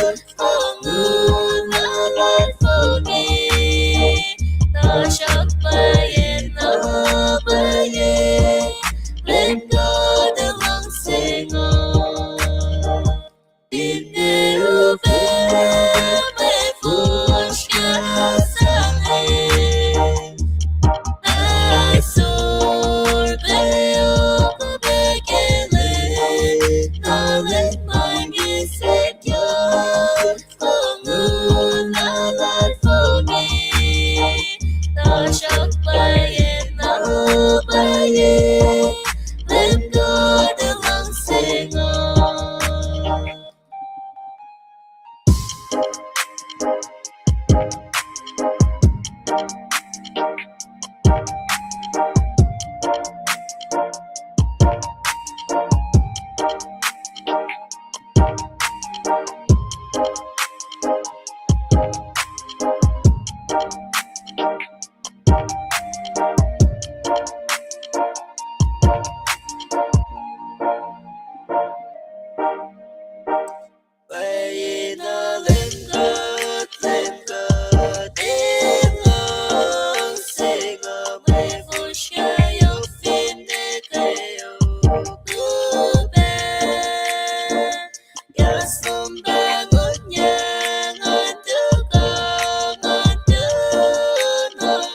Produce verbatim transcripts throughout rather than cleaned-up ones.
Ongun na luhlahlfongi, tuhsruhk pwacye na pwacye, Leum God El luhngse nga. Finne upac mwe fuhsr kahs sang, ahsor pac yohk pac ke Leum, na Leum ma nge sekyuck. Ongun na luhlahlfongi, tuhsruhk pwacye na pwacye, Leum God El luhngse nga. Pwacyena Leum God, Leum God, El luhngse nga, mwe fuhsr kahs yohk finne kweok upac. Kahs lom pahngonyuck, ngan tuhkuh, ngan tuhkuh,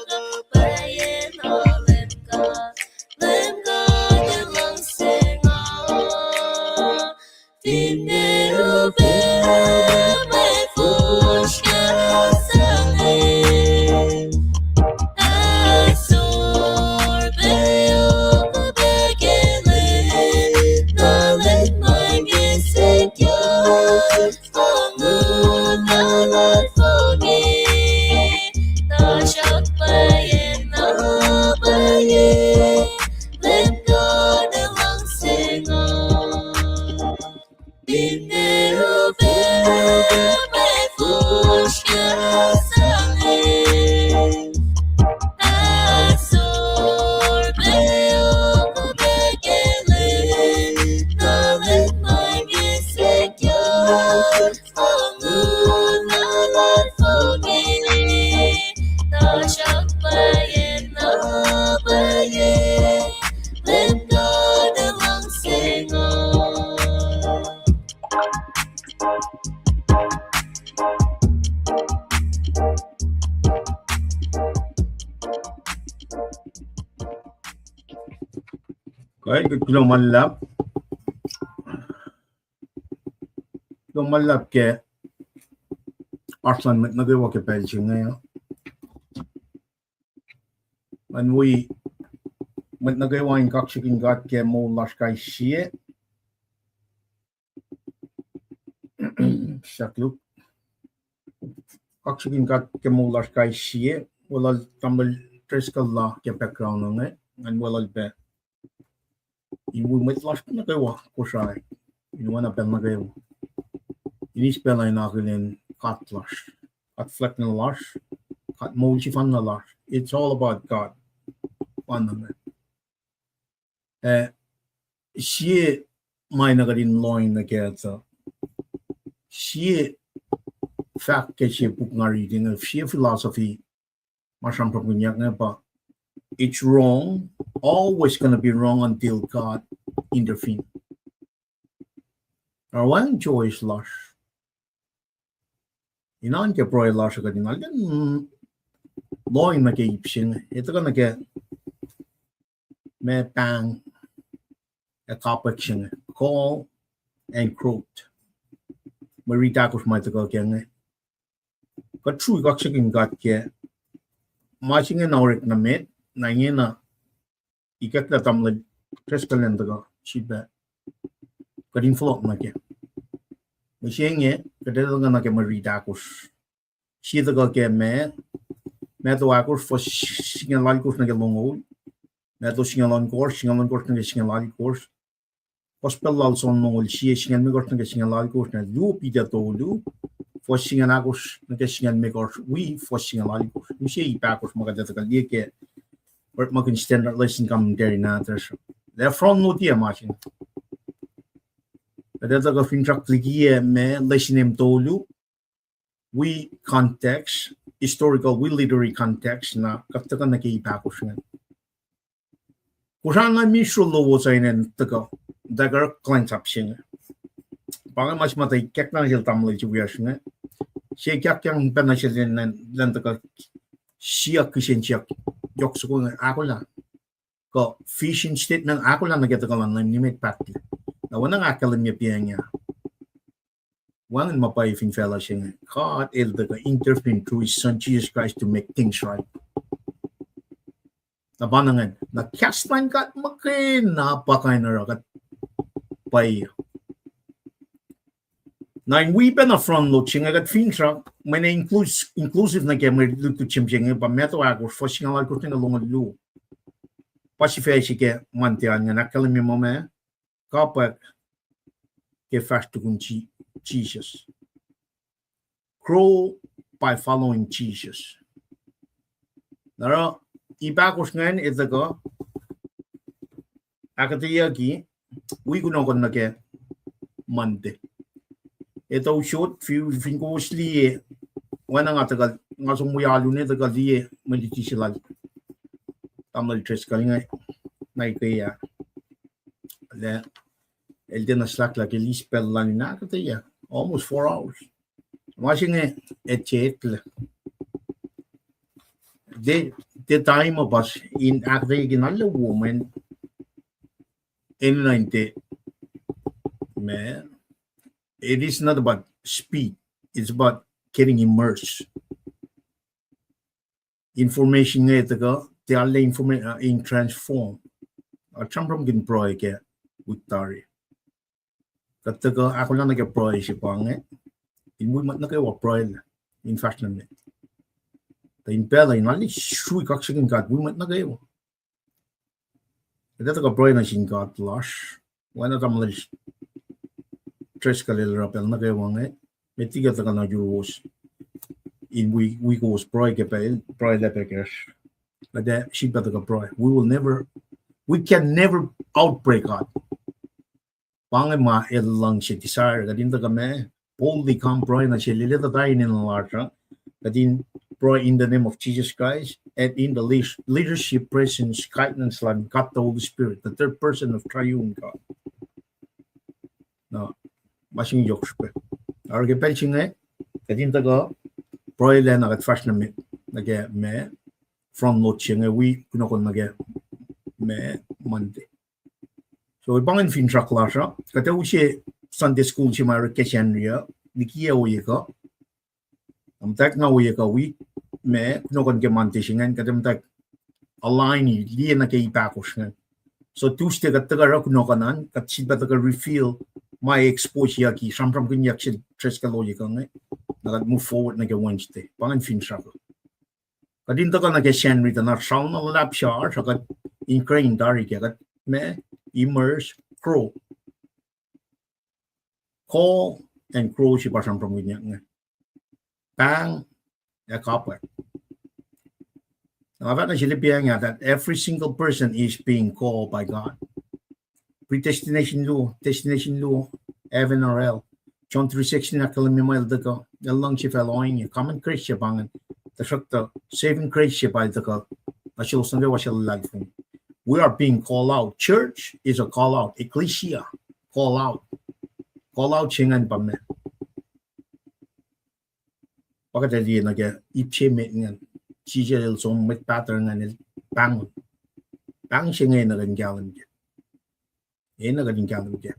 pwacyena Leum God, Leum God, El luhngse nga. Finne upac mwe fuhsr kahs sang, ahsor pac yohk pac ke Leum, na Leum ma nge sekyuck. Ongun na luhlahlfongi, tuhsruhk pwacye na pwacye, Leum God El luhngse nga. Finne upac mwe fuhsr kahs sang, ahsor pac yohk pac ke Leum, na Leum ma nge sekyuck. Ongun na luhlahlfongi, tuhsruhk pwacye na pwacye, Leum God El luhngse nga. Kuh, kuloh ma luhlahp. Kuloh ma luhlahp ke oasr luhn mwet nuh kwewa ke pacl se inge. An wi mwet nuh kwewa in kaksakihn God ke moul lasr kais sie. Sahk luk. Kaksakihn God ke moul lasr kais sie. Welul Tamuhlwel Driscoll la ke background inge, ngan welul pac in wi mwet lasr nuh kwewa Kosrae, in oacna pacl nuh kwewa, in eis pacl in akihlen God lasr, God fuhlwact na lasr, God moul sefanna lasr. It's all about God. Pa inge. Eh, sie ma na kuht in lohng nuh kac uh, sie fahk ke sie puk nga riti inge, sie philosophy ma sramsramkihnyuck inge pa, it's wrong, always gonna be wrong until God intervene. Oruh wacngihn choice lasr. In oan ke pruhe lasr uh kuht in arulacna lohng nuh ke ip se inge, etuh kuh nuh ke ma pahng ac kapwack se inge, Gall and Grote. Mwe riti ahkosr ma tuhkuh ke inge. Kuht srui kaksakihn God ke ma se inge na orek nuh met, na ingena ikacklah Tamuhlwel Driscoll an tuhkuh sifilpac kuht in fohlohk nuh kac. Mihsenge kuht etuh nuh ke mwe riti ahkosr. Sie tuhkuh ke Ma-, Matthew ahkosr, fuhs singucul alkosr nuh ke longoul. Matthew singucul ohnkohsr, singucul ohnkohsr nuh ke singucul alkosr. Gospel lal John longoul sie, singucul limekohsr nuh ke singucul alkosr, na Luo Peter tolu, fuhs singucul ahkosr nuh ke singucul limekohsr, wi fuhs singucul alkosr. Use ip ahkosr ma kuht etuh kuh liye ke orekmakihn Standard Lesson Commentary nahtuhsr. Lah front note tiac ma se inge. Kuht etuh kuh finsrak likiyac ma lesson in tolu, wi context, historical, wi literary context, na kuht tuhkuh nuh ke ip ahkosr ingacn. Kosrae na mineral lowos uh in tuhkuh, tuh kuh kuhlwacnsap se inge. Pa inge ma se ma tuh ikackna sel tamuhlwel se wiyacsr inge. Se ikackna pacna sel in, in tuhkuh siyuck kihsen siyuck, yohk soko inge ahkolah. Kuh vision statement ahkolah nuh ke tuhkuh luhn Leum nimet pahtlac. Na oacna nga ahkkahlwemye pa inge, wacngihn ma pwacye fin facluh se inge. God el tuhkuh intervene through his son Jesus Christ to make things right. Na pa ingacn, na kahs luhn God muhkwena pa kuh in oruh kuht pwacye. Na in wi pacna front load se inge kuht finsrak, mweyen inclus-, inclusive nuh ke mwe lutlut se inge pa Matthew ahkosr, fuhs singucul alkosr nuh ke longoul luo. Pa sifac se ke Monday an ingacn, ahkkahlwemye muh ma, kapwack ke fahsr tukun Je-, Jesus. Grow by following Jesus. Na oruh ip ahkosr ingacn etuh kuh ahkuhtweyucki, wi kunohkohn nuh ke Monday. Etuh usot, fi-, fin kowos liye, oacna nga tuhkuh, nga som wi alu inge tuhkuh liye mwe luti se lal tamuhlwel Driscoll inge, na ike ah. Lah, el tiacna slahklahk, el eis pacl lal in ahkuhtweyac, almost four hours. Ma se inge, eteklac. Tiac, tiac time uh pa in ahkuhtweyucki na luo mweyen enenuh in tiac, ma, it is not about speed, it's about getting immersed. Information inge tuhkuh, tiac arlac informa-, uh, in transform. Kuht sramsramkihn pruhe ke wik tari. Kuht tuhkuh ahkolah nuh ke pruhe se pa inge, in wi mwet nuh kwewa pruhe in fahsr nuh met. Tuh in pacl uh in arlac srui kaksakihn God wi mwet nuh kwewa. Kuht ac tuhkuh pruhe nuh sin God lasr, oacna tamuhlwel Driscoll el oruh pacl nuh kwewa inge, met liki kuht tuhkuh nuh yuruwos in wi, wi kowos pruhe ke pacl, pruhe lac pac kacsr. Kuht ac sifilpac tuhkuh pruhe. We will never, we can never outpray God. Pa inge ma el luhngse desire kuht in tuhkuh ma, boldly come pruhe nuh sel, el etuh tari enenuh lasr uh, kuht in pruhe in the name of Jesus Christ and in the leash-, leadership, presence, guidance luhn God the Holy Spirit, the third person of triune God. Na, ma se inge yohk srihpac. Oruh ke pacl se inge, kuht in tuhkuh pruhe lac na kuht fahsr nuh met, nuh ke ma front load se inge wi kunohkohn nuh ke ma Monday. So, pa ingacn finsrak lasr uh, kuht ac use Sunday school se ma orek ke Sacnri uh, likiyac ohiyac kuh. Muhtwacwacack na ohiyac kuh wi ma kunohkohn ke Monday se ingacn, kuht ac muhtwacwacack align-i, liye nuh ke ip ahkosr ingacn. So Tuesday kuht tuhkuh oruh kunohkohn an, kuht sifilpac tuhkuh reveal ma expose-yucki, sramsramkihnyuck sel Driscoll ohiyac kuh inge. Na kuht move forward nuh ke Wednesday. Pa ingacn finsrak uh. Kuht in tuhkuh nuh ke Sacnri tuh na sral na luhlahp sesr uh, kuht in grain tari ke kuht ma immerse, grow. Call and grow se pa sramsramkihnyuck inge. Pahng ac kapwack. Na nga fahk nuh sel pac inge that every single person is being called by God. Predestination luo, destination luo, heaven or hell. John three sixteen ahkkahlwemye muh el tuhkuh, el luhngse facluh ohinge. Common grace se pa ingacn. Tuhsruhktuh saving grace se pa el tuhkuh nuh selos nuh kwewa suc luhlahlfongi. We are being called out. Church is a call out. Ecclesia, call out. Call out se ingacn pa meac? Pa kuht ac liye nuh ke ip se met ingacn. Jisus el som mwet pahtuh ingacn el pahngon. Pahng se inge enenuh kuht in kahlwem kac. Enenuh kuht in kahlwem kac.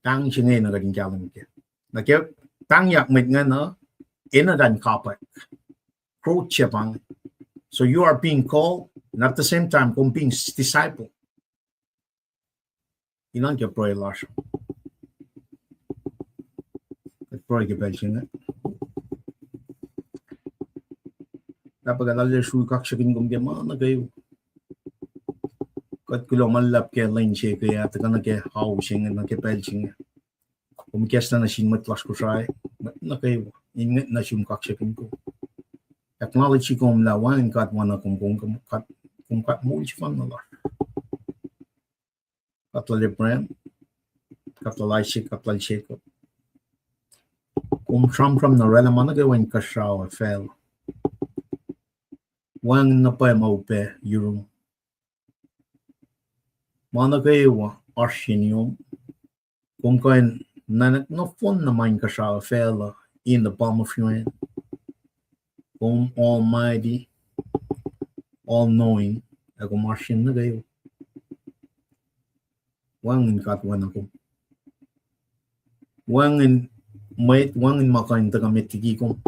Pahng se inge enenuh kuht in kahlwem kac. Na ke pahngyak mwet ingacn uh, enenuh kuht in kapwack. Growth se pa inge. So you are being called, and at the same time, kom being s-, disciple. Inan ke pruhe lasr. Kuht pruhe ke pacl se inge. Pahpah, kuht arlac srui kaksakihn kom ke ma nuh kwewa. Kuht kuloh ma luhlahp ke lwen se ke ah tuhkuh nuh ke ao se inge, nuh ke pacl se inge. Kom ikacslah nuh sin mwet lasr Kosrae, mwet nuh kwewa, in ngwet nuh sum kaksakihn kom. Acknowledge-i kom lah wacngihn God ma na kom, kom, kom, kom God moul sefanna lasr. God lal Abraham, pahpah lal Isaac, pahpah lal Jacob. Kom sramsram na oraclah ma nuh kwewa inkuhsrao ac facluh. Wacngihn na pwacye ma upac yurum. Ma nuh kwewa oasr yen yom. Kom kuh in nuhnak nohfohn na ma inkuhsrao ac facluh in the palm of your hand. Kom almighty, all-knowing, ac kom oasr yen nuh kwewa. Wacngihn God oacna kom. Wacngihn mwet, wacngihn ma kuh in tuhkuh met liki kom.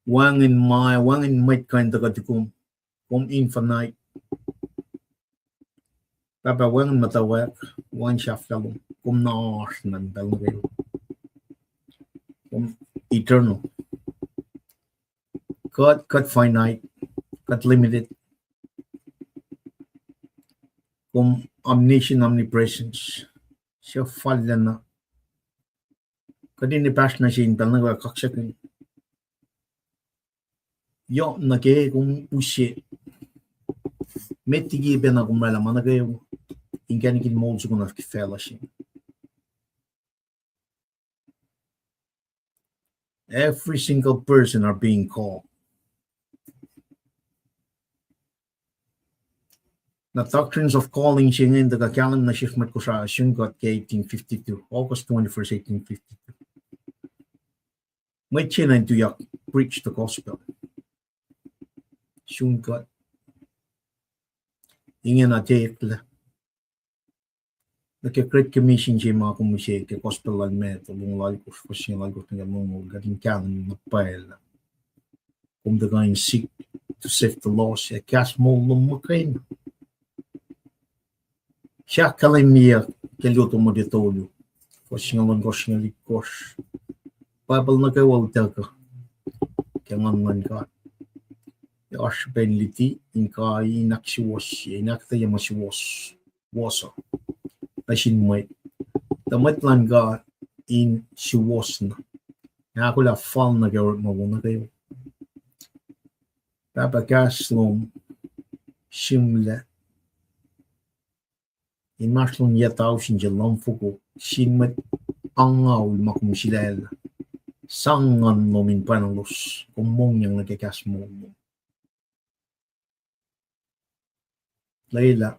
Wacngihn ma, wacngihn mwet kuh in tuhkuh tukum. Kom infinite. Pahpah, wacngihn muhtwacwacack, wacngihn sahflah lom. Kom na oasr nuh in pacl nuh kwewa. Kom eternal. Kuht, kuht finite, kuht limited. Kom omniscient, omnipresence. Suc fallacna. Kuht in epahsr nuh se in pacl nuh kwewa kaksakihn. Yohk nuh ke kom use. Met liki pacna kom oraclah ma nuh kwewa. Inkacnek in moul soko na ke facluh se. Every single person are being called. Na Doctrines of Calling se inge tuhkuh kahlwem nuh sesr mwet Kosrae sun kuht ke eighteen fifty-two, August twenty-first, eighteen fifty-two. Mwet se na in tuyak preach the gospel sun kuht. Ingena tiac eklac. Nuh ke Great Commission se ma kom use ke Gospel lal Matthew, longoul alkosr, fuhs singucul alkosr nuh ke longoul, kuht in kahlwem na pwacye lah kom tuhkuh in seek to save the lost, ac kahs moul lom muhkwena. Suc ahkkahlwemyeyuck ke luo Timothy tolu, fuhs singucul ohnkohsr, singucul itkohsr. Bible nuh kwewa utuckuh ke Nguhn luhn God. Ac oasr srihpen luti in kai in ahksuwohsye, in ahkuhtweyac ma suwohs, woso nuh sin mwet. Tuh mwet luhn God in suwohs na. Ahkolah fal nuh ke orekma wo nuh kwewa. Pahpah, kahs lom sihmlac inmahsrlon yac tausin se luhmfoko sin mwet angngaul ma kom sulaclah. Sang Nguhn lom in pwacnaclos, kom mongyang nuh ke kahs moul lom. Lwelah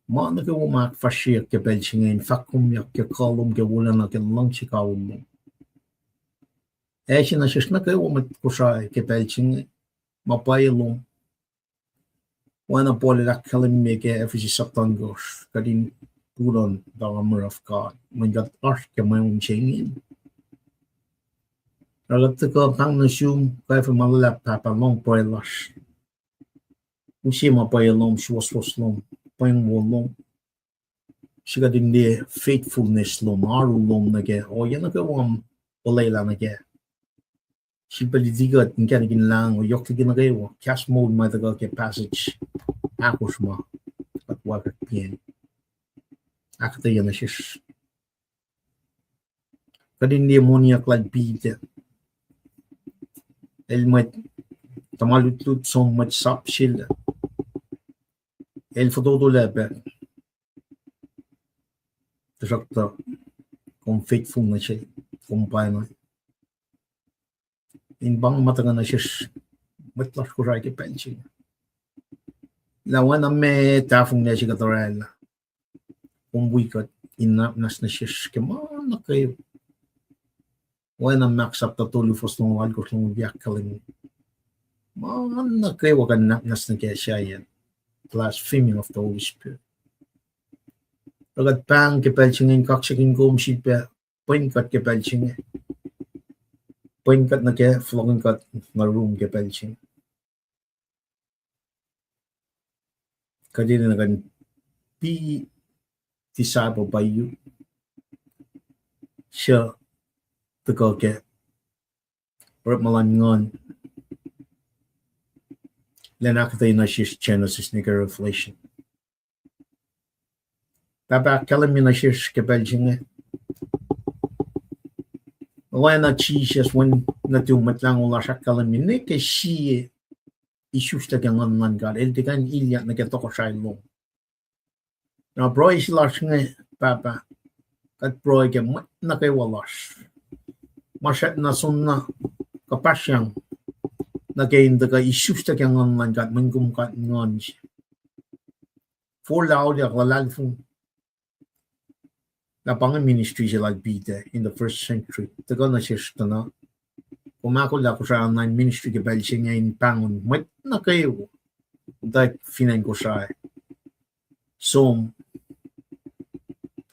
ma nuh kwewa ma ahkfahsryeyuck ke pacl se inge in fahkkomyak ke kuh lom, ke wolacna, ke luhngse kawihl lom. Ac se nuh sesr nuh kwewa mwet Kosrae ke pacl se inge, ma pwacye lom. Oacna Paul el ahkkahlwemye ke Ephesus sapta ohnkohsr, kuht in put on the armor of God, mweyen kuht oasr ke mweun se inge. Oruh kuht tuhkuh pahng nuh sum, kwacfe ma luhlahp, Pahpah, lohng pruhe lasr. Use ma pwacye lom, suwohswohs lom, pweng wo lom. Se kuht in liye faithfulness lom, oaru lom nuh ke ohiyac nuh kwewa ma olwelah nuh kac. Sifilpac luti kuht inkacnek in lahngo yohk liki nuh kwewa kahs moul ma tuhkuh ke passage ahkosr ma kuht wacngihn ahkuhtweyac nuh sesr. Kuht in liye moniyuck lal Peter. El mwet tuhma lutlut, som mwet sap sel. El fototolac pac. Tuhsruhktuh kom faithful nuh sel, kom pwacye na. In pa inge ma tuhkuh nuh sesr mwet lasr Kosrae ke pacl se inge. Lah oacna ma tahfonglac se kuht orwaclah, kom wi kuht in nwacsnwacs nuh sesr ke ma nuh kwewa. Oacna Mark sapta tolu fuhs longoul alkosr, longoul wi ahkkahlwemye, ma nuh kwewa kuh in nwacsnwacs nuh kac sahyacn, blasphemy of the Holy Spirit. Oruh kuht pahng ke pacl se inge in kaksakihn kom, sifilpac pwen kuht ke pacl se inge. Pwen kuht nuh ke, fohlohkihn kuht nuh yurum ke pacl se inge. Kuht enenuh in be disciple by you. Suc tuhkuh ke orekma luhn Nguhn, lwen ahkuhtweyac nuh sesr Genesis nuh ke Revelation. Pahpah, ahkkahlwemye nuh sesr ke pacl se inge, oacna Jisus, Wen nuhtum, Mwet Lahngo lasr, ahkkahlwemye nuh ke sie isuslac ke Nguhn luhn God, el tiac kuh in ilyak nuh ke tohkohsrahi lom. Na pruhe se lasr inge, Pahpah, kuht pruhe ke mwet nuh kwewa lasr ma srackna soenna kuhpahsryang nuh ke in tuhkuh isuslac ke Nguhn luhn God, mweyen kom God Nguhn se. Forlah auliyak, luhlahlfongi lah pa inge ministry se lal Peter in the first century. Tuhkuh nuh sesr tuh na, kom ahkolah Kosrae online ministry ke pacl se inge in pahngon mwet nuh kwewa, tuh fin acn Kosrae, som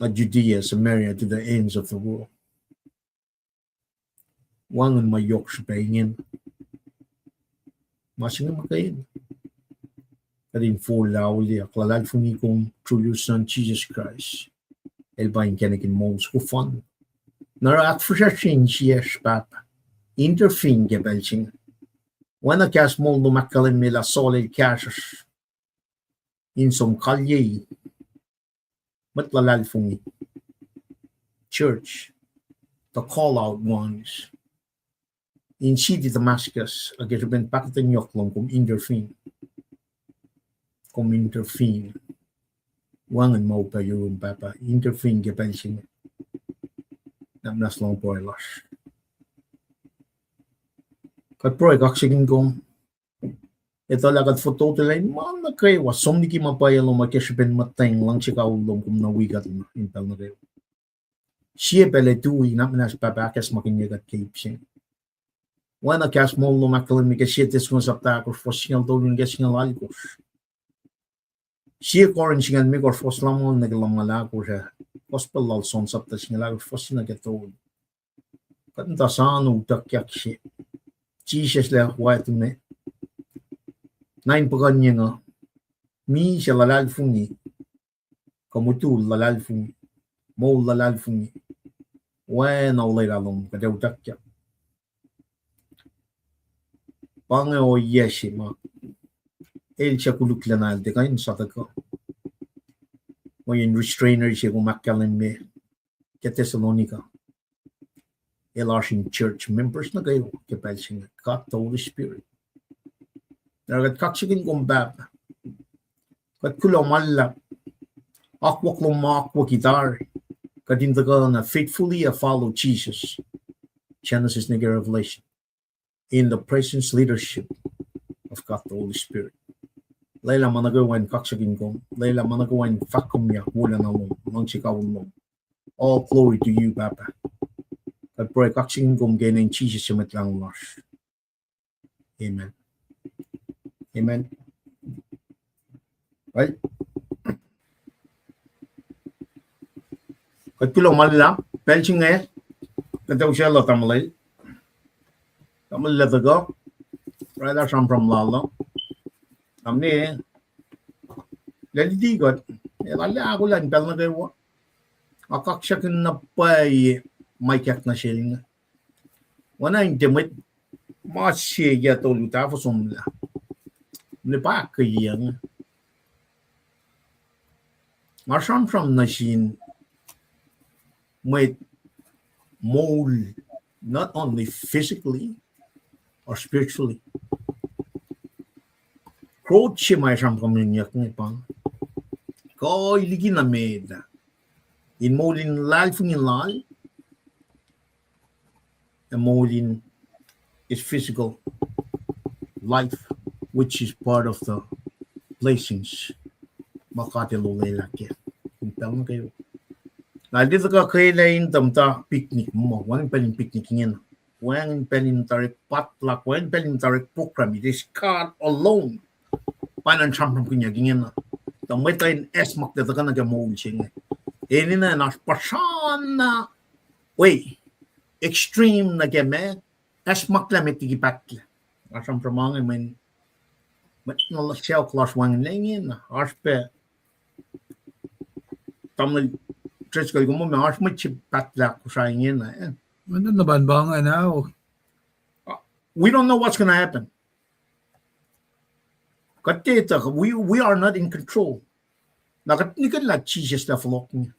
nuh Judea, Samaria, to the ends of the world. Wacngihn ma yohk srihpac ingena. Ma se inge muhkwena kuht in forlah auliyak, luhlahlfongi kom through your Son, Jesus Christ. El pa inkacnek in moul soko fan. Na oruh ahkfihsracsrye insiyacsr, Pahpah. Intervene ke pacl se inge. Oacna kahs moul lom ahkkahlwemye lah Saul el kahsruhsr in som kalyei mwet luhlahlfongi, church, the call out ones, in city Damascus, ac ke srihpen pahkotwen yohk lom kom intervene. Kom intervene. Wacngihn ma upac yurum, Pahpah. Intervene ke pacl se inge. Nahmahs luhn pruhe lasr. Kuht pruhe kaksakihn kom. Etuh lah kuht fototo lah in ma nuh kwewa som liki ma pwacye lom uh ke srihpen muhtweng luhngse kawihl lom, kom na wi kuht na in pacl nuh kwewa. Sie pacl ac tui, nahmahs Pahpah, ahkacsmakihnye kuht ke ip se inge. Oacna kahs moul lom ahkkahlwemye ke Sie Tessalonians sapta ahkosr, fuhs singucul tolu nuh ke singucul alkosr. Sie Corinth singucul limekohsr, fuhs lumngaul nuh ke lumngaul ahkosr, ac Gospel lal John sapta singucul ahkosr, fuhs se nuh ke tolu. Kuht muhta soano utuckyak se. Jisus El ac wactume. Na in puhkuhnyeng uh, misac luhlahlfongi, kuh mutul luhlahlfongi, moul luhlahlfongi, oacna olwelah lom kuht ac utuckyak. Pa inge ohiyac se ma El suc koluklacna El tiac kuh in sa tuhkuh. Mweyen restrainer se kom ahkkahlwemye ke Thessalonica, el oasr in church members nuh kwewa ke pacl se inge, God the Holy Spirit. Na kuht kaksakihn kom, Pahpah. Kuht kuloh ma luhlahp, akwuck lom ma akwucki tari, kuht in tuhkuh na faithfully ac follow Jesus, Genesis nuh ke Revelation, in the presence, leadership of God the Holy Spirit. Lwelah ma nuh kwewa in kaksakihn kom, lwelah ma nuh kwewa in fahkkomyak wolacna lom, luhngse kawihl lom. All glory to you, Pahpah. Kuht pruhe kaksakihn kom ke inen Jisus se Mwet Lahngo lasr. Amen. Amen. Well, kuht kuloh ma luhlahp pacl se inge, kuht ac usaclah tamuhlwel, tamuhlwel Letuhkuh, oraclah sramsram lal uh. Tamuhlwel, lal Letuhkuh, el arlac ahkolah in pacl nuh kwewa. Nga kaksakihn na pwacye ma ikack nuh sel inge. Oacna in tiac mwet, ma se yac tolu tahfuh somlah, ne pa ahkkweyacng. Nga sramsram nuh sin mwet moul, not only physically or spiritually. Growth se ma sramsramkihnyuck inge pa kuh liki na met in moul in luhlahlfongi lal, ac moul in his physical life, which is part of the blessings ma God El olwelah kac in pacl nuh kwewa. Na el tiac tuhkuh kwelah in tuh muhta picnic, muh wacngihn pacl in picnic ingena. Wacngihn pacl in muhta orek potluck, wacngihn pacl in muhta orek program. It is God alone. Pa na sramsramkihnyuck ingena, tuh mwet uh in acsmaklac tuhkuh nuh ke moul se inge. Enenuh in oasr puhsra na, we, extreme nuh ke ma, acsmaklac met liki pahtlac. Nga sramsram inge mweyen mwet na sacohk lasr wacngihnlac ingena, oasr pac tamuhlwel Driscoll, kom muh ma oasr mwet se pahtlac Kosrae ingena, eh? Nga nuh na pahn pa ingena, oh. Uh, we don't know what's gonna happen. Kuht tiac etuh, we, we are not in control. Na kuht nihkihn lah Jisus El fohlohk inge.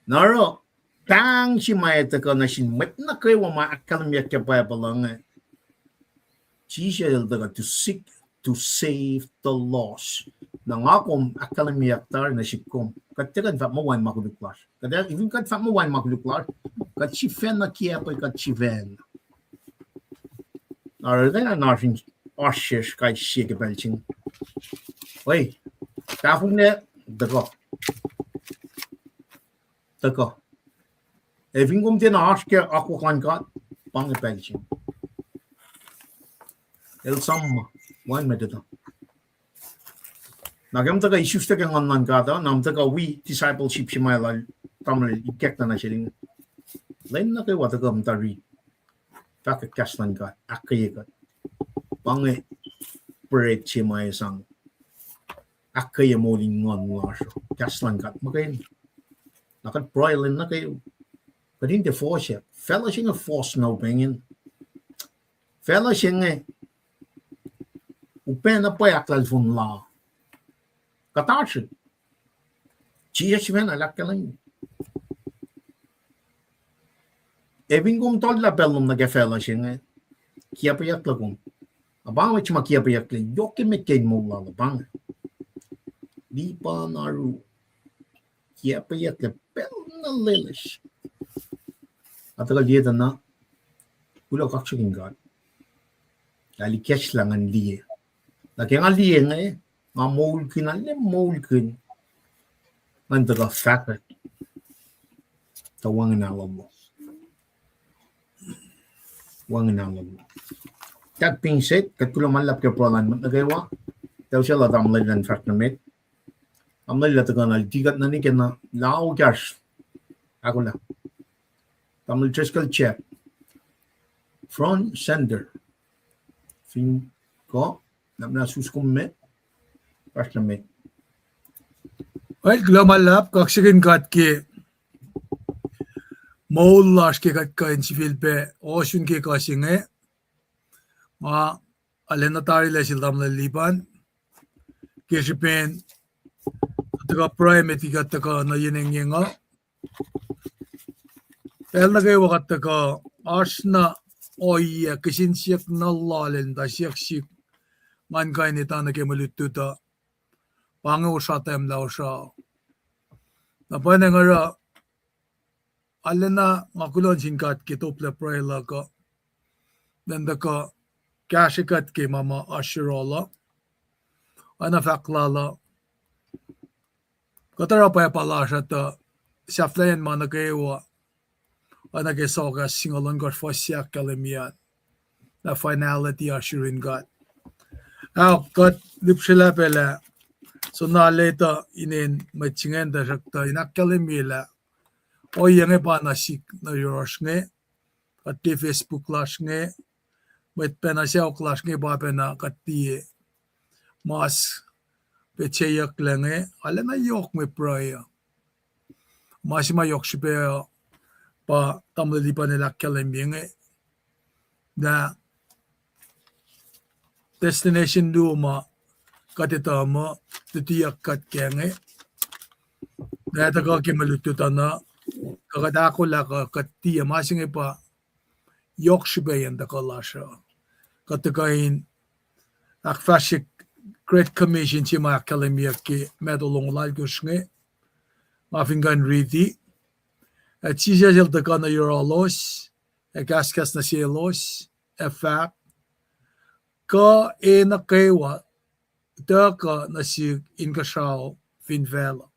Na oruh, pahng se ma etuh kuh nuh sin mwet nuh kwewa ma ahkkahlwemyeyuck ke Bible uh inge, Jisus El tuhkuh to seek, to save the lost. Na nga kom ahkkahlwemyeyuck tari nuh sihk kom. Kuht tiac kuh in fahk muh wacngihn ma koluk lasr. Kuht ac, even kuht fahk muh wacngihn ma koluk lasr, kuht sifacna kiacpwe kuht sifacna. Na oruh na oasr in, oasr sesr kais sie ke pacl se inge. Oi, tahfonglac, tuhkuh. Tuhkuh. Ac fin kom tiacna oasr ke akwuck luhn God, pa inge pacl se inge. El som ma, wacngihn met etuh. Na ke kom tuhkuh isuslac ke nguhn luhn God uh, na kom tuhkuh wi discipleship se ma lal tamuhlwel ikackna nuh sel inge. Lwen nuh kwewa tuhkuh muhta riti, fahkwack kahs luhn God, ahkkweye kuht. Pa inge pret se ma ac sang ahkkweye moul in nguhn lasr uh, kahs luhn God muhkwena. Na kuht pruhe lwen nuh kwewa. Kuht in tiac fohsack. Facluh se inge fohs na upac ingacn. Facluh se inge upac na pwacye ahklahlfongi la. Kuht oasr. Jisus sifacna El ahkkahlwemye. Ac fin kom tollah pacl lom nuh ke facluh se inge, kiacpweyucklah kom. A pa inge mwet se ma kiacpweyucklac yohk ke met ke in moul lal uh, pa inge. Lipan aru, kiacpweyucklac pacl na loeloes. Ac tuhkuh liye tuh na, kuloh kaksakihn God. Ac likacslah ngan liye. Na ke nga liye inge, nga moulkihn, arlac moulkihn. Ngan tuhkuh fahkwack. Tuh wacngihn alu lom. Wacngihn alu lom. That being said, kuht kuloh ma luhlahp ke pruhe lal mwet nuh kwewa. Tuh sel tamuhlwel an fahsr nuh met. Tamuhlwel ah tuhkuh na luti kuht nuh ke na, lao kahsr. Ahkolah. Tamuhlwel Driscoll Jack, front center. Fin kuh, na mna sus kom met, fahsr nuh met. Well, kuloh ma luhlahp, kaksakihn God ke moul lasr ke kuht kuh in sifilpac ohsun ke kuh se inge. Nga arulacna tarilac sel tamuhlwel Lipan ke srihpen kuht tuhkuh pruhe met ke kuht tuhkuh nuh yen engyeng uh. Pacl nuh kwewa kuht tuhkuh oasr na ohiyac kihsen siyuck na loal in tuh siyuck sihk ngan kuh in etuh nuh ke mwe lutlut uh. Pa inge osra tahmlah osra. Na pa inge oruh arulacna nga kuloh nuh sin God ke top lac pruhe luhk uh, elan tuhkuh kahsrwe kuht ke ma ma oasr yohrohl uh. Oacna fahk lal uh, kuht oruh pwacpa lasr uh tuh sahflahiyacn ma nuh kwewa, oacna ke Soakas singucul ohnkohsr fuhs se ahkkahlwemye an, lah finality oasr yurin God. Ahok, kuht lihpsrelah pac lah soenna lwelah tuh inen mwet se ingacn tuhsruhktuh in ahkkahlwemye lah ohiyac inge pa na sihk nuh yohrohsr inge, kuht ke Facebook lasr inge, mwet pacna saok lasr inge pa pacna kuht tiac mas petseyucklac inge, arulacna yohk mwe pruhe uh. Ma se ma yohk srihpac uh pa tamuhlwel Lipan el ahkkahlwemye inge, lah destination luo ma kuht etuh muh lutiyuck kuht kac inge, lah tuhkuh ke mwe lutlut uh na, kuh kuht ahkolah kuh kuht tiac, ma se inge pa yohk srihpac in tuhkuh lasr uh. Kuht tuhkuh in ahkfahsrye Great Commission se ma ahkkahlwemyeyuck ke Matthew longoul alkosr inge, nga fin kuh in riti. Ac Jisus el tuhkuh nuh yohrohlos, ac kahskahs nuh selos, ac fahk, kuh e nuh kwewa tuhkuh nuh sihk inkuhsrao fin facluh.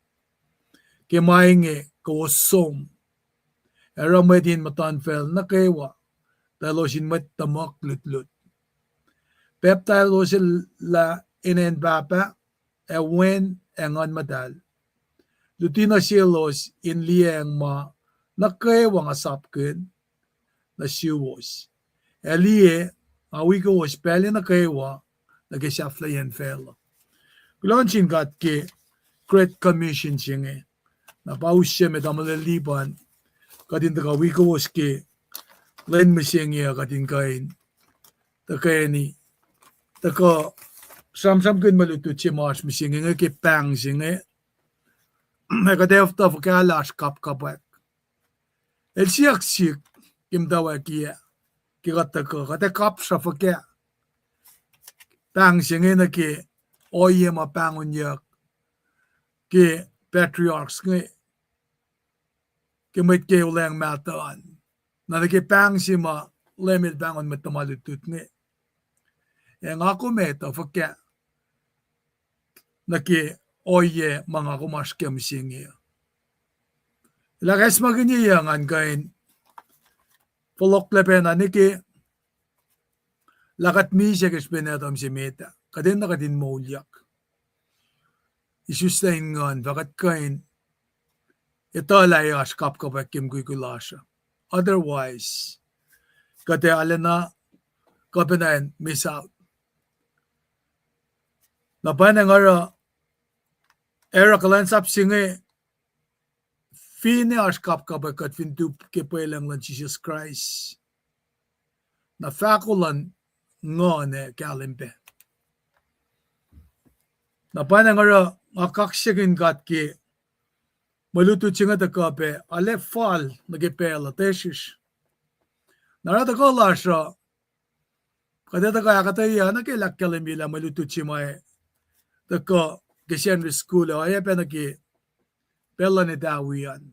Ke ma inge kowos som, ac oruh mwet in muhtuhnfacl nuh kwewa, tuh elos in mwet tuhmuhk lutlut, pacptaiselos lah inen Pahpah, ac Wen, ac Nguhn Muhtahl. Luti nuh selos in liyacacng ma nuh kwewa nga sapkihn nuh suwos. Ac liye, nga wi kowos pacl nuh kwewa nuh ke sahflahiyacn facluh. Kuloh nuh sin God ke Great Commission se inge. Na pa us se met tamuhlwel Lipan, kuht in tuhkuh wi kowos ke lwen mihsenge uh, kuht in kuh in tuhkweni, tuhkuh sramsramkihn mwe lutlut se ma oasr mihsenge inge ke pahng se inge. Ac kuht ac etuh fuhkah lah oasr kapkapwack. El siyuck sihk ke muhtwacwacack ah, ke kuht tuhkuh, kuht ac kapsra fuhkah pahng se inge nuh ke ohiyac ma pahngonyuck ke patriarchs inge, ke mwet ke olweacng mahtuh an. Na nuh ke pahng se ma Leum El pahngon mwet tuhma lutlut inge. Ac nga kom etuh fuhkah nuh ke ohiyac ma nga kom oasr kac mihsenge uh. Lah kahs ma kuhneyuc ngan kuh in fohlohklac pacna nuh ke lah kuht misac ke srihpen etuh mihsenge met ah, kuht enenuh kuht in moulyak. Isuslac in nguhn fah kuht kuh in etuh lah oasr kapkapwack ke mukwikwi lasr uh. Otherwise, kuht ac arulacna kuh pacna in miss out. Na pwacnwacng oruh, oruh kuhlwacnsap se inge, finne oasr kapkapwack kuht fin tu ke pwelucng luhn Jisus Kraist, na fahko luhn nguhn ac kahlwem pac. Na pwacnwacng oruh nga kaksakihn God ke mwe lutlut se inge tuhkuh pac, arlac fal nuh ke pacl uh tesrihsr. Na oruh tuhkuh lasr uh, kuht ac tuhkuh ahkuhtweyac nuh ke el ahkkahlwemye lah mwe lutlut se ma tuhkuh ke Sacnri School uh oacyacpac nuh ke pacl luhn etawi an.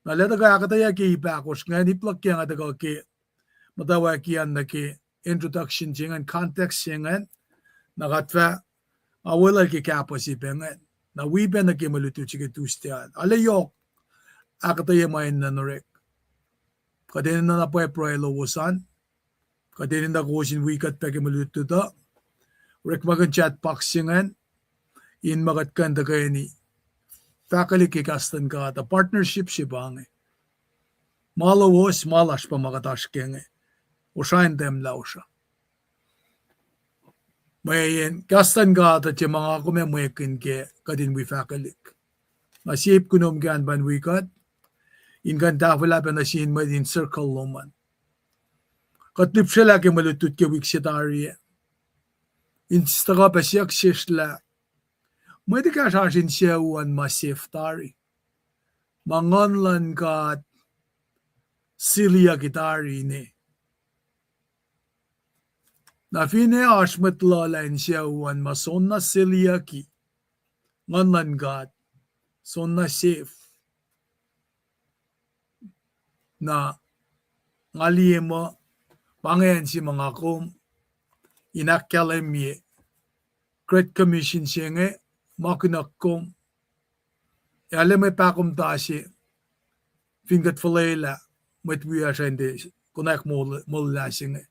Na el ac tuhkuh ahkuhtweyac ke ip ahkosr ingacn, ip luhk ke nga tuhkuh ke muhtwacwacack an nuh ke introduction se ingacn, context se ingacn, na kuht fah awelah ke kahpah se pac ingacn. Na wi pac nuh ke mwe lutlut se ke Tuesday an. Arlac yohk ahkuhtweyac ma enenuh in orek. Kuht enenuh na pwacye pruhe lowos an. Kuht enenuh kowos in wi kuht pac ke mwe lutlut uh. Orekmakihn chat box se ingacn, in ma kuht kuh in tuhkweni fahkwelihk ke kahs luhn God uh, partnership se pa inge. Ma lowos, ma lasr pa ma kuht oasr ke inge. Kosrae in tahmlah osra. Mweyen kahs luhn God uh tiac ma nga kom ac mwekihn kac kuht in wi fahkwelihk. Na sie ip kunom kac an pa in wi kuht in kuh in tahfwelah pac nuh sin mwet in circle lom an. Kuht lihpsrelah ke mwe lutlut ke wik se tari ah, in tuhkuh pac siyuck sesr lah mwet ekahsr oasr insucu an ma sef tari, ma Nguhn luhn God siliyucki tari ne. Na finne oasr mwet luhlah insucu an ma soenna siliyucki Nguhn luhn God, soenna sef. Na nga liye muh pa inge acn se ma nga kom in ahkkahlwemye Great Commission se inge, ma kunuhk kom, ac arlac mwe pahkomuhta se fin kuht fuhlwelah mwet wiyacsr an tiac konwacack moul, moullah se inge.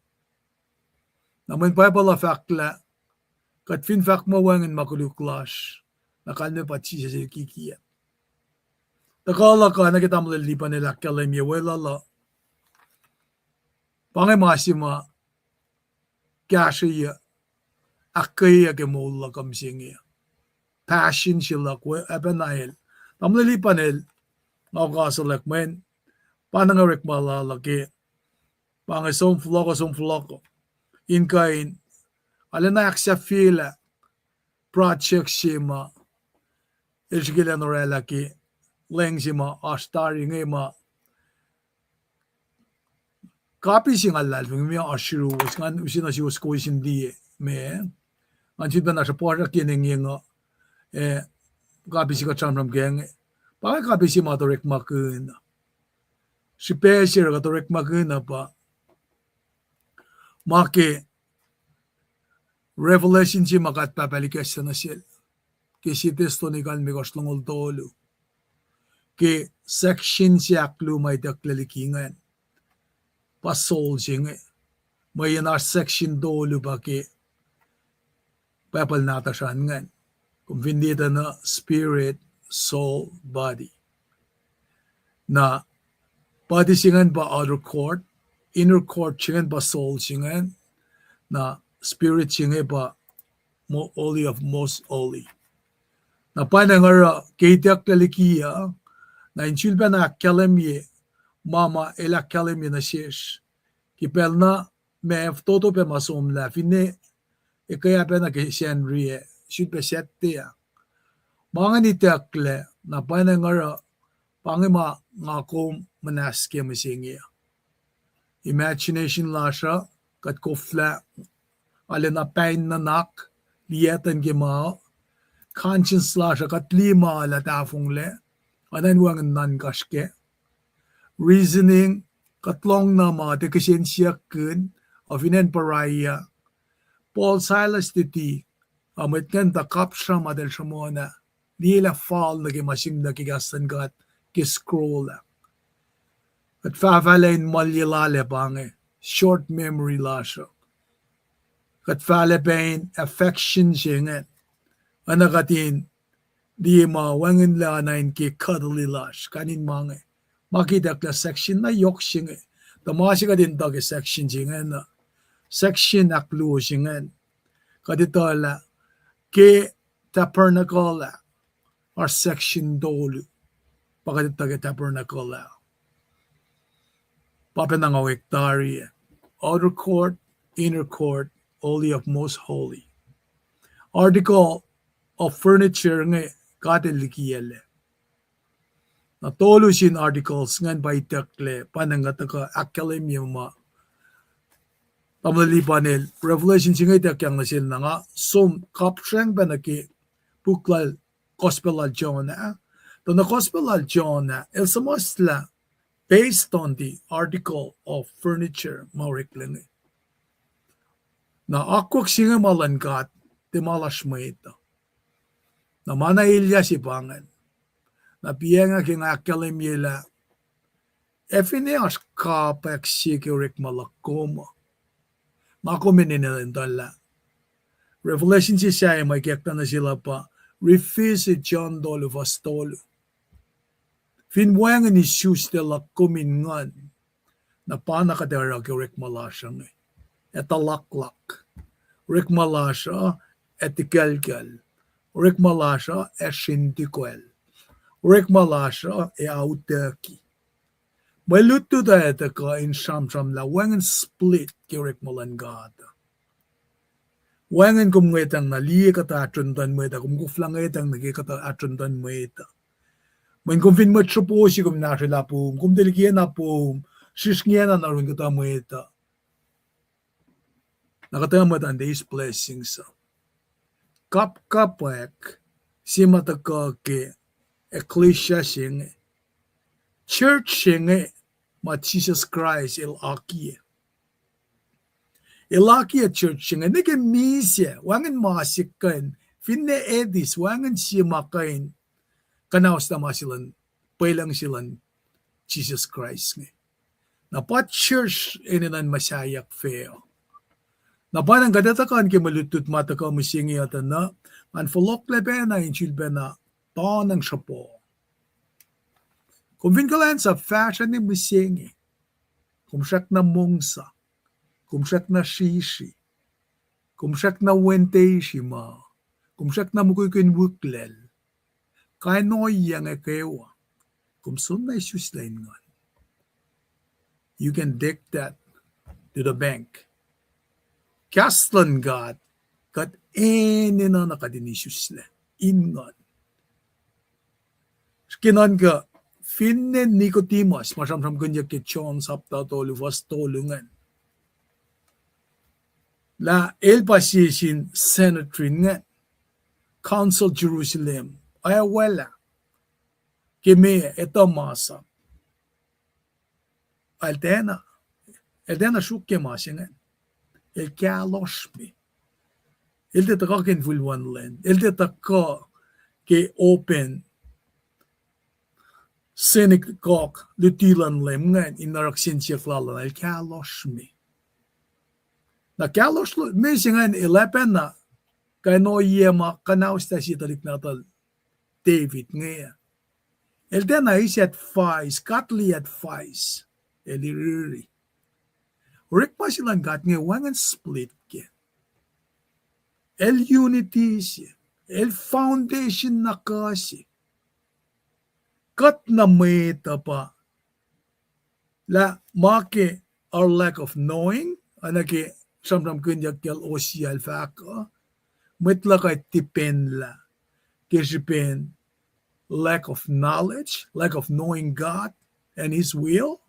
Na mweyen Bible uh fahk lah kuht fin fahk muh wacngihn ma koluk lasr, na kalmac pa Jisus el kikiacp. Tuhkuh luhk uh nuh ke tamuhlwel Lipan el ahkkahlwemye weluhl uh, pa inge ma se ma kahsrweyuc, ahkkweyeyuc ke moul luhk uh mihsenge. Passion se luhk we, oacpacna el, tamuhlwel Lipan el, nga kasulak mweyen pa inge orekma lal uh ke, pa inge som fohlohko, som fohlohko, in kuh in arulacna ahksahfyelah project se ma el srihke elan orwaclah ke lwen se ma oasr tari inge ma kapi se nga luhlahlfongi ma oasr yuruwos, ngan use nuh suwos kowos in liye me. Ngan sifilpacna sruhpuhsrak yen engyeng uh, eh, kapi se kuht sramsram kac inge. Pa inge kapi se ma kuht orekmakihn. Srihpac se kuht orekmakihn pa ma ke Revelation se ma God Pahpah El ikacslah nuh sel ke Sie Thessalonians limekohsr, longoul tolu, ke section se ahkluo ma itucklac liki ingacn, pa soul se inge. Mweyen oasr section tolu pa ke Bible nahtuhsr an ingacn. Kom fin liye tuh na spirit, soul, body. Na body se ingacn pa outer court, inner court se ingacn pa soul se ingacn, na spirit se inge pa mo-, holy of most holy. Na pwacnwacng oruh ke itucklac liki uh, na in sifilpacna ahkkahlwemye ma ma el ahkkahlwemye nuh sesr ke pacl na ma fototo pac ma somlah, finne ekuh pacna ke Sacnri ah, sifilpac Saturday ah. Ma ingacn itucklac, na pwacnwacng oruh pa inge ma nga kom muhnahs kac mihsenge uh. Imagination lasr uh, kuht koflah arulacna pain nuhnak, Liye tuh ke ma conscience lasr uh, kuht liye ma lah tahfonglac, oacna in wacngihn nuhnkacsr kac. Reasoning, kuht lohng na ma tiac kihsen siyuck kihn, uh, fin acn Berea. Paul, Silas, Timothy, uh, mwet ingacn tuh kapsra ma eltahl sruhmuhn ah, liyelah fal nuh ke ma sihmlac ke kahs luhn God ke scroll ah. Kuht fahfahlac in muhliye lal ah pa inge, short memory lasr uh. Kuht fahlac pac in affection se ingacn, oacna kuht in liye ma wacngihnlac oacna in ke cuddly lasr, kain in ma inge. Ma ke itucklac section na yohk se inge. Tuh ma se kuht in tuh ke section se ingacn uh, section ahkluo se ingacn, kuht etuh lah ke tabernacle ah, oasr section tolu. Pa kuht etuh ke tabernacle ah, pa pacna nga wek tari ah, outer court, inner court, holy of most holy. Article of furniture inge God El likiyaclac. Na tolu sin articles ingacn pa itucklac, pa inge nga tuhkuh ahkkahlwemye ma tamuhlwel Lipan el Revelation se inge ituckyang nuh sel, na nga som kapsrang pac nuh ke puk lal Gospel lal John ah. Tuh na Gospel lal John ah el suhmuhslah based on the article of furniture ma oreklac inge. Na akwuck se inge ma luhn God, tiac ma lasr mwet uh. Na ma na elyah se pa ingacn. Na piacng ah ke nga ahkkahlwemye lah ac finne oasr kapwack se ke orekma luhk kom uh, nga kom enenuh in etuh lah Revelation se sahyac ma ikacklah nuh sel uh pa, revisit John tolu fuhs tolu. Fin wacngihn isuslac luhk kom in nguhn, na pa na kuht ac oruh ke orekma lasr uh inge. Ac tuhluhklak. Orekma lasr uh ac tikuclkucl. Orekma lasr uh ac srihntikoacl. Orekma lasr uh ac autucki. Mwe lutlut uh ac tuhkuh in sramsram lah wacngihn split ke orekma luhn God. Wacngihn kom ngwetacng na liye kuhtuh ahtronton mwet uh, kom koflah ngwetacng nuh ke kuhtuh ahtronton mwet uh. Mweyen kom fin mwet sropo se kom nahsrwelah poum, kom tiac likiyacna poum, srihsrngiyacna nuh yurin kuhtuh mwet uh. Na kuhtuh mwet uh in eis blessings uh. Kapkapwack se ma tuhkuh ke ecclesia se inge, church se inge ma Jisus Kraist El akiyac. El akiyac church se inge nuh ke misac, wacngihn ma se kuh in, finne edis, wacngihn sie ma kuh in kuhnauslah ma se luhn, pwelucng se luhn Jisus Kraist inge. Na pa church enenuh in muhsaheack fac uh. Na pa na kuht etuh kuh in ke mwe lutlut ma tuhkuh mihsenge uh tuh na, ngan fohlohklac pacna in sulpacna tanang sruhpo. Kom fin kuhlwacnsap fahsrweni mihsenge, kom srackna mongsa, kom srackna srisri, kom srackna wenteisi ma, kom srackna mukwikwi in wiklacl, kain ohiyac inge kwewa, kom soenna isuslac in nguhn. You can take that to the bank. Kahs luhn God, kuht enenuh na kuht in isuslac in nguhn. Srihke nuhnkuh, finne Nicodemus, ma sramsramkihnyuck ke John sapta tolu, fuhs tolu ingacn, lah el pa sie sin Sanhedrin ingacn, Council Jerusalem, oacwaclah ke meac etuh masap. El tiacna, el tiacna sruok ke ma se ingacn. El kahlohsr me. El tiac tuhkuh ke infulwen Leum. El tiac tuhkuh ke open synagogue luti luhn Leum ingacn in oruh kihsen siyuck lal an, el kahlohsr me. Na kahlohsr me se ingacn el oacpacna kain ohiyac ma kuhnauslah sie tuhlihk nahtuhl David inge. El tiacna eis advice, godly advice. El riri. Orekma se luhn God inge wacngihn split ke. El unity se. El foundation na kuh se. Kuht na mwet uh pa lah ma ke our lack of knowing, oacna ke sramsramkihnyuck kacl Hosea el fahk uh, mwet luhk uh tipenlah ke srihpen lack of knowledge, lack of knowing God and His will.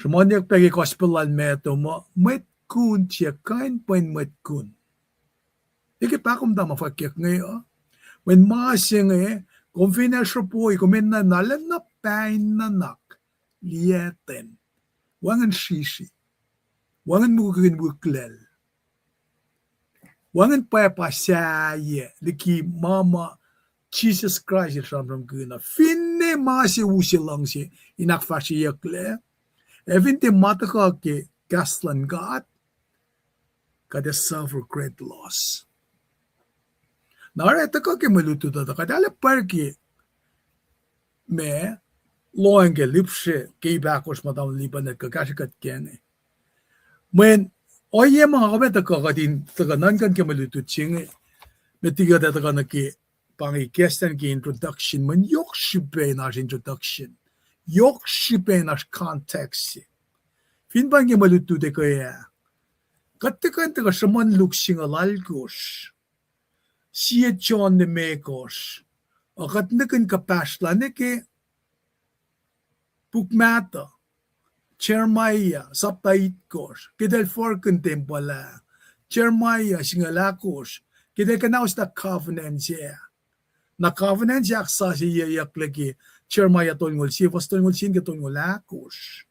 Sruhmuhnyuck pac ke gospel lal Matthew muh mwet kun se kuh in pwen mwet kun. Eke pahkomuhta ma fwackyuck inge uh. Mweyen ma se inge, kom fin ac sruhpoi, kom enenuh na lwen na pahng nuhnak, liyaten. Wacngihn srisri. Wacngihn mukwikwi in wiklac. Wacngihn pwacpa sahyac liki ma ma Jisus Kraist el sramsramkihn uh. Finne ma se use luhngse in ahkfahsryeyucklac, ac fin tiac ma tuhkuh ke kahs luhn God, kuht ac suffer great loss. Na oruh tuhkuh ke mwe lutlut uh, kuht ac lah pwacr ke ma lohacng ke lihpsre ke ip ahkosr ma tamuhlwel Lipan el kuh kahsrwe kuht kac inge. Mweyen ohiyac ma nga kom ac tuhkuh kuht in tuhkuh nuhnkuh ke mwe lutlut se inge, met liki kuht ac tuhkuh nuh ke pa inge ikacslah ke introduction, mweyen yohk srihpac in oasr introduction, yohk srihpac in oasr context se. Fin pa inge mwe lutlut ekuh ah, kuht tuhkuh in tuhkuh sruhmuhn Luke singucul alkosr, sie John limekohsr, ac kuht nihkihn kuhpahsr lal nuh ke puk mahtuh, Jeremiah sapta itkohsr, ke eltahl forkihn tempuhl ah, Jeremiah singucul ahkosr, ke eltahl kuhnahoslah covenant se ah. Na covenant se ahksasucyeyucklac ke Jeremiah tolngoul sie, fuhs tolngoul sie nuh ke tolngoul ahkosr.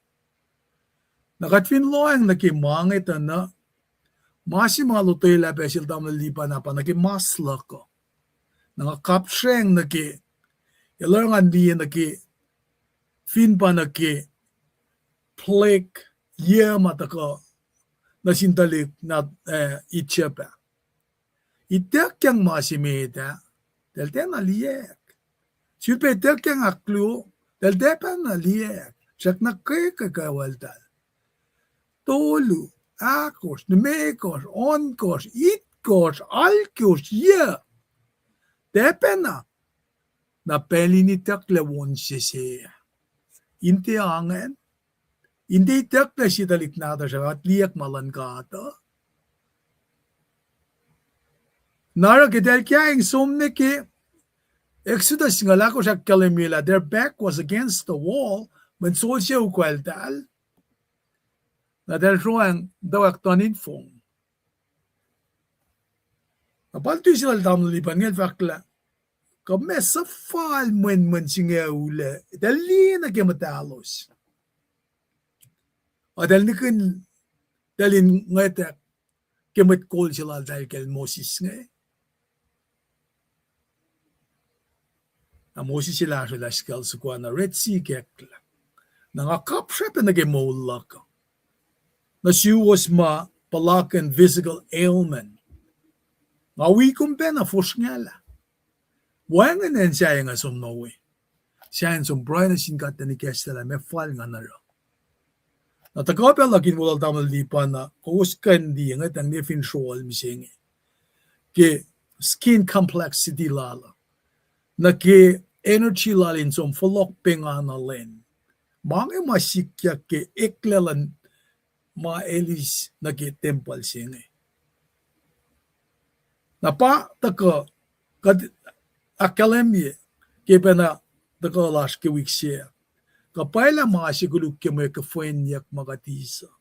Na kuht fin lohacng nuh ke ma inge tuh na, ma se ma lotwelah pac sel tamuhlwel Lipan ah pa nuh ke mas luhk uh. Na nga kapsracng nuh ke, el oruh ngan liye nuh ke, fin pa nuh ke plague yac ma tuhkuh nuh sin tuhlihk na, eh, Egypt ah. Ituckyang ma se met ah, eltahl tiacna liyacack. Sulpac ituckyang ahkluo, eltahl tiac pacna liyacack. Srackna ke, ke, kwewa eltahl. Tolu, ahkosr, limekohsr, ohnkohsr, itkohsr, alkosr, yac. Tiac pacna. Na pacl in itucklac won se se, in tiac angacn, in tiac itucklac sie tuhlihk nahtuhsr ah, kuht liyacack ma luhn God uh. Na oruh ke eltahl kaing som nuh ke Exodus singucul ahkosr ahkkahlwemye lah their back was against the wall, mweyen solse ukwacltahl, na eltahl sroacng tuh ahktuhn in fong. Na pal tu se lal tamuhlwel Lipan inge el fahk lah, kuh ma suhfal mwenmwen singucul ah, eltahl liye nuh ke muhtahlos, ac eltahl nihkihn, eltahl in ngwetack ke mwet kol se laltahl kacl Moses inge. Na Moses el ahsrwelah sikacl soko ah, na Red Sea ikacklah. Na nga kapsrah pac nuh ke moul luhk uh, nuh suwos ma puhlakihn physical ailment. Nga wi kom pacna fosrngahlah. Wacngihn acn sahyac nga som nuh we, sahyacn som pruhe nuh sin God elan ikacslah lah meac fal ngan oruh. Na tuhkuh pac luhk in wo lal tamuhlwel Lipan uh, kowos kuh in liye inge, tuh nge fin sroal mihsenge, ke skin complexity lal uh, nuh ke energy lal in som fohlohk pengana lwen. Ma inge ma sikyak ke eklac luhn ma el eis nuh ke tempuhl se inge. Na pa tuhkuh, kuht ahkkahlwemye ke pacna tuhkuh lasr ke wik se, kuh pwacye lah ma se koluk ke mwe kihfwenyuck ma kuht eis uh,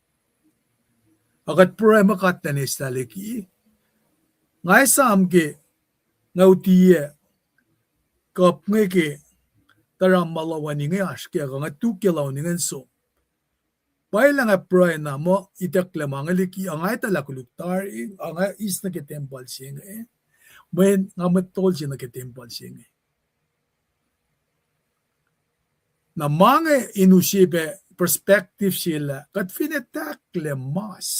ac kuht pruhe muh God elan eislah liki. Nga esam ke nga utiyac kuhp inge ke tuhram ma luhwani inge oasr ke, kuh nga tukyac luhwani ingacn som. Pwacye lah nga pruhe na muh itucklac ma inge liki, ac nga etuh lah koluk tari, ac nga eis nuh ke tempuhl se inge, mweyen nga mwet tol se nuh ke tempuhl se inge. Na ma inge in use pac perspective se lah kuht fin etucklac mas,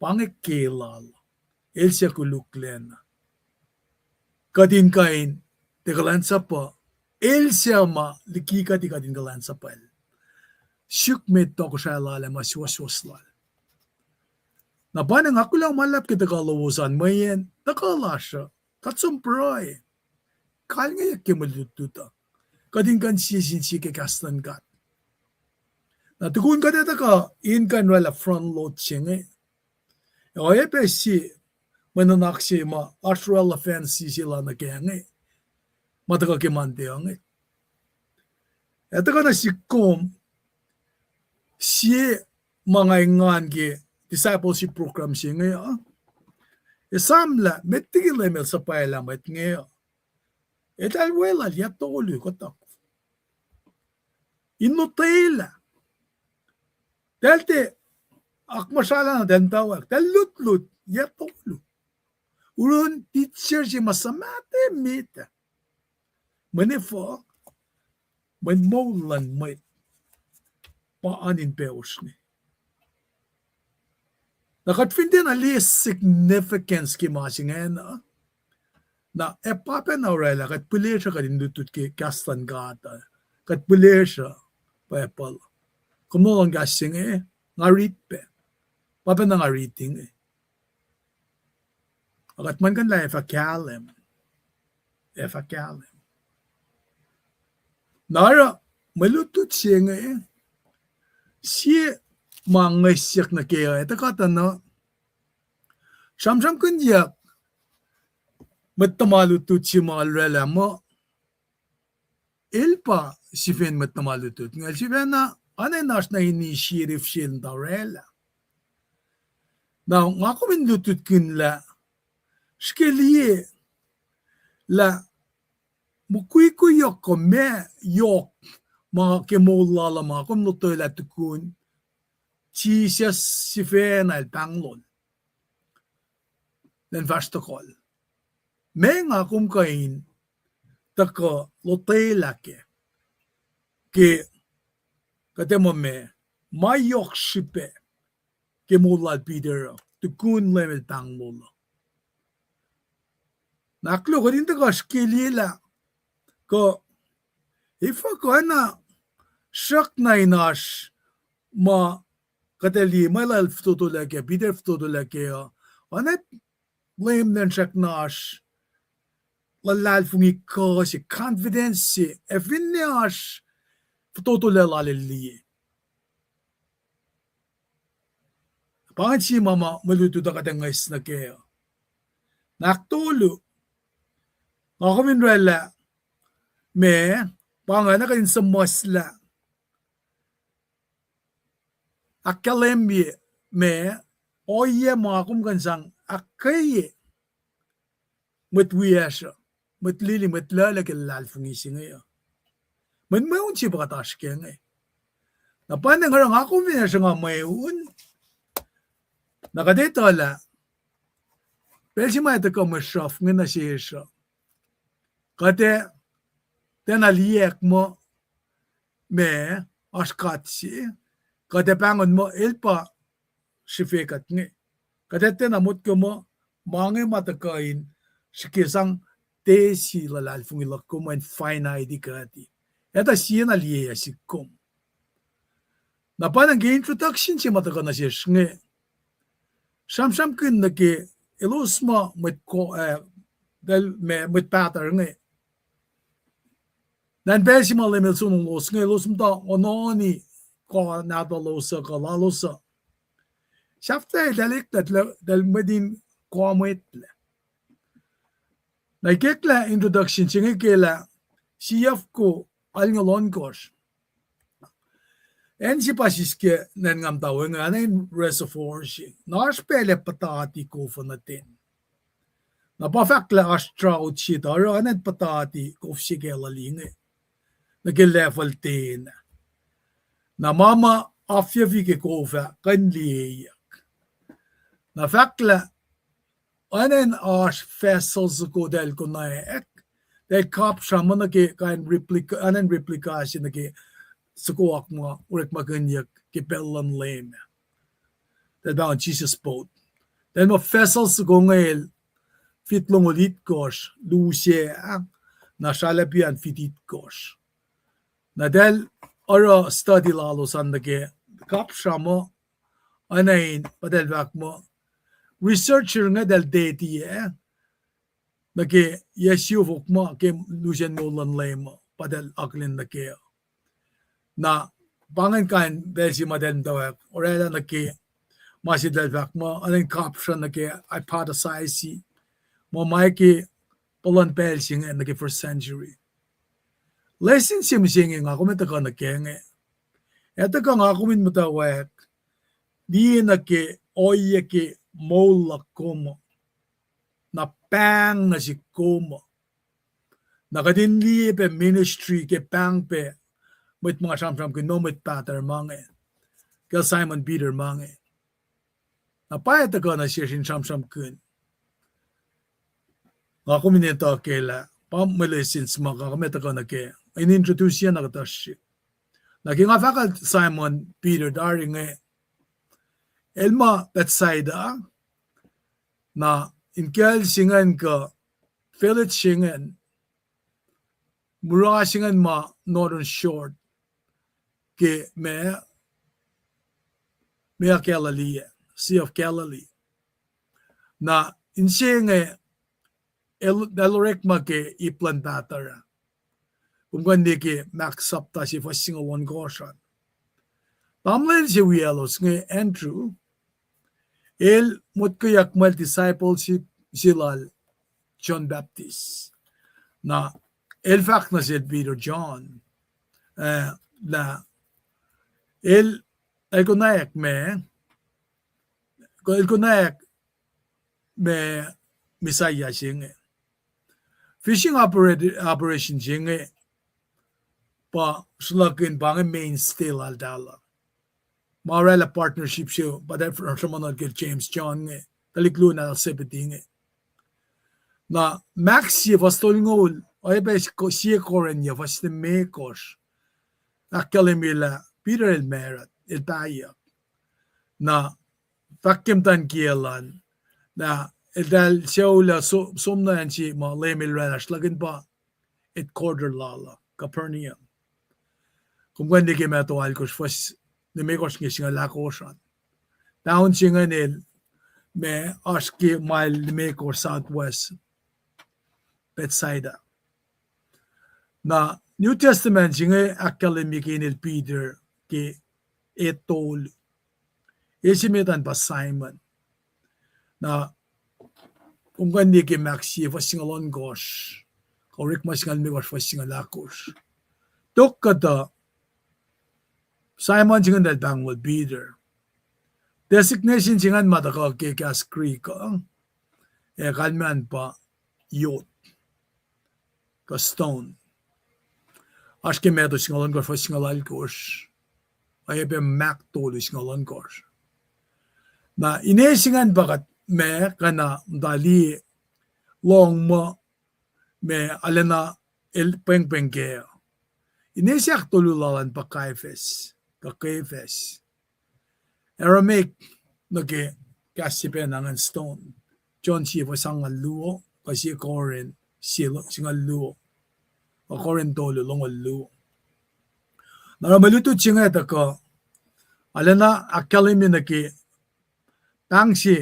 pa inge ke lal, el suc koluklacna. Kuht in kuh in tiac kuhlwacnsapuh, el suc ma liki kuht, kuht in kuhlwacnsapwacl. Suk met tohkohsrahi lal ac ma suwohswohs lal. Na pa inge nga kuloh ma luhlahp ke tuhkuh lowos an, mweyen tuhkuh lasr uh, kuht som pruhe, kalngeyuck ke mwe lutlut uh, kuht in kuh in sie sin sie ke kahs luhn God. Na tukun kuht ac tuhkuh in kuh in oraclah front load se inge, ac oacyacpac sie mwe nuhnak se ma oasr oraclah fancy se lal nuh ke inge, ma tuhkuh ke Monday inge. Ac tuhkuh nuh sihk kom sie ma nga engan ke discipleship program se inge uh, Esamlah met liki Leum El suhpwaclah mwet inge uh, eltahl weluhl yac tolu kuhtuh in lotwelah. Eltahl tiac akmuhsralah na eltahl muhtwacwacack, eltahl lutlut yac tolu. Urun teacher se ma suhmaht emet ah, mweyen efuh? Mweyen moul luhn mwet pa oan in pacosr inge. Na kuht fin tiacna liye significance ke ma se ingacn uh, na ac pa pacna orwaclah kuht pihlesruh kuht in lutlut ke kahs luhn God uh, kuht pihlesruh Bible. Kom nohfohn kahs se inge, nga rit pac. Pa pacna nga rit inge. Ac kuht muhlkuhnlah ac fah kahlwem. Ac fah kahlwem. Na oruh mwe lutlut se inge, sie ma ngihsyak nuh ke uh, ac tuhkuh tuh na sramsramkihnyuck mwet tuhma lutlut se ma orwaclah muh el pa sifen mwet tuhma lutlut inge, el sifacna, oacna in oasr na initiative sel in tuh orwaclah. Na nga kom in lutlutkihn lah srihke liye lah mukwikwi yohk kuh ma yohk ma ke moul lal uh ma kom lotwelah tukun Jisus sifacna el pahnglol lwen fahsr tohkohl. Ma nga kom kuh in tuhkuh lotwelah kac ke, kuht ac muh ma, ma yohk srihpac ke moul lal Peter uh tukun Leum el pahnglol uh. Na ahkluo, kuht in tuhkuh srihke liye lah kuh, efuh kuh na sruhk na in oasr ma kuht ac liye ma el fototolac kac, Peter fototolac kac uh, oacna Leum nacn srackna oasr luhlahlfongi kuh se, confidence se, ac finne oasr fototolac lal el liye. Pa ingacn sie ma ma mwe lutlut uh kuht ac ngihs nuh kac uh. Na ahktolu, nga kom in orwaclah ma, pa ingacn kuht in suhmuhslah ahkkahlwemye ma, ohiyac ma kom kuh in sang ahkkweye mwet wiyacsr uh, mwet lili, mwet laclac ke luhlahlfongi se inge uh. Mweyen mweun se pa kuht oasr kac inge. Na pa inge oruh nga kom fin sruhnga mweun, na kuht etuh lah pacl se ma ac tuhkuh mwe sruhf inge nuh sesr uh, kuht ac tiacna liyacack muh ma oasr God se, kuht ac pahngon muh el pa srihfe kuht inge. Kuht ac tiacna motko muh ma inge ma tuhkuh in srihke sang tesi luhlahlfongi luhk kom an, finite kuht. Etuh sie na liye ac sihk kom. Na pa inge ke introduction se ma tuhkuh nuh sesr inge, sramsramkihn nuh ke elos ma mwet ko-, eh, pacl ma mwet pahtuhr inge. Na pacl se ma Leum el sonol elos inge, elos muhta ononi kuh nahtuhlos uh, kuh lalos uh. Sahflah eltahl eklac, eltahl mwet in kuh mwet lac. Na ikacklah introduction se inge ke lah siyuck ko alngoul ohnkohsr, acn se pa siske nacn nga muhta we inge, oacna in reservoir se. Na oasr pacl ac puhtati kof uh nuh ten. Na pa fahk lah oasr trout se tuh oruh oacna in puhtati kof se ke luhli inge nuh ke level ten. Na ma ma afyufi ke kof ah kuh in liyeyuck. Na fahk lah oacna in oasr vessel soko eltahl konwacack, eltahl kapsra muh nuh ke kain replica, oacna in replica se nuh ke soko oak ma orekmakihnyuck ke pacl luhn Leum ah. Eltahl pahngon Jesus boat. Eltahl muh vessel soko inge el feet longoul itkohsr lusac, na sralacpi an feet itkohsr. Na eltahl oruh study lalos an nuh ke kapsra muh, oacna in pa eltahl fahk muh, researcher inge eltahl date ah nuh ke yac siofok ma ke lusen moul luhn Leum uh pa eltahl akihlen nuh kac. Na pa ingacn kain pacl se ma eltahl muhtwacwacack orwaclah nuh ke ma se eltahl fahk muh, oacna in kapsra nuh ke hypothesize muh ma ke puhlan pacl se inge nuh ke first century. Lesson se mihsenge nga kom ac tuhkuh nuh kac inge, ac tuhkuh nga kom in muhtwacwacack liye nuh ke ohiyac ke moul luhk kom uh. pahng nuh sihk kom uh. Na kuht in liye pac ministry ke pahng pac mwet ma sramsramkihn, no mwet pahtuhr ma inge, kacl Simon Peter ma inge. Na pwacye tuhkuh nuh sesr in sramsramkihn. Nga kom in etuh ke lah pa mwe lessons ma nga kom ac tuhkuh nuh kac, in introduce na kuhtuh srihk. Na ke nga fahk Simon Peter tari inge, el ma Bethsaida, na inkacl se ingacn kuh village se ingacn, mura se ingacn ma Northern Shore ke ma, ma Galilee, Sea of Galilee. Na inse inge el, el orekma ke ip luhn pahtuhr ah. Kom kuh in liye ke Mark sapta se fuhs singucul ohnkohsr an. Tamuhlwel se wiyaclos inge Andrew, el motkweyuck muh disciple se, se lal John Baptist. Na el fahk nuh sel Peter, John, eh, lah el, el konwacack ma, el konwacack ma Messiah se inge. Fishing operat-, operation se inge pa sruhlahkihn pa inge mainstay laltahl uh. Ma oraclah partnership se pa tuh sruhmuhn ke James, John inge, tuhlihk luo na Zebedee inge. Na Mark sie fuhs tolngoul, oacyacpac sie Corinth fuhs limekohsr, ahkkahlwemye lah Peter el marut, el pahyuck. Na fahk ke muhtwacn kiyacl an, na eltahl sucu lah so-, som nuh acn se ma Leum el oraclah sruhlahkihn pa headquarter lal uh, Capernaum. Kom kuh in liye ke Matthew alkohsr fuhs limekohsr inge singucul ahkosr an. Town se ingacn el ma oasr ke mile limekohsr southwest Bethsaida. Na New Testament se inge ahkkahlwemye ke inel Peter ke e tolu. E se met an pa Simon. Na kom kuh in liye ke Mark sie fuhs singucul ohnkohsr, kuh Orekma singucul limekohsr fuhs singucul ahkosr. Tok kuhtuh Simon se ingacn eltahl pahngon Peter. Designation se ingacn ma tuhkuh ke kahs Greek uh, ac kalmacn pa jot, kuh stone. Oasr ke Matthew singucul ohnkohsr fuhs singucul alkohsr, oacyacpac Mark tolu singucul ohnkohsr. Na ine se ingacn pa kuht ma kuh na muhta liye lohng muh ma arulacna el pwengpweng kac. Ine se ahktolu lal an pa Caiaphas, kuh Kephas. Aramaic nuh ke kahs se pacna ingacn stone. John sie fuhs angngaul luo, kuh sie Corinth sie lo-, singucul luo, kuh Corinth tolu longoul luo. Na oruh mwe lutlut se inge tuhkuh, arulacna ahkkahlwemye nuh ke pahng se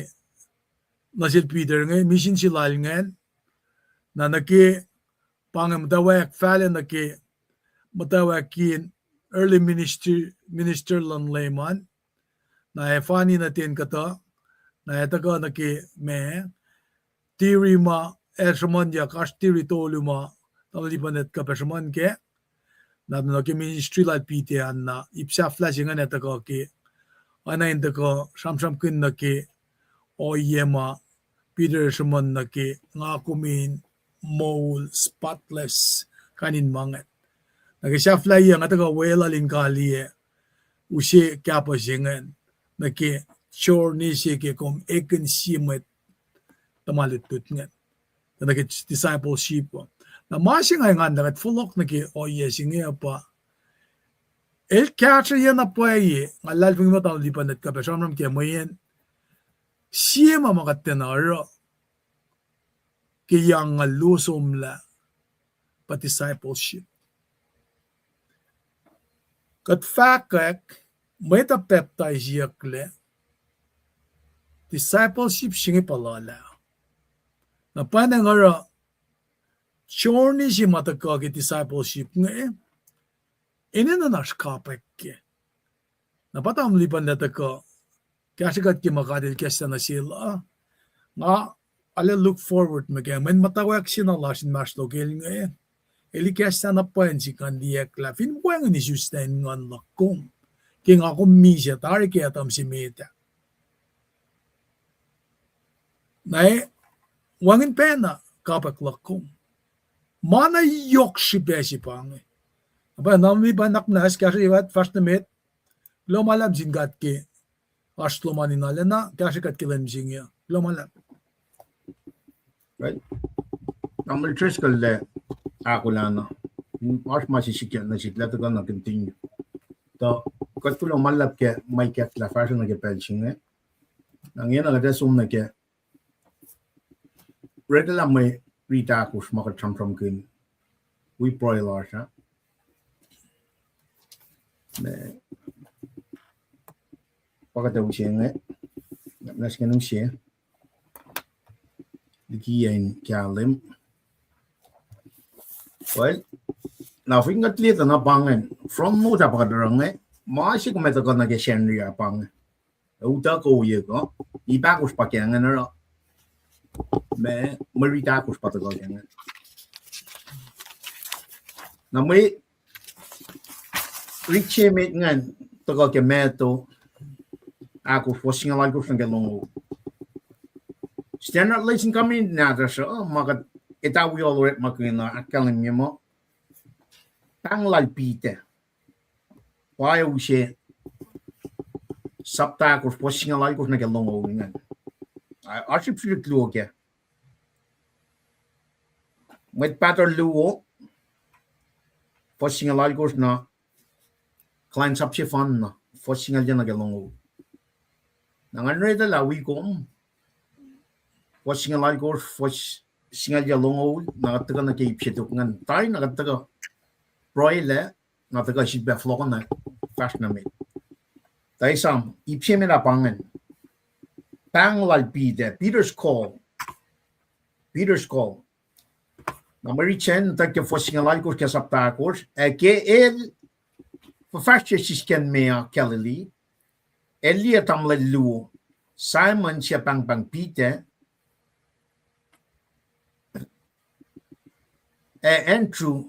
nuh sel Peter inge, misin se lal ingacn, na nuh ke pa inge muhtwacwacack fahlac nuh ke muhtwacwacack in early ministry, minister luhn Leum an, na ac fani nuh ten kuhtuh, na ac tuhkuh nuh ke ma, tiri ma ac sruhmuhnyuck, oasr tiri tolu ma tamuhlwel Lipan ac kuh pac sruhmuhn kac, na nuh ke ministry lal Peter an, na ip sahflah se ingacn ac tuhkuh ke, oacna in tuhkuh sramsramkihn nuh ke ohiyac ma Peter sruhmuhn nuh ke nga kom in moul, spotless, kain in ma ingacn. Na ke sahflahiyac nga tuhkuh weluhl in kaliyac use kahpuh se ingacn nuh ke journey se ke kom ekihn sie mwet tuhma lutlut ingacn, nuh ke discipleship uh. Na ma se nga engan lah kuht fohlohk nuh ke ohiyac se inge uh pa el kahsrweyuc na pwacye, nga luhlahlfongi muh tamuhlwel Lipan ac kuh pac sramsram kac mweyen sie ma ma kuht tiacna oruh ke yac angngaul luo somlah pa discipleship. Kuht fahkwack, mwet uh pacptaisiyucklac, discipleship se inge pa luhlah. Na pwacnwacng oruh journey se ma tuhkuh ke discipleship inge, enenuh in oasr kapwack kac. Na pa tamuhlwel Lipan el tuhkuh kahsrwe kuht ke ma God El ikacslah nuh sel uh. Nga arlac look forward ma ke mwe muhtwacwacack se na lasr inmahsrlokel inge, El ikacslah na pwacye in sik ngan liyacacng lah fin wacngihn isuslac in nguhn luhk kom, ke nga kom misac tari ke Adam se met ah. Na e Wacngihn pacna kapwack luhk kom. Ma na yohk srihpac se pa inge. Na pa na mi pa nuhnak muhnahs kahsruh iwacn fahsr nuh met. Kuloh ma luhlahp sin God ke oasr lom an in arulacna kahsruh kuht ke lwen mihsenge uh. Kuloh ma luhlahp. Right. Na mul Driscoll-le ahkolah na. Oasr ma se sikyak nuh sihk lah tuhkuh na continue. Tuh kuht kuloh ma luhlahp ke ma ikacklah fahsruh nuh ke pacl se inge. Na ingena kuht ac som nuh ke Read lah mwe riti ahkosr ma kuht sramsramkihn wi pruhe lasr ah. Me, pa kuht ac use inge, na sken use likiyac in kahlwem. Well, na fin kuht liye tuh na pa ingacn, front note ah pa kuht oruh inge, ma se kom etuh kuh nuh ke Sacnri ah pa inge. Utuckoyek uh, ip ahkosr pa ke ingacn oruh. Me, mwe riti ahkosr pa tuhkuh ke ingacn. Na mwe riti se met ingacn tuhkuh ke Matthew ahkosr, fuhs singucul alkosr nuh ke longoul. Standard Lesson Commentary nahtuhsr uh, ma kuht etuh wi orekmakihn uh, ahkkahlwemye muh pahng lal Peter. Pa ac use sapta ahkosr, fuhs singucul alkosr nuh ke longoul ingacn. Oasr ip srihsrihk luo kac. Mwet Pahtuhr luo, fuhs singucul alkosr na kuhlwacnsap sefanna, fuhs singucul yac nuh ke longoul. Na ngan read lah wi kom, fuhs singucul alkosr, fuhs singucul yac longoul, na kuht tuhkuh nuh ke ip se tok ingacn. Tari na kuht tuhkuh pruhe lac, na tuhkuh sifilpac fohlohkohn na fahsr nuh met. Tuh esam, ip se met ah pa ingacn. Pahng lal Peter, Peter's call. Peter's call. Na mwe riti sacn tuh ke fuhs singucul alkosr ke sapta ahkosr, ac ke el fuhfahsryucsr sisken me ah Galilee, el liye tamuhlwel luo, Simon suc pahngpahng Peter, ac Andrew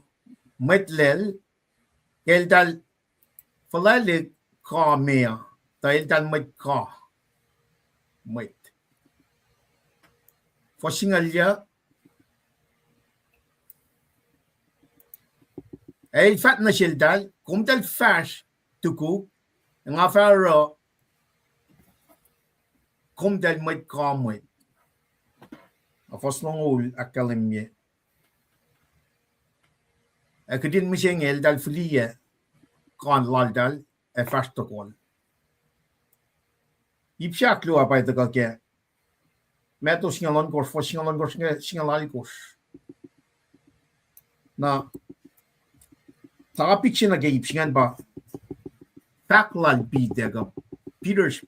mwet lal, eltahl fuhlwaclihk ka me ah, tuh eltahl mwet ka, mwet. Fuhs singucul yac, ac el fahk nuh seltahl, komtahl fahsr tukuk, ac nga fah oruh komtahl mwet ka mwet. Na fuhs longoul ahkkahlwemye, ac kihtin mihsenge eltahl fihliyac kan laltahl ac fahsr tohkohl. Ip se ahkluo ah pa tuhkuh ke Matthew singucul ohnkohsr, fuhs singucul ohnkohsr, singucul alkosr. Na topic se nuh ke ip se ingacn pa fahk lal Peter kuh Peter's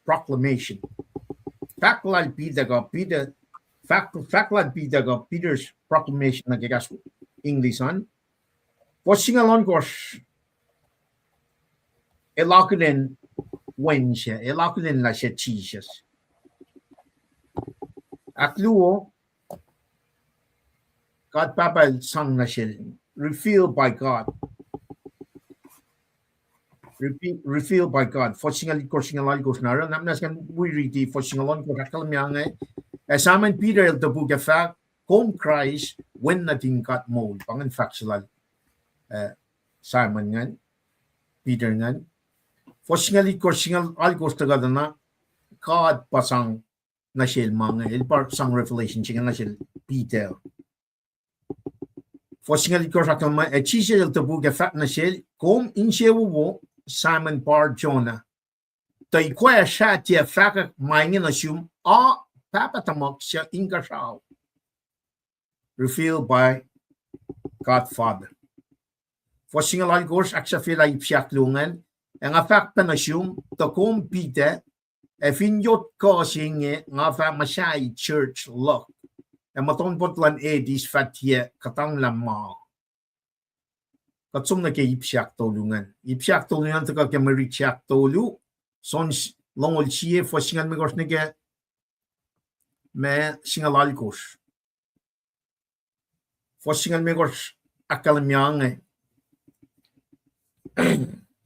proclamation. Fahk lal Peter kuh Peter, fahk, fahk lal Peter kuh Peter's proclamation nuh ke kahs English an. Fuhs singucul ohnkohsr, el akihlen wen se, el akihlen lah se Jisus. Ahkluo, God Pahpah el sang nuh sel, revealed by God. Revealed by God. Fuhs singucul itkohsr, singucul alkosr na oruh, na muhnahs ngan wi riti fuhs singucul ohnkohsr ahkkahlwemye inge. Ac Simon Peter el topuk ac fahk, kom Kraist, Wen nuhtin God moul. Pa ingacn fahk se lal, eh, Simon ingacn, Peter ingacn. Fuhs singucul itkohsr, singucul alkosr tuhkuh tuh na, God pa sang nuh sel ma inge, el pa sang revelation se inge nuh sel Peter. Fuhs singucul itkohsr ahkkahlwemye, ac Jisus el topuk ac fahk nuh sel, kom insewowo, Simon Bar Jonah. Tuh ikwac srah tiac fahkwack ma inge nuh sum, a Pahpah tuhmuhk suc inkuhsrao. Revealed by God Father. Fuhs singucul alkosr, ahksahfyelah ip se ahkluo ingacn, ac nga fahk pac nuh sum, tuh kom Peter, ac fin yot kuh se inge nga fah muhsahi church luhk, ac muhtuhnpot luhn Hades fah tiac kuhtanglah ma. Kuht som nuh ke ip se ahktolu ingacn. Ip se ahktolu ingacn tuhkuh ke mwe riti se ahktolu, John longoul sie, fuhs singucul limekohsr nuh ke ma singucul alkosr. Fuhs singucul limekohsr ahkkahlwemye inge.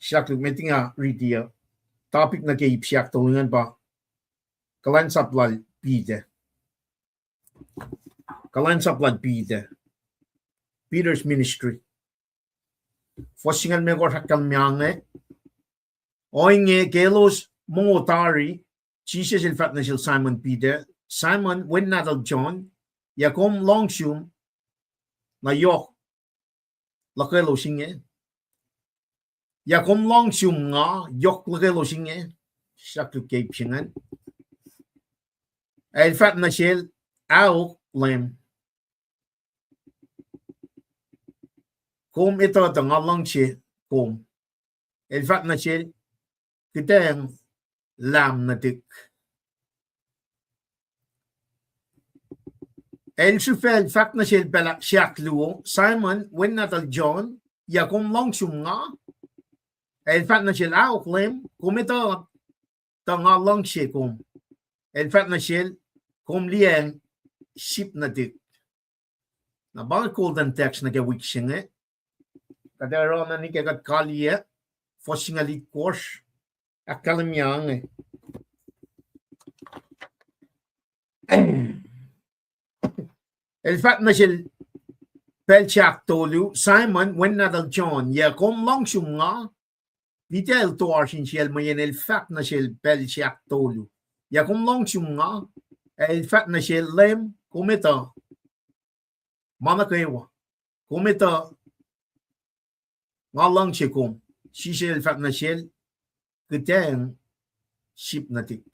Siyuck luk met nga riti uh. Topic nuh ke ip se ahktolu ingacn pa kuhlwacnsap lal Peter. Kuhlwacnsap lal Peter. Peter's ministry. Fuhs singucul limekohsr ahkkahlwemye inge. Ohinge ke elos mongo tari, Jisus el fahk nuh sel Simon Peter, Simon, wen nahtuhl John, yac kom lohng sum na yohk lukelos inge? Yac kom lohng sum nga yohk lukelos inge? Sahk luk ke ip se ingacn. El fahk nuh sel, ahok, Leum. Kom etuh tuh nga luhngse kom. El fahk nuh sel, kihtin lahm nuhtihk. El sifacl fahk nuh sel pacl se ahkluo, Simon, wen nahtuhl John, yac kom lohng sum nga? El fahk nuh sel, ahok, Leum, kom etuh tuh nga luhngse kom. El fahk nuh sel, kom liyacacng sip nuhtihk. Na pa inge golden text nuh ke wik se inge. Kuht ac oruh na nuh ke kuht kaliyac, fuhs singucul itkohsr, ahkkahlwemye inge. El fahk nuh sel pacl se ahktolu, Simon, wen nahtuhl John, yac kom lohng sum nga? Peter el toasr insiyacl mweyen el fahk nuh sel pacl se ahktolu, yac kom lohng sum nga? El fahk nuh sel, Leum, kom etuh ma nuh kwewa. Kom etuh nga luhngse kom. Jisus el fahk nuh sel, kihtin sip nuhtihk.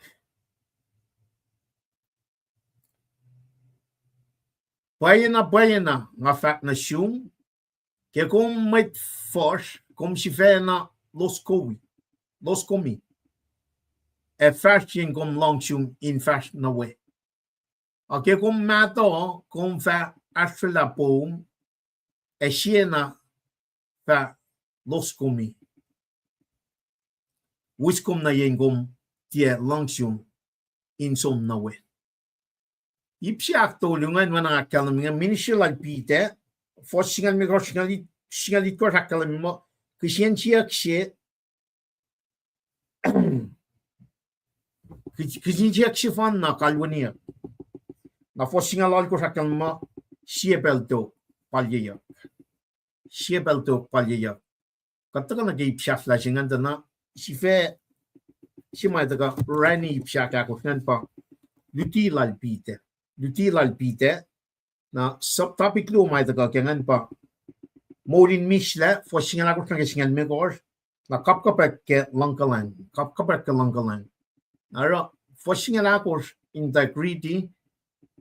Pwacyena, pwacyena nga fahk nuh sum, ke kom mwet fuhsr, kom sifacna loskomi, loskomi, ac fahsr yen kom lohng sum in fahsr nuh we. Ac ke kom mahtuh, kom fah ahsrwelah poum, ac siena fah loskomi. Wiskom nuh yen kom tiac luhngse in som nuh we. Ip se ahktolu ingacn oacna ahkkahlwem inge, ministry lal Peter, fuhs singucul limekohsr, singucul it-, singucul itkohsr ahkkahlwem muh, kihsen siyuck se, kihs-, kihsen siyuck sefanna kalweniyuck. Na fuhs singucul alkohsr ahkkahlwem muh, sie pacl tok palyeyuck. Sie pacl tok palyeyuck. Kuht tuhkuh nuh ke ip sahflah se ingacn tuh na, sifac se ma tuhkuh orani ip sahk ahkosr ingacn pa luti lal Peter. Luti lal Peter. Na subtopic luo ma tuhkuh ke ingacn pa moul in mihslac, fuhs singucul ahkosr nuh ke singucul limekohsr, na kapkapwack ke luhngkuhlwacng, kapkapwack ke luhngkuhlwacng. Na oruh fuhs singucul ahkosr, integrity,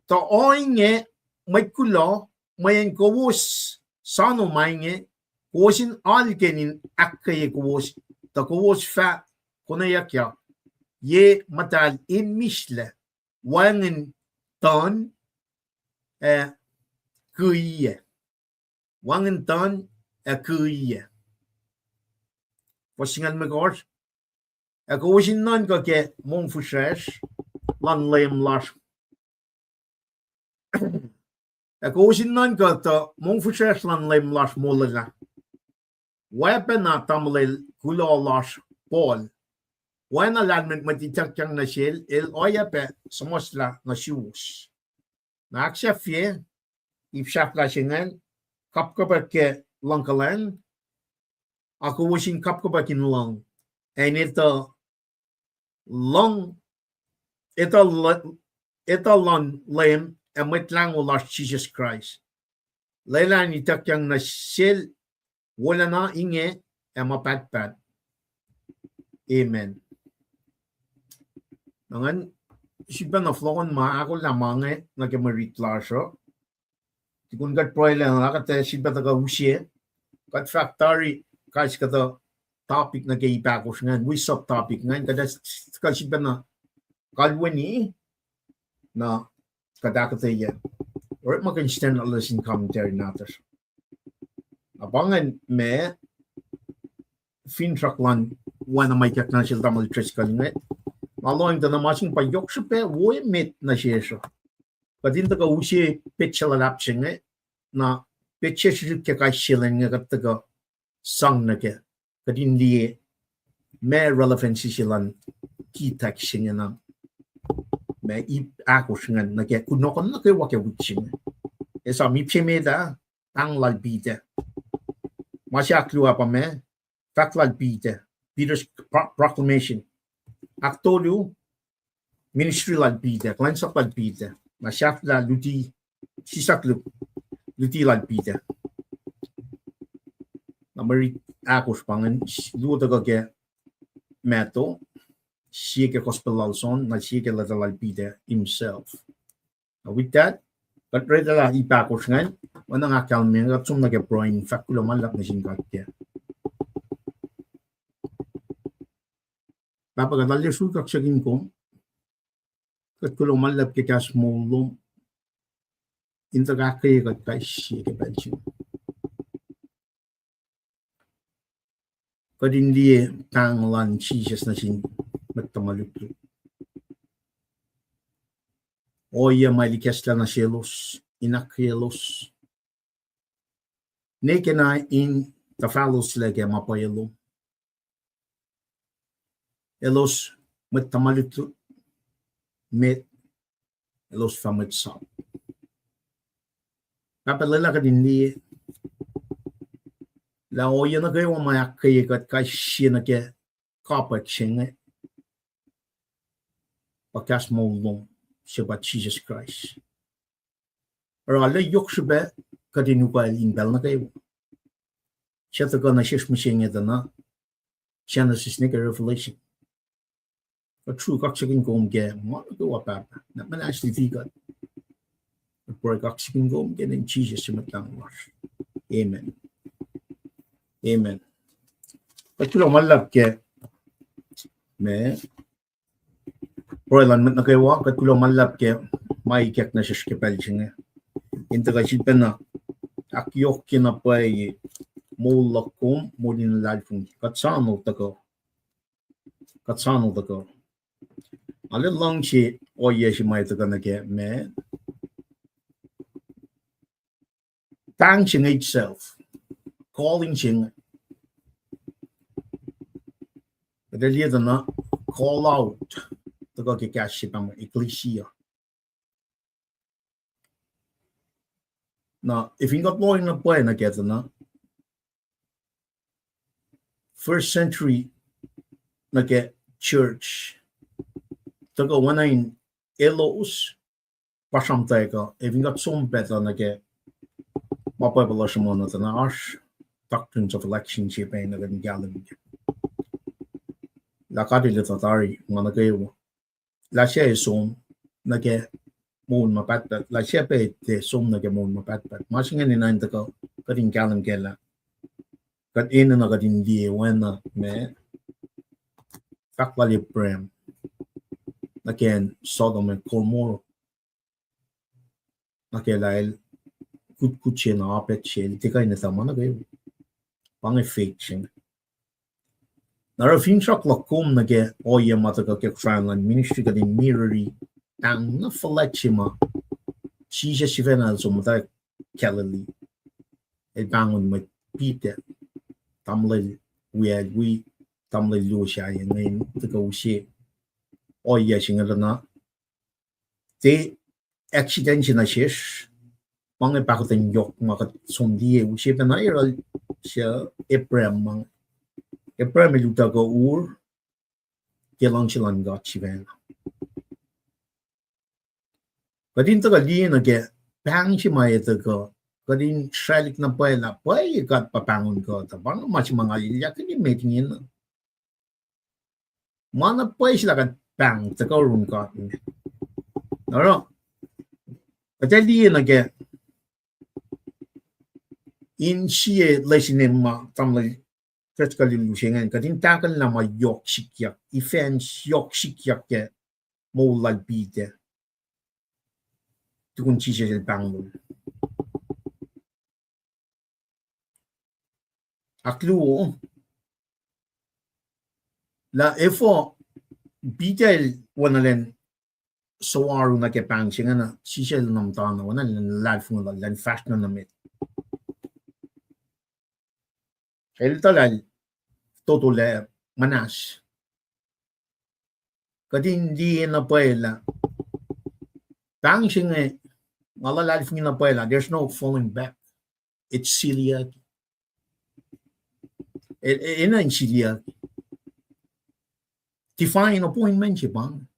tuh ohinge mwet kuloh, mweyen kowos soano ma inge, kowos in alken in ahkkweye kowos, tuh kowos fah konweyuckyak ye muhtahl in mihslac, wacngihn tuhn ac kiyac. Wacngihn tuhn ac kiyac. Fuhs singucul limekohsr. Ac kowos in nuhnkuh ke mongfihsrwacsr luhn Leum lasr. Ac kowos in nuhnkuh tuh mongfihsrwacsr luhn Leum lasr molwelah. Oacpacna tamuhlwel kuloh lasr Paul, oacna lahlmwetmwet ituckyang nuh sel, el oacyacpac suhmuhslah nuh suwos. Na ahksahfye, ip sahflah se ingacn, kapkapwack ke luhngkuhlwacng, ac kowos in kapkapwack in luhng, ac in etuh luhng, etuh luh-, etuh luhn Leum ac Mwet Lahngo lasr Jisus Kraist. Lwelah in ituckyang nuh sel wolacna, inge, ac ma pahtpaht. Amen. Na ngan sifilpacna fohlohkohn ma ahkolah ma inge nuh ke mwe rit lasr uh. Tukun kuht pruhelah, na kuht ac sifilpac tuhkuh use, kuht fahk tari kais kuhtuh topic nuh ke ip ahkosr ingacn, wi sub topic ingacn, kuht ac tuhkuh sifilpacna kalweni, na kuht ahkuhtweyac. Orekmakihn standard lesson commentary nahtuhsr. Na pa ingacn ma finsrak luhn oacna ma ikackna sel tamuhlwel Driscoll inge. Nga lohacng tuh na ma se inge pa yohk srihpac wo emet nuh sesr uh. Kuht in tuhkuh use petsac luhlahp se inge, na petsac srihsrihk ke kais sie lwen inge kuht tuhkuh sang nuh kac. Kuht in liye ma relevancy se luhn key text se inge na. ma ip ahkosr ingacn nuh ke kunohkohn nuh kwewa ke wik se inge. Esam ip se met ah, pahng lal Peter. Ma se ahkluo ah pa ma, fahk lal Peter, Peter's pro-, proclamation. Ahktolu, ministry lal Peter, kuhlwacnsap lal Peter. Na sahflah luti, sislah luti lal Peter. Na mwe rit ahkosr pa ingacn, luo tuhkuh ke Matthew, sie ke gospel lal John, na sie ke letuh lal Peter himself. With that, kuht orwaclah ip ahkosr ingacn, oacna nga ahkkahlwemye, kuht som nuh ke pruhe in fahk kuloh ma luhlahp nuh sin God kac. Pahpah, kuht arlac sruhk kaksakihn kom. Kuht kuloh ma luhlahp ke kahs moul lom in tuhkuh ahkkweye kuht kais sie ke pacl se inge. Kuht in liye pahng luhn Jisus nuh sin mwet tuhma lutlut. Ohiyac ma el ikacslah nuh selos, in ahkkweyelos, ne kena in tuhfahloslac ke ma pwacye lom. Elos mwet tuhma lutlut, met, elos fah mwet sap. Pahpah, lwelah kuht in liye lah ohiyac nuh kwewa ma ahkkweye kuht kais sie nuh ke kapwack se inge pa kahs moul lom, se pa Jisus Kraist. Oruh arlac yohk srihpac kuht in ukwacl in pacl nuh kwewa, suc tuhkuh nuh sesr mihsenge tuh na Genesis nuh ke Revelation. Kuht sruhk kaksakihn kom ke ma nuh kwewa, Pahpah, na muhnahs luti kuht. Kuht pruhe kaksakihn kom ke inen Jisus Mwet Lahngo lasr. Amen. Amen. Kuht kuloh ma luhlahp ke ma pruhe luhn mwet nuh kwewa, kuht kuloh ma luhlahp ke ma ikack nuh sesr ke pacl se inge. In tuhkuh sifilpacna ahkyohkye na pwacye moul luhk kom, moul in luhlahlfongi. Kuht soano tuhkuh. Kuht soano tuhkuh. Arlac luhngse ohiyac se ma tuhkuh nuh ke ma pahng se inge itself, calling se inge. Kuht liye tuh na call out, tuhkuh ke kahs se pa inge ecclesia. Na, fin kuht lohacng na pwacye nuh ke tuh na first century nuh ke church, tuhkuh oacna in elos pa sramtweack uh, ac fin kuht som pac tuh nuh ke ma Bible uh sruhmuhn uh tuh na oasr doctrines of election se pac na kuht in kahlwem ke. Lah God El etuh tari ma nuh kwewa. Lah suc ac som nuh ke moul ma pahtpaht, lah suc pac tiac som nuh ke moul ma pahtpaht. Ma se ingacn in tuhkuh kuht in kahlwem kac lah kuht enenuh kuht in liye oacna ma fahk lal Abraham nuh ke acn Sodom ac Gomorrah. Nuh ke lah el kutkut se na apet se el tiac kuh in etuh ma nuh kwewa. Pa inge faith se inge. Na oruh finsrak luhk kom nuh ke ohiyac ma tuhkuh ke Kosrae luhn ministry, kuht in mirrori pahng na fuhlwact se ma Jisus sifacna el som muhta Galilee. El pahngon mwet Peter, tamuhlwel wiyacl wi, tamuhlwel luo sahyac inge in tuhkuh use ohiyac se inge tuh na tiac accident se nuh sesr. Ma inge pahkotwen yohk ma kuht som liye use pacna yohrohl se Abraham ma inge. Abraham el utuckuh Ur ke luhngse luhn God sifacna. Kuht in tuhkuh liye nuh ke pahng se ma el tuhkuh, kuht in srwaclihk na pwacye lah pwacye God pa pahngon kuht uh, pa inge ma se ma nga liye lah kuht in met ingena. Ma na pwacye se lah kuht pahng tuhkuh yurin God inge. Na oruh kuht ac liye nuh ke in sie lesin ma tamuhlwel Driscoll el use ingacn, kuht in tahkuhnlah ma yohk sikyak, events yohk sikyak ke moul lal Peter tukun Jisus el pahnglol. Ahkluo, lah efuh Peter el oacna lwen soaru nuh ke pahng se ingena, Jisus el na muhtana oacna lwen luhlahlfongi lal, lwen fahsr na nuh met. El tuhlac totolac muhnahs. Kuht in liye na pwacye lah Pahng se inge, nga luhlahlfongi na pwacye lah there's no falling back. It's siliyucki. E, e, enenuh in siliyucki. Divine appointment se pa inge.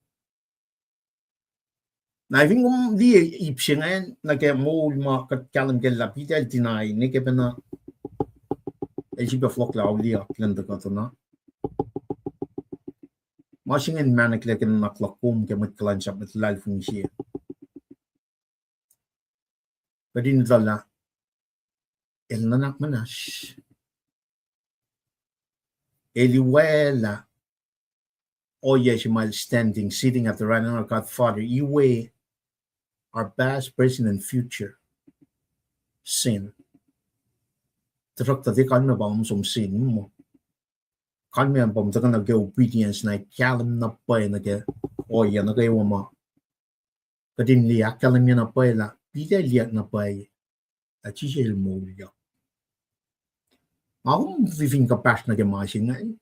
Na fin kom liye ip se ingacn nuh ke moul ma kuht kahlwem kac lah Peter el deny, ne ke pacna el sifilpac fohlohk lah auliyak lwen tuhkuh tuh na. Ma se ingacn mahneklac ke nuhnak luhk kom ke mwet kuhlwacnsap, mwet luhlahlfongi se. Kuht in etuh lah el nuhnak muhnahs. El iwaclah ohiyac se ma el standing, sitting at the right hand of God Father, iwe our past, present, and future sin. Tuhsruhktuh tiac kalmac pa kom som sin muh. Kalmac pa kom tuhkuh nuh ke obedience na kahlwem na pwacye nuh ke ohiyac nuh kwewa ma kuht in liye ahkkahlwemye na pwacye lah Peter el liye na pwacye lah Jisus el moulyak. Nga kom fin kuhpahsr nuh ke ma se inge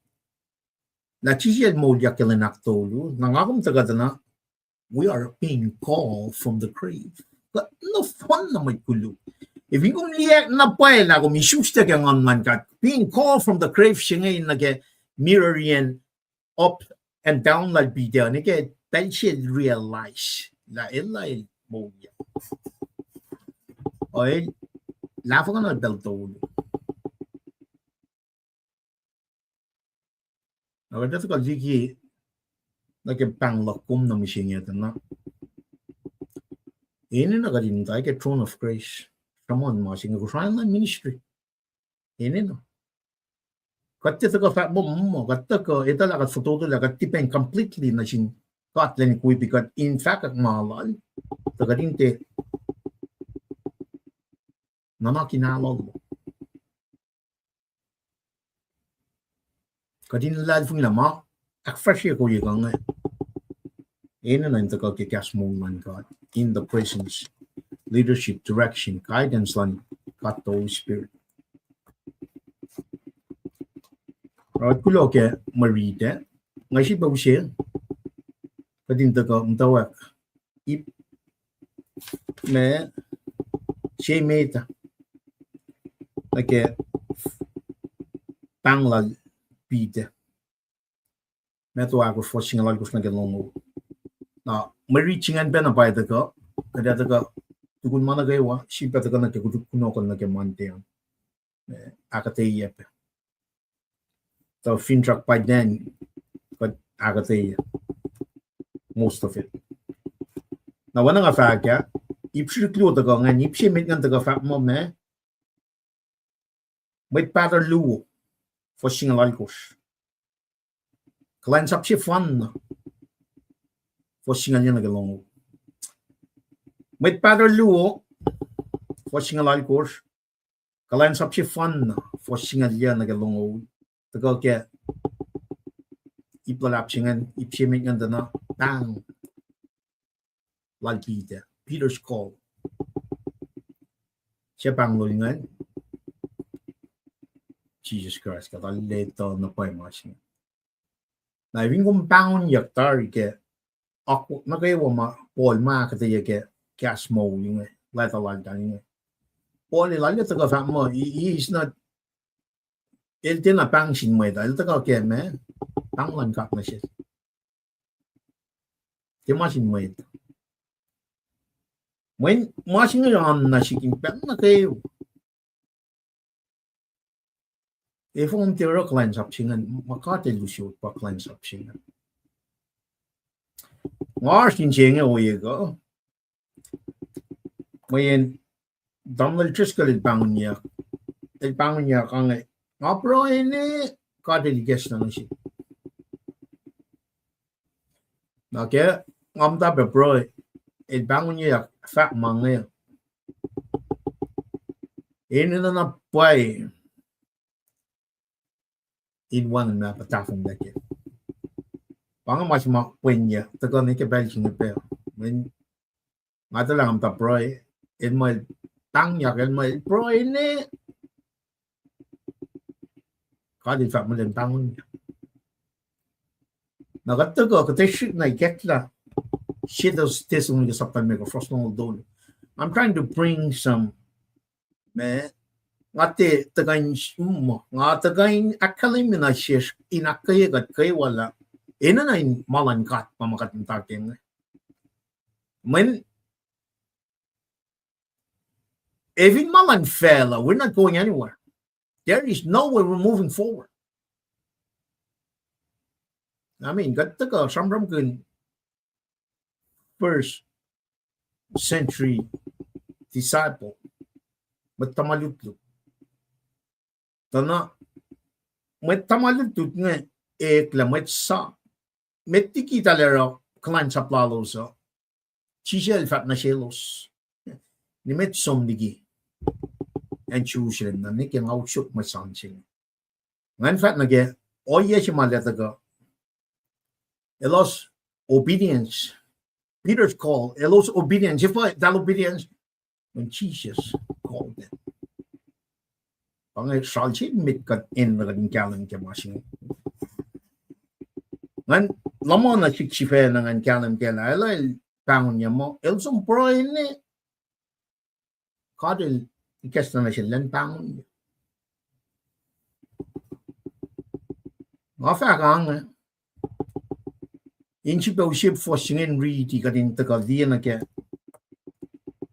lah Jisus el moulyak ke lwen ahktolu, na nga kom tuhkuh tuh na, we are being called from the grave. Kuht nohfohn na mwet koluk. Ac fin kom liye na pwacye lah kom isuslac ke Nguhn luhn God, being called from the grave se inge nuh ke mirror-ian up and down lal Peter, ne ke pacl se el realize lah el lah el moulyak. O el lahfongana pacl tolu. Na kuht etuh kuh liki nuh ke pahng luhk kom nuh mihsenge tuh na, enenuh kuht in muhta ke throne of grace. Sruhmuhn ma se inge, Kosrae luhn ministry. Enenuh. Kuht tiac tuhkuh fahk muh, muh, kuht tuhkuh etuh lah kuht fototo lah kuht depend completely nuh sin God lwen kwepi kuht in fahkwack ma lal, tuh kuht in tiac nuhnak in alu. Kuht in luhlahlfongi lah ma ahkfahsryeyuck ohiyac inge, enenuh in tuhkuh ke kahs moul luhn God, in the presence, leadership, direction, guidance luhn God the Holy Spirit. Oruh kuloh ke mwe riti, nga sifilpac use, kuht in tuhkuh muhtwacwacack ip ma se met ah nuh ke pahng lal Peter. Matthew ahkosr, fuhs singucul alkosr nuh ke longoul. Na mwe riti se ingacn pacna pa tuhkuh, kuht ac tuhkuh tukun ma nuh kwewa, sifilpac tuhkuh nuh ke kunohkohn nuh ke Monday an. Ahkuhtweyac pac. Tuh finsrak pa then, kuht ahkuhtweyac most of it. Na oacna nga fahk ah, ip srihk luo tuhkuh ingacn, ip se met ingacn tuhkuh fahk muh ma, Mwet Pahtuhr luo, fuhs singucul alkosr. Kuhlwacnsap sefanna, fuhs singucul yac nuh ke longoul. Mwet Pahtuhr luo, fuhs singucul alkosr. Kuhlwacnsap sefanna, fuhs singucul yac nuh ke longoul. Tuhkuh ke ip luhlahp se ingacn, ip se met ingacn tuh na pahng lal Peter, Peter's call. Se pahng lal ingacn, Jisus Kraist, kuht arlac etuh na pwacye ma se. Na fin kom pahngonyuck tari ke akwuck nuh kwewa ma Paul ma ahkuhtweyac ke kahs moul inge, leta lal inge. Paul el arlac tuhkuh fahk muh, he, he is not, el tiacna pahng sin mwet ah, el tuhkuh ke ma, pahng luhn God nuh sel. Tiac ma sin mwet. Mweyen ma se inge oan na sik in pacl nuh kwewa. Efuh kom tiac oruh kuhlwacnsap se ingacn, ma God El use pa kuhlwacnsap se ingacn. Nga oasr inse inge ohiyac kuh, mweyen tamuhlwel Driscoll el pahngonyuck, el pahngonyuck inge, nga pruhe ne God El ikacslah nuh sihk. Na ke nga muhta pac pruhe, el pahngonyuck fahk ma inge, enenuh na pwacye in wacngihn ma pa tahfonglac kac. Pa inge ma se ma pwacye tuhkuh nuh ke pacl se inge pac. Mweyen nga etuh lah nga muhta pruhe, el muh el pahngonyuck, el muh el pruhe ne God El fahk muh el pahngonyuck. Na kuht tuhkuh, kuht ac srihk na ikacklah Second Thessalonians chapter me, verse number tolu. I'm trying to bring some, ma, nga tiac tuhkuh in, mm, nga tuhkuh in ahkkahlwemye nuh sesr in ahkkweye kuht kwewa lah enenuh in ma luhn God pa ma kuht muhta ke inge. Mweyen efin ma luhn facluh, we're not going anywhere. There is no way we're moving forward. I mean, kuht tuhkuh sramsramkihn first century disciple, mwet tuhma lutlut. Tuh na, mwet tuhma lutlut inge eklac mwet sap, met liki tahl oruh kuhlwacnsap lalos uh, Jisus El fahk nuh selos, nimet som liki acn Jerusalem, na nwe ke nga usot mwe sang se inge. Ngan fahk nuh ke ohiyac se ma el ac tuhkuh. Elos obedience. Peter's call. Elos obedience. Efuh eltahl obedience? When Jesus called them. Pa inge sralse met kuht enenuh kuht in kahlwem ke ma se inge. Ngan luhman nuh sik sifacna ngan kahlwem kac lah el, el pahngonyuc muh el som pruhe ne God El ikacslah nuh sel elan pahngonyuc. Nga fahk ange, in srihpac usip fuhs se inge in riti kuht in tuhkuh liye nuh ke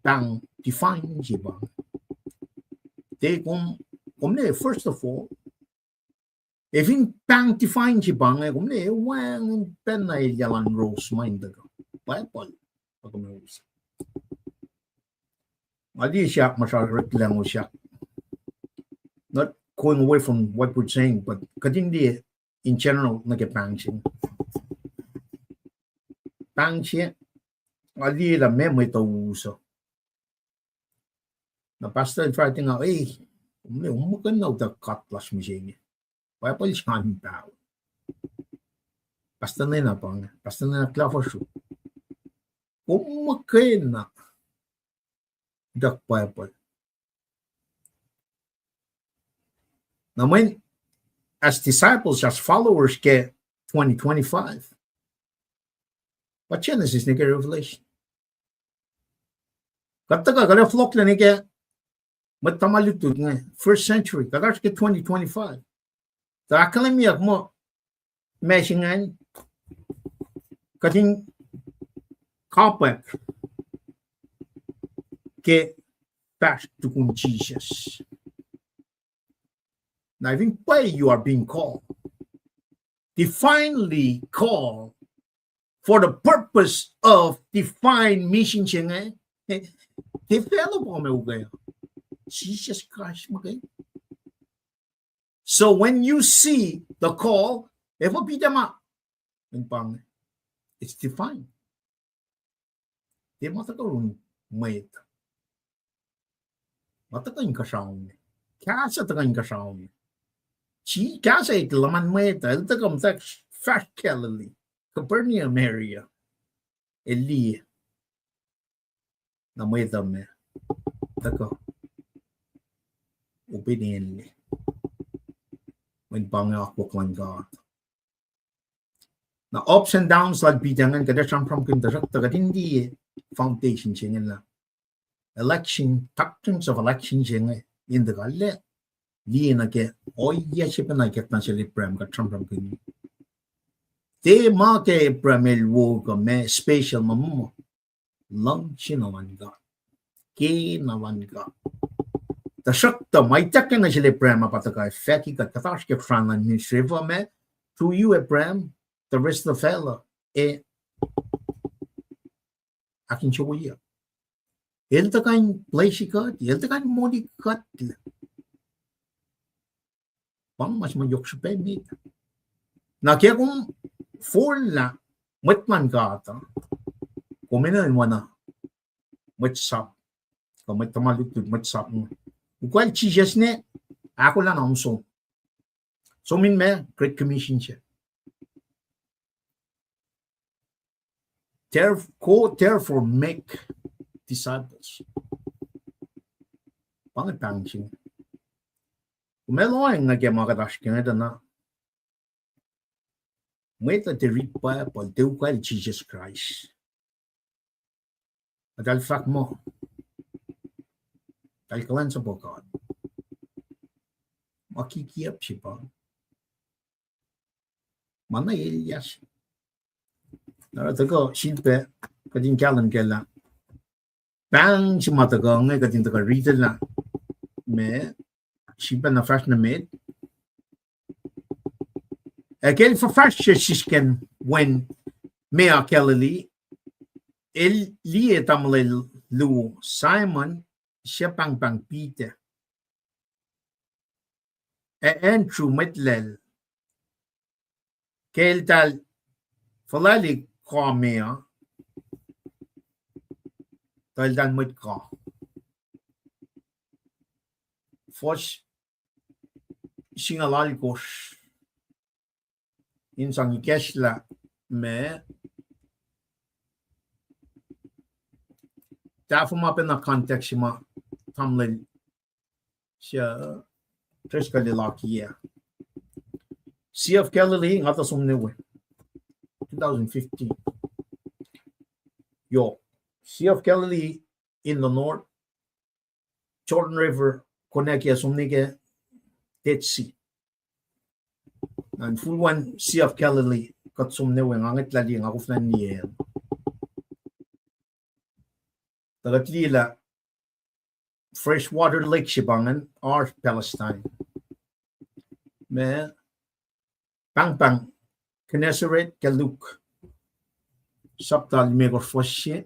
pahng define se pa inge. Te kom, kom ne, first of all, efin pahng define se pa inge, kom ne wacngihn pacna elyah luhn ros ma in tuhkuh Bible, pa kom us. Nga liye sahk ma srah oreklac ngo sahk. Not going away from what we're saying, but kuht in liye in general nuh ke pahng se. Pahng se, nga liye lah meac mwet uh us uh. Na pastor el fahk nga, ei, kom ne, kom muhkwena utuck God lasr mihsenge. Bible srihk an paho. Pastor Nena pa inge, Pastor Nena Klafosu. Kom muhkwena utuck Bible. Na mweyen, as disciples, as followers ke twenty twenty-five, pa Genesis nuh ke Revelation. Kuht tuhkuh, kuht ac fohlohklac nuh ke mwet tuhma lutlut inge, first century, kuht oasr ke twenty twenty-five. Tuh ahkkahlwemyeyuck muh ma se ingacn, kuht in kapwack ke fahsr tukun Jisus. Na fin pwacye you are being called, divinely called for the purpose of divine mission se inge, tiac facluh pa ma uke, Jisus Kraist muhkwena. So when you see the call, efuh Peter ma, in pa inge, it's divine. Tiac ma tuhkuh run mwet. Ma tuhkuh inkuhsrao me. Kahs uh tuhkuh inkuhsrao me. Chi kahs uh eklac luhman mwet uh, el tuhkuh muhta fahsr Galilee, Capernaum area. El liye. Na mwet uh ma tuhkuh obediently. Mweyen pa inge akwuck luhn God. Na ups and downs lal Peter ingacn kuht ac sramsramkihn, tuhsruhktuh kuht in liye foundation se inge lah election, doctrines of election se inge in tuhkuh lah liye nuh ke ohiyac se pacna ikackna sel Abraham kuht sramsramkihn. Tiac ma ke Abraham el wo kuh ma special ma muh luhngse na luhn God, kena luhn God. Tuhsruhktuh ma ituckyang nuh sel Abraham ah pa tuhkuh fahki kuht, kuht oasr ke front line ministry, efuh ma, through you, Abraham, the rest of the facluh ac ahkinsewowoye. El tuhkuh in bless kuht, el tuhkuh in moli kuht. Pa inge ma se ma yohk srihpac met. Na ke kom forlah mwet luhn God uh, kom enenuh in oacna mwet sap, kuh mwet tuhma lutlut, mwet sap inge. Ukwacl Jisus ne ahkolah na om som. Som in ma Great Commission se. Theref-, go therefore make disciples. Pa inge pahng se inge. Kom ac lohacng nuh ke ma kuht oasr ke inge tuh na, mwet uh tiac read Bible, tiac ukwacl Jisus Kraist. Eltahl fahk muh eltahl kuhlwacnsapuh God. Ma kikiap se pa, ma na elyah se. Na oruh tuhkuh sifilpac kuht in kahlwem kac lah pahng se ma tuhkuh inge kuht in tuhkuh riti lah ma sifilpac na fahsr nuh met. Ac ke el fuhfahsryucsr sisken wen meoa Galilee, el liye tamuhlwel luo, Simon, suc pahngpahng Peter, ac Andrew mwet lal, ke eltahl fuhlwaclihk koa meoa, tuh eltahl mwet koa. Fuhs singucul alkosr in sang ikacslah ma tahfuh ma pacna context se ma tamuhlwel se, uh, Driscoll el akiyac. Sea of Galilee, nga tuh som nuh we two thousand fifteen. Yohk. Sea of Galilee in the north, Jordan River, konwacack som nuh ke Dead Sea. Na infulwen Sea of Galilee, kuht som nuh we, nga ngwetlah liye, nga koflah in liye. Tuh kuht liye lah freshwater lake se pa ingacn, oasr Palestine. Ma pahngpahng Gennesaret ke Luke sapta limekohsr fuhs se.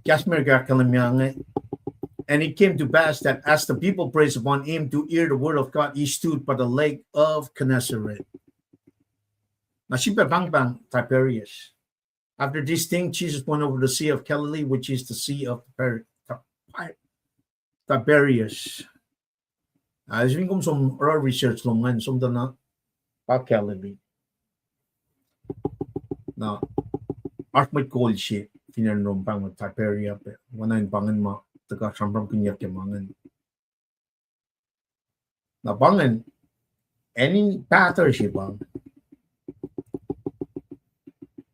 Kahs Merika ahkkahlwemye inge, And it came to pass that as the people pressed upon him to hear the word of God, he stood by the lake of Gennesaret. Na sifilpac pahngpahng Tiberias. After this thing, Jesus went over the Sea of Galilee, which is the Sea of Tiber-, Tiber-, Tiberias. Ah, sifil kom som oruh research lom ingacn, som tuh na pa Galilee. Na oasr mwet kol se fin acn Rome pahng muh Tiberia pac, oacna in pa ingacn ma tuhkuh sramsramkihnyuck ke ma ingacn. Na pa ingacn, any pater se pa,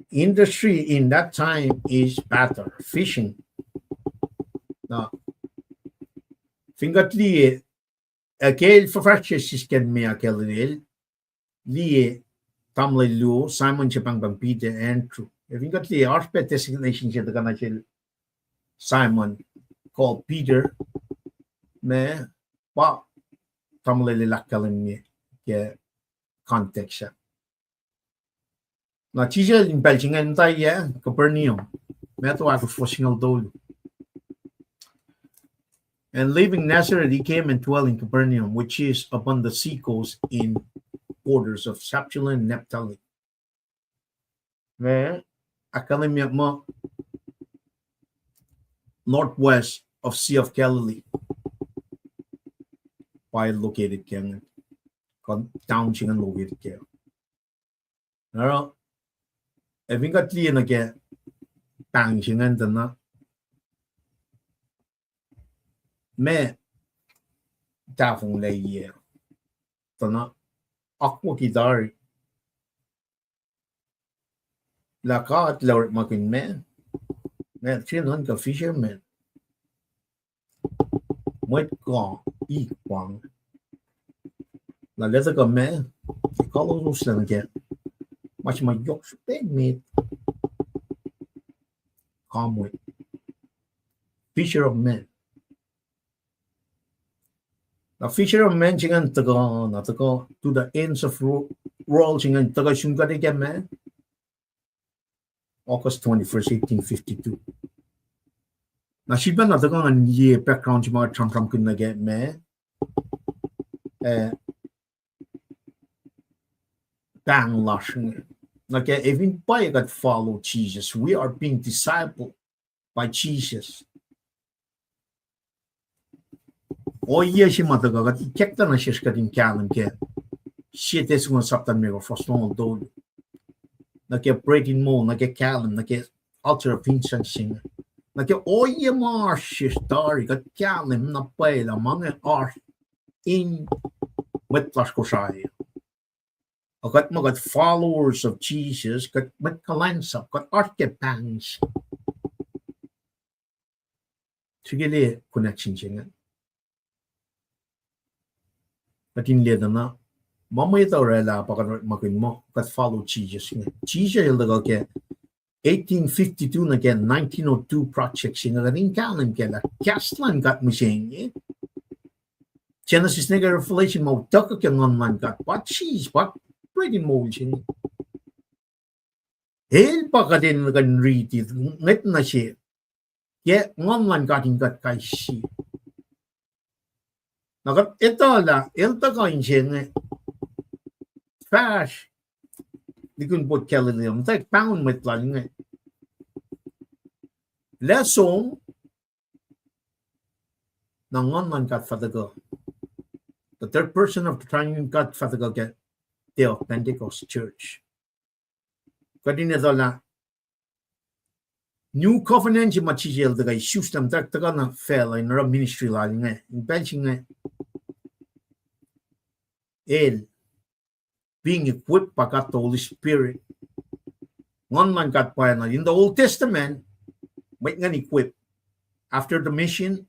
industry in that time is pater, fishing. Na fin kuht liye, ac ke el fuhfahsryucsr sisken meoa Galilee, el liye tamuhlwel luo, Simon suc pahngpahng Peter, Andrew. Ac fin kuht liye, oasr pac designation se tuhkuh nuh sel Simon, called Peter, ma pa tamuhlwel el ahkkahlwemye ke context ah. Na Jisus in pacl se ingacn muhta yac, Capernaum. Matthew ahkosr fuhs singucul tolu. And leaving Nazareth, he came and dwelt in Capernaum, which is upon the sea coast in borders of Zebulun and Naphtali. Ma ahkkahlwemye muh northwest of Sea of Galilee pa el located ke, kuh town se ingacn located ke. Oruh, ac fin kuht liye nuh ke pahng se ingacn tuh na, ma tahfonglac yac, tuh na akwucki tari lah God El orekmakihn ma, ma se nuhnkuh fisherman. Mwet kuh ik pang. Lah el tuhkuh ma, kalososlah nuh ke ma se ma yohk srihpac met, kac mwet. Fisher of men. Na fisher of men se ingacn tuhkuh, na tuhkuh to the ends of ro-, world se ingacn tuhkuh sun kuht ke ma, August twenty-first, eighteen fifty-two. Na sifilpac na tuhkuh ngan liye background se ma kuht sramsramkihn nuh ke ma, eh, pahng lasr inge. Nuh ke, ac fin pwacye kuht follow Jesus, we are being discipled by Jesus. Ohiyac se ma tuhkuh kuht ikacktuh nuh sesr kuht in kahlwem ke Sie Tessalonians sapta limekohsr fuhs longoul tolu. Nuh ke bread in moul, nuh ke kahlwem, nuh ke altar of incense se inge. Nuh ke ohiyac ma oasr sesr tari kuht kahlwem na pwacye lah ma inge oasr in mwet lasr Kosrae. Ac kuht ma kuht followers of Jesus, kuht mwet kuhlwacnsap, kuht oasr ke pahng se. Srihke liye connection se inge. Kuht in liye tuh na, ma mwet uh oraclah pa kuht orekmakihn muh kuht follow Jesus inge. Jesus el tuhkuh ke eighteen fifty-two nuh ke nineteen oh two project se inge, kuht in kahlwem kac lah kahs luhn God mihsenge, Genesis nuh ke Revelation, ma utuckuh ke Nguhn luhn God, pa Jesus, pa bread in moul se inge. El pa kuht enenuh kuh in riti, ngwet nuh se, ke Nguhn luhn God in kuht kais sie. Na kuht etuh lah el tuhkuh inse inge fahsr likihn Port Galilee, muhtwacwacack pahngon mwet lal inge. Lah som, na Nguhn luhn God fah tuhkuh. The third person of the Triune God fah tuhkuh ke Day of Pentecost Church. Kuht in etuh lah New Covenant se ma Jisus el tuhkuh isuslah, muhtwacwacack tuhkuh nuh facluh in oruh ministry lal inge, in pacl se inge el being equipped by God the Holy Spirit. Nguhn luhn God pwacye na in the Old Testament, mwet ingacn equip. After the mission,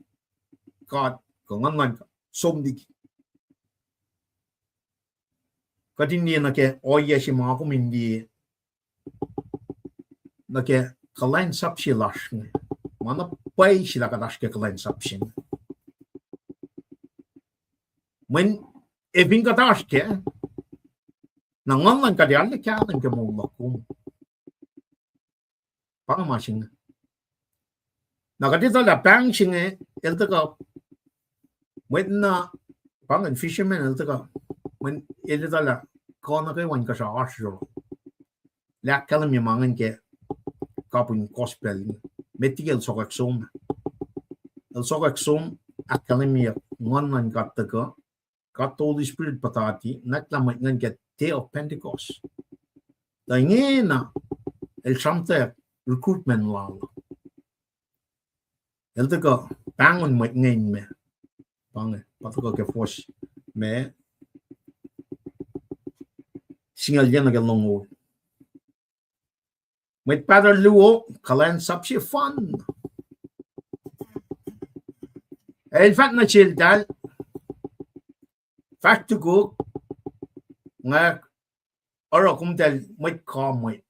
God, kuh Nguhn luhn God som liki. Kuht in liye nuh ke ohiyac se ma kom in liye nuh ke kuhlwacnsap se lasr inge. Ma na pwacye se lah kuht oasr ke kuhlwacnsap se inge. Mweyen efin kuht oasr kac, na Nguhn luhn God arlac kahlwem ke moul luhk kom. Pa inge ma se inge. Na kuht etuh lah pahng se inge el tuhkuh, mwet na, pa ingacn fisherman el tuhkuh, mweyen el etuh lah kuh nuh kwewa inkuhsrao oasr yohrohl. Lah ahkkahlwemye ma ingacn ke kapihn gospel inge, met liki el sokwack som. El sokwack som, ahkkahlwemye Nguhn luhn God tuhkuh, God the Holy Spirit puhtati, nwacklah mwet ingacn ke Day of Pentecost. Tuh ingena el sramtweack recruitment lal. El tuhkuh pahngon mwet ingacn me, pa inge, pa tuhkuh ke fuhs me singucul yac nuh ke longoul. Mwet pahtuhr luo, kuhlwacnsap sefanna. El fahk nuh seltahl, fahsr tukuk, nga oruh komtahl mwet kamwet.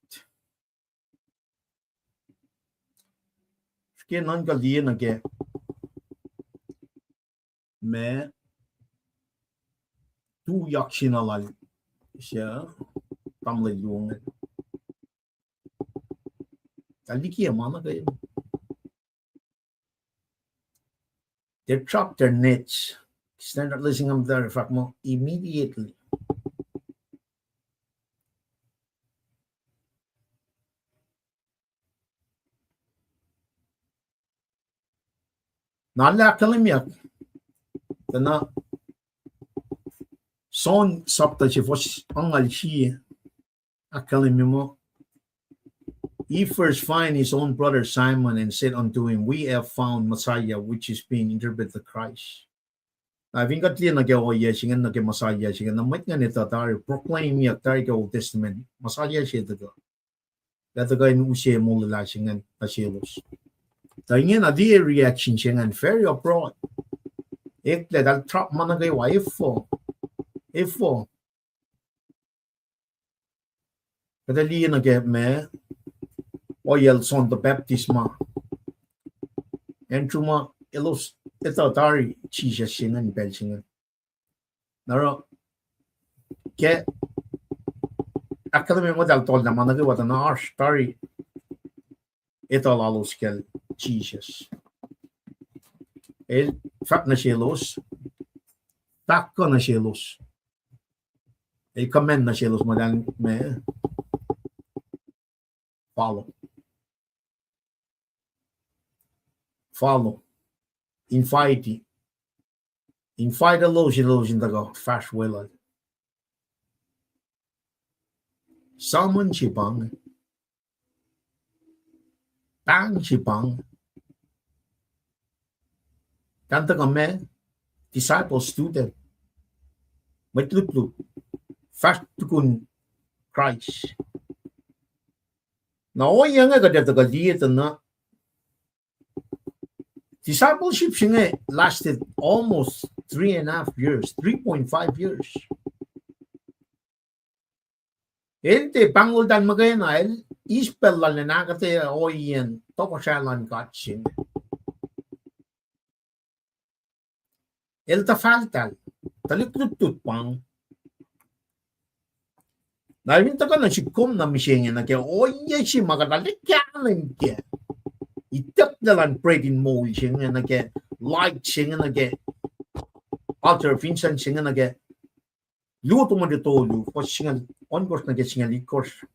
Srihke nuhnkuh liye nuh ke ma tuyak se na lal se, tamuhlwel luo inge. Tuh liki ma nuh kwewa, they dropped their nets. Standard Lesson Commentary fahk muh immediately. Na lah ahkkahlwemyeyuck, tuh na John sapta se fuhs angngaul sie, ahkkahlwemye muh, He first find his own brother Simon and said unto him, We have found Messiah, which is being interpreted the Christ. Na fin kuht liye nuh ke ohiyac se ingacn, nuh ke Messiah se ingacn, na mwet ingacn etuh tari, proclaimyeyuck tari ke Old Testament, Messiah se tuhkuh. Lah tuhkuh in use molwelah se ingacn nuh selos. Tuh ingena liye reaction se ingacn, very abrupt. Eklac, eltahl drop ma nuh kwewa, efuh, efuh. Kuht liye nuh ke ma, ohiyac John the Baptist ma, Andrew ma, elos etuh tari Jisus se ingacn pacl se ingacn. Na oruh ke ahkkahlwemye muh eltahl tollah ma nuh kwewa, tuh na oasr tari etuh lalos kacl Jisus. El fahk nuh selos, fahk kuh nuh selos, el command nuh selos muh, ma, follow. Follow. Invite. Invite elos, elos in tuhkuh fahsr weluhl. Summon se pa inge. Pahng se pa inge. Tahn tuhkuh ma, disciple, student, mwet lutlut, fahsr tukun Christ. Na ohiyac inge kuht ac tuhkuh liye tuh na discipleship se inge lasted almost three and a half years, three point five years. El tiac pahngloltahl muhkwena, el eis pacl lal in ahkuhtweyac ohiyacn tohkohsrahi luhn God se inge. El tuhfaltahl, tuhlihk lutlut pang. Na el fin tuhkuh nuh sihk kom nuh mihsenge nuh ke ohiyac se ma kuht arlac kahlwem kac, itucklac luhn bread in moul se inge nuh ke light se inge nuh ke altar of incense se inge nuh ke Luo Timothy tolu, fuhs singucul ohnkohsr nuh ke singucul itkohsr.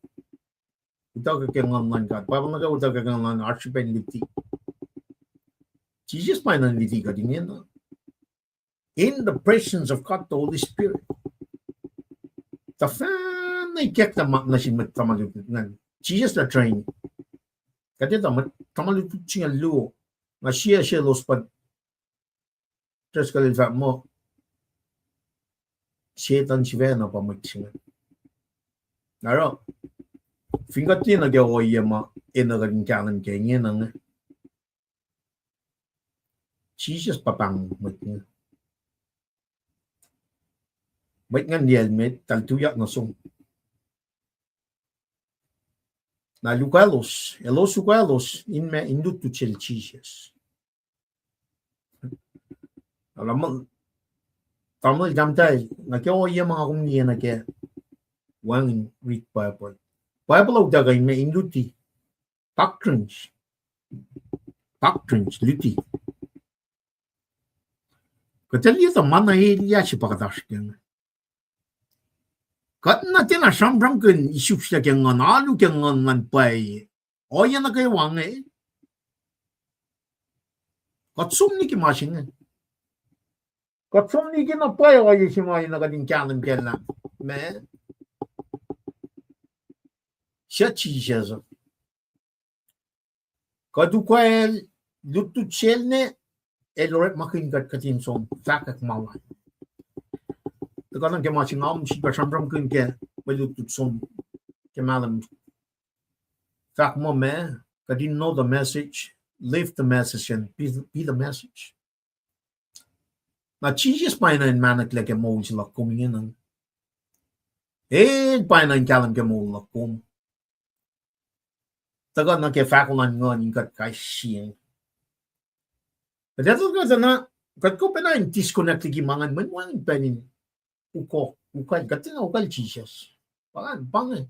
Utuckuh ke nguhn luhn God. Bible nuh ke utuckuh ke nguhn luhn God, oasr srihpen luti. Jisus pa enenuh in luti kuht ingena. In the presence of God the Holy Spirit. Tuhfahna ikacklah ma nuh sin mwet tuhma lutlut ingacn. Jisus el train. Kuht etuh mwet tuhma lutlut singucul luo, na sie selos pa Driscoll el fahk muh Setuhn sifacna pa mwet se inge. Oruh fin kuht liye nuh ke ohiyac ma enenuh kuht in kahlwem ke ingena inge, Jisus pa pahng mwet inge. Mwet ingacn liyacl met, eltahl tuyak nuh sum. Na el ukwaclos, elos ukwaclos in ma, in lutlut sel Jisus. Na tamuhlwel, tahmtahel, nuh ke ohiyac ma nga kom liye nuh ke wacngihn read Bible. Bible uh utuckuh in ma, in luti. Doctrines. Doctrines, luti. Kuht ac liye tuh ma na elyah se pa kuht oasr kac inge. Kuht na tiacna sramsramkihn isuslac ke nguhn, alu ke nguhn luhn pwacye. Ohiyac nuh kwewa inge, kuht som liki ma se inge. Kuht som liki na pwacye ohiyac se ma enenuh kuht in kahlwem kac lah ma, suc Jisus uh. Kuht ukwacl lutlut sel ne, el orekmakihn kuht kuht in som fahkwack ma lal. Tuhkuh nuh ke ma se nga kom sifilpac sramsramkihn ke mwe lutlut som ke mahlwem, fahk muh ma, kuht in know the message, live the message, and be, be the message. Na Jisus pa enenuh in mahnuhklac ke moul se luhk kom ingena. El pa enenuh in kahlwem ke moul luhk kom. Tuhkuh nuh ke fahko luhn nguhn in kuht kais sie. Kuht etuh kuht na, kuht kuh pacna in disconnect liki ma ingacn, mweyen wacngihn pacl in ukok, ukwacl, kuht tiacna ukwacl Jisus. Pa ingacn, pa inge.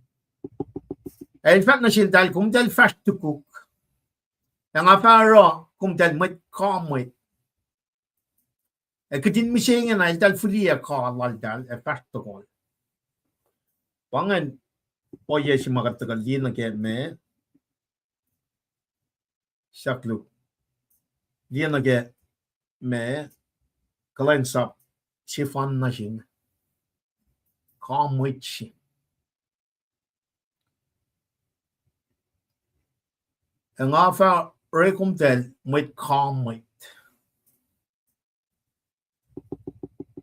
El fahk nuh seltahl, komtahl fahsr tukuk, ac nga fah oruh komtahl mwet kac mwet. Ac kihtin mihsenge na eltahl fihliyac kac laltahl ac fahsr tohkohl. Pa ingacn ohiyac se ma kuht tuhkuh liye nuh ke ma, sahk luk, liye nuh ke ma, kuhlwacnsap sefanna se inge, kac mwet se. Ac nga fah oruh komtahl mwet kac mwet.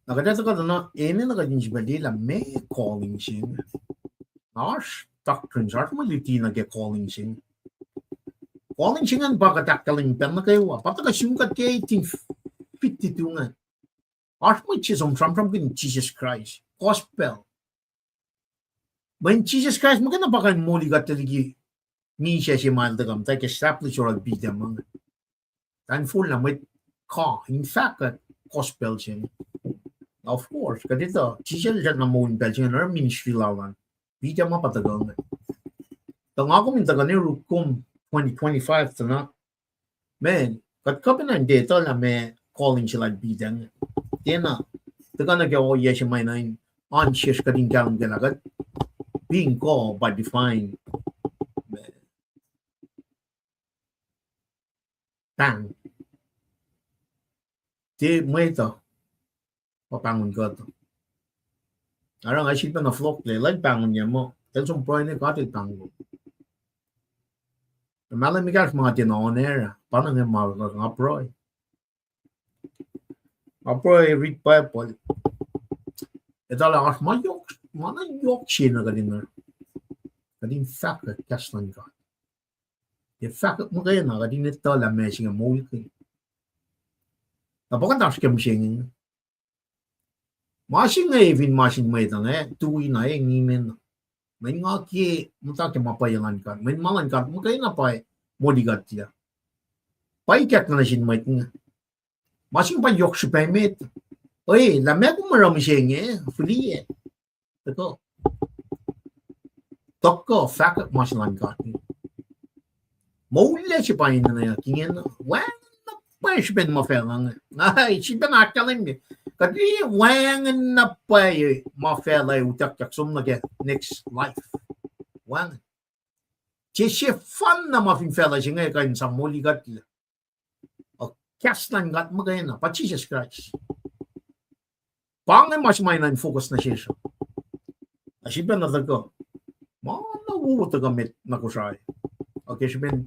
Na kuht etuh kuht na enenuh kuht in sifilpac liye lah meac calling se inge. Na oasr doctrines, oasr mwe luti nuh ke calling se inge. Calling se ingacn pa kuht ahkkahlwemye pacl nuh kwewa. Pa tuhkuh sun kuht ke eighteen fifty-two inge. Oasr mwet se som sramsramkihn Jisus Kraist, gospel. Mweyen Jisus Kraist muhkwena pa kuh in moli kuht liki misac se ma el tuhkuh muhta ke establish oral Peter ma inge. Tahn forlah mwet kac in fahkwack gospel se inge. Of course, kuht etuh Jisus el srackna moul in pacl se inge, oruh ministry lal an. Peter ma pa tuhkuh inge. Tuh nga kom in tuhkuh ne ruk kom twenty twenty-five tuh na, man, kuht kuh pacna in tiac etuh lah meac calling se lal Peter inge. Tiacna, tuhkuh nuh ke ohiyac se ma enenuh in oan sesr kuht in kahlwem kac lah kuht being called by divine, man, pahng. Tiac mwet uh pa pahngon kuht. Oruh nga sifilpac na fohlohklac, lal pahngonyuc muh el som pruhe ne God el pahngol. Mahlwem ekahsr ma nga tiacna on air ah, pa na nge ma nga pruhe. Nga pruhe, read Bible. Etuh lah oasr ma yohk, ma na yohk se na kuht in oruh. Kuht in fahkwack kahs luhn God. Ac fahkwack muhkwena kuht in etuh lah meac se inge moulkihn. Na pa kuht oasr ke mihsenge. Ma se inge fin ma sin mwet uh inge, tui na engyeng na. Mweyen nga ke muhta ke ma pwacye luhn God. Mweyen ma luhn God muhkwena pa moli kuhtlac. Pa ikackna nuh sin mwet inge. Ma se inge pa yohk srihpac met. Oe, lah meac kom oruh mihsenge, fihliyac. Tuhkuh. Tuhkuh, fahkwack ma se luhn God. Moul lac se pa ingena, ingena. Wacngihn na pwacye srihpen ma facluh inge. Ai, srihpen ahkkahlwemye. Kuht liye wacngihn na pwacye ma facluh ac utuckyak som nuh ke next life. Wacngihn. Tiac sefanna ma fin facluh se inge kuh in sang moli kuhtlac. Kahs luhn God muhkwena, pa Jisus Kraist. Pa inge ma se ma enenuh in focus nuh sesr uh. Na srihpac na tuhkuh. Ma na wo tuhkuh met na Kosrae. Okay, srihpen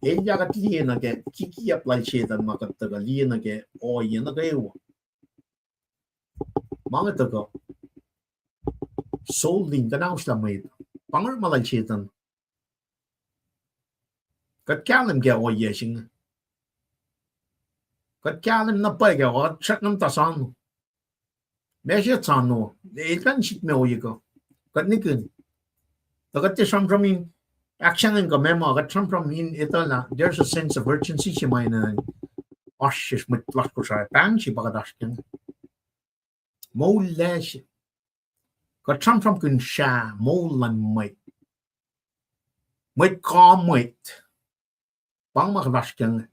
elyah kuht liye nuh ke kikiacp lal Setan ma kuht tuhkuh liye nuh ke ohiyac nuh kwewa. Ma inge tuhkuh. Soul in kuhnaoslah mwet. Pa inge orekma lal Setan. Kuht kahlwem ke ohiyac se inge. Kuht kahlwem na pwacye ke kuht srackna muhta sano. Meac se sano, eltahl sik me ohiyac kuh. Kuht nikihn. Tuh kuht tiac sramsram in ahksahngweng kuh meac ma, kuht sramsram in etuh lah there's a sense of urgency se ma enenuh in oasr sesr mwet lasr Kosrae, pahng se pa kuht oasr kac inge. Moul lac se. Kuht sramsramkihn srah moul luhn mwet. Mwet ka mwet. Pa inge ma kuht oasr kac inge.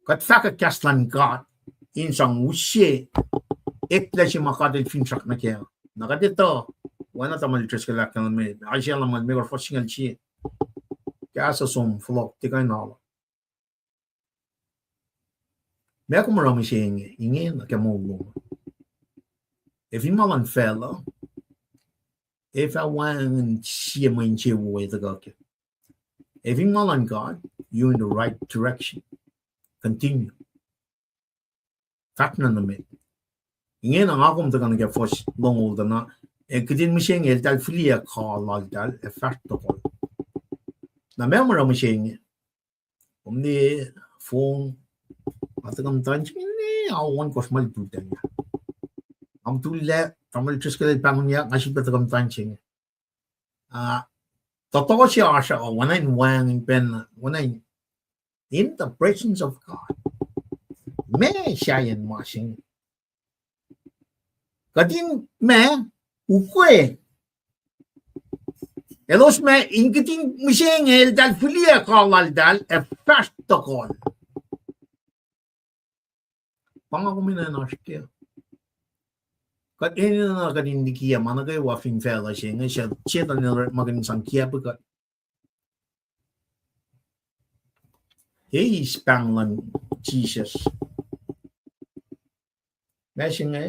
Kuht fahkwack kahs luhn God in sang use eklac se ma God el finsrak nuh kac. Na kuht etuh, oacna tamuhlwel Driscoll ahkkahlwemye, Isaiah lumngaul limekohsr, fuhs singucul sie. Kahs uh som fohlohk tiac kuh in alu. Meac kom oruh mihsenge, ingena ke moul lom? Ac fin ma luhn facluh, ac fah wacngihn sie mwe insewowo ac tuhkuh kac. Ac fin ma luhn God, you're in the right direction. Continue. Fahk na nuh met. Ingena nga kom tuhkuh nuh ke fuhs longoul tuh na, ac kihtin mihsenge eltahl fihliyac kuh laltahl ac fahsr tohkohl. Na meac kom oruh mihsenge? Kom liye phone, nga tuhkuh muhtwacn se inge, ao ohnkohsr ma lututacng. Nga mutullac, tamuhlwel Driscoll el pahngonyuck, nga sifilpac tuhkuh muhtwacn se inge. Ah, tohtoh se oasr uh, oacna in wacngihn pacna, oacna in in the presence of God. Meac sahyacn ma se inge? Kuht in meac? Ukwe. Elos meac in kihtin mihsenge eltahl fihliyac kuh laltahl ac fahsr tohkohl. Pa nga kom enenuh in oasr kac. Kuht enenuh kuht in likiyac ma nuh kwewa fin facluh se inge, Setan el orekmakihn in sang kiacpwe kuht. Eis pahng luhn Jisus. Ma se inge,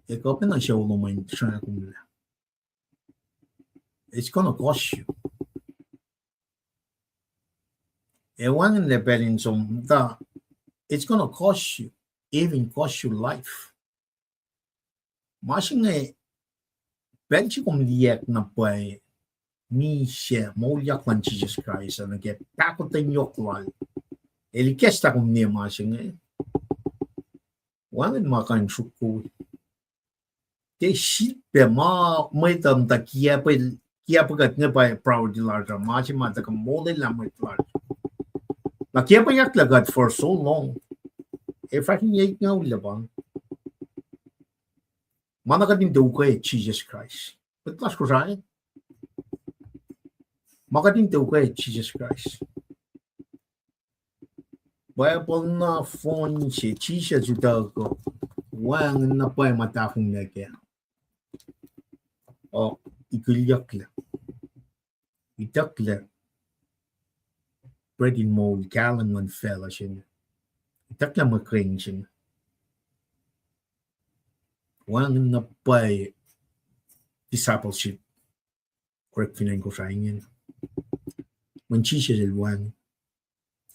ac kuh pacna sucu lom in sracngahkomlac. It's gonna cost you. Ac wacngihnlac pacl in som tuh, it's gonna cost you, even cost you life. Ma se inge, pacl se kom liyacack na pwacye, misac moulyak luhn Jisus Kraist uh nuh ke pahkotwen yohk lal. El ikacslah kom liye ma se inge. Wacngihn ma kuh in sruok. Tiac sifilpac ma mwet uh muhta kiacpwe, kiacpwe kuht inge pa priority lasr uh, ma se ma tuhkuh molwelah mwet lasr. Na kiacpweyucklac kuht for so long. Ac fahsr in yac itngoul pa. Ma na kuht in tiac ukwe Jisus Kraist. Mwet lasr Kosrae. Ma kuht in tiac ukwe Jisus Kraist. Bible na fohn se Jisus utuckuh, wacngihn na pwacye ma tahfonglac kac. O, ikulyucklac. Itucklac bread in moul, kahlwem luhn facluh se inge. Itucklac mwe keng se inge. Wacngihn na pwacye discipleship. Orek fin acn Kosrae ingena. Mweyen Jisus el wacngihn.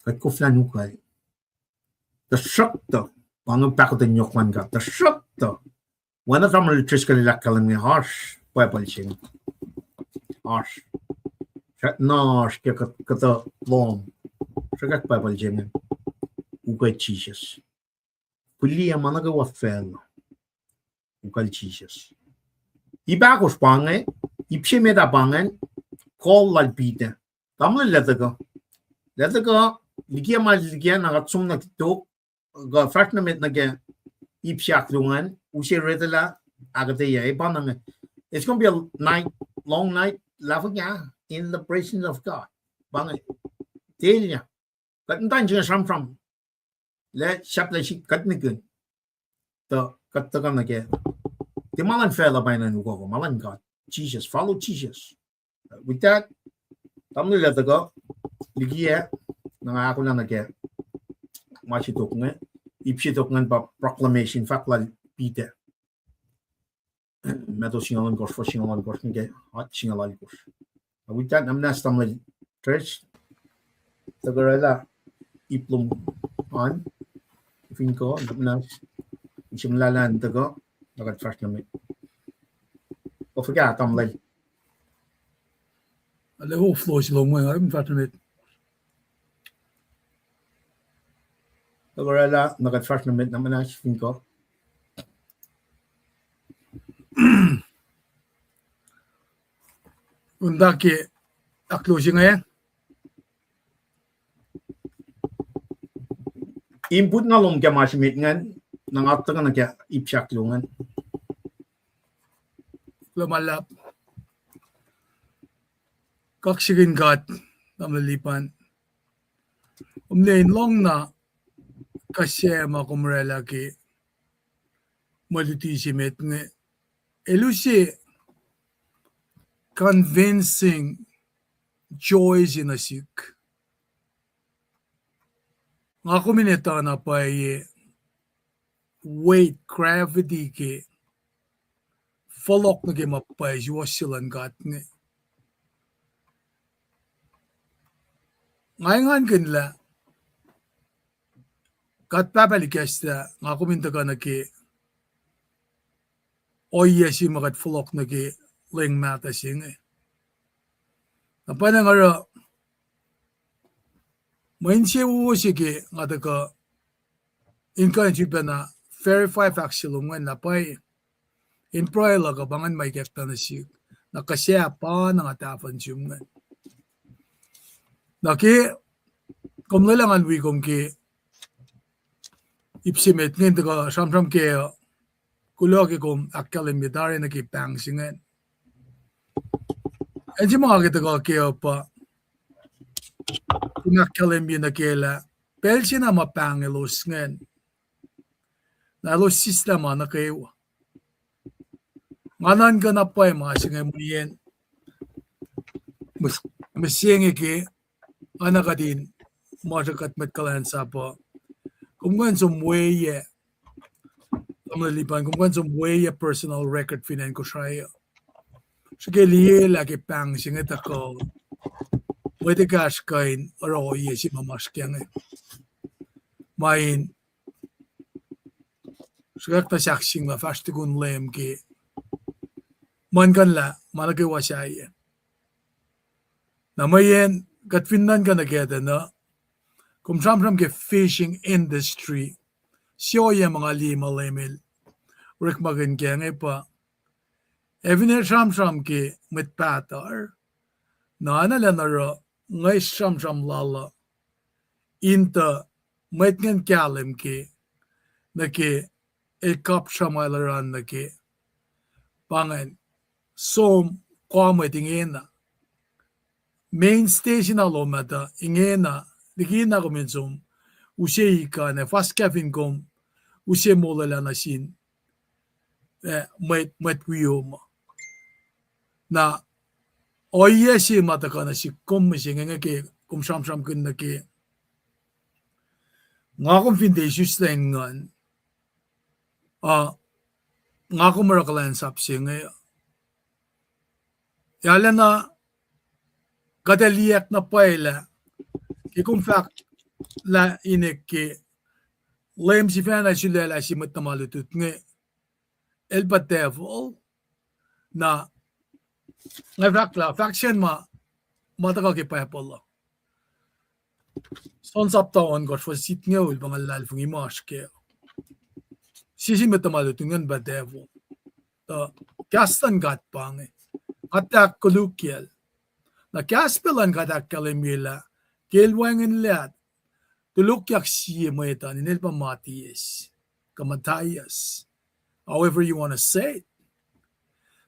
Kuht koflah in ukwacl. Tuhsruhktuh, pa inge pahkotwen yohk luhn God. Tuhsruhktuh, oacna tamuhlwel Driscoll el ahkkahlwemye, oasr Bible se inge. oasr, na oasr ke kuhtuh lohm. Sruhkwack Bible se inge, ukwe Jisus. Fihliyac ma nuh kwewa facluh, ukwacl Jisus. Ip ahkosr pa inge, ip se met ah pa ingacn, kol lal Peter. Tamuhlwel, lah tuhkuh, lah tuhkuh, likiyac ma likiyac, na kuht som nuh tok, kuh fahsr nuh met nuh ke ip se ahkluo ingacn, use retelah, ahkuhtweyac, e pa na inge. It's gonna be a night, long night, lah fuhkah, in the presence of God. Pa inge, telya, kuht muhta in se inge sramsram, lah sahp lah sik kuht nihkihn. Tuh kuht tuhkuh nuh ke, tiac ma luhn facluh pa ingacn, ukoko, ma luhn God. Jesus, follow Jesus. With that, tamuhlwel, lah tuhkuh, likiyac, na nga ahkolah nuh ke ma se tok inge, ip se tok ingacn pa proclamation, fahk lal Peter. Matthew singucul ohnkohsr, fuhs singucul ohnkohsr nuh ke, ah, singucul oalkosr. With that, na muhnahs tamuhlwel Trish, tuhkuh oraclah ip lom an, fin kuh, na muhnahs, ise muhlahlah in tuhkuh, na kuht fahsr nuh met. Kuh fuhkah tamuhlwel? Arlac overflow se lom inge, na kuht fahsr nuh met. Tuhkuh oraclah, na kuht fahsr nuh met, na muhnahs fin kuh. Undak ke ahkluo se inge. Input na lom ke ma se met ingacn, na nga tuhkuh nuh ke ip se ahkluo ingacn. Kuloh ma luhlahp. Kaksakihn God, tamuhlwel Lipan. Kom enenuh in lohng na kahs se ma kom oraclah ke mwe luti se met inge. El use convincing joy se nuh sihk. Nga kom in etuh na pwacye weight, gravity ke fohlohk nuh ke ma pwacye suwohs se luhn God inge. Nga engankihn lah God Pahpah ikacslah nga kom in tuhkuh nuh ke ohiyac se ma kuht fohlohk nuh ke lwen mahtuh se inge. Na pwacnwacng oruh mwe insewowo se ke nga tuhkuh in kuh in sifilpacna verify fahk se lom ingacn na pwacye. In pruhe luhk uh pa ingacn ma ikacklah nuh sihk. Na kuh sahp pa na nga tahfuh in sum ingacn. Na ke kom lwelah ngan wi kom ke ip se met inge in tuhkuh sramsram kac uh, kuloh ke kom ahkkahlwemye tari nuh ke pahng se ingacn. Acn se ma nga ke tuhkuh kac uh pa kom ahkkahlwemye nuh kac lah pacl se na ma pahng elos ingacn, na elos sislah ma nuh kwewa. Nga nuhnkuh na pwacye ma se inge mweyen mihs-, mihsenge ke nga na kuht in ma sruh kuht mwet kuhlwacnsap uh. Kom kuh in som weyac, tamuhlwel Lipan, kom kuh in som weyac personal record fin acn Kosrae uh. Srihke liyelah ke pahng se inge tuhkuh, mwet ekahsr kuh in oruh ohiyac se ma masr kac inge. Ma in srihkwack na sahkseng lah fahsr tukun Leum ke muhlkuhnlah ma nuh kwewa sahyac. Na mweyen kuht fin nuhnkuh nuh kac tuh na, kom sramsram ke fishing industry, sie ohiyac ma nga liye ma Leum el orekmakihn kac inge pa, ac fin el sramsram ke mwet pahtuhr, na oacna lah oruh nge sramsram lal uh in tuh mwet ingacn kahlwem ke, nuh ke el kapsra ma el oruh nuh ke, pa ingacn, som, kom mwet ingena. Main station na lom ah tuh ingena, likina kom in som use ikac na fuhskah fin kom use molwelah nuh sin, eh, mwet, mwet wiom uh. Na ohiyac se ma tuhkuh nuh sihk kom mihsenge inge ke kom sramsramkihn nuh ke nga kom fin tiac isuslac in nguhn, uh, nga kom oruh kuhlwacnsap se inge. Ac arulacna kuht ac liyacack na pwacye lah ke kom fahk lah inek ke Leum sifacna sulaclah sin mwet tuhma lutlut inge, el pa devil, na Nga fahk lah, fahk sacn ma, ma tuhkuh ke Bible uh. John sapta ohnkohsr fuhs itngoul pa nga luhlahlfongi muh oasr kac. Sie sin mwet tuhma lututacng ingacn pa devil. Tuh kahs luhn God pa inge. Nga tuh ahkkolukyacl. Na kahs pac luhn God ahkkahlwemye lah ke el wacngihnlac, tulokyak sie mwet an, inel pa Matthias, kuh Matthias, however you want to say it.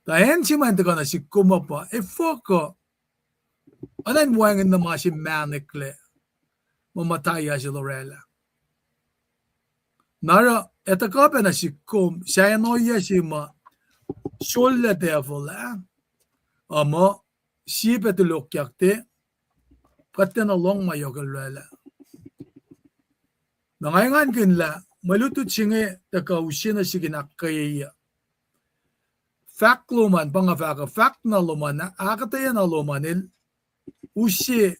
Tuh acn se ma in tuhkuh nuh sihk kom uh pa, efuh kuh, oacna in wacngihn na ma se mahneklac, ma Matthias el orwaclah. Na oruh, ac tuhkuh pac nuh sihk kom, sahyacn ohiyac se ma, sollac devil ah, uh, muh, sie pac tulokyak te, kuht tiacna lohng ma yohk el orwaclah. Na nga engankihn lah, mwe lutlut se inge tuhkuh use nuh sihk in ahkkweye. Fahk lom an, pa nga fahk uh, fahk na lom an, ahkuhtweyac na lom an el use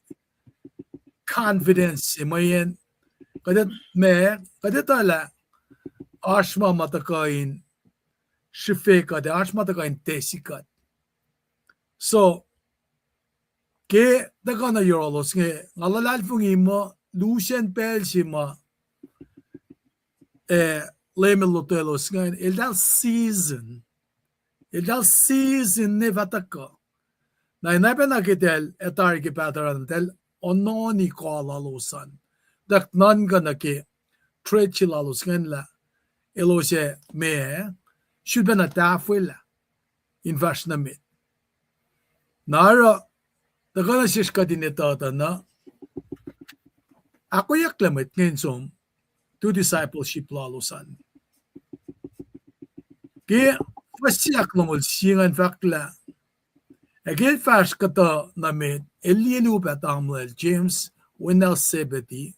confidence se mweyen kuht, ma, kuht etuh lah oasr ma ma tuhkuh in srihfe kuht, oasr ma tuhkuh in tesi kuht. So, ke tuhkuh nuh yohrohlos inge, nga luhlahlfongi muh lusen pacl se ma, eh, Leum el lotwelos ingacn, eltahl season. Eltahl season ne fah tuhkuh. Na, na pacna ke eltahl ac tari ke pacl tuhran, eltahl ononi kuh lalos an. Tuh nuhnkuh nuh ke trade se lalos ingacn lah elos ac, ma, sulpacna tahfwelah in fahsr nuh met. Na oruh, tuhkuh nuh sesr kuht in etuh tuh na, ahkoeyucklac mwet ingacn som, tu discipleship lalos an. Ke fuhs ahklongoul sie ingacn fahk lah, ac ke el fahsr kuhtuh nuh met, el liye luo pac tamuhlwel, James, wen lal Zebedee,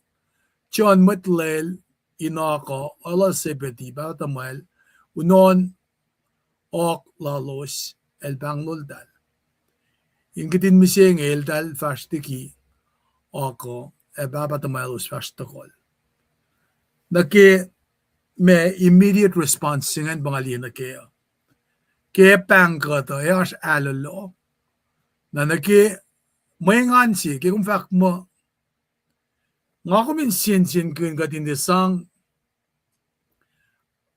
John mwet lal, in oak uh, lal Zebedee, pahpah tuhmwacl, unohn oak lalos, el pahngloltahl. In kihtin mihsenge eltahl fahsr liki oak uh, ac pahpah tuhmwaclos fahsr tohkohl. Nuh ke ma immediate response se ingacn pa nga liye nuh kac uh. Ke pahng kuhtuh, ac oasr ahlolo. Na nuh ke mwe engan se, ke kom fahk muh, nga kom in sensenkihn kuht in tiac sang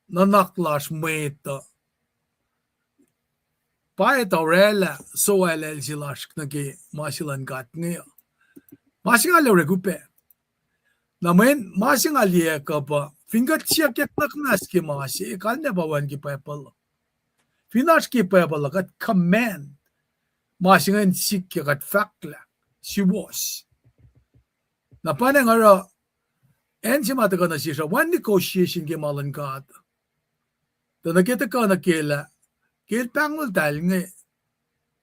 nuhnak lasr mwet uh. Pa etuh orwaclah soaluhl se lasr nuh ke ma se luhn God inge uh. Ma se nga liye orek upac. Na mweyen ma se nga liye kuh pa, fin kuht siyuck nuhnak muhnahs ke ma se, kalmac pa wacngihn ke Bible uh. Fin oasr ke Bible uh, kuht command ma se ingacn sikyak, kuht fahklah, suwohs. Na pa inge oruh, acn se ma tuhkuh nuh sesr uh, wacngihn negotiation ke ma luhn God. Tuh nuh ke tuhkuh nuh ke lah, ke el pahngloltahl inge,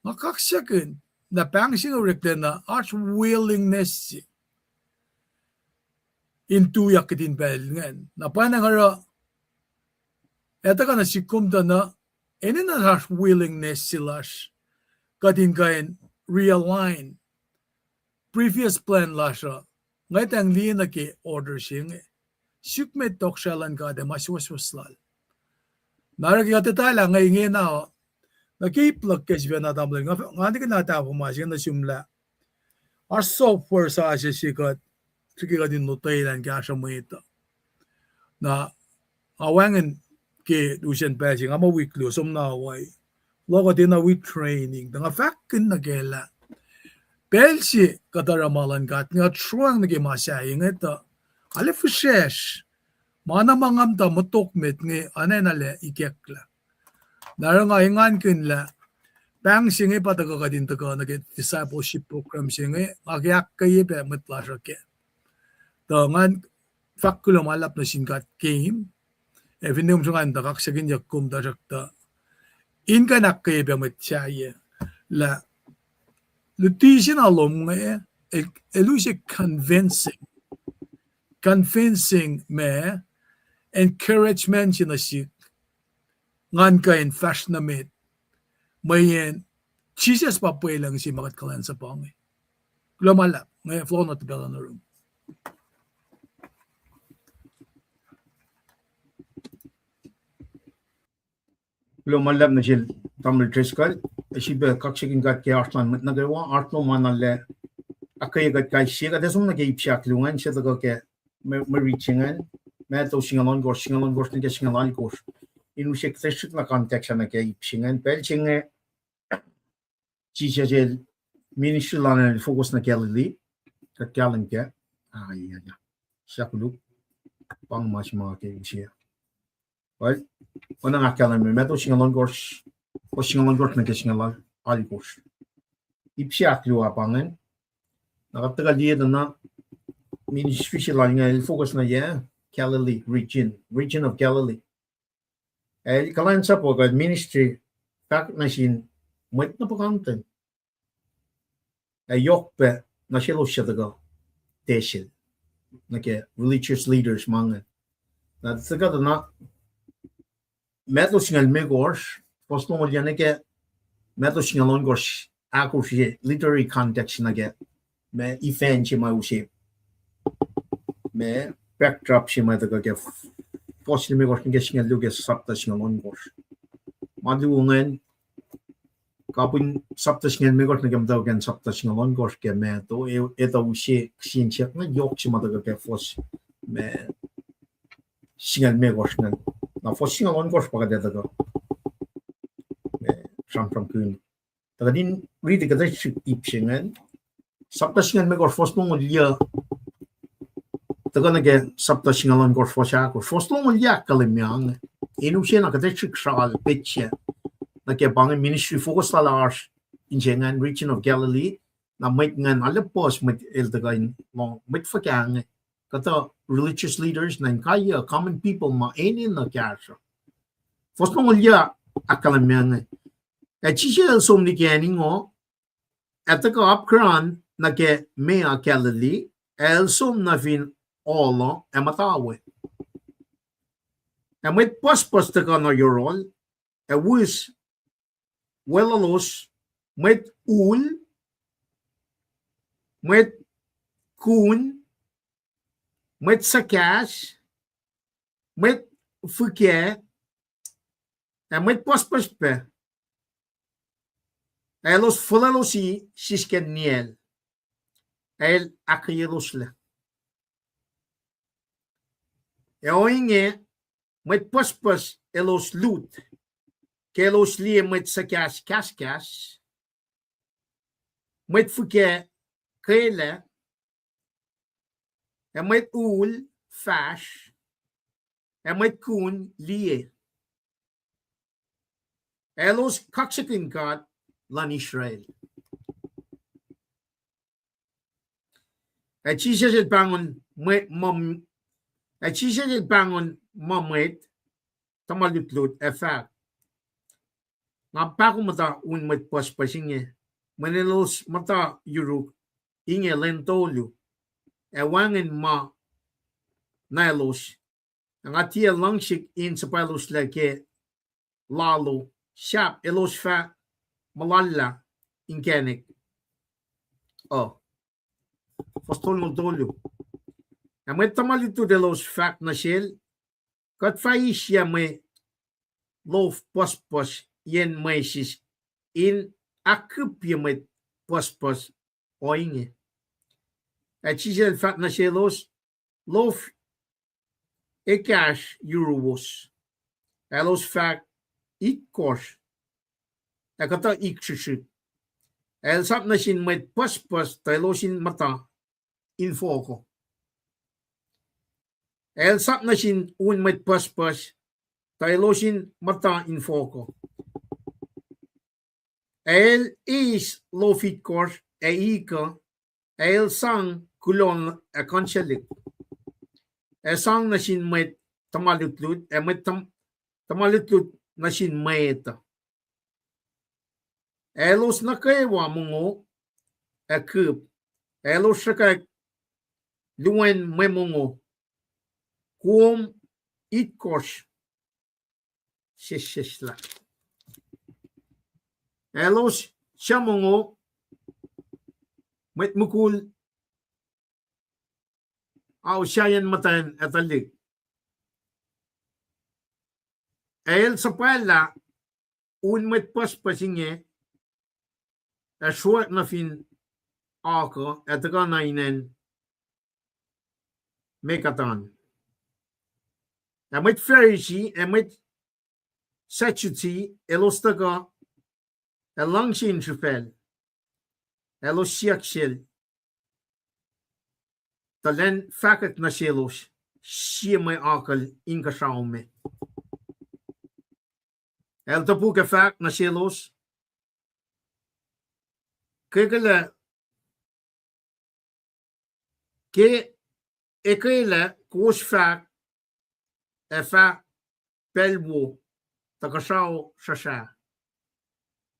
nga kaksakihn, na pahng se inge oreklac na oasr willingness se in tuyak kihtin pacl ingacn. Na pa inge oruh, ac tuhkuh nuh sihk kom tuh na, enenuh oasr willingness se lasr, kuht in kuh in realign previous plan lasr uh, ngwetacng liye nuh ke order se inge. Suk met tohkohsrahi luhn God ac ma suwohswohs lal. Na oruh ke kuht etuh lah inge, ingena uh, nuh ke ip luhk ke sifacna tamuhlwel, nga, nga nihkihn na tahfuh ma se inge nuh sum lah, oasr software sasuc se kuht, srihke kuht in lotwelah in kahsruh mwet uh. Na, nga wacngihn ke lusen pacl se, nga muh wik luo, som na wai. Loh kuht enenuh wi training. Tuh nga fahkkihn nuh kac lah, pacl se kuht oruh ma luhn God inge, kuht sruang nuh ke ma sahyac inge tuh, arlac fihsracsr. Ma na ma nga muhta muhtok met inge, anacn arlac ikacklah. Na oruh nga engankihn lah, pahng se inge pa tuhkuh kuht in tuhkuh nuh ke discipleship program se inge, nga ke ahkkweye pac mwet lasr uh kac. Tuh ngan fahk kuloh ma luhlahp nuh sin God ke, ac finne kom sruhnga in tuh kaksakihnyuck kom tuhsruhktuh, in kuh in ahkkweye pac mwet sahyac lah, luti se na lom inge, el, el use convincing. Convincing ma, encouragement se nuh sihk, ngan kuh in fahsr nuh met, mweyen Jisus pa pwelucng se ma kuht kuhlwacnsapuh inge. Kuloh ma luhlahp, inge floor na tiac pacl uh nuh rum. Kuloh ma luhlahp nuh sel Tamuhlwel Driscoll. srihpac kaksakihn God ke oasr lun mwet nuh kwewa, oasr lom an lah ahkkweye kuht kais sie, kuht ac som nuh ke ip se ahkluo ingacn, se tuhkuh ke mwe, mwe rit se ingacn, Matthew singucul ohnkohsr, singucul ohnkohsr nuh ke singucul alkohsr. In use kuht srihk na context ah nuh ke ip se ingacn, pacl se inge Jisus el ministry lal el focus nuh Galilee, kuht kahlwem kac, ah, ah, ah, sahp koluk, pa inge ma se ma ke use. Well, oacna nga ahkkahlwemye, Matthew singucul ohnkohsr, fuhs singucul ohnkohsr nuh ke singucul alkohsr. Ip se ahkluo pa ingacn. Na kuht tuhkuh liye tuh na ministry se lal inge el focus nuh yac, Galilee region, region of Galilee. El kuhlwacnsapuh kuh ministry fahk nuh sin mwet na puhkantwen. Ac yohk pac nuh selos suc tuhkuh tacl nuh ke religious leaders ma inge. Na tuhkuh tuh na Matthew singucul limekohsr, fuhs longoul yac nuh ke Matthew singucul ohnkohsr, ahkosr, literary context nuh ke ma event se ma use, ma backdrop se ma tuhkuh ke fuhs limekohsr nuh ke singucul luo ke chapter singucul ohnkohsr. Ma luo ingacn, kapihn chapter singucul limekohsr nuh ke muhtwacwacack chapter singucul ohnkohsr ke Matthew, e, etuh use kihsen siyuck na yohk se ma tuhkuh ke fuhs ma singucul limekohsr ingacn. Na fuhs singucul ohnkohsr pa kuht etuh kuh, e, sramsramkihn. Tuh kuht in riti kuht srihk ip se ingacn. Chapter singucul limekohsr fuhs longoul yac, tuhkuh nuh ke chapter singucul ohnkohsr fuhs ahkosr. Fuhs longoul yac ahkkahlwemye inge, in use na kuht srihk sral petsac nuh ke pa inge ministry focus lal oasr inse ingacn, region of Galilee. Na mwet ingacn arlac puhs mwet el tuhkuh in lohng, mwet fuhkah inge, kuhtuh religious leaders na inkaiyuck, common people ma enenuh kahsruh. Fuhs longoul yac ahkkahlwemye inge, ac Jisus el som liki acn ingoh, ac tuhkuh apkuhran nuh ke meoa Galilee, ac el som nuh fin ohl uh ac muhta we. Ac mwet pucspucs tuhkuh nuh yohrohl, ac wihs weluhlos, mwet ul, mwet kun, mwet suhkahs, mwet fuhkah, ac mwet pucspucs pac, ac elos fuhlwelosi sisken niyacl, ac el ahkkweyeloslah. Ac ohinge, mwet pucspucs elos lut, ke elos liye mwet suhkahs kahskahs, mwet fuhkah kwelac, ac mwet ul fahsr, ac mwet kun liye. Ac elos kaksakihn God luhn Israel. Ac Jisus el pahngon mwe-, mum-, ac Jisus el pahngon ma mwet tuhma lutlut ac fahk, Nga pahkomuhta un mwet pucspucs inge, mweyen elos muhta yuruk inge lwen tolu, ac wacngihn ma na elos, ac nga tiac luhngsik in suhpwacloslac ke lalo, sahp elos fah mulallah inkacnek uh. Fuhs tolngoul tolu. Ac mwet tuhma lutlut elos fahk nuh sel, Kuht fah eisyac mwe lof pucspucs yen mwesis in ahkkihpye mwet pucspucs ohinge? Ac Jisus el fahk nuh selos, Lof ekahsr yuruwos? Ac elos fahk, Itkohsr. Ac kuhtuh ik srihsrihk. Ac el sap nuh sin mwet pucspucs tuh elos in muhta infohk uh. Ac el sap nuh sin un mwet pucspucs tuh elos in muhta infohk uh. Ac el eis lof itkohsr ac ik uh, ac el sang kuloh ac kuhnsaclihk, ac sang nuh sin mwet tuhma lutlut, ac mwet tuhma lutlut nuh sin mwet uh. Ac elos nuh kwewa mongo ac kihp, ac elos sruhkwack luen mwe mongo kom itkohsr sesseslah. Ac elos suc mongo, mwet mukul, ao, sahyacn muhtwacn ac tuhlihk. Ac el suhpwaclah un mwet pucspucs inge ac sruok nuh fin akuh, ac tuhkuh nuh inen Megadan. Ac mwet Pharisee ac mwet Sadducee elos tuhkuh, ac luhngse insrifacl, ac elos siyuck sel, tuh elan fahkwack nuh selos, sie mwe akucl inkuhsrao me. El topuk ac fahk nuh selos, ke, ke, ke, ekwelah kowos fahk, ac fah pacl wo, tuh kuhsrao srusra.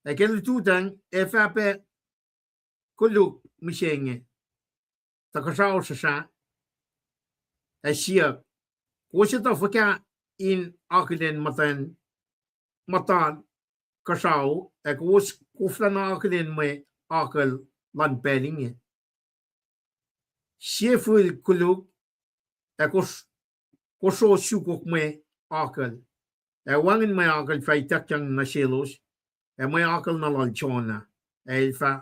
Ac ke lututacng ac fah pac koluk mihsenge, tuh kuhsrao srusra, ac siyuck, kowos etuh fuhkah in akihlen muhta, muhta kuhsrao, ac kowos koflana akihlen mwe akucl luhn pacl inge? Sie fihl koluk, ac kos-, kosro sukok mwe akucl. Ac wacngihn mwe akucl fah ituckyang nuh selos, ac mwe akucl na lal Jonah, ac el fah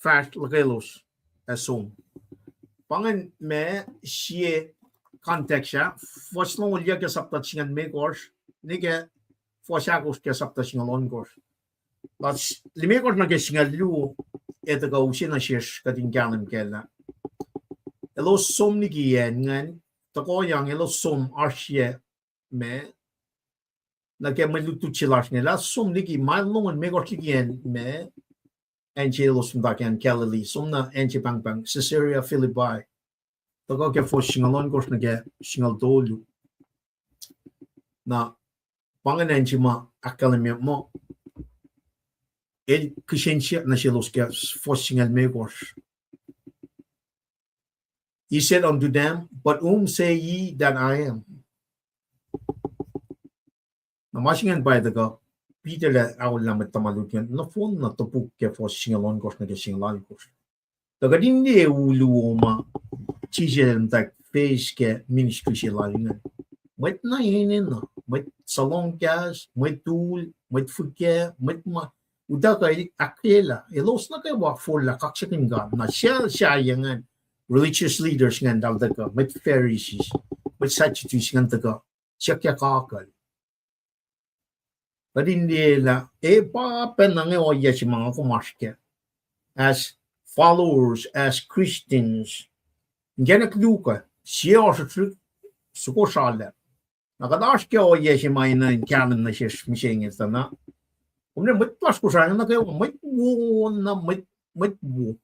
fahsr lukelos ac som. Pa ingacn ma sie context ah, fuhs longoul yuc ke sapta singucul limekohsr, nuh ke fuhs ahkosr ke sapta singucul ohnkohsr. Fuhs limekohsr nuh ke singucul luo, ac tuhkuh use nuh sesr kuht in kahlwem kac lah elos som liki acn ingacn, tuhkuhyang elos som oasr yac ma, nuh ke mwe lutlut se lasr inge, lah som liki, ma longoul limekohsr liki acn ma, acn se elos muhta ke acn Galilee, som nuh acn se pahngpahng Caesarea Philippi. Tuhkuh ke fuhs singucul ohnkohsr nuh ke singucul tolu. Na pa ingacn acn se ma ahkkahlwemye muh el kihsen siyuck nuh selos ke fuhs singucul limekohsr. He said unto them, But whom say ye that I am? Na ma se ingacn pa tuhkuh Peter el aollah mwet tuhma lutlut ingacn nohfohn na topuk ke fuhs singucul ohnkohsr nuh ke singucul alkohsr. Tuh kuht in liye uluo ma Jisus el muhtwacwacack ke ministry se lal ingacn. Mwet na enenuh, mwet suhlohng kahs, mwet ul, mwet fuhkah, mwet ma, utuckuh el ahkkweyelah, elos nuh kwewa forlah kaksakihn God. Na sel sahyac ingacn, religious leaders ingacn eltahl tuhkuh, mwet Pharisees, mwet Sadducees ingacn tuhkuh, siyuck ke kakucl. Kuht in liye lah, e pa pacna inge ohiyac se ma nga kom oasr kac. As followers, as Christians, inkacnek luo kuh, sie ohsr srihk, soko sralacp. Na kuht oasr ke ohiyac se ma enenuh in kahlwem nuh sesr mihsenge tuh na, kom liye mwet lasr Kosrae nuh kwewa, mwet wo na mwet, mwet wo.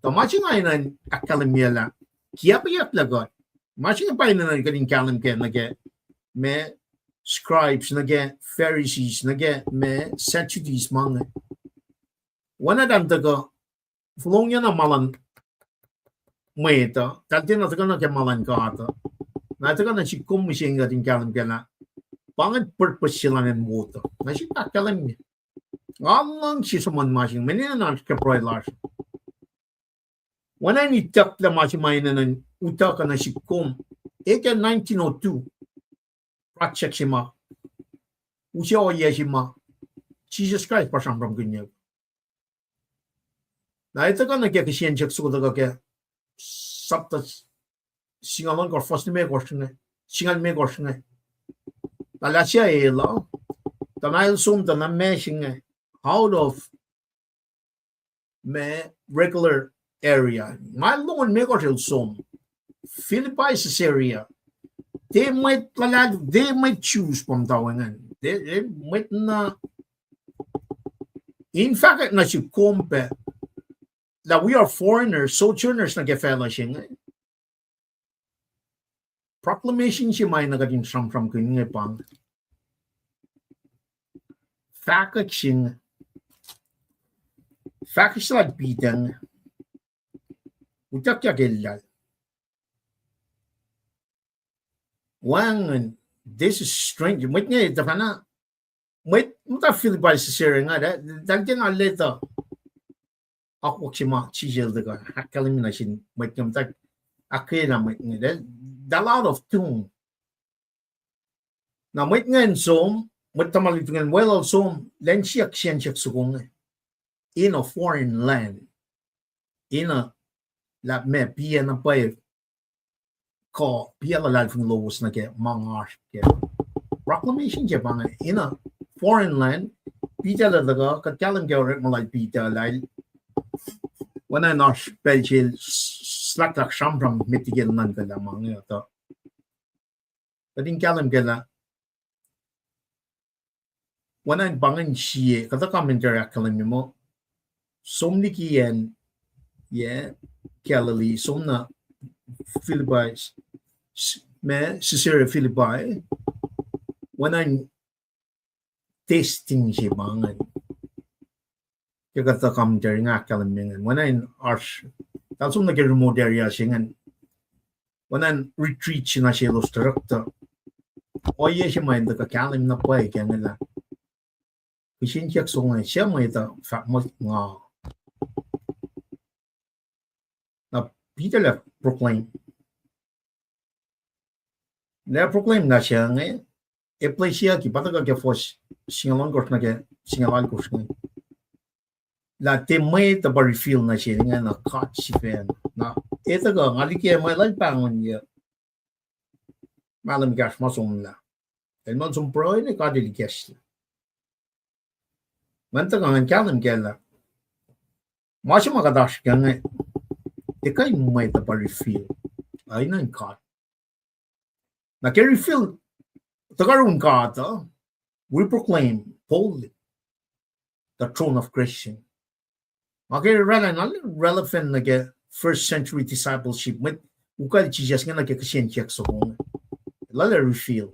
Tuh ma se inge enenuh in ahkkahlwemye lah kiacpweyucklac kuht. Ma se inge pa enenuh kuht in kahlwem kac nuh ke ma scribes, nuh ke Pharisees, nuh ke ma Sadducees ma inge. Oacna eltahl tuhkuh, fohlohngye na ma luhn mwet uh, eltahl tiacna tuhkuh nuh ke ma luhn God uh. Na tuhkuh nuh sihk kom mihsenge kuht in kahlwem kac lah, pa ingacn purpose se luhn acn wo tuh. Na sihk ahkkahlwemye. Nga luhngse sruhmuhn ma se inge, mweyen enenuh ke pruhe lasr. Oacna in itucklac ma se ma enenuh in utuckuh nuh sihk kom. E ke nineteen oh two project se ma, use ohiyac se ma Jisus Kraist pa sramsramkihnyuck. Na e tuhkuh nuh ke kihsen siyuck soko tuhkuh ke sapta singucul ohnkohsr, fuhs limekohsr inge, singucul limekohsr inge. Tuh lah suc el uh, tuh na el som tuh na ma se inge, out of ma regular area. Ma longoul limekohsr el som Philippi, Caesarea. Tiac mwet luhlahlfongi, tiac mwet Jews pa muhta we ingacn. Tiac, tiac mwet na, in fahkwack nuh sihk kom pac lah we are foreigners, sojourners nuh ke facluh se inge. Proclamation se ma enenuh kuht in sramsramkihn inge pa inge. Fahkwack se inge. Fahkwack se lal Peter inge. Utuckyak ellal. Wacngihn, this is strange. Mwet inge tuhfahna, mwet muhta Philippi, Caesarea inge, eltahl tiacna lwelah akwuck se ma Jisus el tuhkuh ahkkahlwemye nuh sin mwet inge, muhta ahkkweye lah mwet inge, eltahl out of tune. Na mwet ingacn som, mwet tuhma lutlut ingacn weluhl som, elan siyuck kihsen siyuck soko inge. in a foreign land, in a, lah meac, piac na pwacye, kuh piac luhlahlfongi lowos nuh ke ma nga oasr ke proclamation se pa inge in a foreign land. Peter el tuhkuh, kuht kahlwem ke orekma lal Peter lah el, oacna in oasr pacl se el s-, slahklahk sramsram met liki el nuhnkuh lah ma inge uh tuh kuht in kahlwem ke lah oacna in pa ingacn sie, kuhtuh commentary ahkkahlwemye muh, som liki acn, yac, Galilee, som nuh Philippi, s-, ma Caesarea Philippi, oacna in testing se pa ingacn. Ke kuhtuh commentary inge ahkkahlwemye ingacn, oacna in oasr, eltahl som nuh ke remote area se ingacn, oacna in retreat se na selos, tuhsruhktuh ohiyac se ma el tuhkuh kahlwem na pwacye ke inge lah kihsen siyuck soko inge, suc mwet uh fahk muh nga? Na Peter el ac proclaim. El ac proclaim lah suc inge, ac plwackyucki, pa tuhkuh ke fuhs singucul ohnkohsr nuh ke singucul alkohsr inge, lah tiac mwet uh pa reveal nuh sel inge, na God sifacna. Na el tuhkuh, nga liki ma lal pahngonyuc mahlwem ekahsr ma somlah. El muh el som pruhe, God el ikacslah. Ngan tuhkuh ngan kahlwem kac lah ma se ma kuht oasr ke inge, tiac kuh in mwet uh pa reveal, uh, inen God. Na ke reveal, tuhkuh yurin God uh, we proclaim boldly the throne of Christian. Ma ke oraclah na relevant nuh ke first century discipleship, mwet ukwacl Jisus inge nuh ke kihsen siyuck soko inge. Lal ac reveal,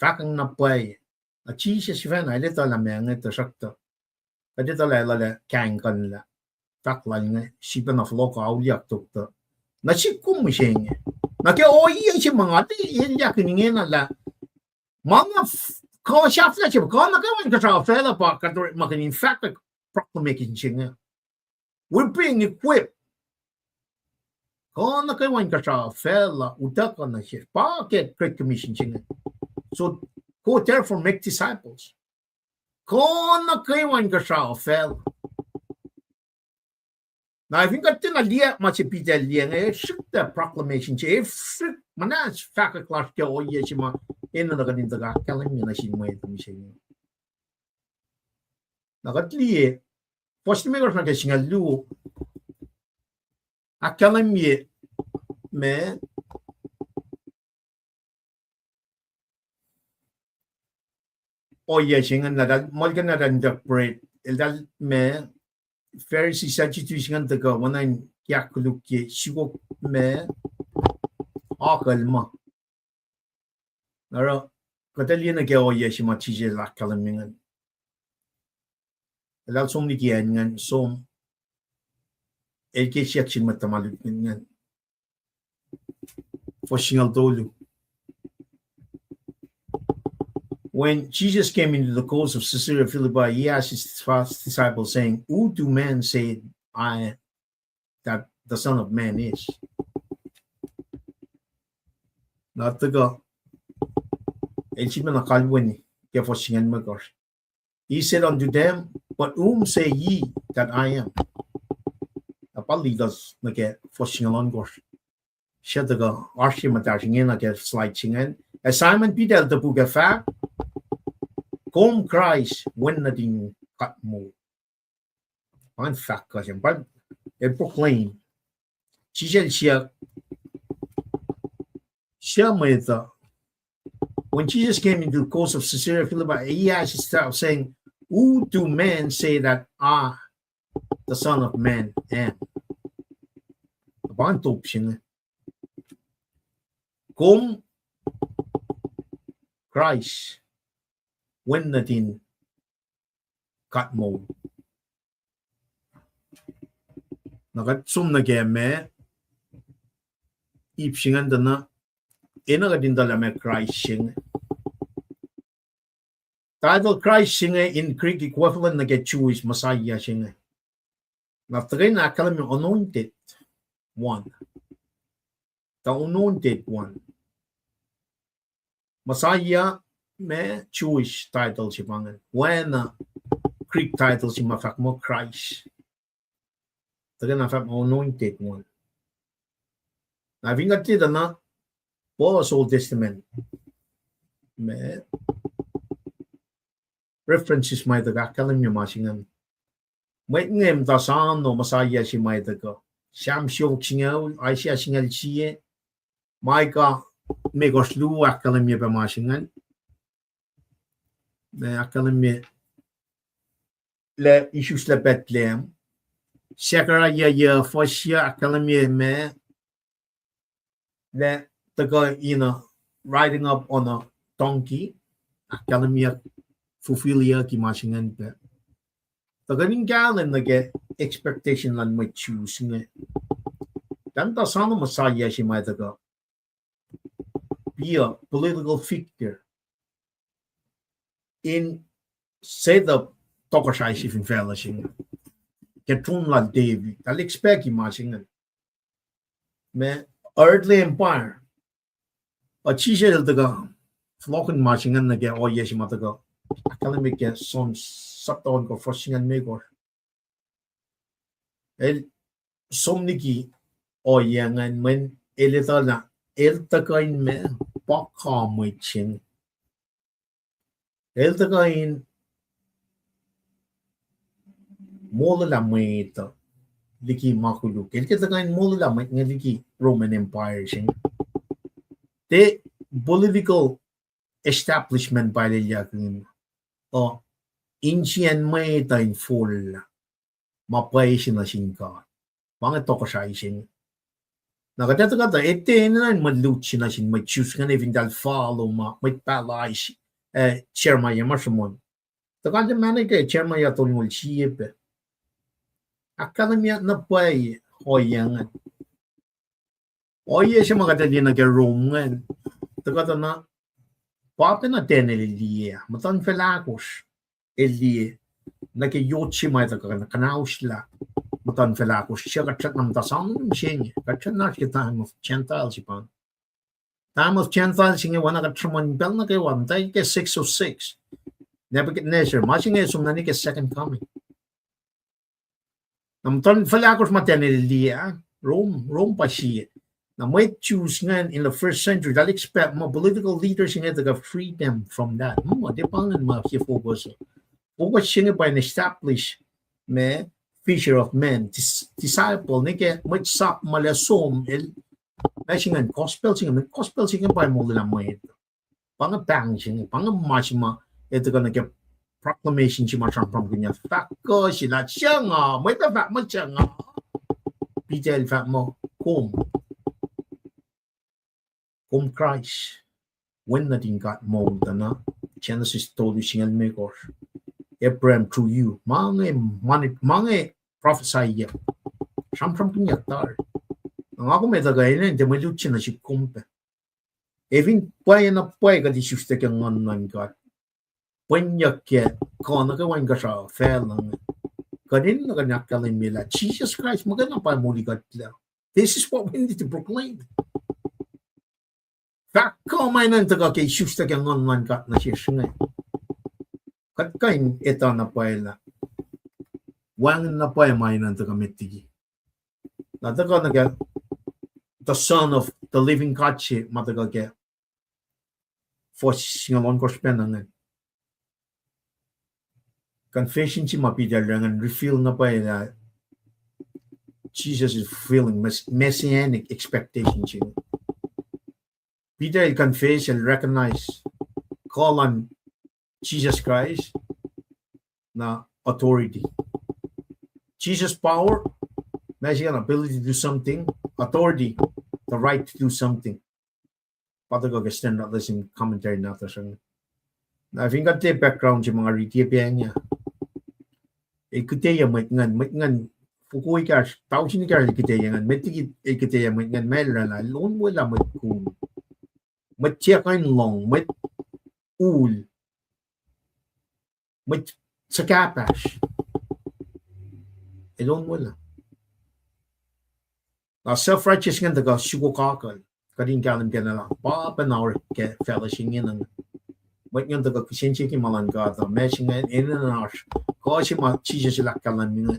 fahkwacng na pwacye. Na Jisus sifacna el etuh lah meac inge, tuhsruhktuh kuht etuh lah el ac kaingkuhnlah fahk lal inge, sifacna fohlohk auliyak toktuh nuh sihk kom mihsenge. Na ke ohiyac se ma nga tiac elyahkihn ingena lah ma nga f-, kuh sahflah se, kuh nuh kwewa inkuhsrao facluh pa kuht orekmakihn in fahkwack proclamation se inge. We're being equipped. Kuh nuh kwewa inkuhsrao facluh utuckuh nuh sesr, pa ke Great Commission se inge. So go therefore make disciples. Kuh nuh kwewa inkuhsrao facluh. Na fin kuht tiacna liye ma se Peter el liye inge, srihk the proclamation se, srihk muhnahs fahkwack lasr ke ohiyac se ma enenuh kuht in tuhkuh ahkkahlwemye nuh sin mwet mihsenge. Na kuht liye, fuhs limekohsr nuh ke singucul luo, ahkkahlwemye ma ohiyac se ingacn, eltahl muhlkuhnlah interpret, eltahl ma Pharisee, Sadducee se ingacn tuhkuh oacna in kiahk koluk ke sukok ma akucl ma. Na oruh kuht liye nuh ke ohiyac se ma Jisus el ahkkahlwemye ingacn. Eltahl som liki acn ingacn, som, el ke siyuck sin mwet tuhma lutlut ingacn. Fuhs singucul tolu. When Jesus came into the coast of Caesarea Philippi, he asked his disciples, saying, "Who do men say I, that the Son of Man is?" Na tuhkuh, el sifacna kalweni ke fuhs singucul limekohsr. He said unto them, "But whom say ye that I am?" Na pa lead us nuh ke fuhs singucul ohnkohsr. Suc tuhkuh oasr ye muhtahsr ingena ke slide se ingacn. Ac Simon Peter el topuk ac fahk, "Kom Kraist, Wen nuhtin God moul." Pa ingacn fahk kuh se, pa el proclaim. Jisus el siyuck, suc mwet uh, when Jesus came into the coast of Caesarea Philippi, he asked his disciples, saying, "Who do men say that I, the Son of Man, am?" Pa ingacn top se inge. Kom Kraist, Wen nuhtin God moul. Na kuht som nuh ke ma ip se ingacn tuh na, enenuh kuht in tuh lah ma Kraist se inge. Title Kraist se inge in Greek equivalent nuh ke Jewish Messiah se inge. Na tuhkweni ahkkahlwemye anointed one. The anointed one. Messiah, ma Jewish title se pa ingacn. Oacna Greek title se ma fahk muh Christ. Tuhkuh na fahk muh anointed one. Na fin kuht liye tuh na, Paul's Old Testament, ma references ma tuhkuh ahkkahlwemye ma se ingacn. Mwet inge muhta sano Messiah se ma tuhkuh. Sam siofok singucul, Isaiah singucul sie, Micah limekohsr luo ahkkahlwemye pac ma se ingacn. Ma ahkkahlwemye lah isuslac Bethlehem. Zechariah yuh fuhsr yuh ahkkahlwemye ma lah tuhkuh in a riding up on a donkey. Ahkkahlwemye, fulfillyucki ma se ingacn pac. Tuhkuh in kahlwem nuh ke expectation luhn mwet Jews inge. Lah muhta sano Messiah se ma tuhkuh be a political figure in set up tohkohsrahi se fin facluh se inge ke tron lal David. Eltahl expect ma se inge. Ma earthly empire. Uh, Jisus el tuhkuh fohlohkihn ma se ingacn nuh ke ohiyac se ma tuhkuh ahkkahlwemye ke John sapta ohnkohsr fuhs singucul limekohsr. El som liki ohiyac ingacn mweyen el etuh lah el tuhkuh in ma pa ka mwet se inge. El tuhkuh in molwelah mwet uh liki ma koluk. El ke tuhkuh in molwelah mwet inge liki Roman Empire se inge. Tiac political establishment pa el elyahkihn uh, insiyacn mwet uh in forlah ma pwacye se nuh sin God. Pa inge tohkohsrahi se inge. Na kuht etuh kuhtuh, etuh enenuh in mwe lut se nuh sin mwet Jews ingacn fin eltahl follow ma mwet pahluh, eh, Jeremiah ma sruhmuhn. Tuhkuh mahno ke Jeremiah tolngoul sie pac. Ahkkahlwemye na pwacye ohiyac ingacn. Ohiyac se ma kuht liye nuh ke Rome ingacn, tuhkuh tuh na pa pacna Daniel el liye, muhtuhnfacl ahkosr el liye, nuh ke yot se ma tuhkuh kuhnaoslah muhtuhnfacl ahkosr, suc kuht srackna muhta soano mihsenge, kuht srackna oasr ke time of Gentile se pa. Time of Gentile se inge oacna kuht sruhmuhn pacl nuh kwewa, muhta ke six oh six. Nebuchadnezzar, ma se inge som na nuh ke second coming. Na muhtuhnfacl ahkosr ma Daniel el liye, Rome, Rome pa sie. Na mwet Jews ingacn in the first century, eltahl expect muh political leaders inge tuhkuh free them from that. Hmm, tiac pa ingacn ma sie focus. Focus se inge pa in establish ma fisher of men, dis-, disciple, nuh ke mwet sap ma lac som el, ma se ingacn gospel se inge, mwet gospel se inge pa in molwelah mwet. Pa inge pahng se inge, pa inge ma se ma el tuhkuh nuh ke proclamation se ma sramsramkihnyuck, fahk kuh se lah suc nga, mwet uh fahk muh suc nga. Peter el fahk muh kom, kom Kraist, Wen nuhtin God moul tuh na, Genesis tolu singucul limekohsr. Abraham through you. Ma inge, ma inge prophecy-yuck, sramsramkihnyuck tari. Nga kom etuh kuh enenuh in tiac mwe lut se nuh sihk kom pac. Ac fin pwacye na pwacye kuht isuslac ke Nguhn luhn God, pwenyuck ke kuh nuh kwewa inkuhsrao facluh inge, kuht enenuh kuh in ahkkahlwemye lah Jisus Kraist muhkwena pa moli kuhtlac. This is what we need to proclaim. Fahk kuh ma enenuh tuhkuh ke isuslac ke Nguhn luhn God nuh sesr inge, kuht kuh in etuh na pwacye lah wacngihn na pwacye ma enenuh tuhkuh met liki. Na tuhkuh nuh ke the Son of the living God se ma tuhkuh ke fuhs singucul ohnkohsr pacna ingacn. Confession se ma Peter el ingacn reveal na pwacye lah Jesus is fulfilling mess-, messianic expectation se. Peter el confess, el recognize kuh luhn Jesus Christ na authority. Jesus' power, ma se ingacn ability to do something, authority, the right to do something. Pa tuhkuh ke Standard Lesson Commentary nahtuhsr inge. Na fin kuht liye background se ma nga riti pac inge, el kihte mwet ingacn, mwet ingacn foko ekahsr, tausin ekahsr el kihte ingacn, met liki el kihte mwet ingacn, ma el oraclah, el onwelah mwet kom, mwet tiac kuh in lohng, mwet ul, mwet suhkahpahsr, el onwelah. Na self-righteous ingacn tuhkuh sukokakihn, kuht in kahlwem ke na lah pa pacna oruh ke facluh se inge na. Mwet ingacn tuhkuh kihsen siyuck ke ma luhn God uh, ma se ingacn enenuh in oasr kuh se ma Jisus el ahkkahlwemye inge,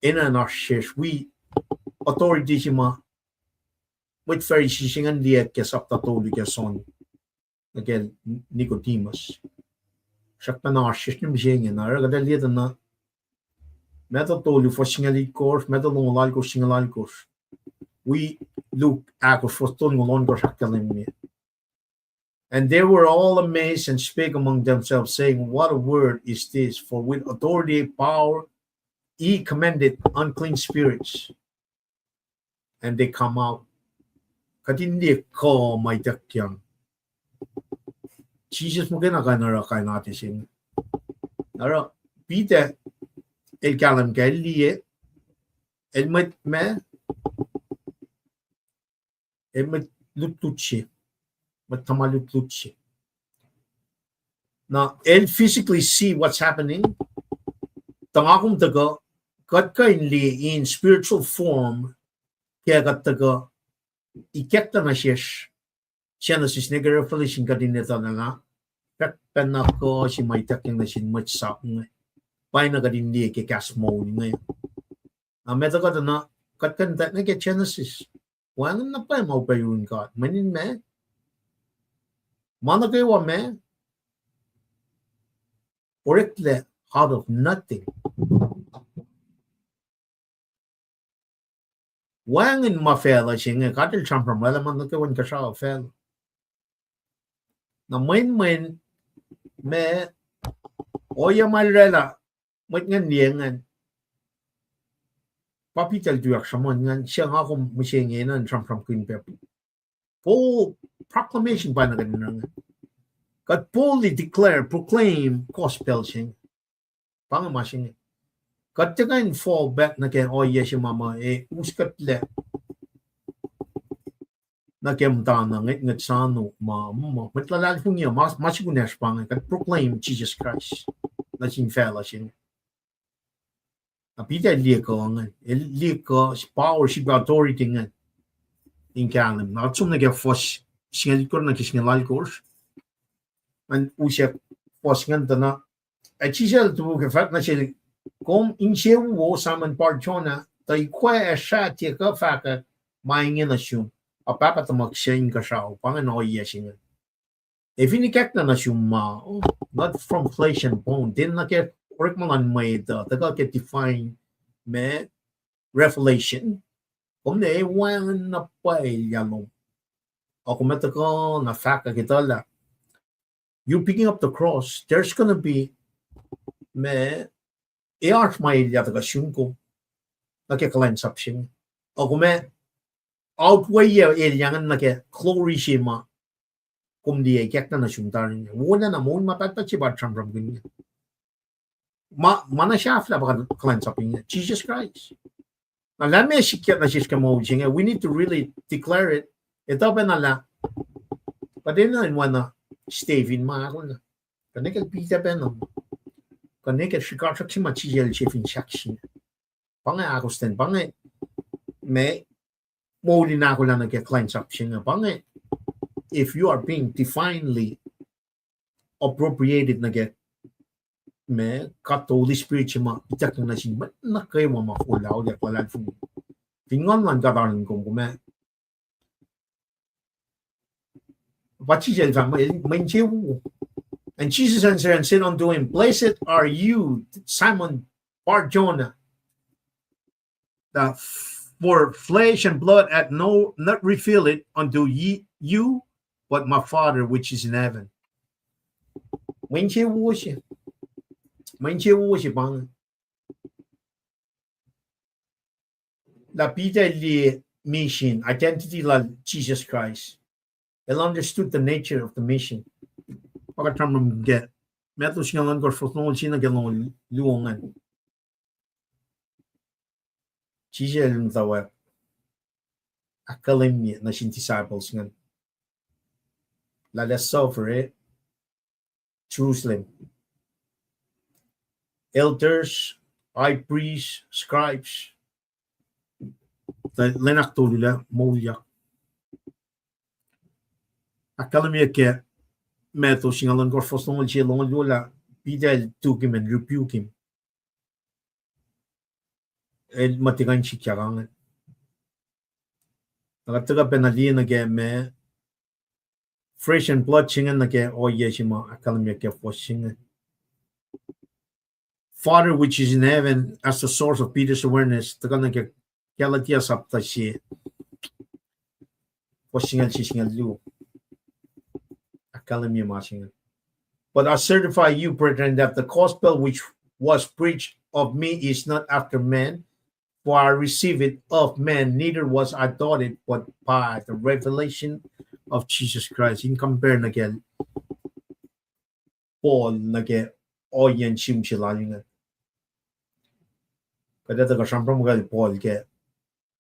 enenuh in oasr sesr wi authority se ma mwet Pharisee se ingacn liye ke sapta tolu ke John, nuh ke Nicodemus. Srackpacna oasr sesr nuh mihsenge, na oruh kuht ac liye tuh na Matthew tolu fuhs singucul itkohsr, Matthew longoul alkohsr, singucul alkohsr. Wi Luke ahkosr fuhs tolngoul ohnkohsr ahkkahlwemye. And they were all amazed and spake among themselves, saying, What a word is this, for with authority and power he commanded unclean spirits, and they come out. Kuht in liye kuh ma ituckyang. Jisus muhkwena kuh in oruh kain atac se inge. Oruh Peter el kahlwem ke el liye, el mwet ma, el mwet lutlut se, mwet tuhma lutlut se. Na el physically see what's happening. Tuh nga kom tuhkuh, kuht kuh in liye in spiritual form, ke kuht tuhkuh ikacklah nuh sesr Genesis nuh ke Revelation kuht in etuh na, fahk pacna kuh se ma ituckyang nuh sin mwet sap inge. Pwacyena kuht in liye ke kahs moul inge. Na met kuht na, kuht kuh in tuh nuh ke Genesis. Wacngihn na pwacye ma upac yurin God. Mweyen ma, ma nuh kwewa ma oreklac out of nothing. Wacngihn ma facluh se inge, God el sramsram oraclah ma nuh kwewa inkuhsrao facluh. Na mweyen, mweyen ma ohiyac ma el oraclah mwet ingacn liye ingacn, pa Peter el tuyak sruhmuhn ingacn, se nga kom mihsenge enenuh in sramsramkihn pac. Bold proclamation pa na kuht in oruh inge. Kuht boldly declare, proclaim gospel se inge. Pa inge ma se inge. Kuht tiac kuh in fall back nuh ke ohiyac se ma ma ac uskuhtlac nuh ke muhtana ngwetngwet sano ma, ma mwet luhlahlfongi uh, ma, ma sikunacsr pa inge, kuht proclaim Jesus Christ nuh sin facluh se inge. Na Peter el liye kuh ingacn, el liye kuh, power, srihpac, authority ingacn in kahlwem. Na kuht som nuh ke fuhs singucul itkohsr nuh ke singucul alkohsr. An usack fuhs ingacn tuh na, ac Jisus el topuk ac fahk nuh sel, Kom insewowo, Simon Bar-Jonah, tuh ikwac ac srah tiac kuh fahkwack ma inge nuh sum, a Pahpah tuhmuhk se inkuhsrao. Pa ingacn ohiyac se inge. Ac fin ikacklah nuh sum ma, not from flesh and bone, tiacna ke orekma luhn mwet uh, tuhkuh ke divine ma revelation, kom ne wacngihn na pwacye elyah lom. Ac kom ac tuhkuh na fahkwack etuh lah you're picking up the cross, there's gonna be ma, ac oasr ma elyah tuhkuh sum kom nuh ke kuhlwacnsap se inge. Ac kom ac outweigh elyah ingacn nuh ke glory se ma kom liye ikacklah nuh sum tari inge. Wolacna moul ma pahtpaht se pa sramsramkihn inge. Ma, ma na sahflah pa kuhlwacnsap inge, Jesus Christ. Na lah meac sikyak nuh sesr ke moul se inge, we need to really declare it. Etuh pacna lah, kuht enenuh in oacna Stephen ma ahkolah. Kuht ne ke Peter pacna. Kuht ne ke srihkasrak se ma Jisus el sifil sahk se inge. Pa inge ahkostwen, pa inge ma moul in ahkolah nuh ke kuhlwacnsap se inge. Pa inge, if you are being divinely appropriated nuh ke ma God the Holy Spirit se ma ituckyang nuh sin mwet nuh kwewa ma forlah auliyak luhlahlfongi. Fin Nguhn luhn God oan kom, kom ac, pa Jisus el fahk, mwe insewowo. And Jesus answered and said unto him, Blessed are you, Simon Bar-Jonah, that for flesh and blood hath no, not revealed it unto ye, you, but my Father which is in heaven. Mwe insewowo se. Mwe insewowo se pa inge. Lah Peter el liye mission, identity lal Jesus Christ. El understood the nature of the mission. Pa kuht sramsram ke Matthew singucul ohnkohsr fuhs longoul sie nuh ke longoul luo ingacn. Jisus el muhtwacwacack ahkkahlwemye nuh sin disciples ingacn lah el ac suffer e Jerusalem. Elders, high priests, scribes, tuh lwen ahktolu lah moulyak. Ahkkahlwemye ke Matthew singucul ohnkohsr fuhs longoul sie, longoul luo lah Peter el tuk him and rebuke him. el muh tiac kuh in sikyak inge. Na kuht tuhkuh pacna liye nuh ke ma flesh and blood se inge nuh ke ohiyac se ma ahkkahlwemye ke fuhs se inge. Father which is in heaven, as the source of Peter's awareness, tuhkuh nuh ke Galatia sapta sie, fuhs singucul se singucul luo. Ahkkahlwemye ma se inge. But I certify you, brethren, that the gospel which was preached of me is not after man, for I received it of man, neither was I taught it, but by the revelation of Jesus Christ. In compare nuh ke Paul nuh ke ohiyacn sihm se lal inge. Kuht etuh kuh sramsram kacl Paul ke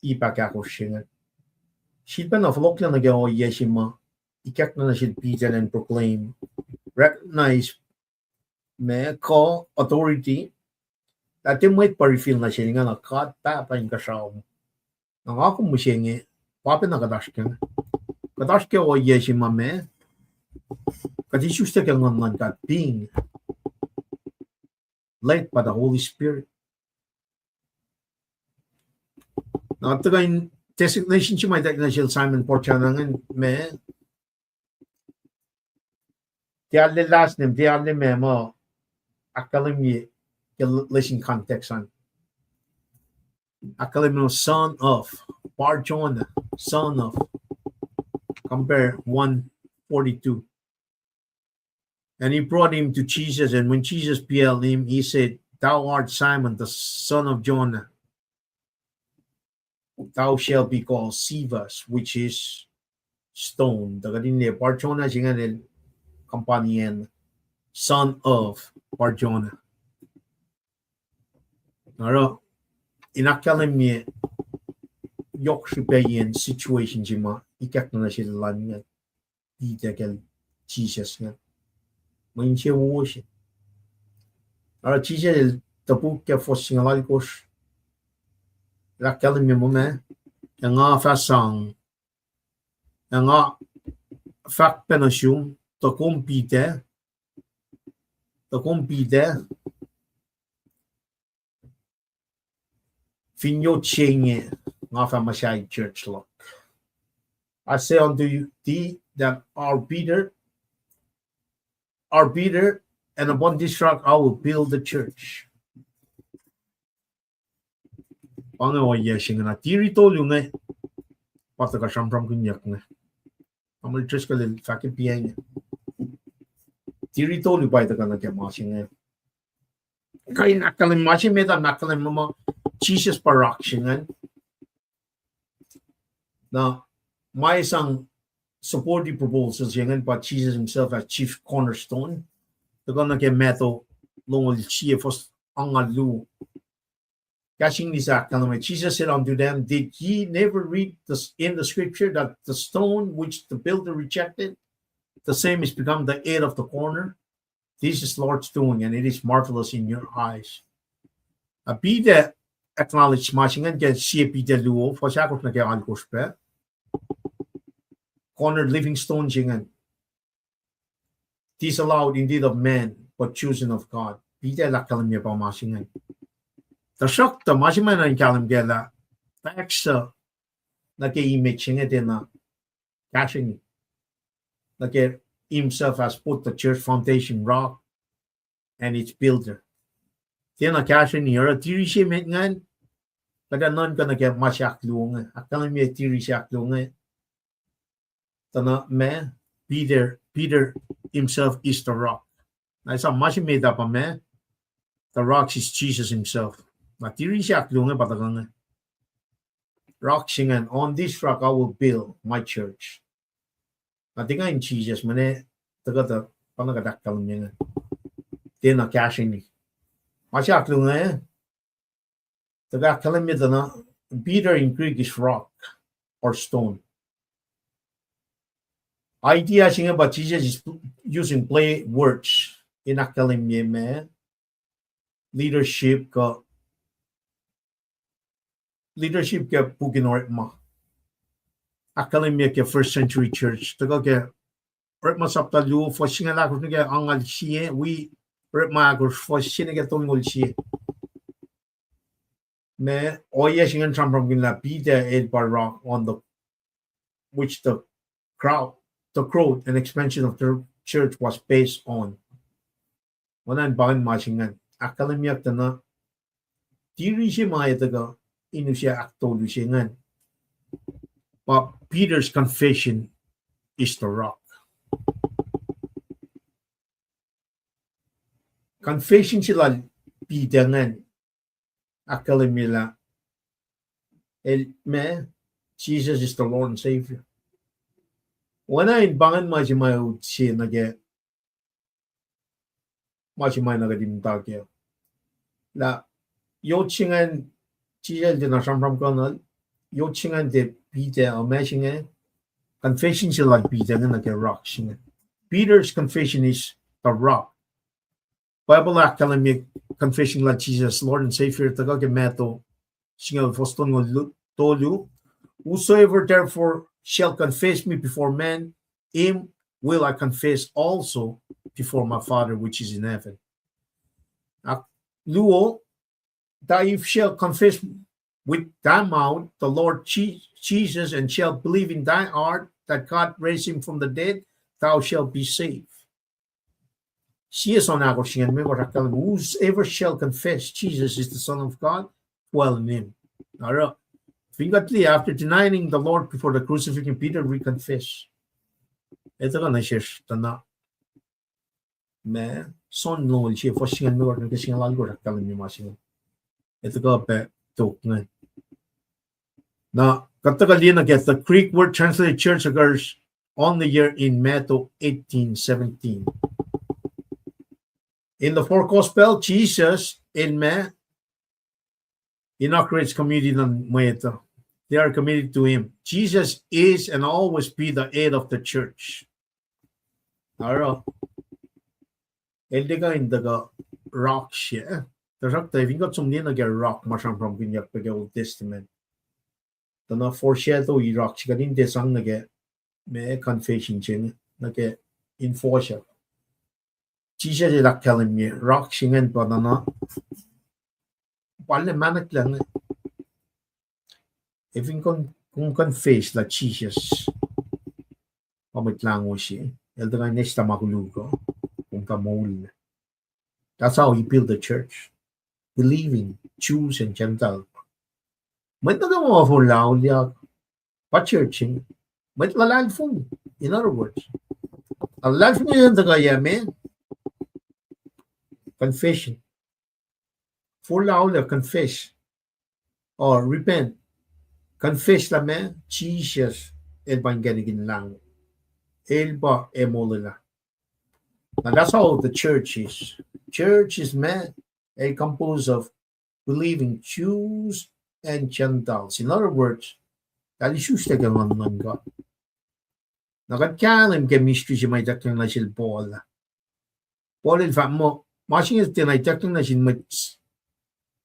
ip ahkahkosr se inge. Sifilpacna fohlohklac nuh ke ohiyac se ma ikackna nuh sel Peter in proclaim, recognize ma kuh authority, lah tiac mwet pa reveal nuh sel ingena, God Pahpah Inkuhsrao. Na nga kom mihsenge, pa pacna kuht oasr ke, kuht oasr ke ohiyac se ma ma kuht isuslac ke Nguhn luhn God, being led by the Holy Spirit. Na tuhkuh in designation se ma ituckyang nuh sel Simon Bar-Jonah ingacn ma, tiac arlac last name, tiac arlac ma, ma ahkkahlwemye ke l-, lesin context an. Ahkkahlwemye son of, Bar-Jonah, son of. Compare one forty-two. And he brought him to Jesus, and when Jesus beheld him, he said, Thou art Simon, the son of Jonah. Thou shalt be called Cephas, which is stone. Tuh kuht in liye Bar-Jonah se ingacn el companion, son of Bar-Jonah. Oruh, in ahkkahlwemye yohk srihpacyacn situation se ma ikackna nuh sel lal inge, Peter kacl Jesus inge. Mwe insewowo se. Oruh Jesus el topuk ke fuhs singucul alkosr, el ahkkahlwemye muh ma, ac nga fah sang, ac nga fahk pac nuh sum, tuh kom Peter, tuh kom Peter, fin yot se inge, nga fah muhsahi church luhk. I say unto you, thee that are Peter, are Peter, and upon this rock I will build the church. Pa inge ohiyac se inge na tiri tolu inge, pa tuhkuh sramsramkihnyuck inge. Tamuhlwel Driscoll el fahk ke piac inge. Tiri tolu pa tuhkuh nuh ke ma se inge. Kuh in ahkkahlwem ma se met an ahkkahlwem muh Jesus pa rock se ingacn. Na ma sang supportive proposal se ingacn pa Jesus himself as chief cornerstone. Tuhkuh nuh ke Matthew longoul sie fuhs angngaul luo. Kahs English ahkkahlwemye, Jesus said unto them, Did ye never read this in the scripture, that the stone which the builder rejected, the same is become the head of the corner? This is Lord's doing, and it is marvelous in your eyes. A Peter acknowledge ma se ingacn ke sie Peter luo, fuhs ahkosr nuh ke alkosr pac. Corner, living stone se ingacn. Disallowed indeed of man, but chosen of God. Peter el ahkkahlwemye pa ma se ingacn. Tuhsruhktuh ma se ma enenuh in kahlwem kac lah, fahk suc nuh ke image se inge tiacna kahsrweni. Nuh ke himself has put the church foundation, rock, and its builder. Tiacna kahsrweni, oruh tiri se met ingacn, kuht ac nuhnkuh nuh ke ma se ahkluo inge, ahkkahlwemye tiri se ahkluo inge. Tuh na ma, Peter, Peter himself is the rock. Na esam ma se met ah pa ma, the rock is Jesus himself. Na tiri se ahkluo inge pa tuhkuh inge. Rock se ingacn, on this rock I will build my church. Na tiac kuh in Jesus, mweyen tuhkuh tuh, pa na kuht ahkkahlwemye inge. Tiacna kahsrweni. Ma se ahkluo inge, tuhkuh ahkkahlwemye tuh na, Peter in Greek is rock or stone. Idea se inge pa Jesus is using play words in ahkkahlwemye ma, leadership kuh, leadership ke puk in Orekma. Ahkkahlwemye ke first century church. Tuhkuh ke Orekma sapta luo, fuhs singucul ahkosr nuh ke angngaul sie, wi Orekma ahkosr, fuhs sie nuh ke tolngoul sie. Ma ohiyac se ingacn sramsramkihn lah Peter el pa rock on the which the crowd, the growth and expansion of the church was based on. Oacna in pa ingacn ma se ingacn ahkkahlwemyeyuck tuh na, tiri se ma etuh kuh in use ahktolu se ingacn pa Peter's confession is the rock. Confession se lal Peter ingacn ahkkahlwemye lah el ma, Jesus is the Lord and Savior. Oacna in pa ingacn ma se ma ut se nuh ke ma se ma na kuht in muhta kac. Lah yot se ingacn, Jisus el tiacna sramsramkihn, yot se ingacn tiac Peter, uh, ma se inge, confession se lal Peter inge nuh ke rock se inge. Peter's confession is the rock. Bible ahkkahlwemye confession lal Jesus, Lord and Savior, tuhkuh ke Matthew singucul, fuhs tolngoul tolu, Whosoever therefore shall confess me before men, him will I confess also before my Father which is in heaven. Ahkluo, Thou if shall confess with thy mouth the Lord Je-, Jesus and shall believe in thy heart that God raised him from the dead, thou shalt be saved. Sie sohn ahkosr ingacn me pa ahkkahlwemye, Whosoever shall confess Jesus is the Son of God, dwell in him. Oruh, fin kuht liye, after denying the Lord before the crucifixion, Peter reconfess. Etuh kuh nuh sesr tuh na ma, sohn longoul sie, fuhs singucul limekohsr nuh ke singucul alkohsr ahkkahlwemye ma se inge. Etuh kuh pac tok inge. Na kuht tuhkuh liye nuh ke the Greek word translated church occurs only here in Matthew eighteen seventeen. In the four gospel, Jesus el ma inaugurates community luhn mwet uh. They are committed to him. Jesus is and always be the head of the church. Oruh, el tiac kuh in tuhkuh rock se. Tuhsruhktuh fin kuht som liye nuh ke rock ma sramsramkihnyuck pac ke Old Testament, tuh na foreshadow-i rock se kuht in tiac sang nuh ke ma confession se inge, nuh ke in fohsack. Jisus el ahkkahlwemye rock se ingacn pa tuh na, pa lah mahnaklah inge. Efin kom, kom confess lah Jisus pa Mwet Lahngo se, el tuh kuh in eslah ma koluk uh, kom tuh moul. That's how he built the church. Believing Jews and Gentiles. Mwet nuh kwewa forlah auliyak, pa church se, mwet luhlahlfongi, in other words. Luhlahlfongi in tuhkuh yac me? Confession. Forlah auliyak, confess. Or repent. Confess lah ma, Jisus el pa inkacnek in Lahngo. El pa ac molwelah. Now that's how the church is. Church is ma, a composed of believing Jews and Gentiles. In other words, eltahl isuslac ke nguhn luhn God. Na kuht kahlwem ke mystery se ma ituckyang nuh sel Paul. Paul el fahk muh, ma se inge tiacna ituckyang nuh sin mwet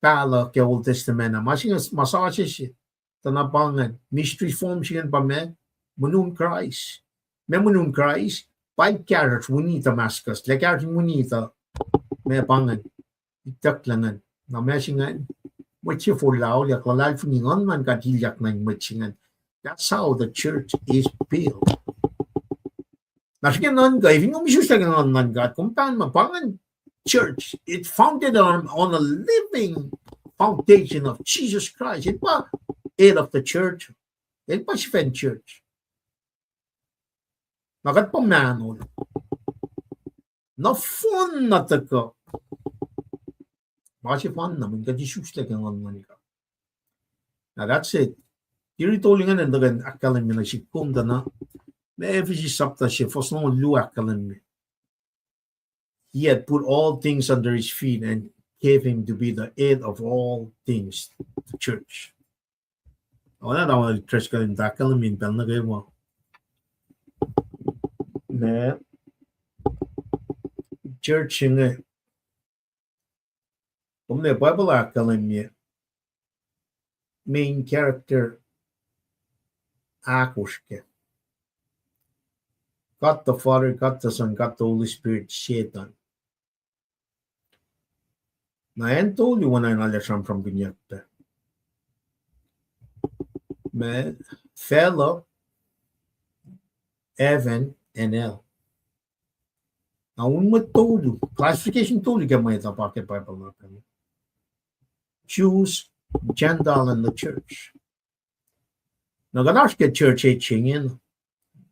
pahluh ke Old Testament ah. Ma se inge ma sasuc se, tuh na pa ingacn, mystery form se ingacn pa ma, mweun Kraist. Ma mweun Kraist, pa el kahsruhsr wini Damascus, lah kahsruhsr in wini tuh, ma pa ingacn, itucklac ingacn. Na ma se ingacn, mwet se forlah auliyak, luhlahlfongi, nguhn luhn God ilyak nuh in mwet se ingacn. That's how the church is built. Na srihke nuhnkuh, fin kom isuslac ke nguhn luhn God, kom pahn ma pa ingacn church. It's founded on, on a living foundation of Jesus Christ. El pa head of the church. El pa sifacn church. Na kuht pa mahnol. Nohfohn na tuhkuh, ma sefanna mweyen kuht isuslac ke nguhn luhn God. Now that's it. Tiri tolu ingacn in tuhkuh in ahkkahlwemye nuh sihk kom tuh na, ma Ephesians chapter se, fuhs longoul luo ahkkahlwemye, He had put all things under his feet and gave him to be the head of all things, the church. Oacna tari Christian ahkkahlwemye in pacl nuh kwewa, ma, church se inge, kom liye Bible ahkkahlwemye main character ahkosr kac. God the Father, God the Son, God the Holy Spirit, Satan. Na acn tolu oacna in arlac sramsramkihnyuck pac. ma facluh, heaven, and hell. Na un mwet tolu, classification tolu ke mwet uh pa ke Bible uh. Jews, Gentile, and the church. Na kuht oasr ke church age se ingena.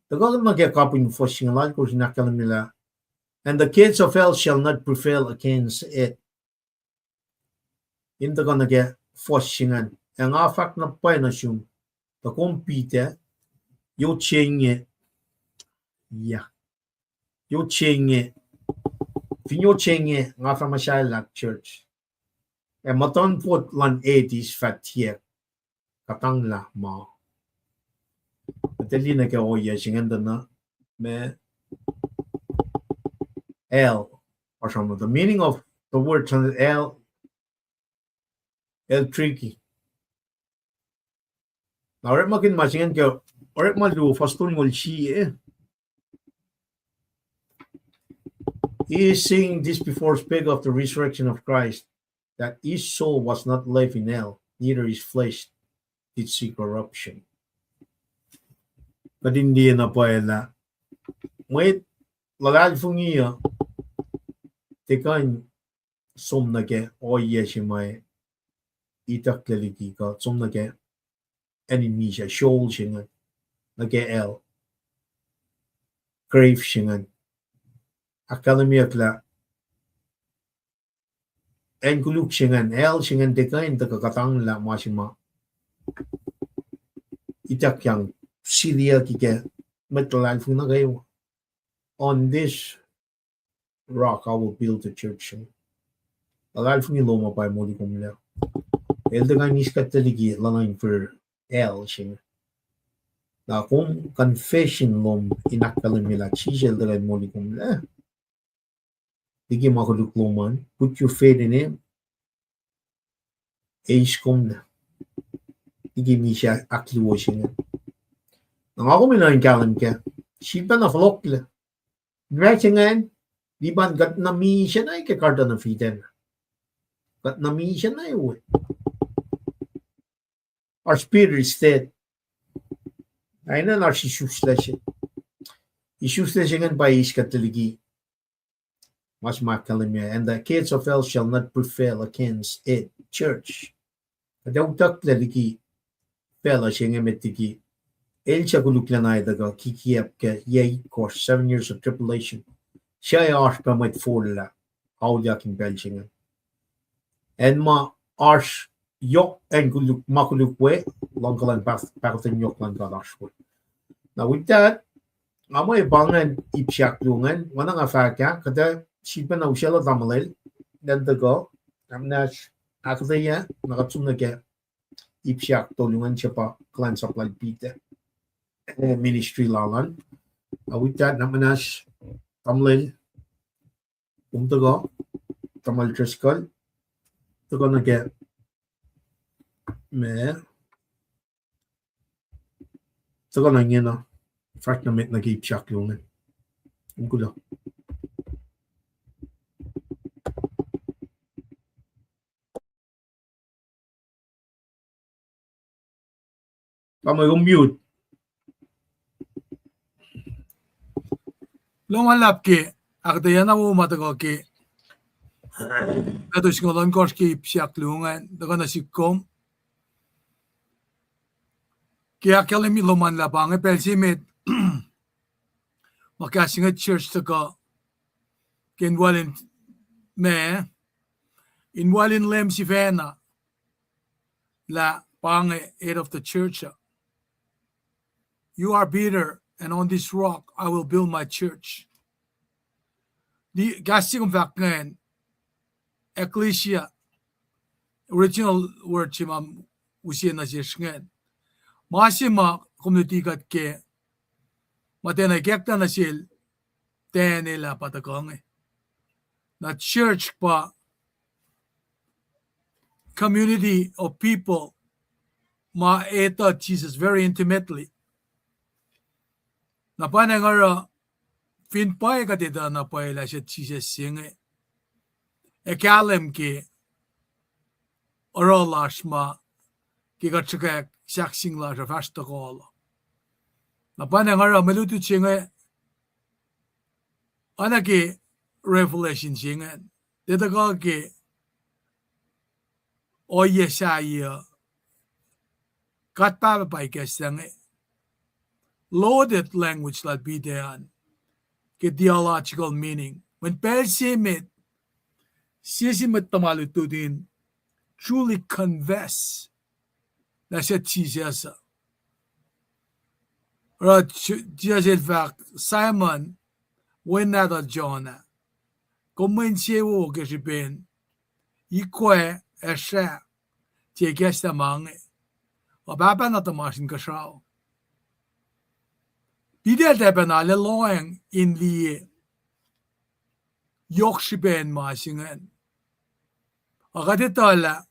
Tuhkuh nuh ke kapihn fuhs singucul oalkosr in ahkkahlwemye lah, and the gates of hell shall not prevail against it. In tuhkuh nuh ke fuhs se ingacn. Ac nga fahk na pwacye nuh sum, tuh kom Peter, yot se inge, ya, yot se inge, fin yot se inge, nga fah muhsahelah church. Ac muhtuhnpot luhn Hades fah tiac kuhtanglah ma. Kuht liye nuh ke ohiyac se ingacn tuh na, ma hell, or some of the meaning of the word hell, hell tricky. Na orekmakihn ma se ingacn ke, orekma luo, fuhs tolngoul sie. He is saying this before spake of the resurrection of Christ, that his soul was not left in hell, neither his flesh did see corruption. Kuht in liye na pwacye lah mwet luhlahlfongi uh, tiac kuh in som nuh ke ohiyac se ma itucklac liki kuh som nuh ke acn in misac, shoal se ingacn, nuh ke hell, grave se ingacn. Ahkkahlwemyeyuck lah acn koluk se ingacn, hell se ingacn, tiac kuh in tuhkuh kuhtanglah ma se ma ituckyang, siliyucki ke mwet luhlahlfongi nuh kwewa. On this rock I will build the church. Luhlahlfongi lom uh pa moli kom lac. El tiac kuh in eis kuht liki luhnuhn fir hell se inge. Na kom confession lom in ahkkahlwemye lah Jisus El tiac kuh in moli kom lac, liki ma koluk lom an, put your faith in him, eis kom lac liki misac ahkluo se inge. Na nga kom in kahlwem kac, sifilpacna fohlohklac. Nwac se ingacn, lipan kuht na misac na ke Garden of Eden. Kuht na misac na we. Our spirit is dead. Enenuh oasr isuslac se. Isuslac se ingacn pa eis kuht liki ma se ma ahkkahlwemye, and the gates of hell shall not prevail against it. Church, kuht ac utucklac liki facluh se inge met liki el suc koluklacna ac tuhkuh kikiacp ke yac itkohsr, seven years of tribulation. Suc ac oasr pac mwet forlah auliyak in pacl se inge. Acn ma oasr yohk, acn koluk, ma koluk we, luhngkuh luhn pah-, pahkotwen yohk luhn God oasr we. Na with that, nga mwe pa ingacn ip se ahkluo ingacn, oacna nga fahk ah, kuht ac sifilpacna usaclah tamuhlwel, then tuhkuh, na muhnahs ahkuhtweyac, na kuht som nuh ke ip se ahktolu ingacn, se pa kuhlwacnsap lal Peter, eh, ministry lal an. Na with that, na muhnahs tamuhlwel, kom tuhkuh, tamuhlwel Driscoll, tuhkuh nuh ke, ma, tuhkuh nuh ingena, fahsr nuh met nuh ke ip se ahkluo ingacn. Kom kuloh. Tamuhlwel, kom mute. Kuloh ma luhlahp ke ahkuhtweyac na wo ma tuhkuh ke, na tos singucul ohnkohsr ke ip se ahkluo ingacn, tuhkuh nuh sihk kom. Ke ahkkahlwemye lom an lah pa inge pacl se met ma kahs inge church tuhkuh ke in wal in, ma, in wal in Leum sifacna, lah pa inge head of the church uh. You are Peter, and on this rock I will build my church. Di kahs se kom fahk ingacn, ecclesia, original word se ma use nuh sesr ingacn. Ma se ma kom luti kuht ke, ma tiacna ikacklah nuh sel, tiacna lah pa tuhkuh inge. Na church pa community of people ma etuh Jisus very intimately. Na pa na nga oruh, fin pwacye kuht etuh na pwacye lah suc Jisus se inge, ac kahlwem ke oruh lasr ma ke kuht sruhkwack sahkseng lasr uh fahsr tohkohl uh. Na pa na nga oruh mwe lutlut se inge, oacna ke Revelation se ingacn, tiac tuhkuh ke ohiyac sahyac uh, God Pahpah pa ikacslah inge. Loaded language lal Peter an ke theological meaning. Mweyen pacl se met, sie sin mwet tuhma lutlut in truly confess lah suc Jisus uh. Oruh J-, Jisus el fahk, Simon, wen nahtuhl Jonah, kom mwe insewowo ke srihpen ikwac ac srah tiac ikacslah ma inge, a Pahpah na tuhmasr Inkuhsrao. Peter el tiac pacna arlac lohacng in liye yohk srihpacn ma se ingacn. A kuht etuh lah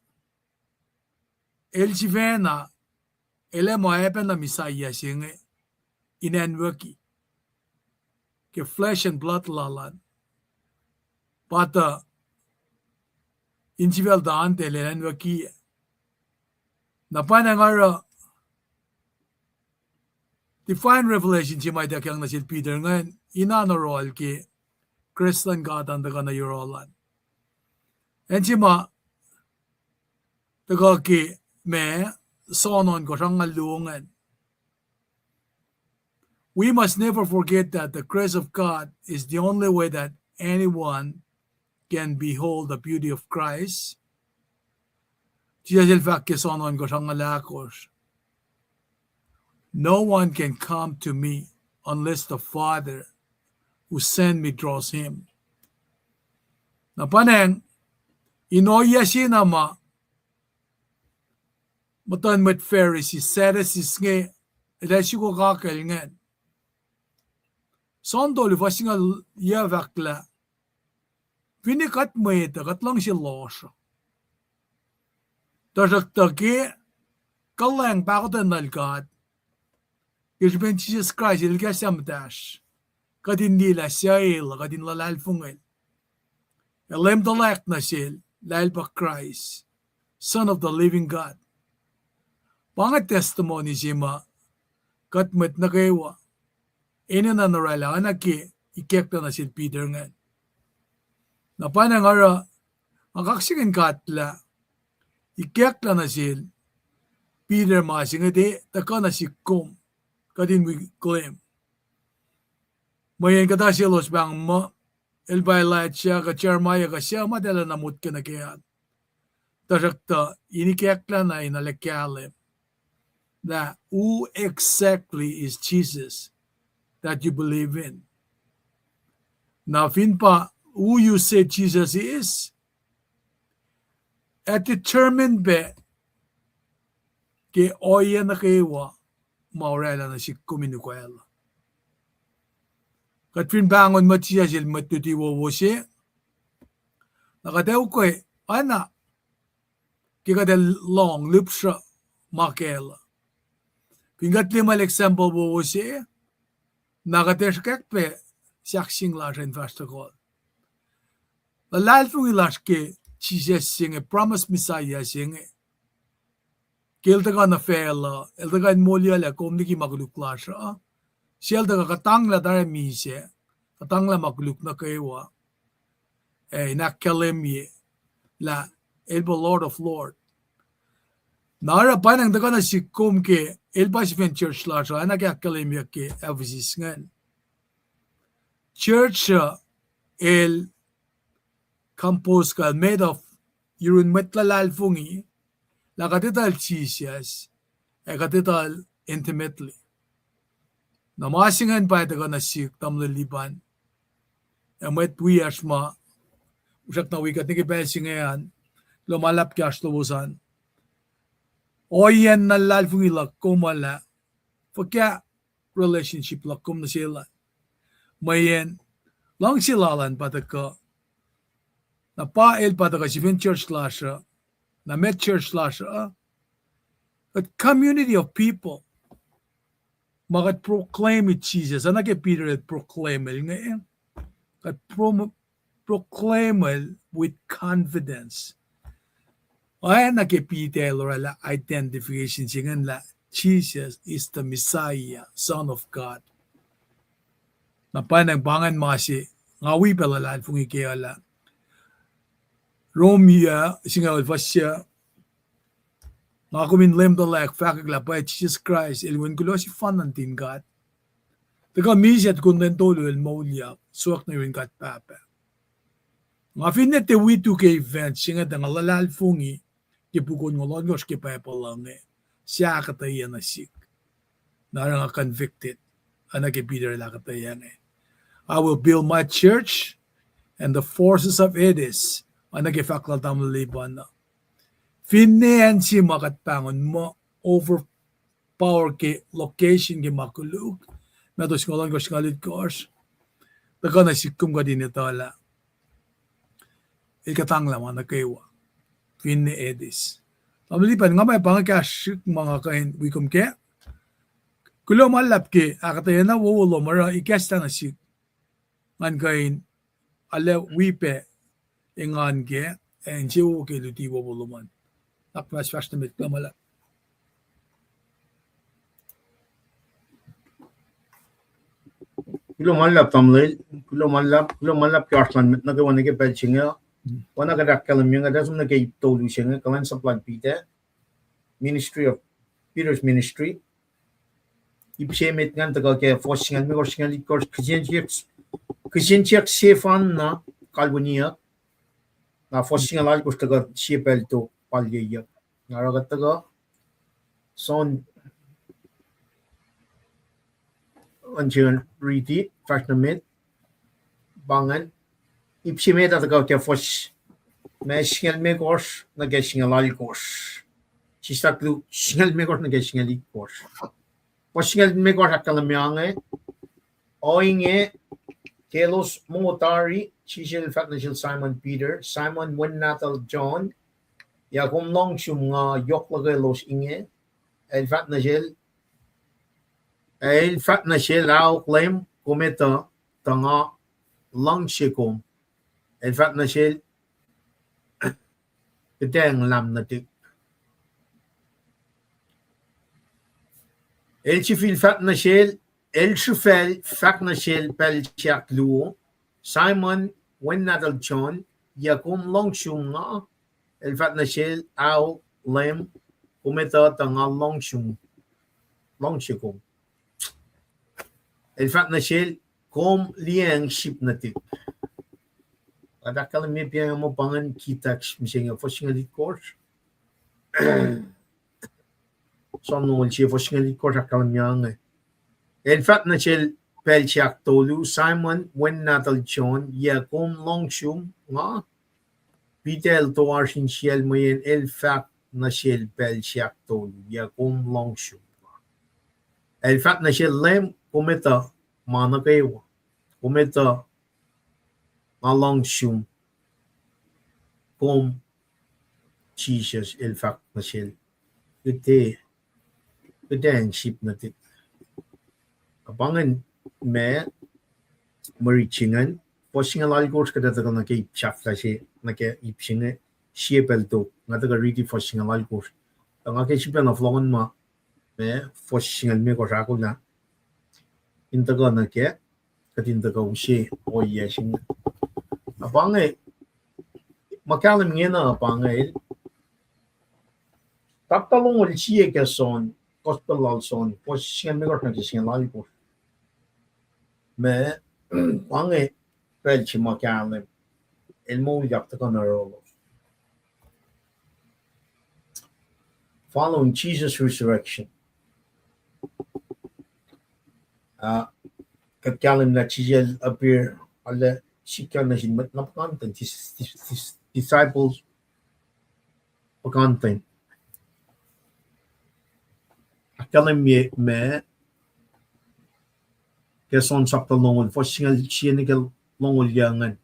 el sifacna, el ac muh oacpacna Messiah se inge in anwucki ke flesh and blood lal an. Pa tuh insifacl tuh an tacl el anwucki. Na pa na nga oruh divine revelation se ma ituckyang nuh sel Peter ingacn, ina oruh el ke Kraist luhn God an tuhkuh nuh yohrohl an. Acn se ma tuhkuh ke ma John ohnkohsr angngaul luo ingacn. We must never forget that the grace of God is the only way that anyone can behold the beauty of Christ. Jisus el fahk ke John ohnkohsr angngaul ahkosr, No one can come to me unless the Father who sent me draws him. Na pa na, in ohiyac se na ma muhtuhn mwet Pharisee, Sadducees inge, el ac suk kakacl ingacn. John tolu fuhs singucul yuc fahk lah, finne kuht mwet uh, kuht luhngse lohsr uh. Tuhsruhktuh ke kuhlwacng pahkotwen lal God ke srihpen Jisus Kraist, el kahs muhtahsr, kuht in liye lah suc el uh, kuht in luhlahlfongel. Ac Leum tuhlac nuh sel lah el pa Kraist, Son of the living God. Pa inge testimony se ma kuht mwet nuh kwewa enenuh in oraclah oacna ke ikacklah nuh sel Peter ingacn. Na pa na nga oruh, nga kaksakihn God lah ikacklah nuh sel Peter ma se inge tiac tuhkuh nuh sihk kom, kuht in wi claim. Mweyen kuhtuh selos pahng muh el pa Elijah kuh Jeremiah kuh suc ma eltahl na motko nuh ke an. Tuhsruhktuh in ikacklah na in arlac kahlwem lah who exactly is Jesus that you believe in. Na fin pa who you say Jesus is, ac determine pac ke ohiyac nuh kwewa ma oraclah nuh sihk kom in ukwacl. Kuht fin pahngon muh Jisus el mwet luti wowo se, na kuht ac ukwe oacna ke kuht ac lohng lihpsruh ma kacl uh. Fin kuht liye muh el example wowo se, na kuht ac sruhkwack pac sahkseng lasr in fahsr tohkohl. Luhlahlfongi lasr ke Jisus se inge, promised Messiah se inge, ke el tuhkuh nuh facluh, el tuhkuh in moliyuclac kom liki ma koluk lasr uh, sel tuhkuh kuhtanglah tari misac, kuhtanglah ma koluk nuh kwewa, ac in ahkkahlwemye lah el pa Lord of Lord. Na oruh pa na tuhkuh nuh sihk kom ke el pa sifen church lasr uh, oacna ke ahkkahlwemyeyuck ke Ephesus ingacn. Church uh el compose kuh made of yurin mwet luhlahlfongi lah kuht etuh Jisus, ac kuht etuh intimately. Na ma se ingacn pa tuhkuh nuh sihk tamuhlwel Lipan ac mwet wiyacsr ma usrak na wi kuht nuh ke pacl se inge an, kuloh ma luhlahp ke oasr lowos an. Ohiyacn na luhlahlfongi luhk kom uh lah fuhkah relationship luhk kom nuh sel an. Mweyen luhngse lal an pa tuhkuh, na pa el pa tuhkuh sifen church lasr uh, na met church lasr uh, kuht community of people ma kuht proclaim-i Jisus, oacna ke Peter el proclaim-el inge, kuht pro-, proclaim-el with confidence. Oacna ke Peter el oraclah identification se ingacn lah Jesus is the Messiah, Son of God. Na pwacnwacng pa ingacn ma se nga wi pac luhlahlfongi ke uh lah Rom yuh singucul fuhs yuh, nga kom in Leum tuhlac fahkwack lah pwacye Jisus Kraist el wen kuloh sefanna nuhtin God. Tuhkuh misac tukun lwen tolu el moulyak, sohkwack nuh yurin God Pahpah. Nga finne tiac wi tu ke event se inge tuh nga luhlahlfongi ke puk onngoul ohnkohsr ke Bible uh inge, se ahkuhtweyac nuh sihk. Na oruh nga convicted, oacna ke Peter el ahkuhtweyac inge. I will build my church, and the forces of Hades, oacna ke fahk lal tamuhlwel Liban uh. Finne acn se ma kuht pahngon muh overpower ke location ke ma koluk, ma tos singucul ohnkohsr singucul itkohsr, tuhkuh nuh sihk kom kuht in etuh lah el kuhtanglah ma nuh kwewa. Finne Hades. Tamuhlwel Liban, nga ma pa inge kahsrihk ma nga kuh in wi kom kac. Kuloh ma luhlahp ke ahkuhtweyac na wowo lom oruh ikacslah nuh sihk ngan kuh in arlac wi pac engan kac, ac insewowo ke luti wowo lom an. Ahkfahsrfahsr nuh met, kuloh ma luhlahp. Kuloh ma luhlahp tamuhlwel, kuloh ma luhlahp, kuloh ma luhlahp ke oasr luhn mwet nuh kwewa nuh ke pacl se inge. Oacna kuht ahkkahlwemye inge, kuht ac som nuh ke ip tolu se inge, kuhlwacnsap lal Peter, Ministry of, Peter's Ministry. Ip se met ingacn tuhkuh ke fuhs singucul limekohsr, singucul itkohsr, kihsen siyuck, kihsen siyuck sefanna kalweniyuck. Na fuhs singucul alkosr tuhkuh sie pacl tok palyeyuck. Na oruh kuht tuhkuh, sohn, an se riti fahsr nuh met, pa ingacn, ip se met ah tuhkuh ke fuhs ma singucul limekohsr nuh ke singucul alkosr. Sislah koluk, singucul limekohsr nuh ke singucul itkohsr. Fuhs singucul limekohsr ahkkahlwemye inge, ohinge, ke elos mongo tari, Jisus el fahk nuh sel Simon Peter, Simon, wen nahtuhl John, ya kom lohng sum nga yohk luhkelos inge? El fahk nuh sel, el fahk nuh sel, Aok Leum, kom etuh tuh nga luhngse kom. El fahk nuh sel, kuhtanglah nuhtihk. El sifil fahk nuh sel, el sifil fahk nuh sel pacl se ahkluo, Simon, wen nahtuhl John, ya kom lohng sum nga? El fahk nuh sel, Aok Leum, kom etuh tuh nga lohng sum, luhngse kom. El fahk nuh sel, kom liyacacng sip nuhtihk. Kuht ahkkahlwemye pac muh pa ingacn key text mihsenge, fuhs singucul itkohsr. Psalm longoul sie, fuhs singucul itkohsr ahkkahlwemye inge. El fahk nuh sel pacl se ahktolu, Simon, wen nahtuhl John, ya kom lohng sum nga? Peter el toasr insiyacl mweyen el fahk nuh sel pacl se ahktolu, ya kom lohng sum nga? El fahk nuh sel, Leum, kom etuh ma nuh kwewa. Kom etuh nga lohng sum kom. Jisus el fahk nuh sel, kuhtanglah sip nuhtihk. Pa ingacn ma mwe rit se ingacn, fuhs singucul alkosr, kuht ac tuhkuh nuh ke ip sahflah se, nuh ke ip se inge, sie pacl tok, nga tuhkuh riti fuhs singucul alkosr. Tuh nga ke sifilpacna fohlohkihn ma, ma fuhs singucul limekohsr ahkolah in tuhkuh nuh ke, kuht in tuhkuh use ohiyac se inge. Na pa inge, ma kahlwem ingena pa inge, sapta longoul sie ke John, Gospel lal John, fuhs singucul limekohsr nuh ke singucul alkosr. Ma, pa inge pacl se ma kahlwem, el moulyak tuhkuh nuh yohrohlos. Following Jesus' resurrection. Ah, kuht kahlwem lah Jisus el appear, arlac sikyak nuh sin mwet na puhkantwen, dis-, dis-, dis-, disciples puhkantwen. Ahkkahlwemye ma ke John sapta longoul, fuhs singucul sie nuh ke longoul yuc ingacn.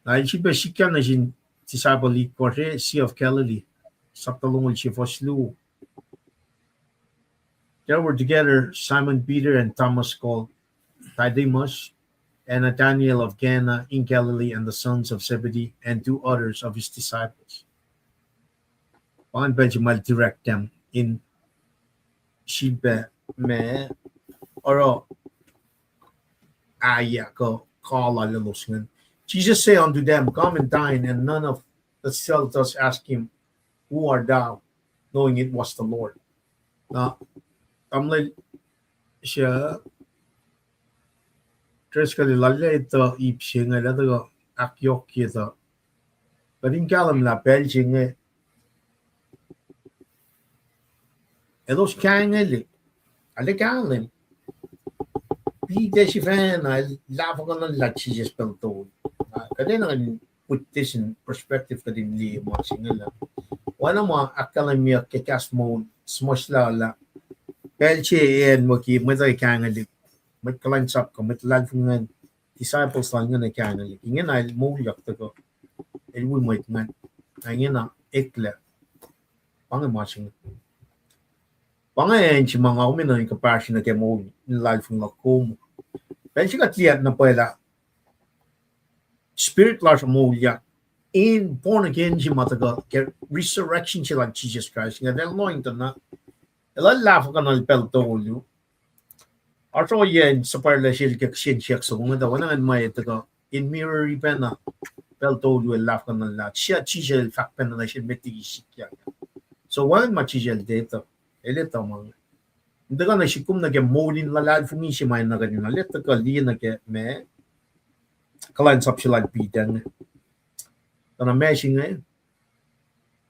Na el sifilpac sikyak nuh sin disciple itkohsr, Sea of Galilee, sapta longoul sie, fuhs luo. There were together Simon Peter and Thomas called Didymus, and Nathanael of Cana in Galilee, and the sons of Zebedee, and two others of his disciples. Pa ingacn pacl se ma el direct them in sifilpac ma oruh aiyuck kuh kalalos ingacn. Jesus said unto them, Come and dine, and none of the soldiers asked him, Who art thou? Knowing it was the Lord. Na, tamuhlwel se Driscoll el lal etuh ip se inge, el tuhkuh ahkyohkye tuh kuht in kahlwem lah pacl se inge elos kahingeli, arlac kahlwem. Peter sifacna el lahfuhkuhnuhllah Jisus pacl tolu. Na kuht enenuh in put this in perspective, kuht in liye ma se inge lah oacna ma ahkkahlwemyeyuck ke kahs moul suhmuhslah lah pacl se acn muhkwena mwet uh kahingeli, mwet kuhlwacnsap kuh mwet luhlahlfongi ingacn, disciples lal ingacn kahingeli. Ingena el moulyak tuhkuh, el wi mwet ingacn. Na ingena eklac. Pa inge ma se inge. Pa inge acn se ma nga kom enenuh in compassion nuh ke moul in luhlahlfongi luhk kom. Pacl se kuht liye na pwacye lah spirit lasr moulyak in born again se ma tuhkuh ke resurrection se lal Jisus Kraist inge, el lohng tuh na el ac lahfuhkuhnuhl pacl tolu. Oasr ohiyacn suhpwacrlac sel ke kihsen siyuck soko inge tuh oacna ingacn ma el tuhkuh in mirror-i pacna pacl tolu el lahfuhkuhnuhllah, sia Jisus el fahk pacna nuh sel met liki sikyak. So wacngihn ma Jisus el etuh, el etuh ma inge. In tuhkuh nuh sihk kom nuh ke moul in luhlahlfongi se ma enenuh kuht in arlac tuhkuh liye nuh ke ma kuhlwacnsap se lal Peter inge. Tuh na ma se inge,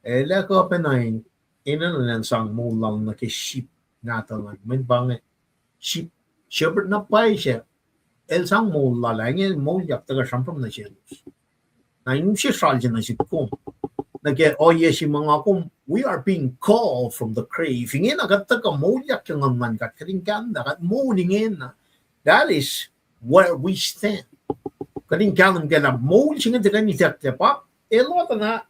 el ac kuh pacna in enenuh in sang moul lal nuh ke sip nahtuhl an. Mweyen pa inge, sip, shepherd na pwacye se, el sang moul lal ah, inge el moulyak tuhkuh sramsram nuh selos. Na in use sral se nuh sihk kom nuh ke ohiyac se ma nga kom, we are being called from the grave. Ingena kuht tuhkuh moulyak ke nguhn luhn God, kuht in kahlwem lah kuht moul ingena. That is where we stand. Kuht in kahlwem ke lah moul se inge tuhkweni itucklac pa, el otuh na,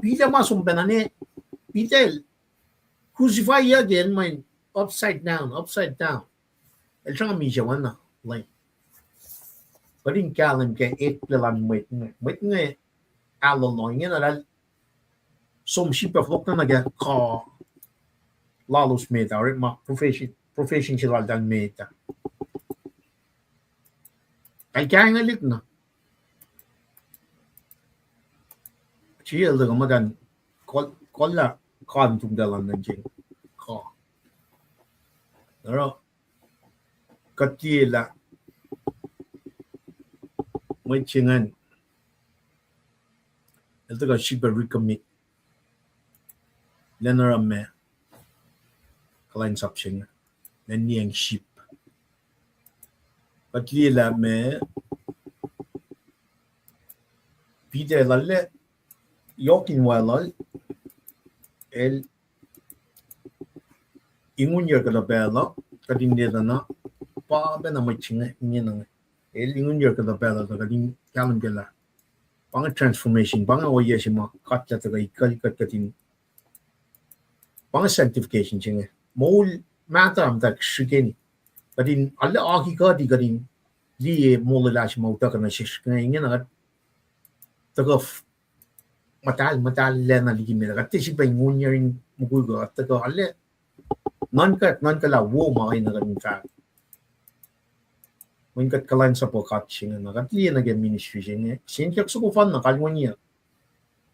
Peter ma som pacna ne, Peter el crucify-yuck el mweyen upside down, upside down. El sruhnga misac oacna lwen. Kuht in kahlwem ke eklac luhn mwet inge, mwet inge ahlolo ingena lah som sip ac fohlohk nuh ke kuh lalos met ah, orekma profession, profession se laltahl met ah. Kalkahngwelihk na. Siyacl tuhkuh muhtwacn kol-, kolla kan tumtacl an nuh ke kuh. Oruh kuht liye lah mwet se ingacn el tuhkuh sip ac recommit. Lwen oruh ma kuhlwacnsap se inge, lwen liyacacng sip. Kuht liye lah ma Peter el arlac yohk in wal lal, el ingunyacr kuhtuh pacl uh, kuht in liye tuh na pa pacna mwet se inge, ingena inge. El ingunyacr kuhtuh pacl uh tuh kuht in kahlwem ke lah pa inge transformation, pa inge ohiyac se ma kuht lah tuhkuh ikuhl kuht, kuht in, pa inge sanctification se inge. Moul mahtuh muhta srihkeni. Kuht in arlac aki kuht, kuht in liye molwelah se ma utuckuh nuh sesr inge, ingena kuht tuhkuh muhtahl, muhtahl lacna liki met ah. Kuht tiac sifilpac ingunyacr in mukwikwi, kuht tuhkuh arlac nuhnkuh, nuhnkuh lah wo ma enenuh kuht in fahk. Mweyen kuht kuhlwacnsap uh God se inge, na kuht liye nuh ke ministry se inge, siyuck soko fanna kalweniyuck.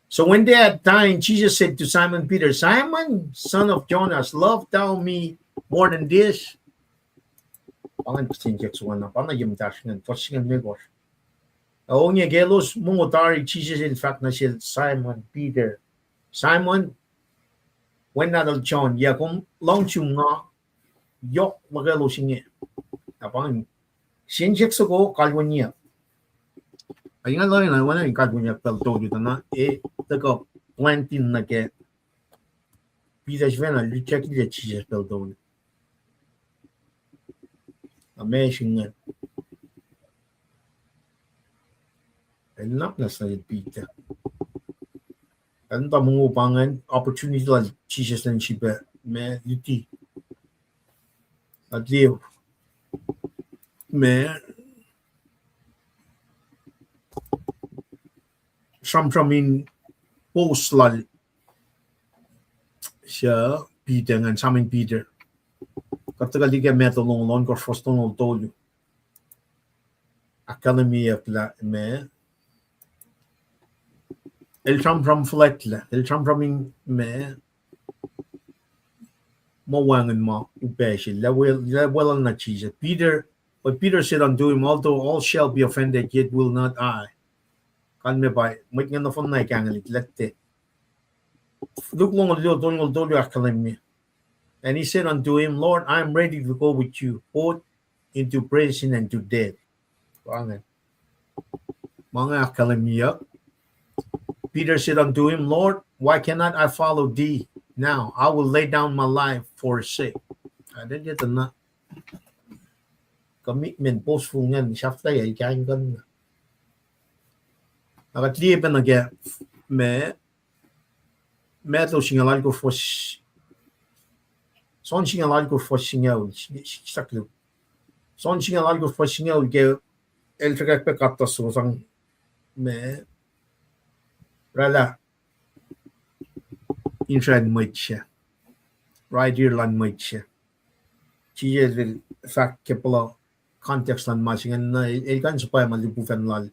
So when they had dined, Jesus said to Simon Peter, Simon, son of Jonas, lovest thou me more than this? Pa ingacn siyuck soko na, pa na ye muhtahsr ingacn, fuhs singucul limekohsr. Ohinge ke elos mongo tari, Jisus el fahk nuh sel Simon Peter, Simon, wen nahtuhl John, yac kom luhngse nga yohk luhkelos inge? Na pa ingacn, siyuck soko kalweniyuck. Ac inge lwen na oacna in kalweniyuck pacl tolu tuh na, e, tuhkuh planting nuh ke Peter sifacna reject-i Jisus pacl tolu. Na ma se ingacn, el nuhnak nuh sel Peter. An tuh mongo pa ingacn opportunity lal Jisus in sifilpac ma luti. Kuht liye ma sramsram in post lal suc Peter ingacn, Simon Peter. Kuht tuhkuh liye ke Matthew longoul ohnkohsr, fuhs tolngoul tolu. Ahkkahlwemyeyuck lah ma, el sramsram fuhlwactlac, el sramsram in ma, ma wacngihn ma upac se, level, level na Jesus. Peter, but Peter said unto him, Although all shall be offended, yet will not I. Kalmac pa mwet inge nohfohn na kahngwelihk lah te. Luke longoul luo, tolngoul tolu ahkkahlwemye. And he said unto him, Lord, I am ready to go with you, both into prison and to death. Pa inge. Ma inge ahkkahlwemyeyuck. Peter said unto him, Lord, why cannot I follow thee now? I will lay down my life for his sake. Adeteta na commitment, boastful ingacn, sahflahiyac el kahing kuh na. Na kuht liye pac nuh ke ma, Matthew singucul alkosr fuhs, John singucul alkosr fuhs singucul, sisak luo. John singucul alkosr fuhs singucul ke el sruhkwack pac kuhtuh suwos an ma oraclah insracn mwet se, right here luhn mwet se. Jisus el fahk ke puhla context luhn ma se ingacn, na el, el kuh in suhpwacma lihpufacn lal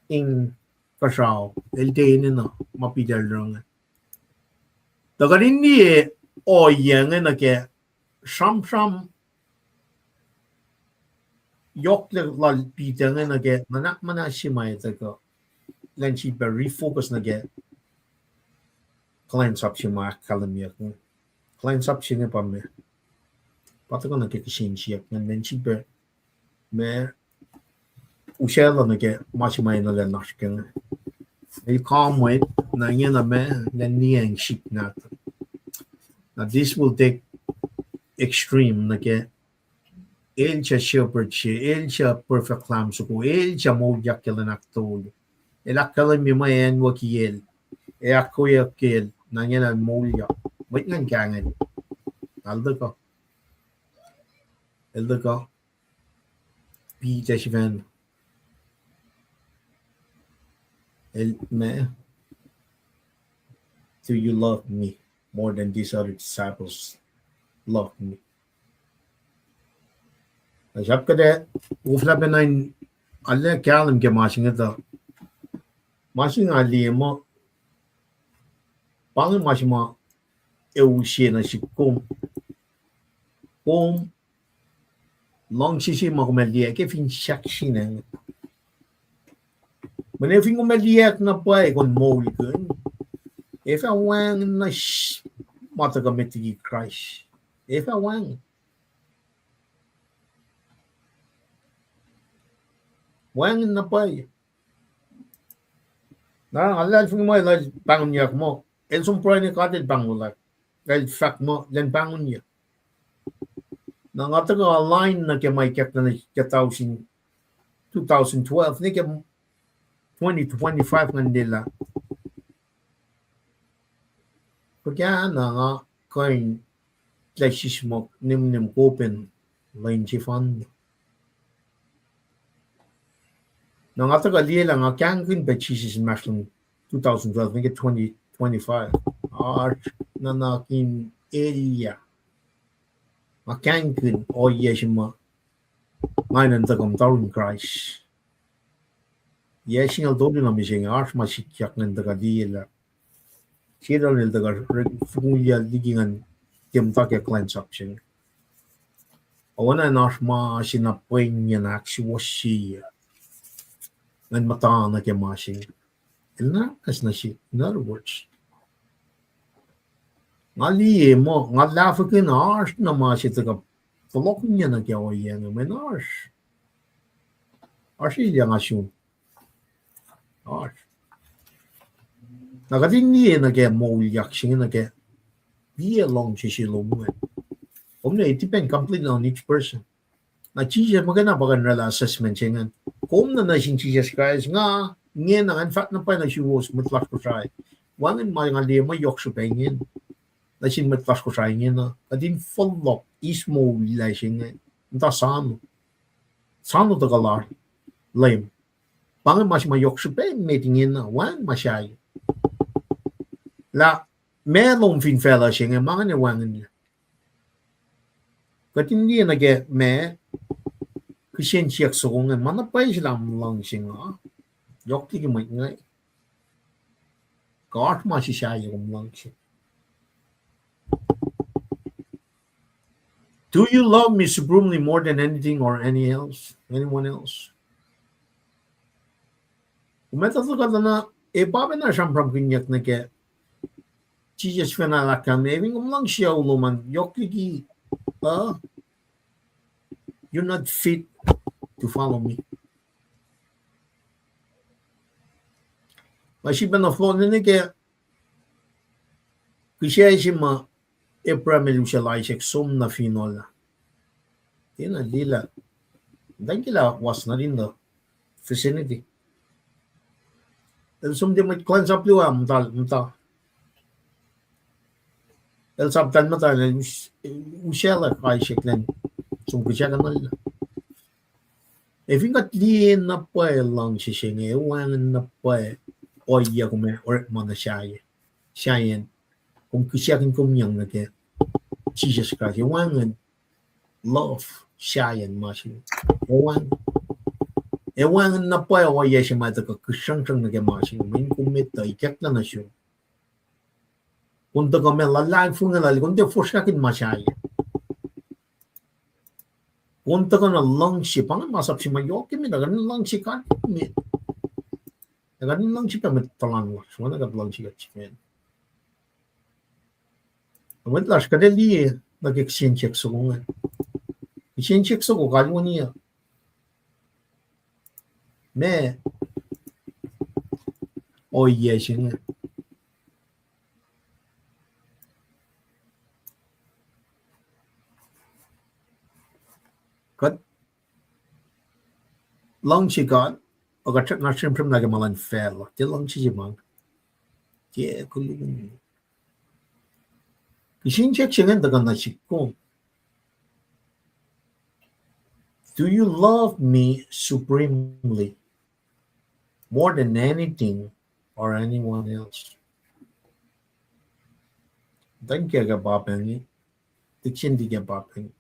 inkuhsrao, el tiac enenuh ma Peter el oruh inge. Tuh kuht in liye ohiyac inge nuh ke sramsram yohk lal Peter inge nuh ke nuhnak muhnahs se ma etuh kuh elan sifilpac refocus nuh ke kuhlwacnsap se ma ahkkahlwemyeyuck inge. Kuhlwacnsap se inge pa ma, pa tuhkuh nuh ke kihsen siyuck ingacn, elan sifilpac ma usaclah nuh ke ma se ma enenuh in oasr ke inge. El kahlwem na ingena ma, elan niyacng sip nahtuhl. Now this will take extreme nuh ke el suc shepherd se, el suc perfect lamb soko, el suc moulyak ke lwen ahktolu. El ahkkahlwemye ma acnwucki el, ac ahkkweyeyuck el, na ingena el moulyak. Mwet ingacn kahngwel. El tuhkuh, el tuhkuh Peter sifacna. El ma, Do you love me more than these other disciples love me? Na sahp kuht ac koflah pacna in arlac kahlwem ke ma se inge tuh, ma se nga liye muh, pa inge ma se ma ac use nuh sihk kom. Kom luhngse se ma kom ac liye ke fin sahk sin acn. Mweyen fin kom ac liye na pwacye kom moulkihn, ac fah wacngihn na ma tuhkuh met liki Kraist. Ac fah wacngihn. Wacngihn na pwacye. Na nga luhlahlfongi muh el pahngonyuck muh, el som pruhe, God el pahngonyuck. El fahk muh elan pahngonyuck. Na nga tuhkuh align nuh ke ma ikackna ke two thousand twelve, nuh ke twenty twenty-five ngan liye lah fuhkah na nga kuh in lah sismohk nihmnihm kopen lwen sefanna. Na nga tuhkuh liye lah nga kahngkihn pac Jisus inmahsrlon two thousand twelve nuh ke twenty twenty-five. Oasr nuhnak in elyah. Nga kahngkihn ohiyac se ma nga enenuh in tuhkuh muhta yurin Kraist. Yac singucul tolu na mihsenge, oasr ma sikyak ngan tuhkuh liye lah Setan el tuhkuh fongulya liki ngan tiac muhta ke kuhlwacnsap se inge. Oacna in oasr ma se na pwengyen ahksuwohsye ngan muhta nuh ke ma se inge. El na ahkacsmakihnye sihk, in other words, nga liye muh nga luhlahlfongi na oasr na ma se tuhkuh fohlohkihnyac nuh ke ohiyac inge, mweyen oasr, oasr elyah nga sun. Oasr. Na kuht in liye nuh ke moulyak se inge nuh ke liye luhngse se lom an. Kom na, it depend completely on each person. Na Jisus muhkwena pa kuh in oraclah assessment se ingacn. Kom na nuh sin Jisus Kraist, nga ingena ngan fahk na pwacye nuh suwos mwet lasr Kosrae, wacngihn ma nga liye muh yohk srihpac ingena nuh sin mwet lasr Kosrae ingena. Kuht in fohlohk eis moul lasr inge, muhta sano, sano tuhkuh la Leum. Pa inge ma se ma yohk srihpac met ingena, wacngihn ma sahyac. Lah ma lom fin facluh se inge ma inge wacngihnlac. Kuht in liye nuh ke ma, kihsen siyuck soko inge, ma na pwacye se lah luhngse nga, yohk liki mwet inge. Kuh oasr ma se sahyac kom luhngse? Do you love me supremely more than anything or any else, anyone else? Kom etuh tuh kuht na, e pa pacna sramsramkihnyuck nuh ke Jisus fin ahkkahlwemye, fin kom luhngse lom an yohk liki, uh, you're not fit to follow me. Ma srihpac nohfohn nuh ke kihsac se ma Abraham el usaclah Isaac som nuh finohl ah. Tiacna liye lah, muhtwacn kiyacl ah was not in the vicinity. El som tiac mwet kuhlwacnsap luo ah, muhta, muhta. El sap tahl muhta, el us-, usaclah Isaac elan som kihsackuhnuhl. Ac fin kuht liye na pwacye luhngse se inge, wacngihn na pwacye ohiyac kom orekma nuh sahyac, sahyacn kom kihsackuhnkomyang nuh ke Jisus Kraist, e wacngihn love sahyacn ma se inge. E wacngihn, e wacngihn na pwacye ohiyac se ma tuhkuh kihsrangsrang nuh ke ma se inge, mweyen kom etuh ikacklah nuh sum. Kom tuhkuh ma luhlahlfongi lal, kom tiac fohsrngakihn ma sahyac. Kom tuhkuh na luhngse, pa inge masap se ma yohk emet, kuht in luhngse God emet. Ac kuht in luhngse pac mwet tuhlan lasr, oacna kuht luhngse kuht sifacna. Mwet lasr, kuht ac liye nuh ke kihsen siyuck soko inge. Kihsen siyuck soko kalweni uh, ma ohiyac se inge? Kuht luhngse God, ac kuht srackna sramsram nuh ke ma luhn facluh, tiac luhngse se ma, tiac koluk. Kihsen siyuck se inge tuhkuh nuh sihk kom. Do you love me supremely, more than anything or anyone else? Thank you ke pap inge. Tikin tiac ke pap inge.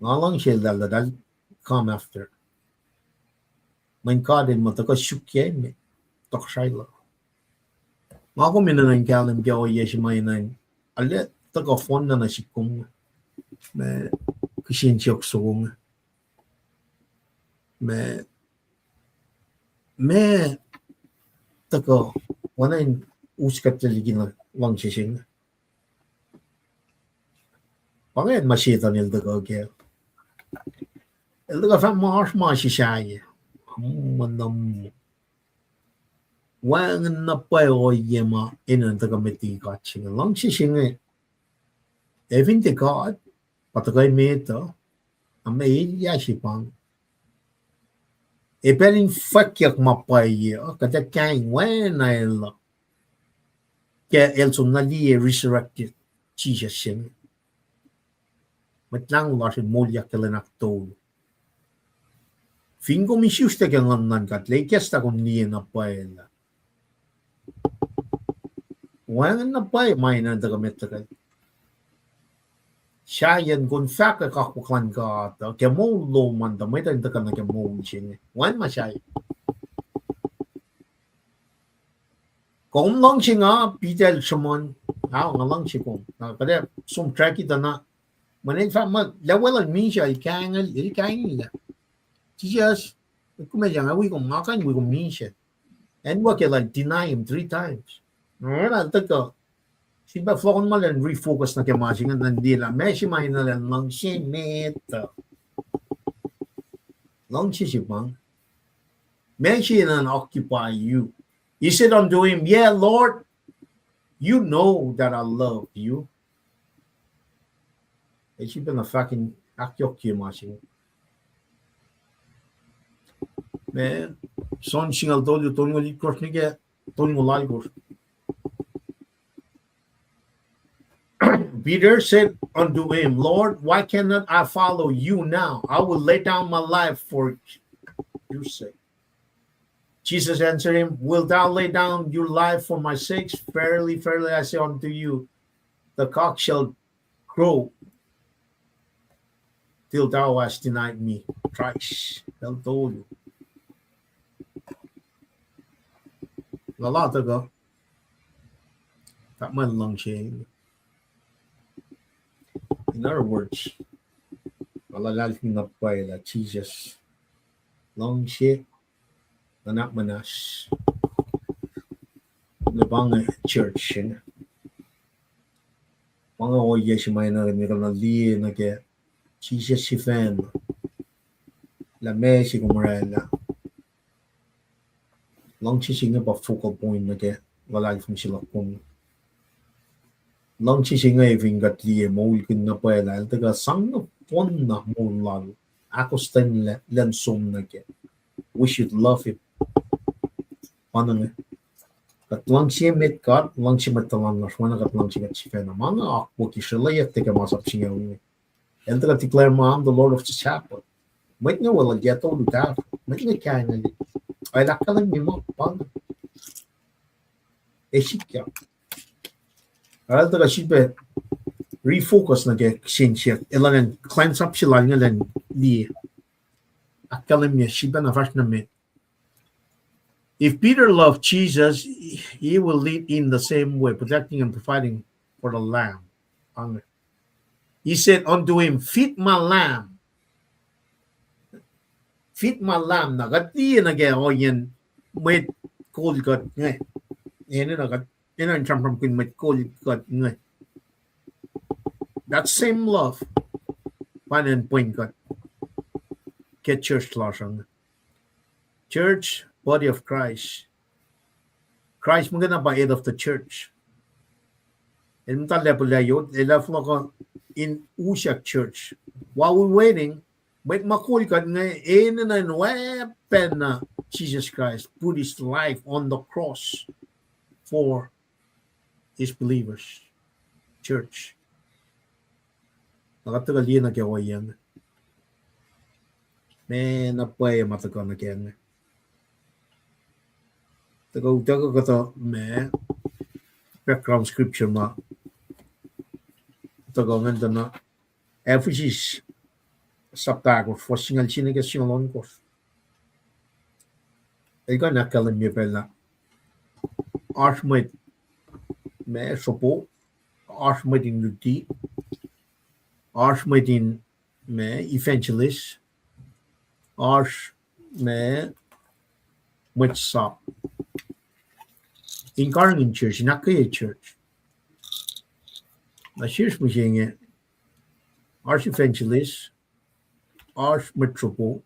Nga luhngse eltahl, eltahl come after. Mweyen God El muh tuhkuh suk ke me, tohkohsrahi luh. Nga kom enenuh in kahlwem ke ohiyac se ma enenuh in, arlac tuhkuh fohnna nuh sihk kom, ma kihsen siyuck soko inge. Ma, ma tuhkuh, oacna in us kuhtlac liki na luhngse se inge. Pa inge ma Setuhn el tuhkuh ke, el tuhkuh fahk ma oasr ma se sahyac. Muh na, wacngihn na pwacye ohiyac ma enenuh in tuhkuh met liki God se inge, luhngse se inge. Ac fin tiac God, pa tuhkuh met uh, na ma elyah se pa inge. Ac pacl in fwackyuck ma pwacye uh, kuht ac kaing oacna el uh, ke el som na liye resurrected Jisus se inge. Mwet Lahngo lasr in moulyak ke lwen ahktolu. Fin kom isuslac ke Nguhn luhn God, lah ikacslah kom liye na pwacye lah wacngihn na pwacye ma enenuh in tuhkuh met liki God. Sahyacn kom fahkwack akwuck luhn God uh ke moul lom an tuh mwet uh in tuhkuh nuh ke moul se inge. Wacngihn ma sahyac. Kom luhngse nga, Peter el sruhmuhn, ao, nga luhngse kom. Na kuht ac som track tuh na, mweyen el fahk muh, lah weluhl misac, el kahingel, el kahingel. Jisus, kom ac sang wi kom, nga kuh in wi kom misac. Acn wo ke lal deny him three times. Oacna el tuhkuh, sifilpac fohlohkohn ma lal in refocus nuh ke ma se inge, na liye lah ma se ma enenuh lal luhngse met uh, luhngse se pa inge. Ma se enenuh in occupy you. He said unto him, Yeah, Lord, you know that I love you. Ac sifilpac na fahk in ahkyohkye ma se inge. Ma, John singucul tolu, tolngoul itkohsr nuh ke tolngoul alkohsr. Peter said unto him, Lord, why cannot I follow you now? I will lay down my life for your sake. Jesus answered him, "Wilt thou lay down your life for my sakes? Verily, verily, I say unto you, the cock shall crow till thou hast denied me thrice." Pacl tolu. Nga la tuhkuh, fahk ma luhngse. In other words, nga luhlahlfongi na pwacye lah Jesus luhngse nuhnak muhnahs. Lah pa inge church se inge. Pa inge ohiyac se ma enenuh in kuh na liye nuh ke Jesus sifacna. Lah meac se kom orwaclah. Luhngse se inge pa focal point nuh ke luhlahlfongi se luhk kom. Luhngse se inge fin kuht liye moulkihn na pwacye lah el tuhkuh sang nohfohn na moul lal, ahkostwen lwen som nuh ke. We should love him. Pa inge. Kuht luhngse met God, luhngse mwet tuhlan lasr, oacna kuht luhngse kuht sifacna. Ma inge akwuck ke srwacliyuck ke masap singucul inge. El tuh declare muh, "I'm the Lord of the Sabbath." Mwet inge weluhl yac tolu tafo. Mwet inge kain el ahkkahlwemye muh pa inge. Ac sikyak. Ac el tuh kuh sifilpac refocus nuh ke kihsen siyuck. Elan kuhlwacnsap se lal inge elan liye. Ahkkahlwemye sifilpac na fahsr nuh met. If Peter loved Jesus, he will lead in the same way, protecting and providing for the lamb. He said unto him, "Feed my lamb." Feed my lamb. Na kuht liye nuh ke ohiyacn mwet kol kuht inge. Enenuh kuht, enenuh in sramsramkihn mwet kol kuht inge. That same love. Pa ingacn pwen kuht ke church lasr uh inge. Church, body of Christ. Christ muhkwena pa head of the church. El muhta lepuh lah yot, el ac fohlohk in usak church. While we waiting, mwet ma kol kuht inge enenuh in oacpacna Jesus Christ put his life on the cross for his believers, church. Na kuht tuhkuh liye nuh ke ohiyacn. Meac na pwacye ma tuhkuh nuh ke inge. Tuhkuh, tuhkuh kuhtuh ma background scripture ma tuhkuh ingacn tuh na Ephesus sapta ahkosr, fuhs singucul sie nuh ke singucul ohnkohsr. El kuh in ahkkahlwemye pacl lah oasr mwet ma sropo, oasr mwet in luti, oasr mwet in ma evangelist, oasr ma mwet sap in karihngihn church, in ahkkweye church. Na sesr mihsenge, oasr evangelist, oasr mwet sropo,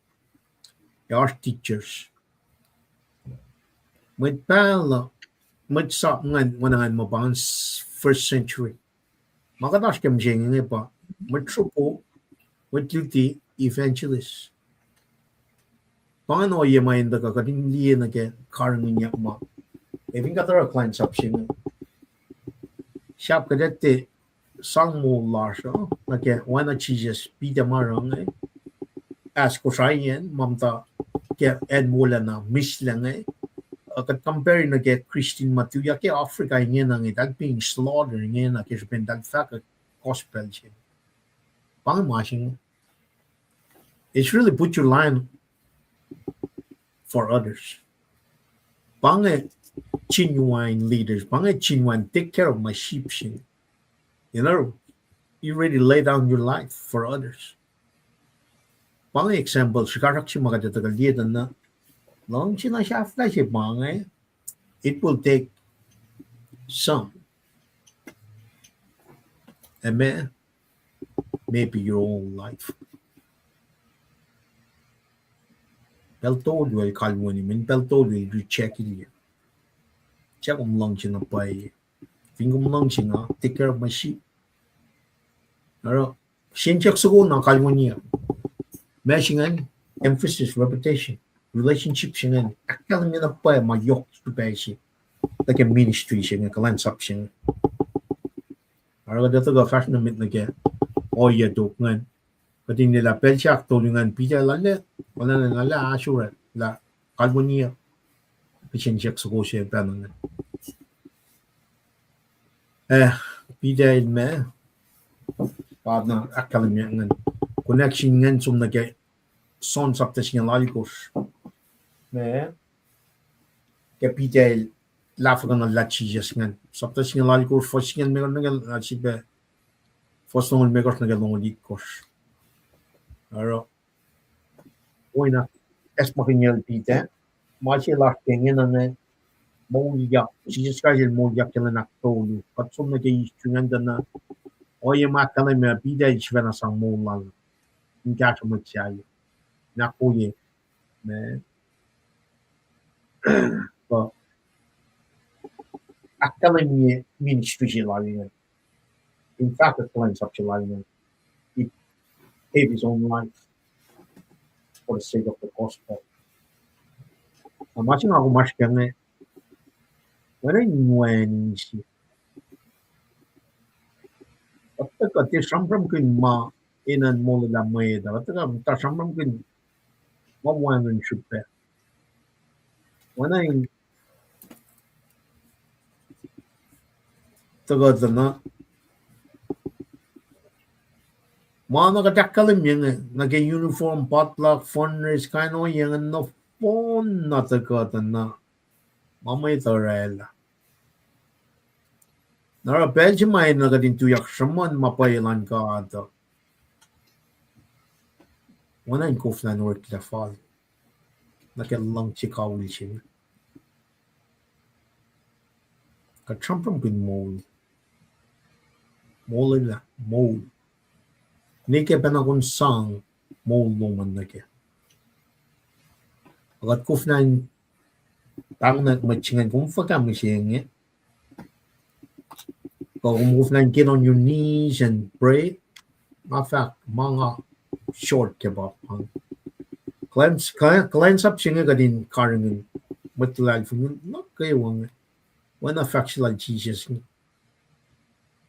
ac oasr teachers. Mwet pahluh, mwet sap ingacn, oacna ingacn ma pa ingacn first century. Ma kuht oasr ke mihsenge inge pa mwet sropo, mwet luti, evangelist. Pa ingacn ohiyac ma in tuhkuh kuht in liye nuh ke karihngihnyuck ma. Ac fin kuht oruh kuhlwacnsap se inge, sahp kuht etuh sang moul lasr uh nuh ke oacna Jisus Peter ma oruh inge, as Kosraiyacn ma muhta ke acn wolacna mihslac inge. Uh, kuht compare nuh ke Christian ma tuyak ke Africa ingena inge, that being slaughtered ingena ke srihpen eltahl fahkwack gospel se. Pa inge ma se inge. It's really put your life for others. Pa inge genuine leaders, pa inge genuine take care of my sheep se inge. You know, you really lay down your life for others. Pa inge example, srihkasrak se ma kuht etuh kuh liye tuh na, luhngse na sahflah se pa inge, it will take some. Amen. Maybe your own life. Pacl tolu el kalweni, mweyen pacl tolu el reject-ilya. Siyuck kom luhngse na pwacye. Fin kom luhngse nga, take care of my sheep. Oruh, siyuck soko na kalweni. Ma se ingacn, emphasis, repetition, relationship se ingacn, ahkkahlwemye na pwacye ma yohk srihpac se. Nuh ke ministry se inge, kuhlwacnsap se inge. Oruh kuht etuh kuh fahsr nuh met nuh ke ohiyac tok ingacn. Kuht in liye lah pacl se ahktolu ingacn Peter el arlac, arlac, arlac assured lah kalweni. kihsen siyuck soko se pacna ingacn. Eh, Peter el ma, pa na ahkkahlwemye ingacn. Connection ingacn som nuh ke John sapta singucul alkosr. Ma, ke Peter el lahfuhkuhnuhllah Jisus ingacn. Sapta singucul alkosr, fuhs singucul limekohsr nuh ke, ah, srihpac, fuhs longoul limekohsr nuh ke longoul itkosr. Oruh, oacna, acsmakihnyacl Peter, ma se lasr ke ingena inge, moulyak, Jisus Kraist el moulyak ke lwen ahktolu. Kuht som nuh ke history ingacn tuh na, ohiyac ma ahkkahlwemye Peter el sifacna sang moul lal in kahsruh mwet sahyac. Na koye, ma, kuh, ahkkahlwemye ministry se lal ingacn. In fact, kuhlwacnsap se lal ingacn. He gave his own life for the sake of the gospel. Na ma se nga kom oasr ke inge, oacna in wacngihn se. Kuht tuhkuh tiac sramsramkihn ma enenuh in molwelah mwet uh, kuht tuhkuh sramsramkihn ma wacngihn srihpac. Oacna in tuhkuh tuh na, ma na kuht ahkkahlwemye inge, nuh ke uniform, potluck, fundraise, kain ohiyac ingacn nohfohn na tuhkuh tuh na, ma mwet uh orwaclah. Na oruh pacl se ma enenuh kuht in tuyak sruhmuhn ma pwacye luhn God uh, oacna in koflah in oreklac fal nuh ke luhngse kawihl se inge. Kuht sramsramkihn moul. Molwelah, moul. Ne ke pacna kom sang moul lom an nuh kac. Kuht koflah in pahngon mwet se ingacn, kom fuhkah mihsenge? Kuh kom koflah in get on your knees and pray? Nga fahk ma nga short ke pa an. Kuhlwacnsap se inge kuht in karihngihn mwet luhlahlfongi nuh kwewa inge. Oacna fahk se lal Jisus inge,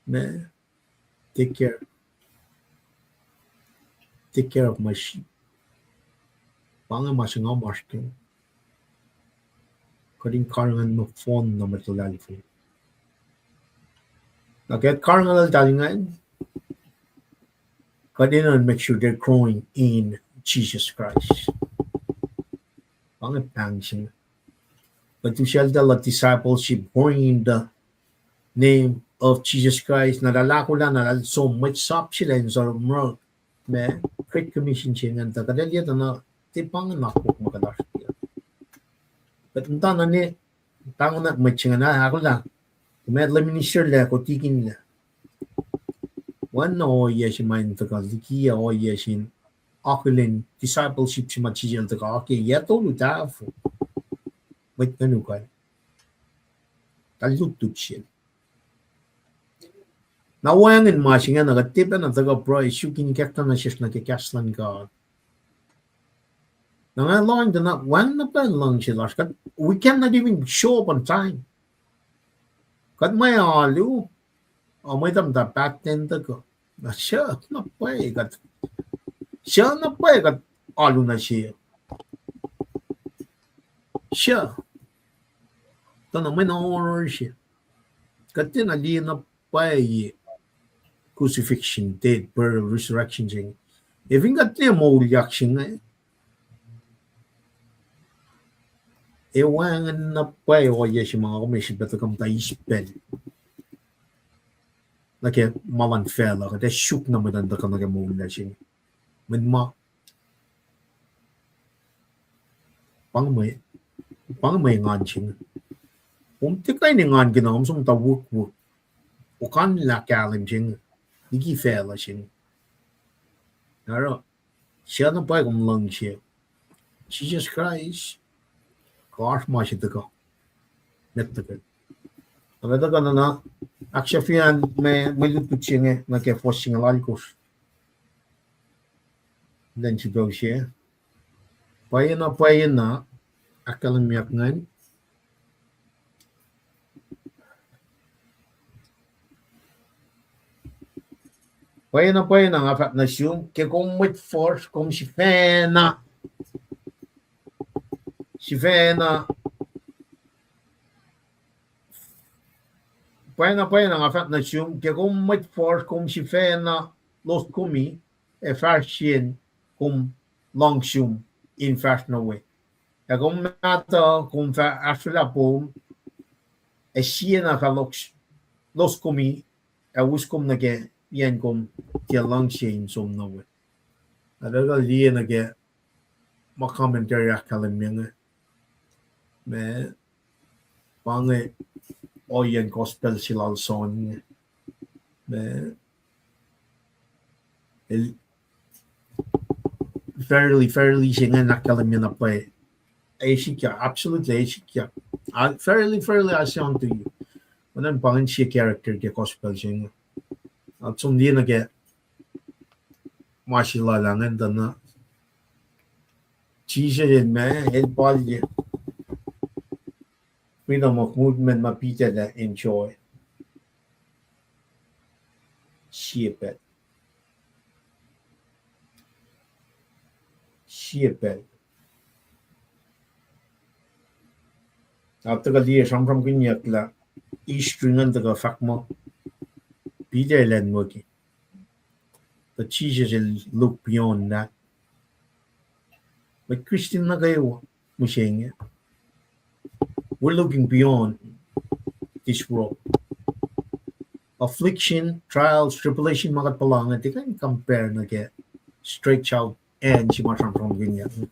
ma, take care, take care of my sheep. Pa inge ma se nga masr ke, kuht in karihngihn nohfohn na mwet luhlahlfongi. Na ke karihngihn eltahl ingacn, kuht enenuh in make sure they're growing in Jesus Christ. Pa inge pahng se inge. Kuht usacltahl discipleship, growing in the name of Jesus Christ. Na eltahl ahkolah, na eltahl som mwet sap se lah in sor mro, ma, Great Commission se ingacn tuh kuht ac liye tuh na, tiac pa inge na puk ma kuht oasr ke. Kuht muhta na ne, tangonak mwet se ingacn ahkolah, kom ac liye minister lac, kom tikin lac. Oacna ohiyac se ma in tuhkuh likiyac ohiyac se in akihlen discipleship se ma Jisus El tuhkuh ke yac tolu tahfuh. Mwet nuhnuhkuhl, eltahl lutlut sel. Na wacngihn ma se ingacn, kuht tiac pacna tuhkuh pruhe suk in ikacklah nuh sesr nuh ke kahs luhn God. Na nga lohng tuh na wacngihn na pwacye luhngse lasr, kuht, we cannot even show up on time. Kuht mwe alu, a mwet uh muhta pahtahn tuhkuh. Na suc na pwacye kuht, suc na pwacye kuht alu nuh se, suc, tuh na mwe na oruh se. Kuht tiacna liye na pwacye crucifixion, death, burial, resurrection se inge. Ac fin kuht liye moulyak se inge, ac wacngihn na pwacye ohiyac se ma nga kom ac sifilpac tuhkuh muhta eis pacl nuh ke ma luhn facluh, kuht ac suk na mwet uh in tuhkuh nuh ke moul se inge. Mwet ma, pa inge mwe, pa inge mwe engan se inge. Kom tiac kuh in engankihn, kom som muhta wukwuk, okanlah kahlwem se inge liki facluh se inge. Oruh, suc na pwacye kom luhngse, Jisus Kraist, kuh oasr ma se tuhkuh, met tuhkuh. Ac tuhkuh na, ahksahfyelah mwe, mwe lutlut se inge nuh ke fuhs singucul alkosr. Lwen sifacna se, pwacyena, pwacyena, ahkkahlwemyeyuck ingacn. Pwacyena, pwacyena nga fahk nuh sum, ke kom mwet fuhsr, kom sifacna, sifacna Pwacna, pwacna nga fahk nuh sum, ke kom mwet fuhsr, kom sifacna lost komi, ac fahsr siyacn kom luhngsum in fahsr nuh we. Ac kom mahtuh, kom fah ahsrwelah poum, ac siena fah lost, lost komi, ac us kom nuh ke, yen kom tiac luhngse in som nuh we. Na tuhkuh liye nuh ke ma commentary ahkkahlwemye inge. Ma, pa inge ohiyacn gospel se lal John inge. Ma, el, fairly, fairly se ingacn ahkkahlwemye na pwacye. Ac sikyak, absolutely, ac sikyak. Fairly, fairly, I say unto you. Oacna pa ingacn sie character ke gospel se inge. Ac som liye nuh ke ma se lal ingacn tuh na Jisus el ma, el palye freedom of movement ma Peter el enjoy. Sie pacl. Sie pacl. Ac tuhkuh liye sramsramkihnyuck lah history ingacn tuhkuh fahk muh Peter el acnwuki. Tuh Jisus el look beyond that. Mwet Christian nuh kwewa mihsenge, we're looking beyond this world. Affliction, trials, tribulation ma kuht puhla inge, tiac kuh in compare nuh ke stretch out hand se ma sramsramkihnyuck.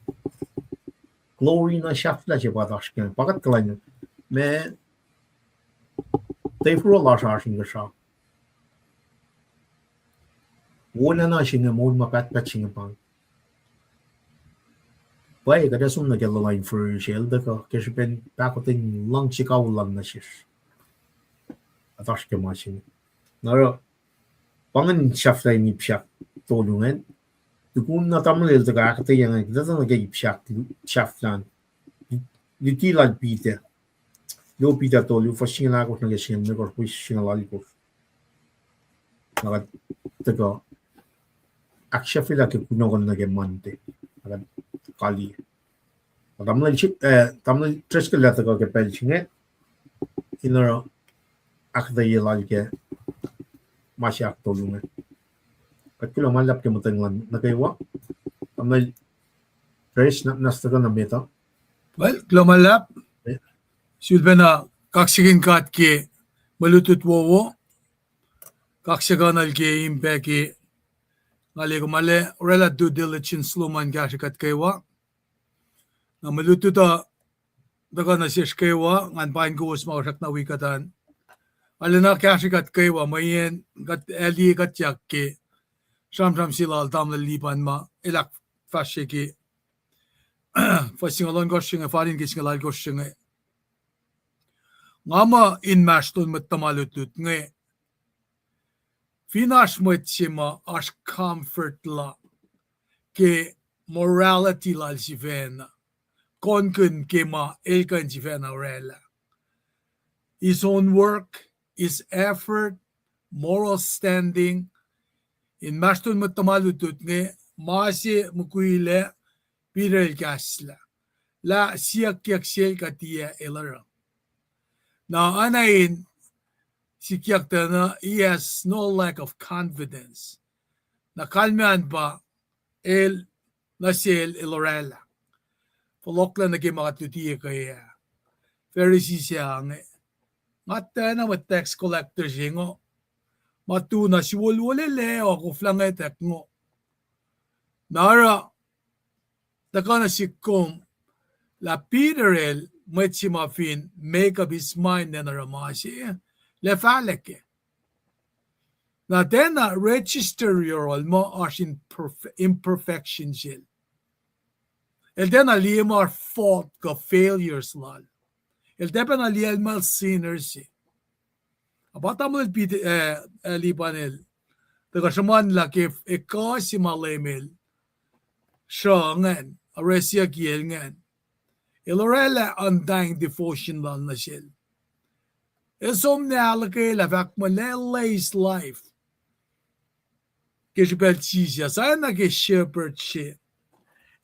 Glory na sahflah se pa oasr ke, pa kuht kuhlwacng, ma, tefurohl lasr oasr inkuhsrao. Wolacna se inge, moul ma pahtpaht se inge pa. Pwacye kuht ac som nuh ke luhluh in fihrihr se el tuhkuh ke srihpen pahkotwen luhngse kawihl lal nuh sesr. Kuht oasr ke ma se inge. Na oruh, pa ingacn sahflah in ip sahk tolu ingacn. Tukun na tamuhlwel tuhkuh ahkuhtweyac ingacn, kuht etuh nuh ke ip sahk, sahflah. Luti lal Peter. Luo Peter tolu, fuhs singucul ahkosr nuh ke singucul limekohsr, fuhs singucul alkosr. Na kuht tuhkuh ahksahfyelah ke kunohkohn nuh ke Monday. Na kuht kaliye. Tamuhlwel, eh, tamuhlwel Driscoll el tuhkuh ke pacl se inge in oruh ahkuhtweye lal ke ma se ahktolu inge. Kuht kuloh ma luhlahp ke muhtweng luhn nuh kwewa. Tamuhlwel Grace, na, na tuhkuh nuh met uh. Well, kuloh ma luhlahp. Sulpacna kaksakihn God ke mwe lutlut wowo. Kaksakihnuhl ke impact ke nga liye kom arlac oraclah due diligence lom an kahsre kuht kwewa. Na mwe lutlut uh tuhkuh nuh sesr kwewa, ngan paing kowos ma usrak na wi kuht an. Arulacna kahsre kuht kwewa, mweyen kuht ac liye kuhtyak ke sramsram se lal tamuhlwel Lipan ma el ahkfahsrye ke fuhs singucul ohnkohsr se inge, fal in ke singucul alkohsr se inge. Nga muh inmahsrlon mwet tuhma lutlut inge, fin oasr mwet se ma oasr comfort la ke morality lal sifacna, konkihn ke ma el kuh in sifacna oraclah, his own work, his effort, moral standing. Inmahsrlon mwet tuhma lutlut inge, ma se mukwilac Peter el kahslah lah siyuckyuck sel kuh tiac el oruh. Na oacna in sikyak tuh na, he has no lack of confidence. Na kalmac an pa el, nuh sel el oraclah. Fohlohklac nuh ke ma kuht luti ke ah, Pharisee se inge, nga tiacna mwet tax collector se ingo, ma tu na suwolwolelac uh koflah ngwetwack ingo. Na oruh, tuhkuh nuh sihk kom lah Peter el mwet se ma fin make up his mind in oruh ma se, lah fahlac kac. Na tiacna register yohrohl muh oasr imperf-, imperfection sel. El tiacna liye muh oasr fault kuh failures lal. El tiacpacna liye el muh sinner se. A pa tamuhlwel Peter, eh, eh, Lipan el tuhkuh sruhmuhnlah ke ekuh se ma Leum el sruh ingacn, orekmakihn el ingacn. El oraclah undying devotion lal nuh sel. El som na ahluhkwelah fahk muh el lays life ke srihpacl Jisus, oacna ke shepherd se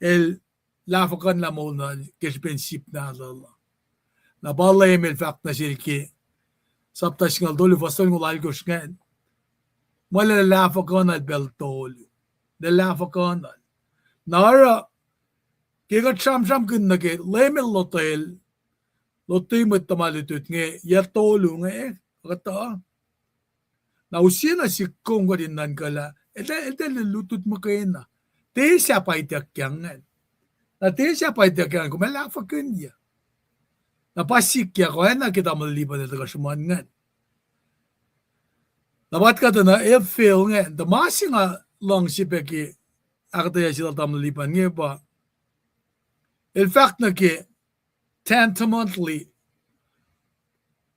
el lahfuhkuhnlah moul lal ke srihpen sip nahtuhl uh. Na pa Leum el fahk nuh sel ke sapta singucul tolu, fuhs tolngoul alkosr ingacn. Ma luhlahlfongi kuhnuhl pacl tolu. Luhlahlfongi kuhnuhl. Na oruh, ke kuht sramsramkihn nuh ke Leum El lotwel, lotwelah mwet tuhma lutlut inge, yac tolu inge, kuhtuh. Na use na sik kom kuht in nuhnkuh lah, eltahl, eltahl lutlut muhkwena. Tiac sahp ituckyang ingacn. Na tiac sahp ituckyang ingacn, kom ac luhlahlfongi kuhnuh. Na pa sikyak oacna ke tamuhlwel Lipan el tuhkuh sruhmuhn ingacn. Na pa kuhtuh na el fail ingacn, tuh ma se nga luhngse pac ke ahkuhtweyac se lal tamuhlwel Lipan inge pa, el fahk nuh ke tantamountly,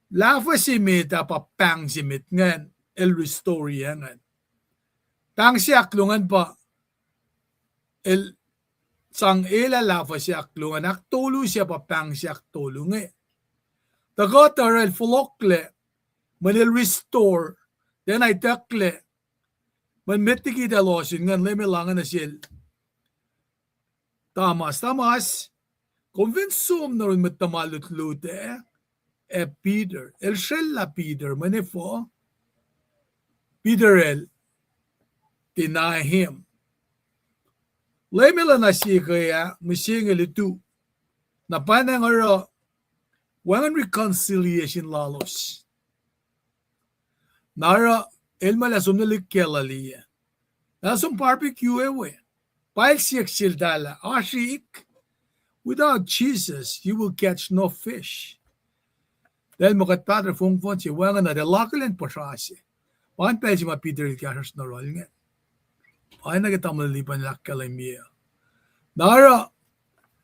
luhlahlfongi se met ah pa pahng se met ingacn, el restore ingacn. Pahng se ahkluo ingacn pa, el sang elah luhlahlfongi se ahkluo ingacn, ahktolu se pa pahng se ahktolu inge. Tuhkuh tuh oruh el fohlohklac, mweyen el restore, tiacna itucklac, mweyen met liki tuh el ohsun ingacn, Leum El lohng nuh sel Thomas, Thomas, kom fin som nuh yurin mwet tuhma lutlut ah, ac Peter, el srwaclah Peter, mweyen efuh, Peter el deny him. Leum El oacna sie ke ah, mihsenge lutu. Na pwacnwacng oruh, wacngihn reconciliation lalos. Na oruh, el muh lah som nuh liki Galilee. Na som barbecue ewe. Pa el siyuck seltahl lah, oasr ik, without Jesus, you will catch no fish. Eltahl muh kuht pater fongfong se, wacngihn na, tuh lakihlen puhsra se. Pa inge pacl se ma Peter el kahsruhsr nuh yohrohl ingacn. Pa inge nuh ke tamuhlwel Lipan el ahkkahlwemye. Na oruh,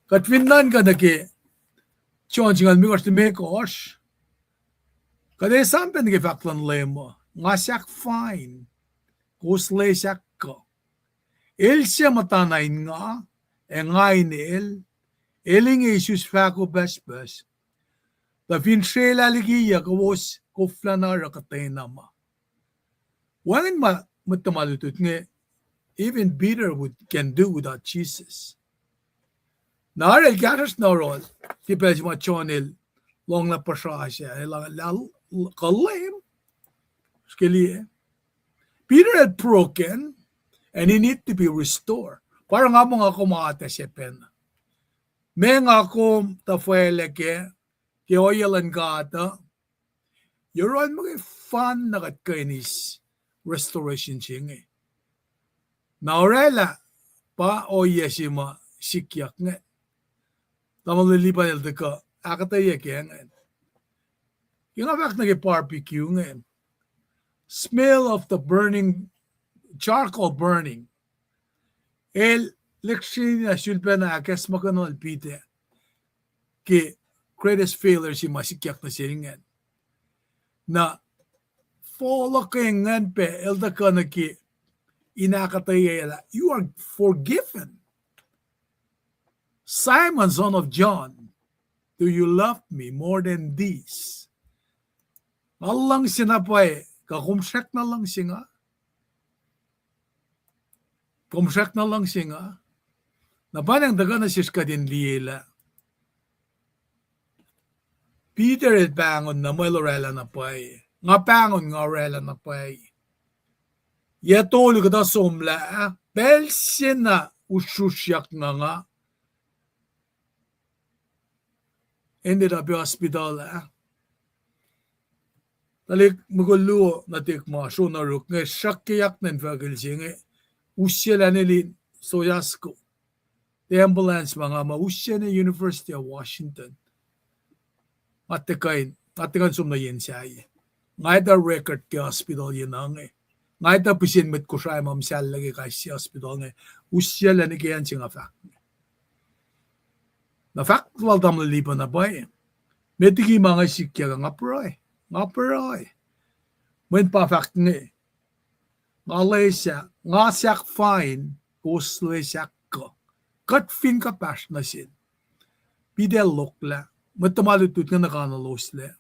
kuht fin nuhnkuh nuh ke John singucul limekohsr, limekohsr, kuht esam pac nuh ke fahk luhn Leum uh, nga sahk fain, kowos lesahk kuh. El suc muhtana in nga, ac nga in el, el inge isus fahko pucspucs, tuh fin srwaclah likiyuc kowos koflana oruh kuhtwena ma. Wacngihn ma mwet tuhma lutlut inge, even Peter would, can do without Jesus. Na oruh el kahsruhsr nuh yohrohl, ke pacl se ma John el lohnglah puhsra se, el lah, kuh Leum, srihke liye. Peter el broken, and he need to be restored. Pa oruh nga muh nga kom atac sepacna. Ma nga kom tuhfahlah kac, ke ohiyac luhn God uh, yohrohl muhkwena kuht kuh in eis restoration se inge. Na orwaclah pa ohiyac se ma sikyak inge. Tamuhlwel Lipan el tuhkuh ahkuhtweyac kac ingacn. Ke nga fahk nuh ke barbecue inge, smell of the burning, charcoal burning. El lihksreni na sulpacna ahkacsmakihnol Peter ke greatest failure se ma sikyak nuh sel ingacn. Na fohlohk ingacn pac el tuhkuh nuh ke in ahkuhtweyac lah, you are forgiven. Simon, son of John, do you love me more than this? Nga luhngse na pwacye, kuh kom srackna luhngse nga? Kom srackna luhngse nga? Na pa nacng tuhkuh nuh sesr kuht in liye lah Peter el pahngon na muh el orwaclah na pwacye. Nga pahngon nga orwaclah na pwacye. Yac tolu kuhtuh somlah, pacl se na usrusryak nga, nga ended up hospital ah. Tuhlihk mukul luo nuhtihk ma sronaruk inge sruhkwack nuh infuckihl se inge, usyelah neli soyasko. Tiac ambulance ma nga muh usye nuh University of Washington. Nga tiac kuh in, nga tiac kuh in som nuh yen sahyac. Nga etuh record ke hospital yen inge. Nga etuh pihsen mwet Kosrae ma muhsahllah ke kais sie hospital inge. Usyelah nuh ke acn se nga fahk. Na fahk lal tamuhlwel Lipan na pwacye, met liki ma nga sikyak ah, nga pruhe, nga pruhe. Mweyen pa fahk inge, nga lesah, nga sahk fain, kowos lesahk kuh. Kuht fin kuhpahsr nuh sin Peter, lohklah, mwet tuhma lutlut inge nuh kanuloslac.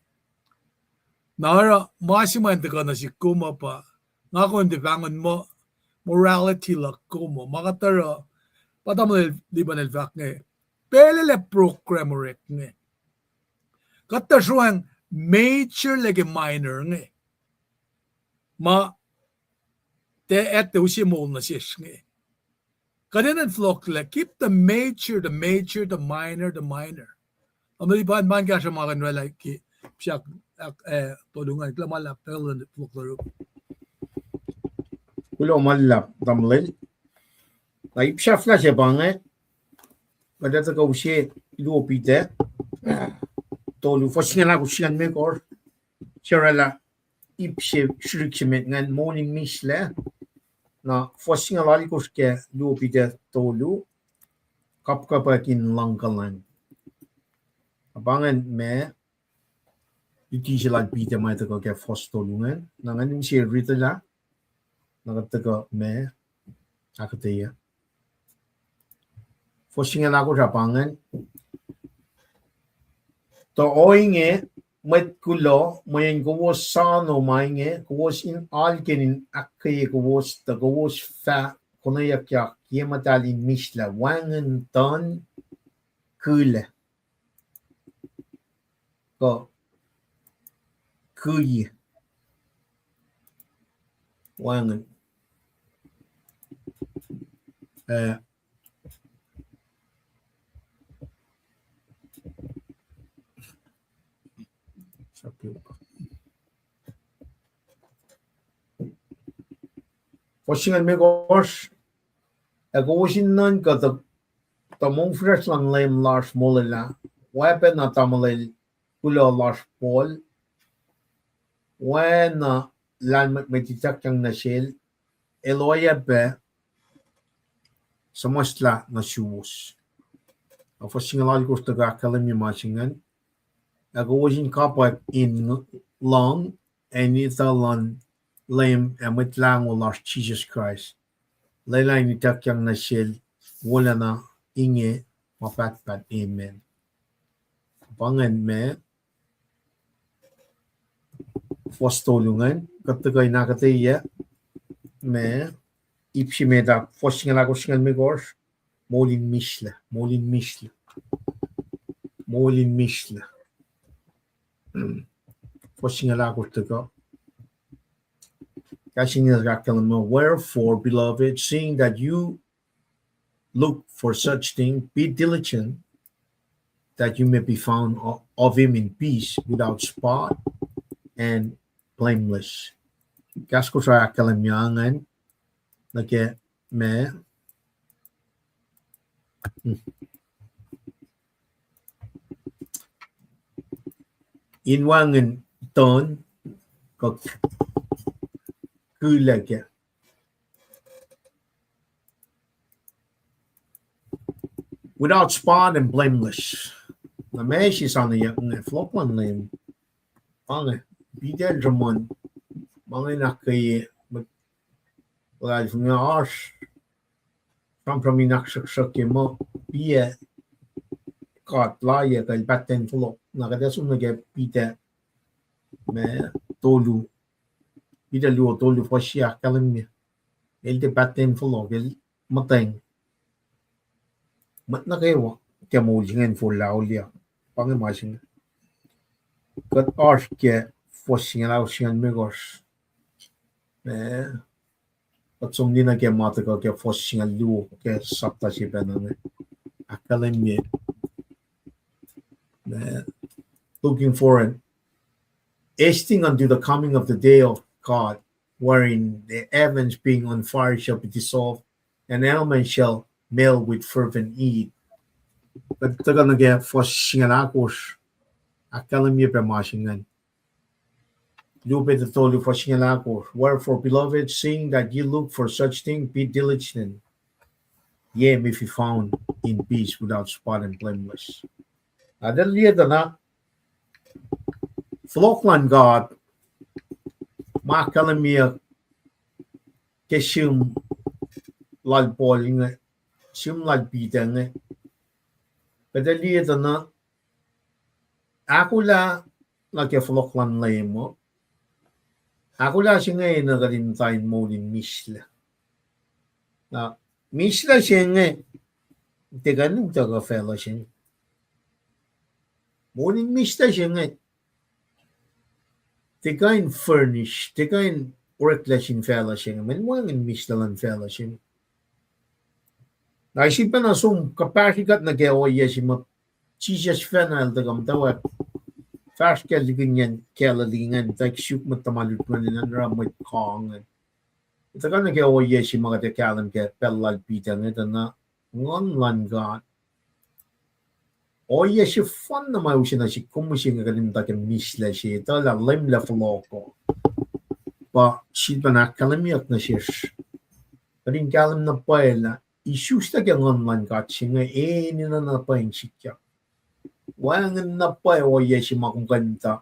Na oruh ma se ma in tuhkuh nuh sihk kom uh pa, nga kom tiac pahngon muh morality luhk kom uh, ma kuht oruh, pa tamuhlwel Lipan el fahk inge, pacl el ac program orek inge. Kuht tuh sroacng major lah ke minor inge. Ma tiac etuh use moul nuh sesr inge. Kuht enenuh in fohlohklac, keep the major, the major, the minor, the minor. Tamuhlwel Ipan, ma in kahsruh ma kuh in orwaclah ke ip se ahk, ahk, eh, tolu ingacn, kuloh ma luhlahp, tuh kuh in fohlohk luruk. Kuloh ma luhlahp, tamuhlwel. Na ip sahflah se pa inge, kuht ac tuhkuh use Luo Peter tolu, fuhs singucul ahkosr, singucul limekohsr, se orwaclah ip se srihk se met ingacn, moul in mihslac. Na fuhs singucul alkosr ke Luo Peter tolu, kapkapwack in luhngkuhlwacng. Na pa ingacn ma luti se lal Peter ma tuhkuh ke fuhs tolu ingacn. Na ngan use ritilah, na kuht tuhkuh ma ahkuhtweyac. Fuhs singucul ahkosr ah pa ingacn. Tuh ohinge, mwet kuloh, mweyen kowos soano ma inge, kowos in alken in ahkkweye kowos, tuh kowos fah konweyuckyak ye muhtahl in mihslac, wacngihn tuhn kihla kuh kihye. Wacngihn. Eh, fuhs singucul limekohsr, ac kowos in nuhnkuh tuh, tuh mongfihsrwacsr luhn Leum lasr molwelah, oacpacna tamuhlwel kuloh lasr Paul, oacna lahlmwetmwet ituckyang nuh sel, el oacyacpac suhmuhslah nuh suwos. Fuhs singucul alkosr tuhkuh ahkkahlwemye ma se ingacn. Ac kowos in kapwack in lohng ac in etuh luhn Leum ac Mwet Lahngo lasr Jisus Kraist. Lwelah in ituckyang nuh sel wolacna inge ma pahtpaht, amen. Pa ingacn ma fuhs tolu ingacn, kuht tuhkuh in ahkuhtweyac ma ip se met ah, fuhs singucul ahkosr, singucul limekohsr, moul in mihslac, moul in mihslac, moul in mihslac. Fuhs singucul ahkosr tuhkuh. Kahs in ahkkahlwemye, wherefore, beloved, seeing that you look for such thing, be diligent that you may be found o-, of him in peace, without spot and blameless. Kahs Kosrae ahkkahlwemye ingacn nuh ke ma, in wacngihn tuhn kuh kihla kac. Without spot and blameless. Na ma se soanweyuck inge, fohlohk luhn Leum. Pa inge, Peter el sruhmuhn, ma inge in ahkkweye, mwet luhlahlfongi oasr sramsram in ahksruhksruhkye muh piac God layuck el pattern fohlohk. Na kuht ac som nuh ke Peter ma tolu, Peter luo tolu fuhs se ahkkahlwemye, el tiac pattern fohlohk, el muhtweng. Mwet nuh kwewa ke moul se ingacn forlah auliyak. Pa inge ma se inge. Kuht oasr ke fuhs singucul ahkosr, singucul limekohsr. Eh, kuht som nuh ke ma tuhkuh ke fuhs singucul luo ke sapta se pacna inge. Ahkkahlwemye, eh, looking for and hasting unto the coming of the day of God, wherein the heavens being on fire shall be dissolved, and all men shall melt with fervent heat. Kuht tuhkuh nuh ke fuhs singucul ahkosr, ahkkahlwemye pac ma se ingacn. Luo Peter tolu fuhs singucul ahkosr, wherefore, beloved, seeing that ye look for such thing, be diligent, ye may be found in peace, without spot and blameless. Na tuh liye tuh na, fohlohk luhn God, ma ahkkahlwemye ke sihm lal Paul inge, sihm lal Peter inge. Kuht ac liye tuh na, ahkolah nuh ke fohlohk luhn Leum uh, ahkolah se inge enenuh kuht in muhta in moul in mihslac. Na mihslac se inge, tiac kuh in utuckuh facluh se inge. Moul in mihslac se inge, tiac kuh in furnish, tiac kuh in oreklac sin facluh se inge, mweyen wacngihn mihslac luhn facluh se inge. Na sifilpacna som kuhpahsri kuht nuh ke ohiyac se ma Jisus fahna el tuhkuh muhtwacwacack fahsr ke likihnyacn Galilee ingacn, tuh suk mwet tuhma lutlut ingacn, oruh mwet kang ingacn. El tuhkuh nuh ke ohiyac se ma kuht ac kahlwem ke pacl lal Peter inge, tuh na Nguhn luhn God. Ohiyac sefanna ma use nuh sihk kom mihsenge kuht in muhta ke mihslac se, etuh lah Leum El fohlohk uh. Pa sifilpacna ahkkahlwemyeyuck nuh sesr, kuht in kahlwem na pwacye lah isuslac ke Nguhn luhn God se inge enenuh na pwacye in sikyak. Wacngihn na pwacye ohiyac se ma kom kuh in muhta,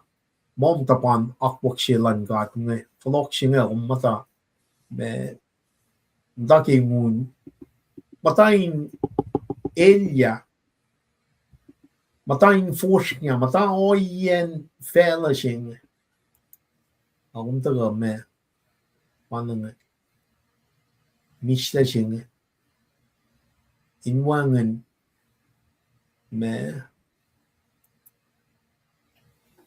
ma muhta pa in akwuck se luhn God inge, fohlohk se inge, kom muhta, ma, muhta ke ngun, muhta in elyah, muhta in fosrngah, muhta ohiyacn facluh se inge. Ac kom tuhkuh ma, pa inge, mihslac se inge, in wacngihn ma,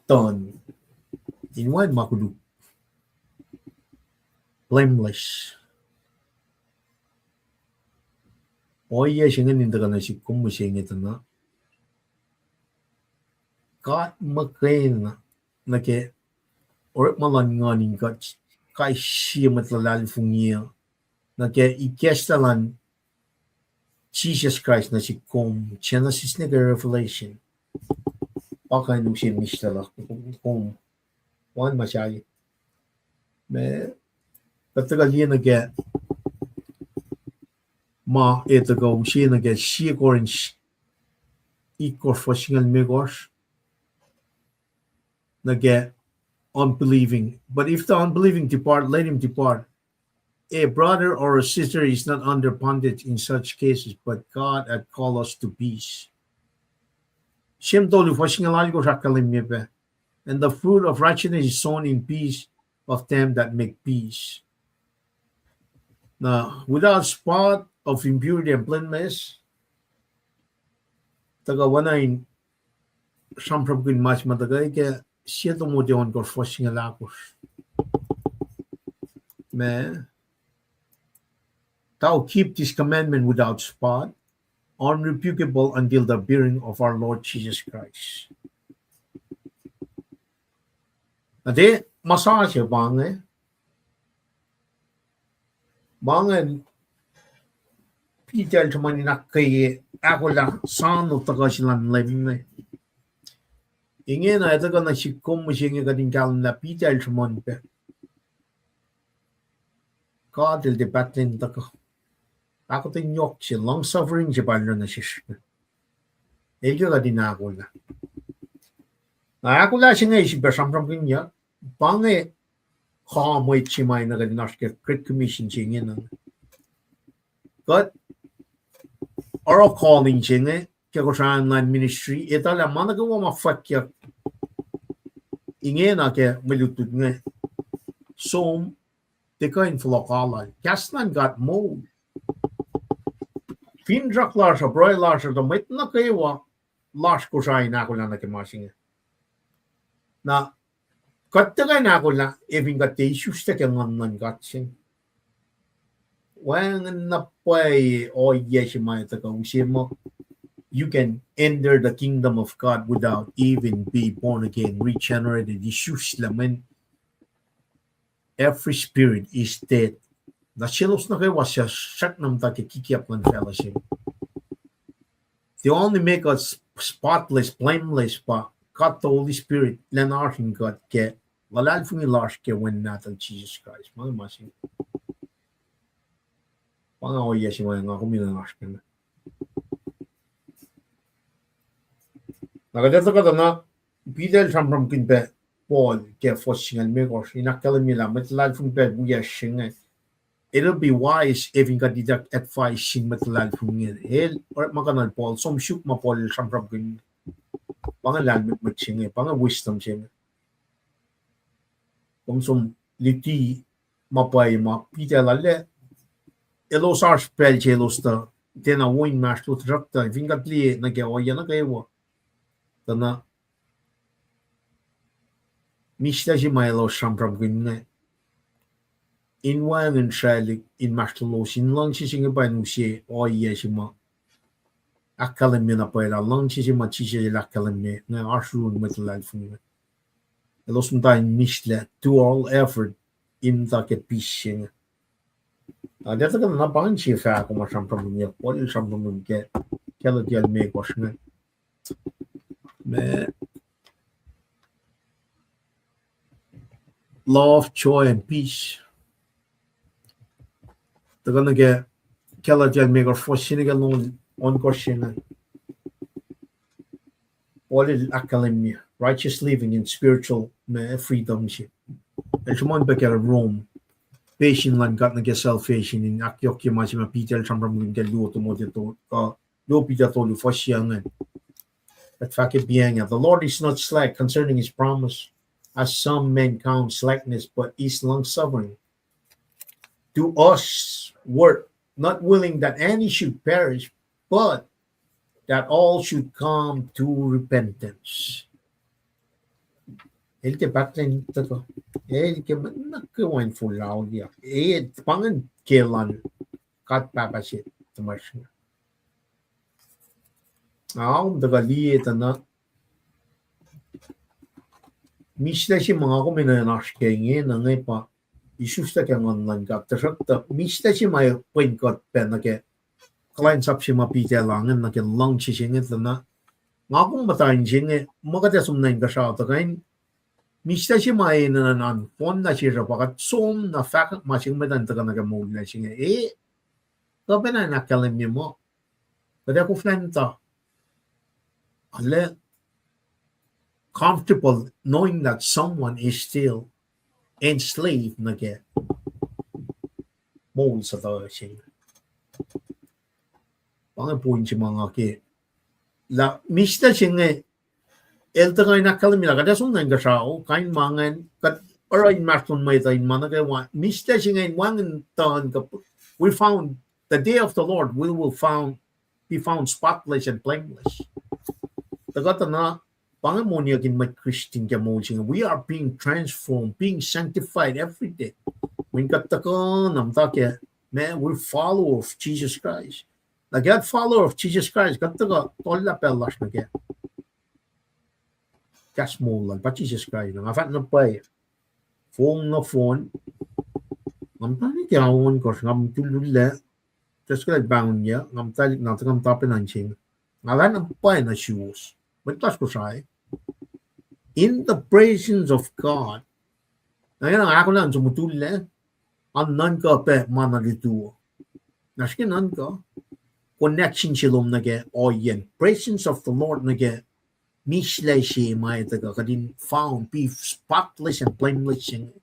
tuhn, in wacngihn ma koluk, blameless. Ohiyac se inge in tuhkuh nuh sihk kom mihsenge tuh na God muhkwena nuh ke orekma luhn Nguhn in kuht kais sie mwet luhlahlfongi uh, nuh ke ikacslah luhn Jisus Kraist nuh sihk kom, Genesis nuh ke Revelation. Pa kuh in use mihslac luhk kom, wacngihn ma sahyac. Ma, kuht tuhkuh liye nuh ke ma, e tuhkuh use nuh ke Sie Corinth itkohsr fuhs singucul limekohsr, nuh ke unbelieving. But if the unbelieving depart, let him depart. A brother or a sister is not under bondage in such cases, but God hath called us to peace. Sihmtolu fuhs singucul alkosr ahkkahlwemye pac, and the fruit of righteousness is sown in peace of them that make peace. Na, without spot of impurity and blameless, tuhkuh oacna in sramsramkihn ma se ma tuhkuh ke Sie Timothy ohnkohsr fuhs singucul ahkosr. Ma, thou keep this commandment without spot, unrebukable until the appearing of our Lord Jesus Christ. Na tiac ma sasuc pa inge, ma inge Peter el sruhmuhn in ahkkweye ahkolah sano tuhkuh se luhn Leum inge. Ingena ac tuhkuh nuh sihk kom mihsenge kuht in kahlwem lah Peter el sruhmuhn pac God El tiac pahtlac in tuhkuh. Ahkuhtweyac yohk se, long suffering se pa el oruh nuh sesr. El ke kuht in ahkolah. Na ahkolah se inge sifilpac sramsramkihnyuck, pa inge kuh mwet se ma na kuht in oasr ke Great Commission se ingena. Kuht oruh calling se inge ke Kosrae Online Ministry, etuh lah ma nuh kwewa ma fwackyuck ingena ke mwe lutlut inge, som, tiac kuh in fohlohk alu lal. Kahs luhn God moul. Finsrak lasr uh, pruhe lasr uh, tuh mwet nuh kwewa lasr Kosrae in ahkolah nuh ke ma se inge. Na kuht tiac kuh in ahkolah ac fin kuht tiac isuslac ke Nguhn luhn God se. Wacngihn na pwacye ohiyac se ma tuhkuh use muh you can enter the kingdom of God without even be born again, regenerated, isuslac, mweyen every spirit is dead. Na selos nuh kwewa suc srackna muhta ke kikiap luhn facluh se, they only make us spotless, blameless, pa God the Holy Spirit lwen oasr in kuht ke luhlahlfongi lasr ke Wen Nahtuhl Jisus Kraist. Ma, ma se, pa inge ohiyac se ma nga kom in oasr kac. Na kuht etuh kuhtuh na Peter el sramsramkihn pac Paul ke fuhs singucul limekohsr in ahkkahlwemye lah mwet luhlahlfongi pac wiyacsr se inge, it'll be wise if in kuht in advice sin mwet luhlahlfongi. El orekma kuhnuhl Paul, som suk ma Paul el sramsramkihn. Pa inge lahlmwetmwet se inge, pa inge wisdom se inge. Kom som luti ma pwacye ma Peter el lac, elos oasr pacl se elos tuh tiacna wo inmahsrlon tuhsruhktuh fin kuht liye nuh ke ohiyac nuh kwewa, tuh na Mihslac se ma elos sramsramkihn inge, in wacngihn sraclihk inmahsrlolos, in luhngse se inge pa in use ohiyac se ma ahkkahlwemye na pwacye lah luhngse se ma Jisus El ahkkahlwemye inge oasr yurin mwet luhlahlfongi. Elos muhta in mihslac, do all effort in muhta ke peace se inge. Na tiac tuhkuh na pa inge sie fahko ma sramsramkihnyuck, Paul el sramsramkihn ke Galatia limekohsr inge. Ma love, joy, and peace. Tuhkuh nuh ke Galatia limekohsr, fuhs se nuh ke longoul ohnkohsr se inge. Paul el ahkkahlwemye righteous living in spiritual ma freedom se. El sruhmuhn pac ke Rome, patience luhn God nuh ke salvation, in ahkyohkye ma se ma Peter el sramsramkihn ke luo Timothy to-, uh, luo Peter tolu fuhs se ingacn. Kuht fahkwack pa inge, the Lord is not slack concerning his promise, as some men count slackness, but is long-suffering to us ward, not willing that any should perish, but that all should come to repentance. El tiac pahtlac in tuhkuh. El ke ma nuh kwewa in fuhlao liyak. E, pa ingacn ke lwen God Pahpah se tuhmasr inge. Aom tuhkuh liye tuh na mihslac se ma nga kom enenuh in oasr ke inge na inge pa isuslac ke Nguhn luhn God. Tuhsruhktuh mihslac se ma pwen kuht pac nuh ke kuhlwacnsap se ma Peter el ange nuh ke luhngse se inge tuh na nga kom muhta in se inge, ma kuht ac som nuh inkuhsrao tuh kuh in mihslac se ma enenuh in an fon na sesr uh pa kuht som na fahkwack ma se inge muhta in tuhkuh nuh ke moul lasr inge. E, kuh pacna in ahkkahlwemye muh kuht ac koflah in tuh ale comfortable knowing that someone is still enslaved nuh ke moul suhtuh se inge. Pa inge point se ma nga ke lah mihslac se inge el tuhkuh in ahkkahlwemye lah kuht ac som nuh inkuhsrao, kain ma ingacn, kuht oruh inmahsrlon mwet uh in ma nuh kwewa. Mihslac se inge in wacngihn tuhn kuh, we found, the day of the Lord, we will found, be found spotless and blameless. Tuhkuh tuh na, pa inge moniyuck in mwet Christian ke moul se inge. We are being transformed, being sanctified every day. Mweyen kuht tuhkuh na muhta ke, ma, we're follower of Jesus Christ. Na ke kuht follower of Jesus Christ, kuht tuhkuh tohllah pacl lasr nuh ke kahs moul lal pa Jisus Kraist. Nga fahk na pwacye, fong nohfohn, nga muhta ke ao ohnkohsr, nga mutul lullac, just kuhlwacng pahngonyuc, nga muhtwaclihk na tuhkuh muhta pacna nuh sel. Nga fahk na pwacye nuh suwos, mwet lasr Kosrae, in the presence of God. Na nga ahkolah in som mutullac, an nuhnkuh pac ma na lutu. Na srihke nuhnkuh connection se lom nuh ke ohiyacn presence of the Lord nuh ke mihslac se ma etuh kuh kuht in found, be spotless and blameless se inge.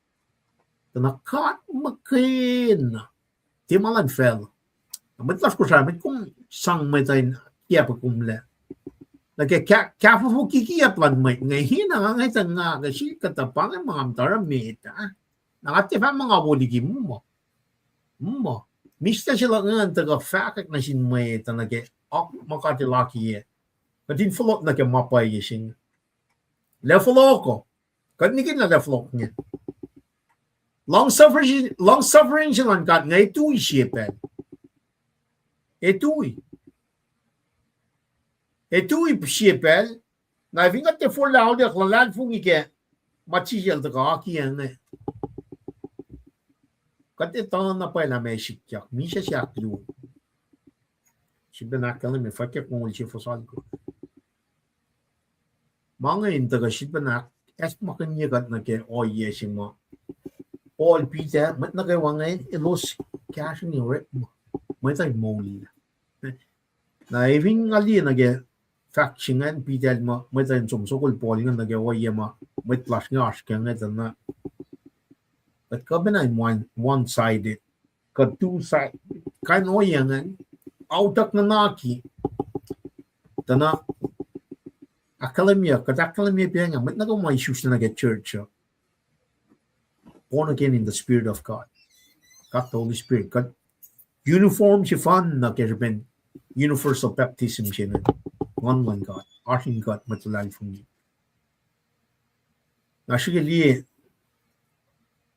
Tuh na God muhkwena, tiac ma luhn facluh. Na mwet lasr Kosrae, mwet kom sang mwet uh in kiacpwe komlac. Na ke kah-, kahfofo kikiyacp luhn mwet inge, hina nga nge tuh nga ke srihk kuhtuh pa inge ma nga muhta oruh met ah. Na nga tiac fahk ma nga wo liki muh, muh mihslac se luhk ingacn tuhkuh fahkwack nuh sin mwet uh nuh ke oak ma God El akiyac. Kuht in fohlohk nuh ke ma pwacye se inge. Lah fohlohk uh, kuht nikihn lah fohlohk inge. Long suffering, long suffering se luhn God inge ac tui sie pacl. Ac tui. Ac tui sie pacl. Na fin kuht tiac forlah auliyak luhlahlfongi ke ma Jisus El tuhkuh akiyac inge, kuht etuh na pwacye lah meac sikyak, misac se ahkluo. Sifilpac ahkkahlwemye, fwackyuck mongo se fuhs alkosr. Ma inge in tuhkuh sifilpac ahk-, ahkacsmakihnye kuht nuh ke ohiyac se ma Paul, Peter, mwet nuh kwewa inge elos kahsruh in orekma mwet uh in moul. Na efin nga liye nuh ke fahk se ingacn, Peter el ma mwet uh in som sokol Paul inge nuh ke ohiyac ma mwet lasr inge oasr ke inge tuh na kuht kuh pacna in one, one-sided, kuh two-sided, kain ohiyac ingacn, autuck nuhnaki. Tuh na ahkkahlwemye, kuht ahkkahlwemye pa inge, mwet nuh kwewa ma isuslac nuh ke church uh, born again in the Spirit of God, God the Holy Spirit. Kuht uniform sefanna ke srihpen universal baptism se inge, Nguhn luhn God, oasr in kuht mwet luhlahlfongi. Na srihke liye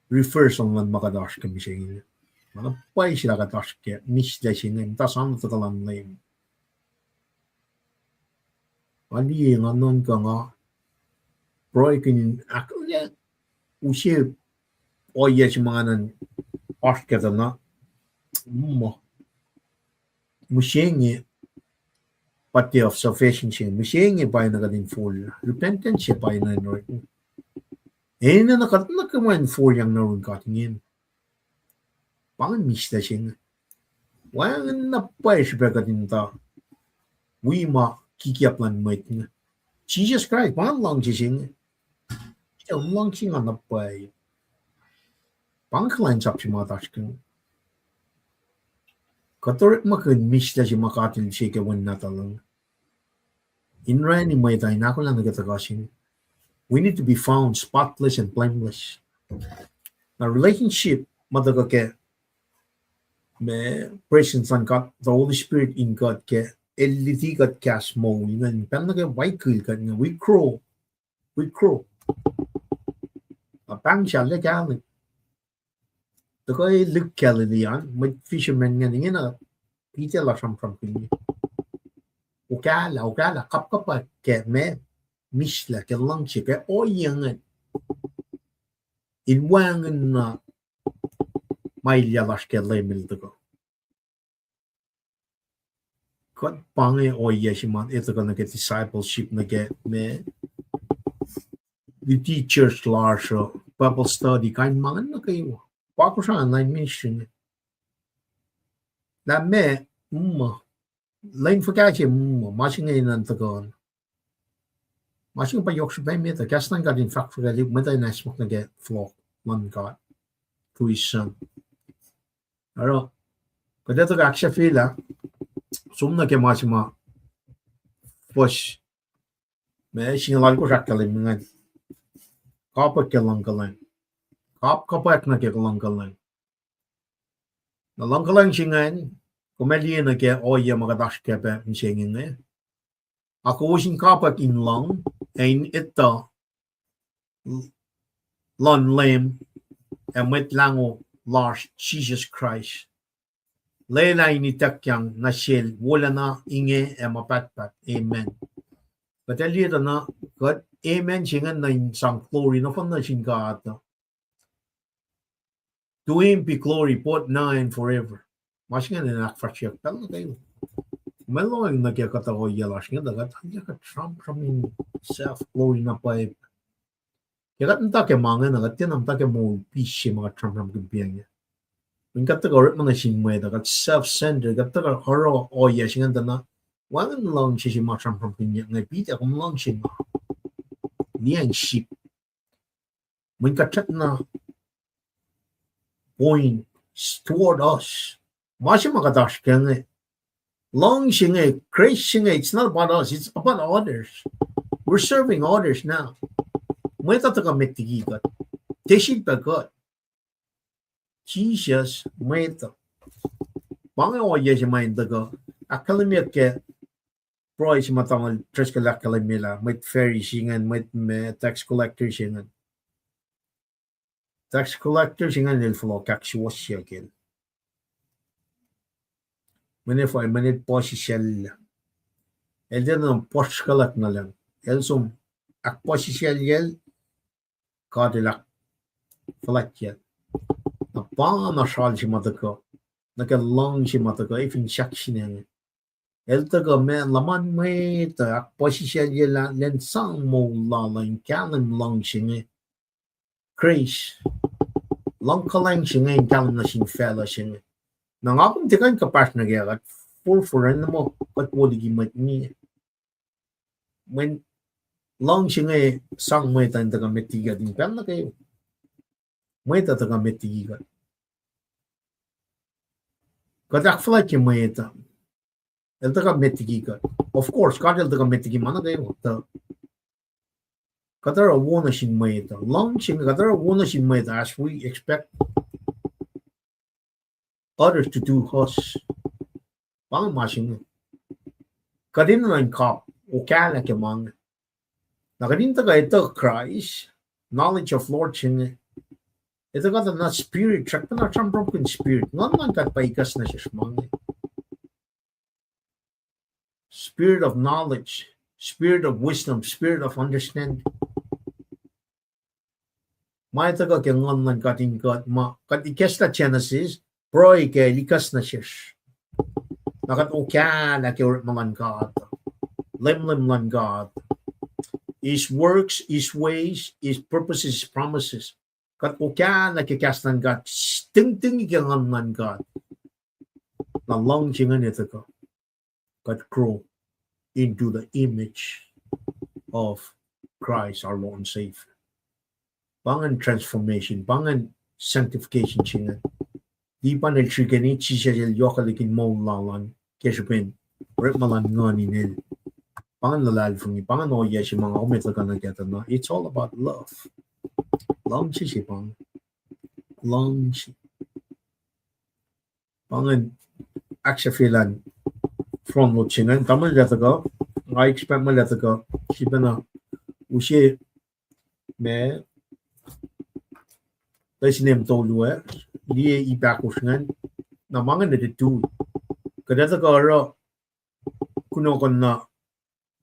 refer soenna luhn ma kuht oasr ke mihsenge. Ma na pwacye lah kuht oasr ke mihslac se inge, muhta soano tuhkuh luhn Leum. Nga liye, nga nuhnkuh, nga pruhekihn ahkkahlwemye use ohiyac se ma nga nuhn oasr kac tuh na, mm, mihsenge, pa day of salvation se, mihsenge pa na kuht in forlah. Repentance se pa na in orek. Enenuh kuht nuh ke ma in forlah nuh yurin God ingena. Pa ingacn mihslac se inge. Wacngihn na pwacye srihpac kuht in muhta wi ma kikiap luhn mwet inge. Jisus Kraist, pa ingacn luhngse se inge. Kuht luhngse nga na pwacye. Pa ingacn kuhlwacnsap se ma kuht oasr ke inge. Kuht orekmakihn mihslac se ma God El use ke Wen Nahtuhl uh in orani mwet uh in ahkolah nuh ke tuhkuh se inge. We need to be found spotless and blameless. Na relationship ma tuhkuh ke, ma presence luhn God, the Holy Spirit in God ke, El luti kuht kahs moul ingacn, pacl nuh ke waikihl kuht inge, we grow, we grow. Na pahng sal kahlwem. Tuhkuh Luke Galilean, mwet fishermen ingacn ingena, Peter el sramsramkihn. Okahlah, okahlah, kapkapwack ke ma, mihslac, ke luhngse, ke ohiyac ingacn. In wacngihn na ma elyah lasr ke Leum El tuhkuh. Kuht pa inge ohiyac se ma e tuhkuh nuh ke discipleship, nuh ke ma luti church lasr uh, Bible study, kain ma ingacn nuh kwewa. Pa Kosrae na in ministry inge. Lah ma, mm, lwen fuhkah se, mm, ma se inge in tuhkuh. Ma se inge pa yohk srihpac met uh, kahs luhn God in fahk fuhkah lihk mwet uh in acsmak nuh ke fohlohk luhn God through His Son. Oruh, kuht ac tuhkuh ahksahfyelah, som nuh ke ma se ma fuhs, ma singucul alkosr ahkkahlwemye ingacn. Kapwack ke luhngkuhlwacng. Kapkapwack nuh ke luhngkuhlwacng. Na luhngkuhlwacng se ingacn, kom ac liye nuh ke ohiyac ma kuht oasr kac pac mihsenge inge. Ac kowos in kapwack in luhng, ac in etuh luhn Leum ac Mwet Lahngo lasr Jisus Kraist. Lwelah in ituckyang nuh sel wolacna, inge, ac ma pahtpaht. Amen. Kuht ac liye tuh na, kuht amen se ingacn nuh in sang glory nohfohn nuh sin God. To Him be glory both now and forever. Ma se ingacn in ahkfahsryeyuck pacl nuh kwewa. Kom ac lohacng nuh ke kuhtuh ohiyac lasr inge, tuh kuht, kuht sramsram in self glory na pwacye. Ke kuht muhta ke ma inge, na kuht tiacna muhta ke moul peace se ma kuht sramsramkihn pa inge. Mweyen kuht tuhkuh orekma nuh sin mwet uh, kuht self-centered, kuht tuhkuh oruh ohiyac se ingacn tuh na, wacngihn luhngse se ma sramsramkihnyuck inge, Peter, kom luhngse ma, liyacacng sip. Mweyen kuht srackna point toward us. Ma se ma kuht oasr ke inge, luhngse inge, grace inge, it's not about us, it's about others. We're serving others now. Mwet uh tuhkuh met liki kuht. Tiac sifilpac kuht. Jisus, mwet uh. Pa inge ohiyac se ma in tuhkuh ahkkahlwemyeyuck ke pruhe se ma Tamuhlwel Driscoll ahkkahlwemye lah mwet Pharisee ingacn, mwet ma tax collector se ingacn. Tax collector se ingacn el fohlohk ahksuwohsyuck el. Mweyen fah, mweyen el puhsisacl. El tiacna puhsrkuhlwack nuh lucng. El som ahkpuhsisaclyacl, God el ahkfuhlwactyacl. Na pa na sral se ma tuhkuh, nuh ke luhngse ma tuhkuh, e fin sahkseng inge. El tuhkuh ma luhman mwet uh ahkpuhsisaclyelah, lwen sang moul lal uh in kahlwem luhngse inge. Grace. Luhngkuhlwacng se inge in kahlwem nuh sin facluh se inge. Na nga kom tiac kuh in kuhpahsr nuh ke kuht forfor an muh kuht wo liki mwet inge. Mweyen luhngse inge sang mwet uh in tuhkuh met liki kuht in pacl nuh kwewa. Mwet uh tuhkuh met liki kuht. Kuht ahkfuhlwactye mwet uh. El tuhkuh met liki kuht. Of course, God el tuhkuh met liki ma nuh kwewa, tuh kuht oruh wo nuh sin mwet uh. Luhngse inge kuht oruh wo nuh sin mwet uh as we expect others to do us. Pa inge ma se inge. Kuht enenuh in kap okahlah ke ma inge. Na kuht in tuhkuh etuh Kraist, knowledge of Lord se inge. Etuh kuht na spirit, srackpacna sramsramkihn spirit. Nguhn luhn God pa ikacs nuh sesr ma inge. Spirit of knowledge, spirit of wisdom, spirit of understanding. Ma etuh kuh ke nguhn luhn God in kuht, ma kuht ikacslah Genesis, pruhe ke el ikacs nuh sesr. Na kuht okahlah ke orekma luhn God, leumleum luhn God, his works, his ways, his purposes, his promises. Kuht okahlah ke kahs luhn God, tingting ke nguhn luhn God. Na luhngse ingacn etuh kuh kuht grow into the image of Christ our Lord and Savior. Pa ingacn transformation, pa ingacn sanctification se inge. Tipan el srihkeni Jisus el yohkwelihk in moul lal an ke srihpen orekma luhn nguhn in el. Pa ingacn luhlahlfongi, pa ingacn ohiyac se ma nga kom etuh kuh nuh kac tuh na. It's all about love. Luhngse se pa ingacn. Luhngse. Pa ingacn ahksahfyelah front load se ingacn. Tamuhlwel etuh kuh, nga expect muh etuh kuh, sifacna use ma, lesin em tolu ah, liye ip ahkosr ingacn, na ma ingacn etuh tui. Kuht etuh kuh oruh kunohkohn na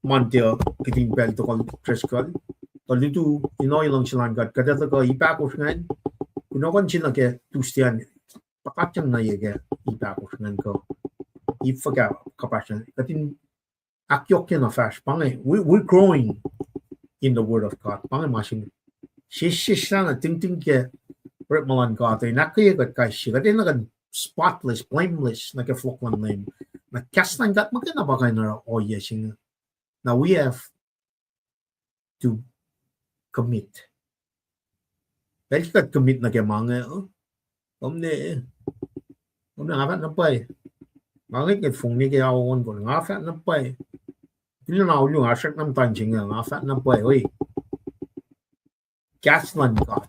Monday uh, kihtin pacl tohkohl Driscoll. Tuh lutu, in ohiyac luhngse luhn God, kuht etuh kuh ip ahkosr ingacn, kunohkohn se nuh ke Tuesday an, puhkatacng na ye ke ip ahkosr ingacn kuh ip fuhkah kuhpahsr ingacn. Kuht in ahkyohkyena fahsr, pa inge, we, we're growing in the word of God. Pa inge ma se inge. Sesseslah na tingting ke orekma luhn God, in ahkkweye kuht kais sie, kuht enenuh kuh in spotless, blameless, nuh ke fohlohk luhn Leum. Na kahs luhn God muhkwena pa kuh in oruh ohiyac se inge. Na we have to commit. Pacl ke kuht commit nuh ke ma inge, uh, kom ne, kom ne nga fahk na pwacye. Ma inge ke fong ne ke ao on kon, nga fahk na pwacye. Kuloh na olu nga srackna muhta in se inge, nga fahk na pwacye, oi. Kahs luhn God.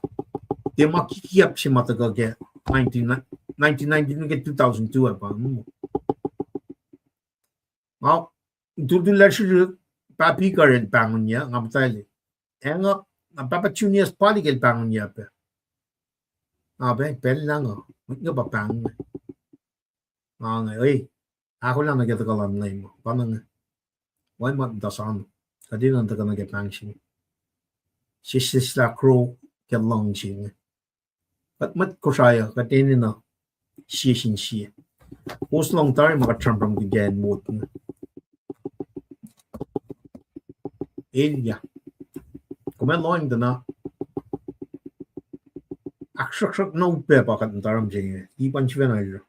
Tiac ma kikiap se ma tuhkuh ke nineteen, nineteen ninety nuh ke two thousand two ah pa. Nga, tultullac srihsrihk, Pahpah Ikar el pahngonyuc, nga muhtahl. Eng, na Pahpah Junius Palik el pahngonyuc pac. Nga pac, pacl lah nga, mwet inge pa pahng. Nga inge, ei, ahkolah nuh ke tuhkuh luhn Leum, pa inge. Wacngihn ma muhta sano. Kuht enenuh tuhkuh nuh ke pahng se inge. Sesseslah grow ke luhngse inge. Kuht mwet Kosrae uh, kuht enenuh sie sin sie. Kowos lohng tari ma kuht sramsramkihn ke acn mot inge. Elyah. Kom ac lohacng tuh na ahksruhksruhk na upac pa kuht muhta oruh mihsenge. Ip an sifacna oruh.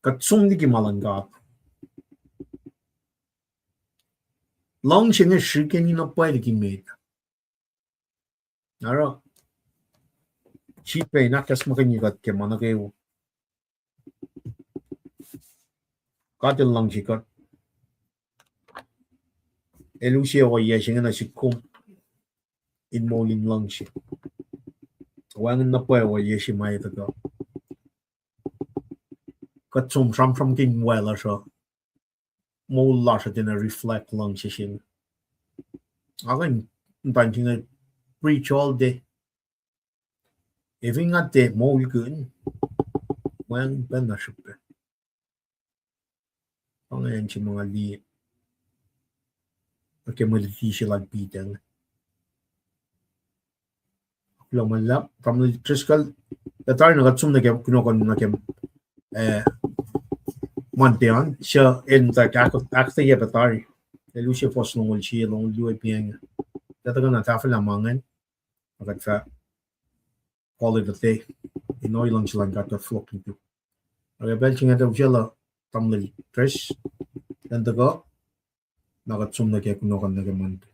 Kuht som liki ma luhn God. Luhngse inge srihkeni na pwacye liki met. Oruh, sifacna ahkacsmakihnye kuht ke ma nuh kwewa. God El luhngse kuht. El use ohiyac se inge nuh sihk kom in moul in luhngse. Wacngihn na pwacye ohiyac se ma etuh kuh. Kuht som sramsramkihn wal lasr uh, moul lasr uh tiacna reflect luhngse se inge. Nga kuh in muhta in se inge preach all day. Efin nga tiac moulkihn, wacngihn pacna srihpac. Pa inge acn se ma nga liye. Nuh ke mwe luti se lal Peter inge. Kuloh ma luhlahp, tamuhlwel Driscoll, ac tari na kuht som nuh ke kunohkohn nuh ke, eh, Monday an, suc el muhta ahk-, ahkuhtweyac pac tari. El use fuhs longoul sie, longoul luo, piacng. Kuht tuhkuh na tahfwelah ma ingacn, na kuht fah call it a day. In ohiyac luhngse luhn God kuht fohlohk lutu. Ac ke pacl se inge tuh usaclah tamuhlwel Dres, el tuhkuh, na kuht som nuh ke kunohkohn nuh ke Monday.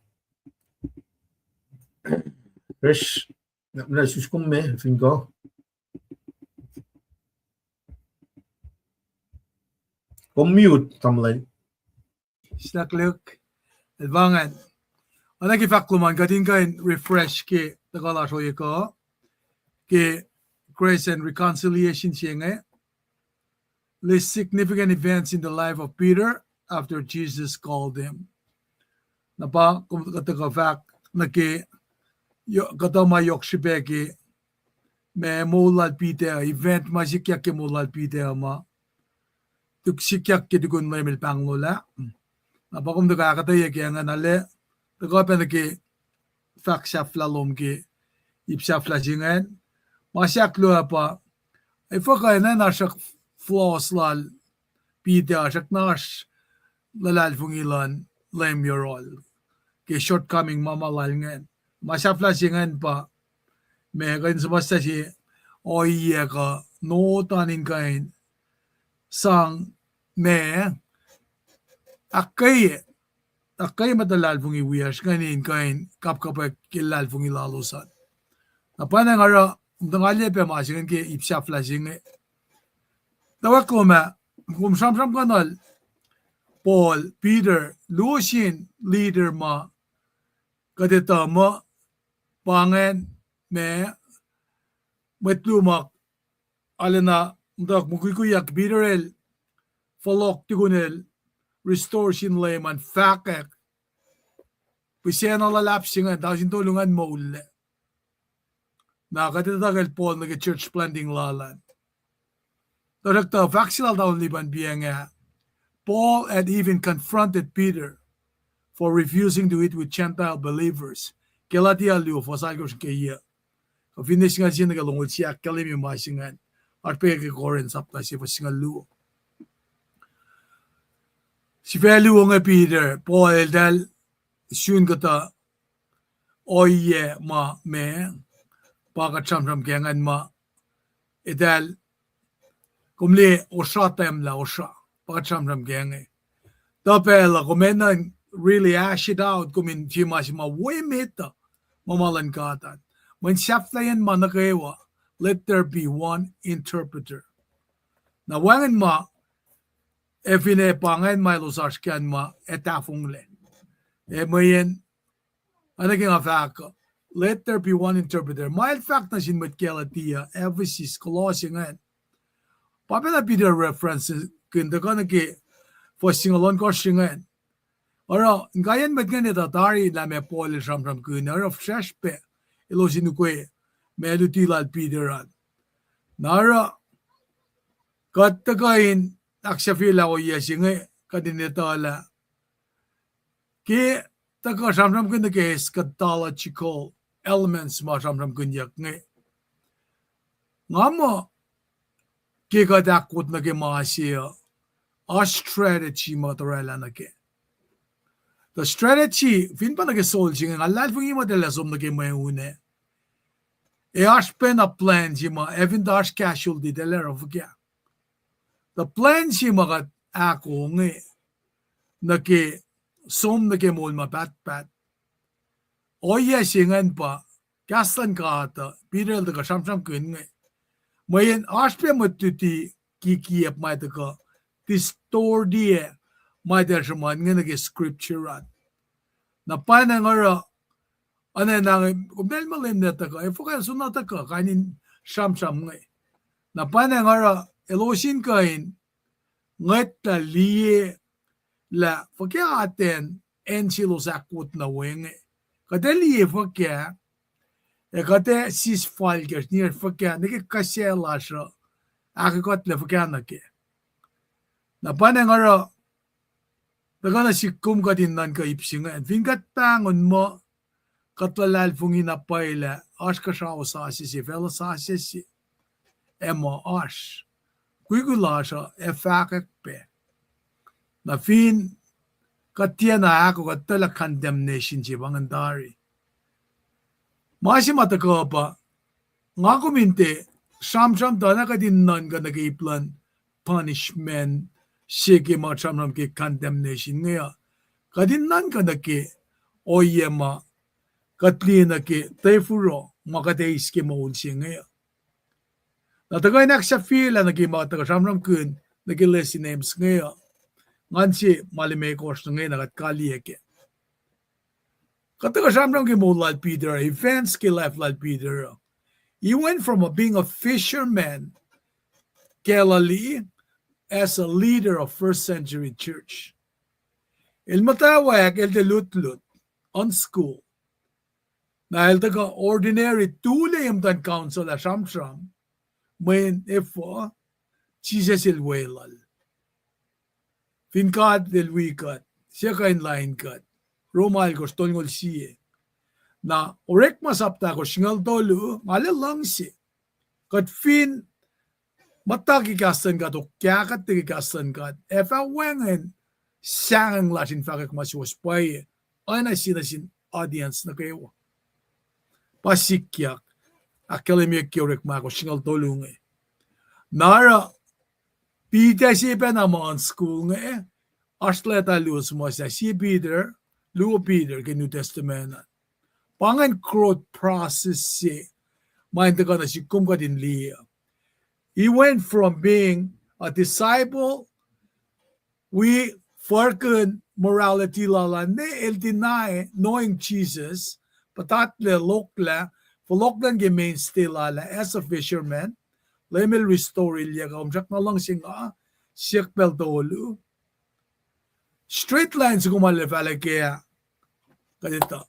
Dres, na, na sus kom me, fin kuh. Kom mute, tamuhlwel. Snak luk, el pa ingacn. Oacna ke fahk lom an, kuht in kuh in refresh ke tuhkuh lasr ohiyac kuh, ke grace and reconciliation se inge. List significant events in the life of Peter after Jesus called him. Na pa kom kuh tuhkuh fahk nuh ke, kuhtuh ma yohk srihpac ke ma moul lal Peter, event ma sikyak ke moul lal Peter ma tuk sikyak ke tukun Leum El pahnglol ah. Na pa kom tuhkuh ahkuhtweyac ke ingacn, arlac tuhkuh pac nuh ke fahk sahflah lom ke ip sahflah se ingacn. Ma se ahkluo pa, efuh kuh in oasr flaws lal Peter, oasr na oasr luhlahlfongi luhn Leum yohrohl ke shortcoming ma ma lal ingacn. Ma sahflah se ingacn pa, ma kuh in suhmuhslah se ohiyac kuh notan in kuh in sang ma ahkkweye, ahkkweye mwet luhlahlfongi wiyacsr ingacn in kuh in kapkapwack ke luhlahlfongi lalos an. Na pa nga oruh, kom tuh nga liye pac ma se ingacn ke ip sahflah se inge. Tuhkuh kom ah, kom sramsramkihnuhl Paul, Peter, luo sin leader ma kuht etuh muh pa ingacn ma mwet luo ma arulacna muhtuhk mukwikwiyak. Peter el fohlohk tukun el restore sin Leum an, fahkwack pihsacna luhlahp se ingacn, tausin tolu ingacn moullac. Na kuht etuh ke el Paul nuh ke church planting lal an. Tuhsruhktuh fahk se lal tausin lipan piacng ah, Paul had even confronted Peter for refusing to eat with Gentile believers. Galatia luo, fuhs alkosr ke yac. Kuh fin ne singucul sie nuh ke longoul sie ahkkahlwemye ma se ingacn. Oasr pac ke Corinth sapta sie fuhs singucul luo. Sifac luo inge Peter, Paul eltahl sun kuhtuh ohiyac ma ma pa kuht sramsram ke ingacn ma eltahl, kom liye, osra tahmlah osra, pa kuht sramsram ke inge. Tuh pacl uh kom enenuh in really hash it out, kom in sie ma se ma wo emet uh, ma ma luhn God an. Mweyen sahflahiyacn ma nuh kwewa, let there be one interpreter. Na wacngihn ma, ac finne pa ingacn ma elos oasr kac an ma ac tahfonglac. Ac mweyen, oacna ke nga fahk uh, let there be one interpreter. Ma el fahk nuh sin mwet Galatia, Ephesus, Colossians ingacn, pa pacna Peter reference kihn tuhkuh nuh ke fuhs singucul ohnkohsr ingacn. Oruh inkaiyacn mwet ingacn etuh tari lah ma Paul el sramsramkihn, oruh fihsrwacsr pac elos in ukwe ma luti lal Peter an. Na oruh kuht tuhkuh in ahksahfyelah ohiyac se inge, kuht in etuh lah ke tuhkuh sramsramkihn nuh ke eschatological elements ma sramsramkihnyuck inge, nga muh ke kuht ahkwot nuh ke ma se uh, oasr strategy ma tuh orwaclah nuh kac. Tuh strategy, fin pa nuh ke sol se inge, nga luhlahlfongi muh eltahl som nuh ke mweun ac, ac oasr pacna plan se ma ac fin tuh oasr casualty, eltahl oruh fuhkah. Tuh plan se ma kuht ahko inge nuh ke som nuh ke moul ma pahtpaht, ohiyac se ingacn pa kahs luhn God uh, Peter el tuhkuh sramsramkihn inge. Mweyen oasr pac mwet luti kikiacp ma tuhkuh distortiyac ma eltahl sruhmuhn inge nuh ke scripture an. Na pwacnwacng oruh, oacna nga, kom pacl ma Leum El tuhkuh, efuh kuh el soenna tuhkuh kain in sramsram inge. Na pwacnwacng oruh elos in kuh in ngwetlah liye lah fuhkah atacn acn selos ahkwot nuh we inge. Kuht ac liye fuhkah, ac kuht ac sis falkacsr, niyacsr fuhkah, nuh ke kahs lasr uh, ahkkuhtlac fuhkah nuh kac. Na pwacnwacng oruh tuhkuh nuh sihk kom kuht in nuhnkuh ip se ingacn. Fin kuht pahngon muh kuht luhlahlfongi na pwacye lah oasr kuhsrao sasuc se, facluh sasuc se, ac muh oasr, kwikwi lasr uh ac fahkwack pac. Na fin kuht tiacna ahko, kuht tuh lah condemnation se pa ingacn tari. Ma se ma tuhkuh pa, nga kom in tiac sramsram tuh na kuht in nuhnkuh nuh ke ip luhn punishment se ke ma sramsram ke condemnation inge uh. Kuht in nuhnkuh nuh ke ohiyac ma kuht liye nuh ke tefuro ma kuht eis ke moul se inge uh. Na tuhkuh in ahksahfyelah nuh ke ma tuhkuh sramsramkihn nuh ke lesson ems inge uh, ngan se ma limekohsr nuh inge na kuht kaliyac kac. Kuht tuhkuh sramsram ke moul lal Peter, events ke life lal Peter uh. He went from a, being a fisherman, Galilee, as a leader of first century church. El muhtwacwacack, el tiac lutlut. unschool. Na el tuhkuh ordinary, tulac ye muhtuhn council ah sramsram, mweyen efuh, Jisus el weluhl. Fin God el wi kuht, se kuh in lain kuht. Rom alkosr tolngoul sie. Na Orekma sapta ahkosr singucul tolu, nga luhngse kuht fin muhta ke kahs luhn God, okahkahte ke kahs luhn God, ac fah wacngihn sahngweng lasr in fahkwack ma suwohs pwacye, oacna sie nuh sin audience nuh kwewa. Pa sikyak, ahkkahlwemyeyuck ke Orekma ahkosr singucul tolu inge. Na oruh Peter se pacna ma unschool inge, oasr leta luo suhmuhslah, sie Peter, luo Peter ke New Testament an. Pa ingacn growth process se, ma in tuhkuh nuh sihk kom kuht in liye. He went from being a disciple, wi furken morality lal an, ne el deny knowing Jesus, puhtatlac, lokwaclah, fohlohklah ke mainstay lal ah as a fisherman, Leum el restore-ilyak, kom srackna luhngse nga, siyuck pacl tolu. Straight line soko ma el fahla ke, kuht etuh.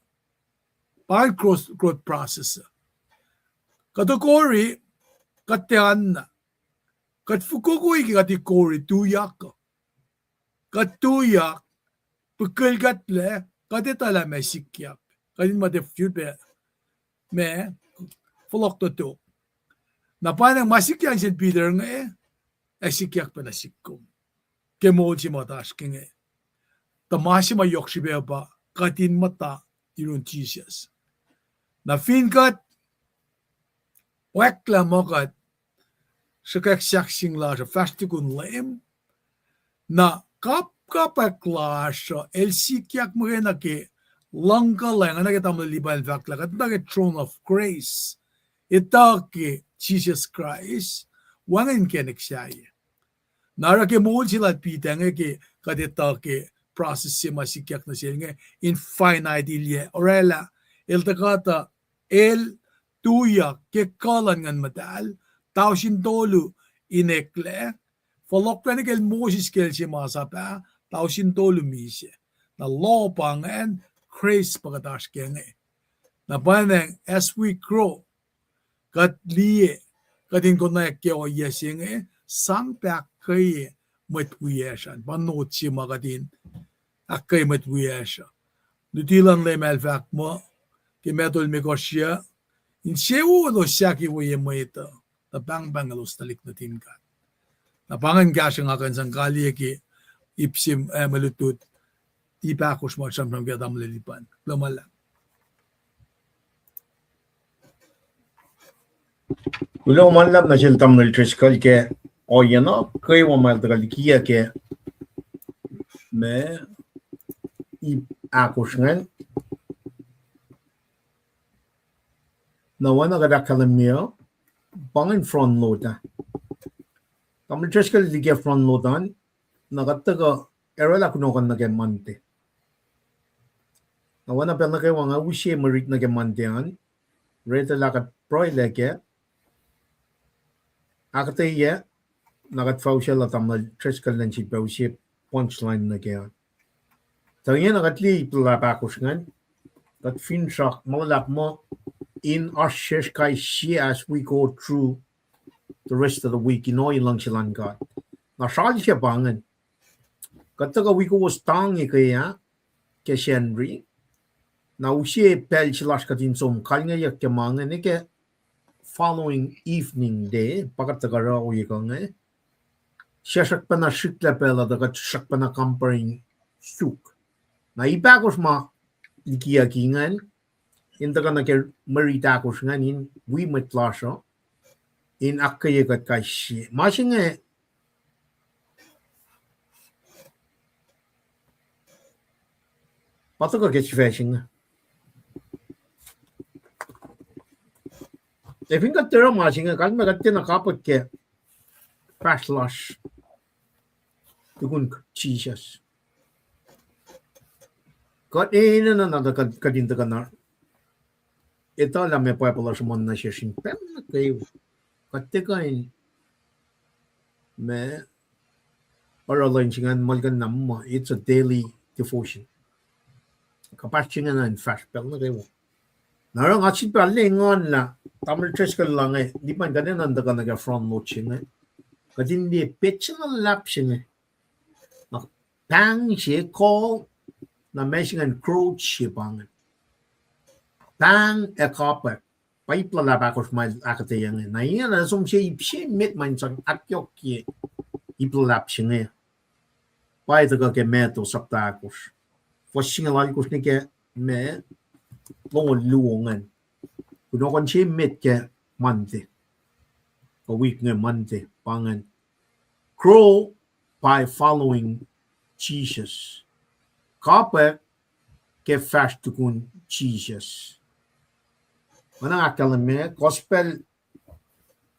Pa growth, growth process. Kuht okori, kuht tiacna. Kuht fokokoi ke kuht ikori tuyak. Kuht tuyak, pihkihl kuhtlac, kuht etuhlah ma sikyak. Kuht in muhta fiu pac, ma, fohlohk tohtoh. Na pa inge ma sikyak nuh sin Peter inge, ac sikyak pac nuh sihk kom. Ke moul se ma oasr ke inge. Tuh ma se ma yohk srihpac pa kuht in muhta yurin Jisus. Na fin kuht oacklah muh kuht sruhkwack sahkseng lasr uh fahsr tukun Leum, na kapkapwack lasr uh el sikyak muhkwena ke luhngkuhlacng, oacna ke tamuhlwel Lipan fahk lah kuht etuh ke throne of grace, etuh ke Jisus Kraist, wacngihn inkacnek sahyac. Na oruh ke moul se lal Peter inge ke kuht etuh ke process se ma sikyak nuh sel inge, in finite ilyac, orwaclah, el tuhkuh tuh el tuyak ke kuh luhn Nguhn Muhtahl, tausin tolu in eklac, fohlohklac nuh kacl Moses ke el se masap ah, tausin tolu misac. Na law pa ingacn, grace pa kuht oasr kac inge. Na pa inge, as we grow, kuht liye, kuht in konwacack ke ohiyac se inge, sang pac ahkkweye mwet wiyacsr an, pa not se ma kuht in ahkkweye mwet wiyacsr uh. Luti luhn Leum el fahk muh, ke Matthew limekohsr, insewowo elos sahk woiyac mwet uh, tuh pahngpahng elos tuhlihk nuhtin God. Na pa ingacn kahsruh nga kuh in sang kaliyac ke ip sim, eh, mwe lutlut, ip ahkosr ma sramsram ke tamuhlwel Lipan. Kuloh ma luhlahp. Kuloh ma luhlahp nuh sel tamuhlwel Driscoll ke ohiyac nuh kwewa ma el tuhkuh likiyuc ke ma ip ahkosr ingacn. Na oacna kuht ahkkahlwemye, pa ingacn front load ah. Tamuhlwel Driscoll liki front load an, na kuht tuhkuh orwaclah kunohkohn nuh ke Monday. Na oacna pacl nuh kwewa nga use mwe rit nuh ke Monday an, retelah kuht pruhelah kac, ahkuhtweyac, na kuht fah usaclah tamuhlwel Driscoll elan sifilpac use punchline nuh kac an. Tuh ingena kuht liye ip luhlahp ahkosr ingacn, kuht finsrak ma luhlahp muh in oasr sesr kais sie as we go through the rest of the week in ohiyac luhngse luhn God. Na sralsya pa ingacn, kuht tuhkuh wi kowos tang eke ah ke Sacnri. Na use pacl se lasr kuht in som kalngeyuck ke ma inge, ne ke following evening day pa kuht tuhkuh oruh ohiyac kuh inge, sesr srackpacna srihklac pacl uh tuh kuht srackpacna compare in suk. Na ip ahkosr ma likiyucki ingacn, in tuhkuh nuh ke mwe rit ahkosr ingacn in wi mwet lasr uh, in ahkkweye kuht kais sie. Ma se inge pa tuhkuh ke sifacsr inge. Ac fin kuht tiac oruh ma se inge, kalmac kuht tiacna kapwack ke fahsr lasr tukun Jisus. Kuht enenuh na tuh kuht, kuht in tuhkuh na etuh lah ma Bible uh sruhmuhn nuh sesr in pacl nuh kwewa. Kuht tiac kuh in ma oruh lwen se ingacn muhlkuhnlah muh it's a daily devotion. kuhpahsr se inge na in fahsr pacl nuh kwewa. Na oruh nga sifilpac lwengan lah tamuhlwel Driscoll lah inge, nipan kuht enenuh in tuhkuh nuh ke front load se inge, kuht in liye petsac luhlahp se inge. Na pahng se call, na ma se ingacn crotch se pa inge. Pahng ac kapwack. Pa ip luhlahp ahkosr ma el ahkuhtweyac inge. Na ingena som se ip se met ma in sang ahkyohkye ip luhlahp se inge. Pa tuhkuh ke Matthew sapta ahkosr, fuhs singucul alkosr nuh ke ma longoul luo ingacn. Kunohkohn se met ke Monday, kuh wik inge Monday, pa ingacn. Grow by following Jesus. Kapwack ke fahsr tukun Jisus. Oacna ahkkahlwemye, Gospel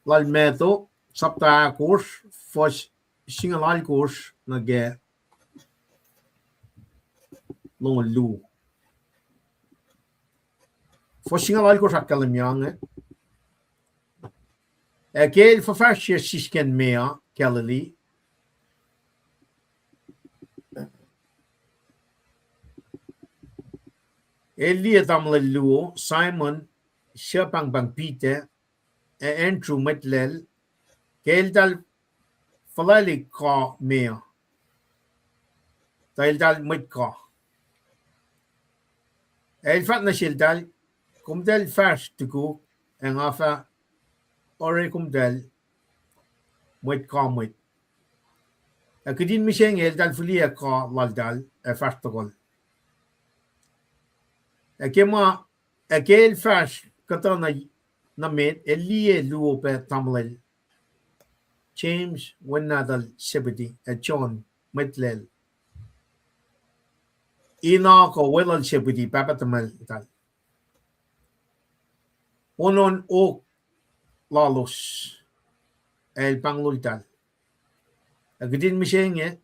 lal Matthew, sapta ahkosr, fuhs singucul alkosr nuh ke longoul luo. Fuhs singucul alkosr ahkkahlwemye inge. Ac ke el fuhfahsryucsr sisken meoa Galilee, el liye tamuhlwel luo, Simon, suc pahngpahng Peter, ac Andrew mwet lal, ke eltahl fuhlwaclihk kuh meoa, tuh eltahl mwet kuh. Ac el fahk nuh seltahl, Komtahl fahsr tukuk, ac nga fah oruh komtahl mwet kuh mwet. Ac kihtin mihsenge eltahl fihliyac kuh laltahl ac fahsr tohkohl. Ac ke ma, ac ke el fahsr kuhtuh nuh, nuh met, el liye luo pac tamuhlwel, James wen nahtuhl Zebedee, ac John mwet lal, in akuh weluhl Zebedee, pahpah tuhmwacltahl, onon ok lalos, ac el pahngloltahl. Ac kihtin mihsenge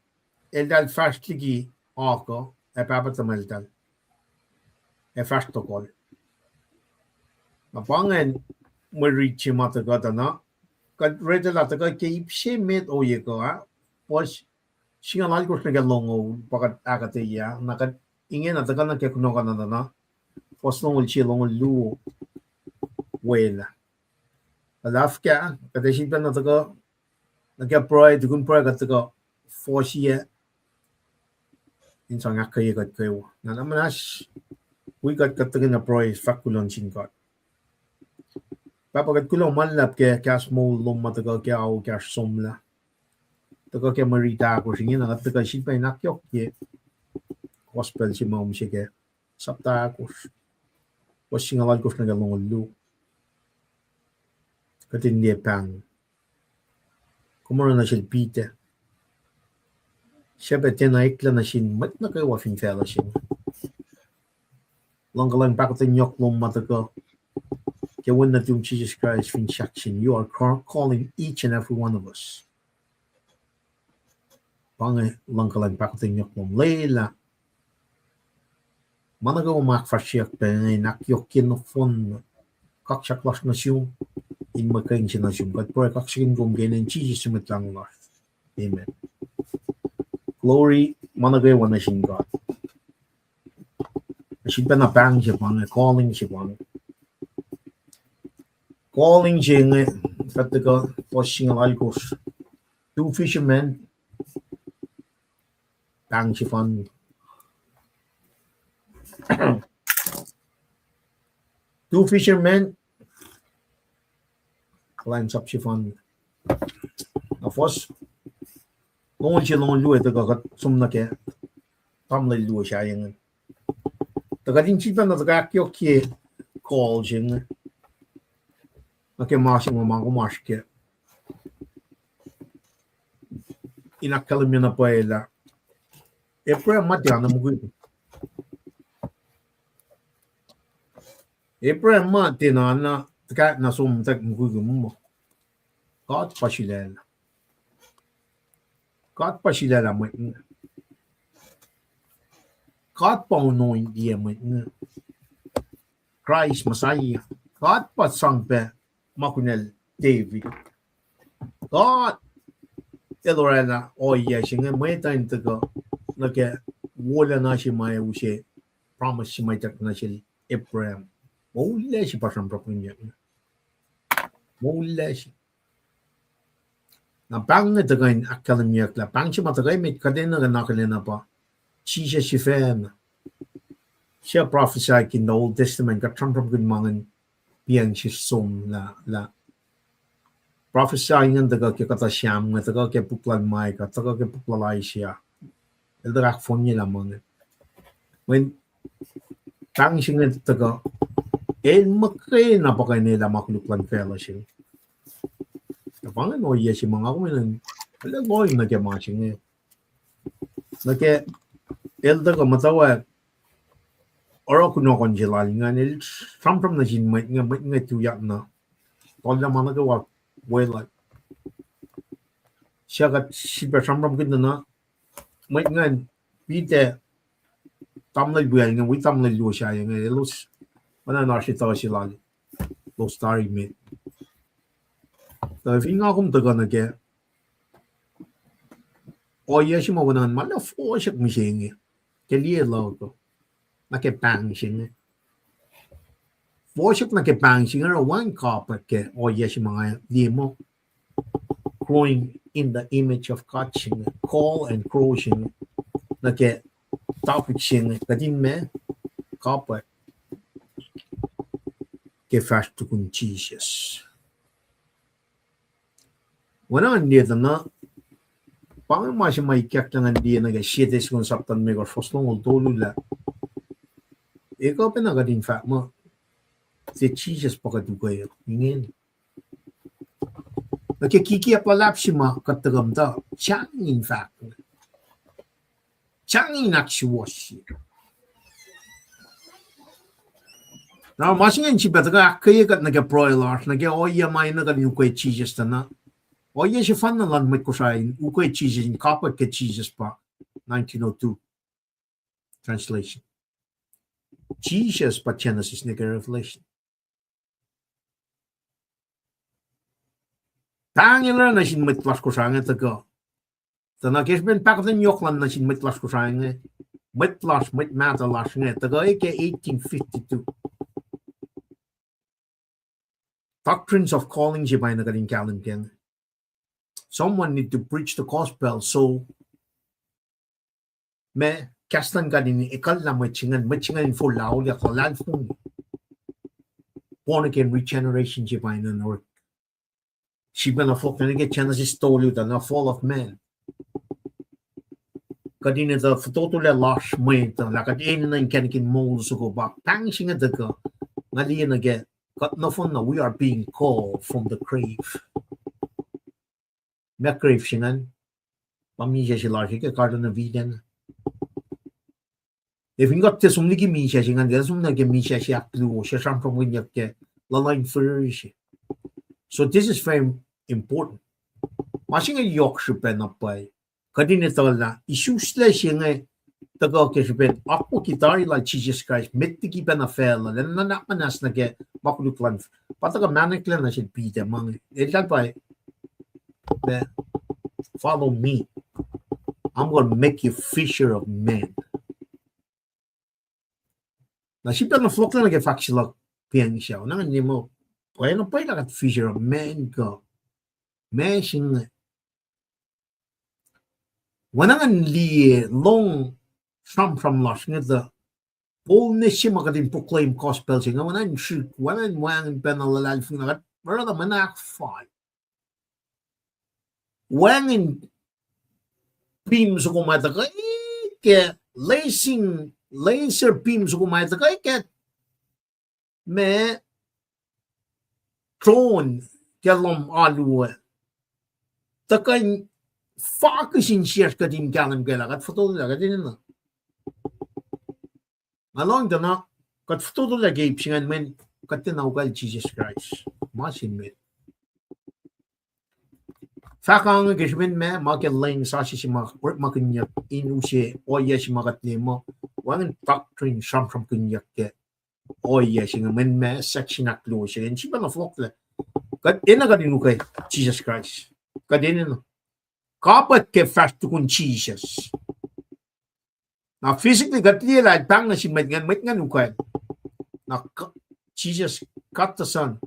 eltahl fahsr liki akuh ac pahpah tuhmwacltahl ac fahsr tohkohl. Na pa ingacn mwe rit se ma tuhkuh tuh na, kuht retelah tuhkuh ke ip se met ohiyac kuh ah, fuhs singucul alkosr nuh ke longoul, pa kuht ahkuhtweyac, na kuht ingena tuhkuh nuh ke kunohkohn uh tuh na, fuhs longoul sie, longoul luo, welah. Luhlahlfongi, kuht ac sifilpacna tuhkuh nuh ke pruhe, tukun pruhe kuht tuhkuh fohsiyac in sang ahkkweye kuht kwewa. Na, na muhnahs wi kuht, kuht tuhkuh na pruhe, fahk kuloh nuh sin God. Pahpah, kuht kuloh ma luhlahp ke kahs moul lom ma tuhkuh ke ao ekahsr somlah, tuhkuh ke mwe rit ahkosr ingena, kuht tuhkuh sifilpac in ahkyohkye gospel se ma kom se ke sapta ahkosr, fuhs singucul alkosr nuh ke longoul luo. Kuht in liye pahng kom oruh nuh sel Peter, suc pac tiacna eklac nuh sin mwet nuh kwewa fin facluh se inge. Luhngkuhlwacng pahkotwen yohk lom ma tuhkuh ke Wen nuhtum Jisus Kraist fin sahk sum, you are ca-, calling each and every one of us. Pa inge luhngkuhlwacng pahkotwen yohk lom, lwelah ma nuh kwewa ma ahkfahsryeyuck pac inge in ahkyohkye nohfohn kaksak lasr nuh sum, in muhkwena se nuh sum. Kuht pruhe kaksakihn kom ke inen Jisus Mwet Lahngo lasr. Amen. Glory, ma nuh kwewa nuh sin God. Sifilpacna pahng se pa inge, calling se pa inge. Calling se inge, kuht tuhkuh fuhs singucul alkosr. Two fishermen, pahng sefanna. Two fishermen, kuhlwacnsap sefanna. Na fuhs longoul se, longoul luo, tuhkuh kuht som nuh ke tamuhlwel luo sahyac inge. Tuh kuht in sifilpacna tuhkuh ahkyohkye call se inge nuh ke ma se ma kom oasr ke. In ahkkahlwemye na pwacye lah Abraham ma tiacna mukwikwi. Abraham ma tiacna na tuhkahna som tuh mukwikwi muh God pa sulaclah. God pa sulaclah mwet inge. God pa anointiyac mwet inge, Kraist Messiah. God pa sang pac ma kunacl David. God el oraclah ohiyac se inge, mwet uh in tuhkuh nuh ke wolacna se ma use promise se ma ituckyang nuh sel Abraham. Moul lasr pa sramsramkihnyuck. Moul lasr. Na pahng inge tuhkuh in ahkkahlwemyeyuck lah pahng se ma tuhkuh met kuht enenuh in akihlen uh pa Jisus sifacna. Suc prophesy in the Old Testament, kuht sramsramkihn ma ingacn piang sesr som lah, lah prophecy ingacn tuhkuh ke kuhtuh Sam inge, tuhkuh ke puk lal Micah, tuhkuh ke puk lal Isaiah. El tuhkuh ahkfohnye lah ma inge. Mweyen pahng se inge tuhkuh, el muhkwena pa kuh in elah ma koluk luhn facluh se. Tuh pa ingacn ohiyac se ma nga kom enenuh in, el lohng nuh ke ma se inge. Nuh ke el tuhkuh muhtwacwacack oruh kunohkohn se lal ingacn, el sramsram nuh sin mwet inge, mwet inge tuyak na tohllah ma nuh kwewa weluhl. Suc kuht sifilpac sramsramkihn na, mwet ingacn, Peter, tamuhlwel wiyacl inge, wi tamuhlwel luo sahyac inge, elos, oacna oasr etuh se lal, elos tari met. Tuh fin nga kom tuhkuh nuh ke ohiyac se ma oacna ma lah fohsrak mihsenge ke liye luhk uh, nuh ke pahng se inge. Fohsrak nuh ke pahng se inge oruh wacngihn kapwack ke ohiyac se ma nga liye muh growing in the image of God se inge, call and grow se inge, nuh ke topic se inge, kuht in ma kapwack ke fahsr tukun Jisus. Oacna in liye tuh na, pa inge ma se ma ikacklah ngan liye nuh ke Sie Tessalonians sapta limekohsr, fuhs longoul tolu lah, ekuh pacna kuht in fahk muh, se Jisus pa kuht ukwe ingena. Nuh ke kikiacp luhlahp se ma kuht tuhkuh muhta, sang in fahk, sang in ahksuwohsye. Na ma se ingacn sifilpac tuhkuh ahkkweye kuht nuh ke pruhe lasr, nuh ke ohiyac ma enenuh kuht in ukwe Jisus tuh na. Ohiyac sefanna luhn mwet Kosrae in ukwe Jisus, in kapwack ke Jisus pa nineteen oh two translation. Jisus pa Genesis nuh ke Revelation. Pahng el oruh nuh sin mwet lasr Kosrae inge tuhkuh. Tuh na ke srihpen pahkotwen yohk luhn nuh sin mwet lasr Kosrae inge, mwet lasr, mwet mahtuh lasr inge, tuhkuh ke eighteen fifty-two. Doctrines of calling se pa enenuh kuht in kahlwem ke inge. Someone need to preach the gospel, so ma kahs luhn God in ekuhllah mwet se ingacn, mwet se ingacn in forlah auliyak luhlahlfongi. Born again regeneration se pa enenuh in oruh. Sifilpac na fohlohk nuh ke Genesis tolu tuh na fall of man. Kuht in etuh fototolac lasr mwet uh, lah kuht enenuh in inkacnek in moul soko pa pahng se inge tuhkuh. Nga liye nuh ke kuht nohfohn na, we are being called from the grave. Ma grave se ingacn, pa misac se lasr ke Garden of Eden. Ac fin kuht tiac som liki misac se ingacn, tiac som nuh ke misac se ahkluo, se sramsramkihnyuck ke luhluh in fihrihr se. So this is very important. Ma se inge yohk srihpac na pwacye. Kuht in etuh lah isuslac se inge tuhkuh ke srihpen akwucki tari lal Jisus Kraist met liki pacna facluh, lwen nuhnak muhnahs nuh ke ma koluk luhn, pa tuhkuh mahneklac nuh sel Peter ma inge. Eltahl pa, follow me. I'm going to make you fisher of men. Na sifilpac na fohlohklac nuh ke fahk se luhk piang sou. Na ngan liye muh, pwacye na pwacye lah kuht fisher of men kuh. Ma se inge. Oacna ngan liye lohng sramsram lasr inge tuh, boldness se ma kuht in proclaim gospel se inge, oacna in srihk, oacna in wacngihn pacna luhlahlfongi na kuht, brother, mwe ahkfal. Wacngihn beam soko ma tuhkuh ke, laser, laser beam soko ma tuhkuh ke, ma drone ke lohm alu uh, tuhkuh in fakihn insiyacsr kuht in kahlwem ke lah kuht fototolac, kuht enenuh. Nga lohng tuh na kuht fototolac ke ip se ingacn mweyen kuht tiacna ukwacl Jisus Kraist. Ma se met. Fahk ange ke srihpen ma, ma ke leng sasuc se ma orekmakihnyuck in use ohiyac se ma kuht liye muh, wacngihn doctrine sramsramkihnyuck ke ohiyac se inge mweyen ma section ahkluo se inge, sifilpac na fohlohklac. Kuht enenuh kuht in ukwe Jisus Kraist. Kuht enenuh. Kapwack ke fahsr tukun Jisus. Na physically kuht liye lah el pahng nuh sin mwet ingacn, mwet ingacn ukwacl. Na k-, Jisus, God the Son,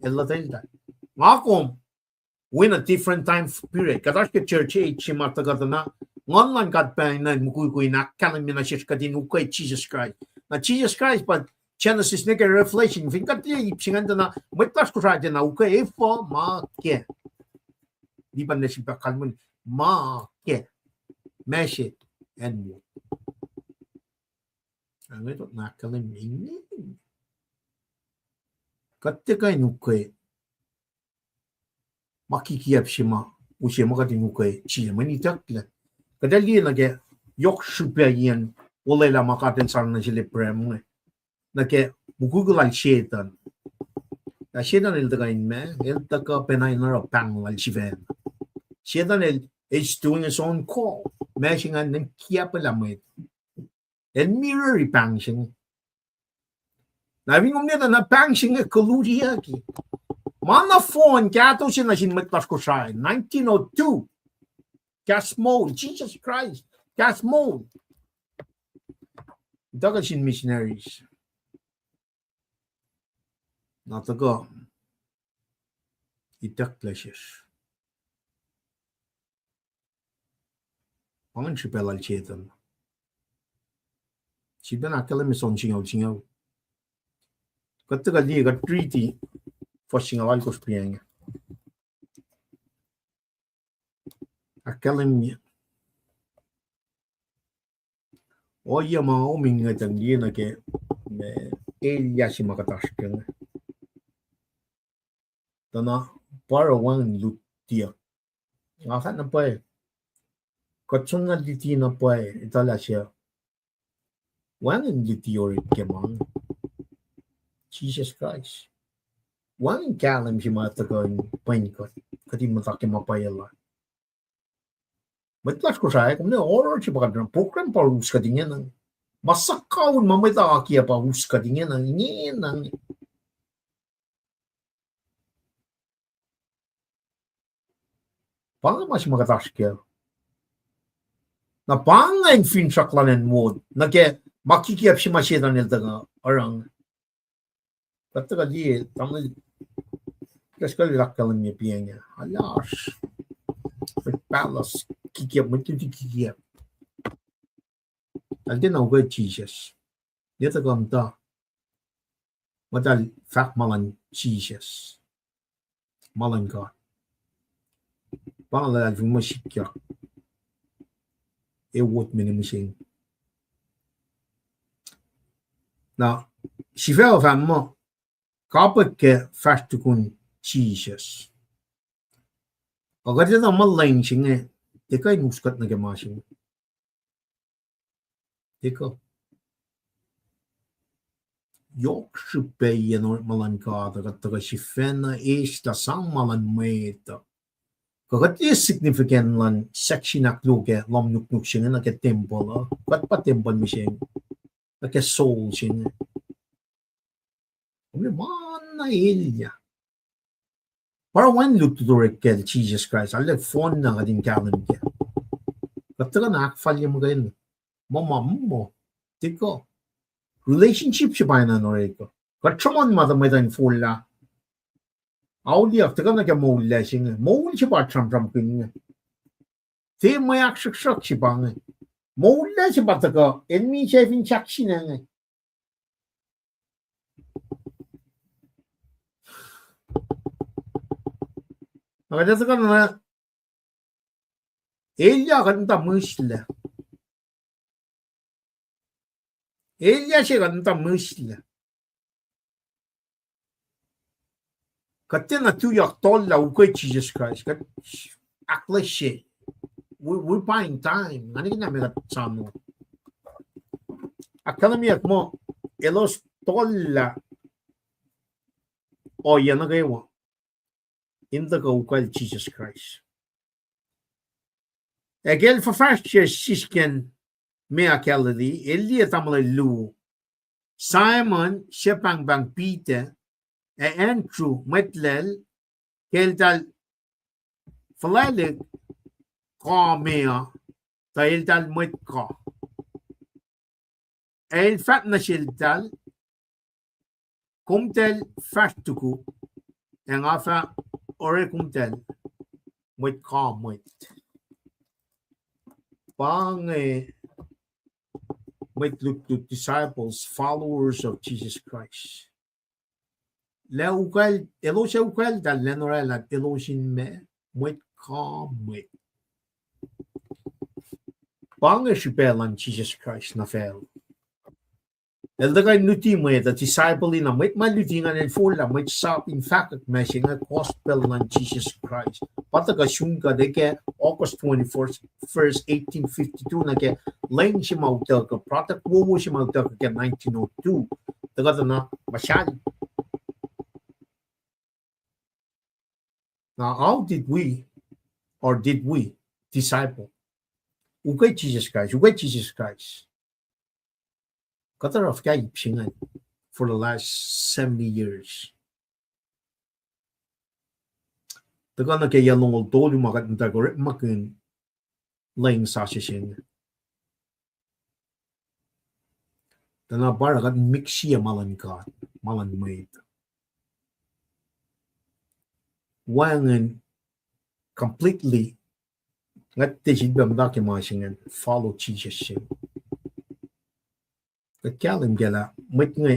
el luhteltahl. Nga kom, we're in a different time period. Kuht oasr ke church age se ma tuhkuh tuh na, Nguhn luhn God pacna in mukwikwi in ahkkahlwemye nuh sesr kuht in ukwe Jisus Kraist. Na Jisus Kraist pa Genesis nuh ke Revelation, fin kuht liye ip se ingacn tuh na mwet lasr Kosrae tiacna ukwe efuh ma ke. Lipan nuh sin pa kalmel ma ke. Ma se acn wo. Ange tot na ahkkahlwemye inge. Kuht tiac kuh in ukwe ma kikiap se ma use ma kuht in ukwe Jisus, mwe itucklac. Kuht ac liye nuh ke yohk srihpac iyacn olwelah ma God el sang nuh sel Abraham inge. Nuh ke mukwikwi lal Setan. Na Setan el tuhkuh in ma, el tuhkuh pacna in oruh pahng lal sifacna. Setan el is doing his own call. Ma se ingacn in kiacpwelah mwet. El mirror-i pahng se inge. Na fin kom liye tuh na pahng se inge kolutiyucki. Ma nohfohn kahto se nuh sin mwet lasr Kosrae, nineteen oh two. Kahs moul, Jisus Kraist, kahs moul. Tuhkuh sin missionaries. Na tuhkuh itucklac sesr. Pa ingacn srihpac lal Setan. Sifacna ahkkahlwemye John singucul singucul. Kuht tuhkuh liye, kuht riti fuhs singucul alkosr piac inge. Ahkkahlwemye ohiyac ma ominge tuh liye nuh ke, ma elyah se ma kuht oasr ke inge. Tuh na pa oruh wacngihn lutiyuck. Nga fahk na pwacye, kuht soenna luti na pwacye, etuh lah suc wacngihn luti orek ke ma inge, Jisus Kraist. Wacngihn kahlwem se ma tuhkuh in pwen kuht, kuht in muhta ke ma pwacye lal. Mwet lasr Kosrae, kom ne oruh se pa kuht program pa us kuht ingena. Ma suhkawihl ma mwet akiyac pa us kuht ingena, ingena. Pa inge ma se ma kuht oasr kac. Na pa inge in finsrak lal acn wo, nuh ke ma kikiap se ma Setan el tuhkuh oruh inge. Kuht tuhkuh liye, tamuhlwel, kuht kuh in ahkkahlwemye piac inge. Alasr, mwet pahluh, kikiap, mwet luti kikiap. Eltahl tiacna ukwe Jisus. Ne tuhkuh muhta, muhtahl fahk ma luhn Jisus, ma luhn God. Pa inge eltahl fin muh sikyak, e wot mene mihsenge. Na sifac uh fah muh kapwack ke fahsr tukun Jisus. Kuh kuht etuh muh lwen se inge tiac kuh in us kuht nuh ke ma se inge. Tiac kuh. Yohk srihpaciyen orekma luhn God uh, kuht tuhkuh sifacna eis lah sang ma luhn mwet uh. Kuh kuht liye significant luhn section ahkluo ke lohm nuknuk se inge nuh ke tempuhl uh. Kuht pa tempuhl mihsenge. Nuh ke soul se inge. Kom liye ma na elyah. Pa oruh wacngihn lutlut orek kacl Jisus Kraist, arlac fohnna kuht in kahlwem kac. Kuht tuhkuh na ahkfalye muhkwena. Muh ma, muh, tiac kuh. Relationship se pa enenuh orek uh. Kuht sruhmuhn ma tuh mwet uh in forlah. Auliyak tuhkuh nuh ke moul lac se inge. Moul se pa sramsramkihn inge. Tiac mwe ahksruhksruhk se pa inge. Moul lac se pa tuhkuh, el misac fin sahk se inge. Na kuht etuh kuh na elyah kuht muhta mihslac. Elyah se kuht muhta mihslac. Kuht tiacna tuyak tohllah ukwe Jisus Kraist. Kuht ahklesie. We, we buying time. Nga nihkihn lah meac kuht soano. Ahkkahlwemyeyuck muh elos tohllah ohiyac nuh kwewa in tuhkuh ukwacl Jisus Kraist. Ac ke el fuhfahsryucsr sisken Mare Galilee, el liye tamuhlwel luo, Simon, suc pahngpahng Peter, ac Andrew, mwet lal, ke eltahl fuhlwaclihk kuh me uh, tuh eltahl mwet kuh. El fahk nuh seltahl, komtahl fahsr tuku, ac nga fah oruh komtahl mwet ka mwet. Pa inge mwet lutlut, disciples, followers of Jesus Christ. Lah ukwacl, elos ac ukwacltahl lah in oraclah elos in ma, mwet ka mwet. Pa inge srihpac luhn Jisus Kraist nuh facl. El tuhkuh in luti mwet uh, disciple na, mwet ma luti ingacn el forlah mwet sap in fahkwack ma se inge gospel luhn Jisus Kraist. Pa tuhkuh sun kuht ke August twenty-first, first, eighteen fifty-two, nuh ke lwen se ma utuckuh, product wowo se ma utuckuh ke nineteen oh two. Tuhkuh tuh na muhsahl. Now, how did we, or did we, disciple? Ukwe Jisus Kraist, ukwe Jisus Kraist. Kuht oruh fuhkah ip se ingacn for the last seventy years? Tuhkuh nuh ke yac longoul tolu ma kuht muhtwacwacack orekmakihn lwen sasuc se inge. Tuh na pa oruh kuht mix-i ma luhn God, ma luhn mwet. Wacngihn completely, nga tiac sifilpac muhta ke ma se ingacn, follow Jesus se. Kuht kahlwem kac lah mwet inge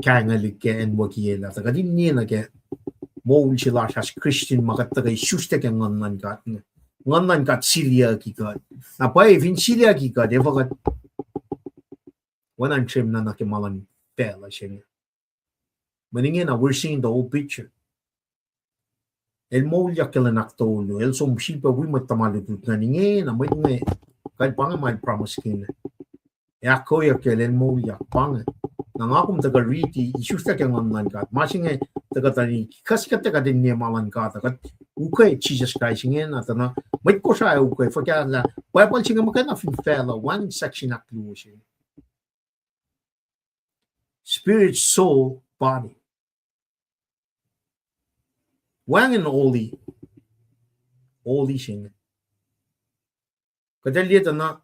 kaingaclihk ke acn wokiyac lah tuh kuht in liye nuh ke moul se lasr as Christian ma kuht tuhkuh isuslac ke Nguhn luhn God inge. Nguhn luhn God siliyucki kuht. Na pwacye fin siliyucki kuht, efuh kuht oacna in srwemna nuh ke ma luhn facluh se inge? Mweyen ingena, we're seeing the whole picture. El moulyak ke lwen ahktolu, el som sifilpac wi mwet tuhma lutlut ingacn. Ingena, mwet inge, kuh pa inge ma el promise-kihn. Ac ahkkweyeyuck el, el moulyak, pa inge. Na nga kom tuhkuh riti, isuslac ke Nguhn luhn God. Ma se inge tuhkuh tuh in, kuh se kuht tuhkuh in liye ma luhn God, kuht ukwe Jisus Kraist ingena tuh na, mwet Kosrae ukwe, fuhkah lah Bible se inge muhkwena fin facluh, wacngihn section ahkluo se inge. Spirit, soul, body. Wacngihn holy, holy se inge. Kuht ac liye tuh na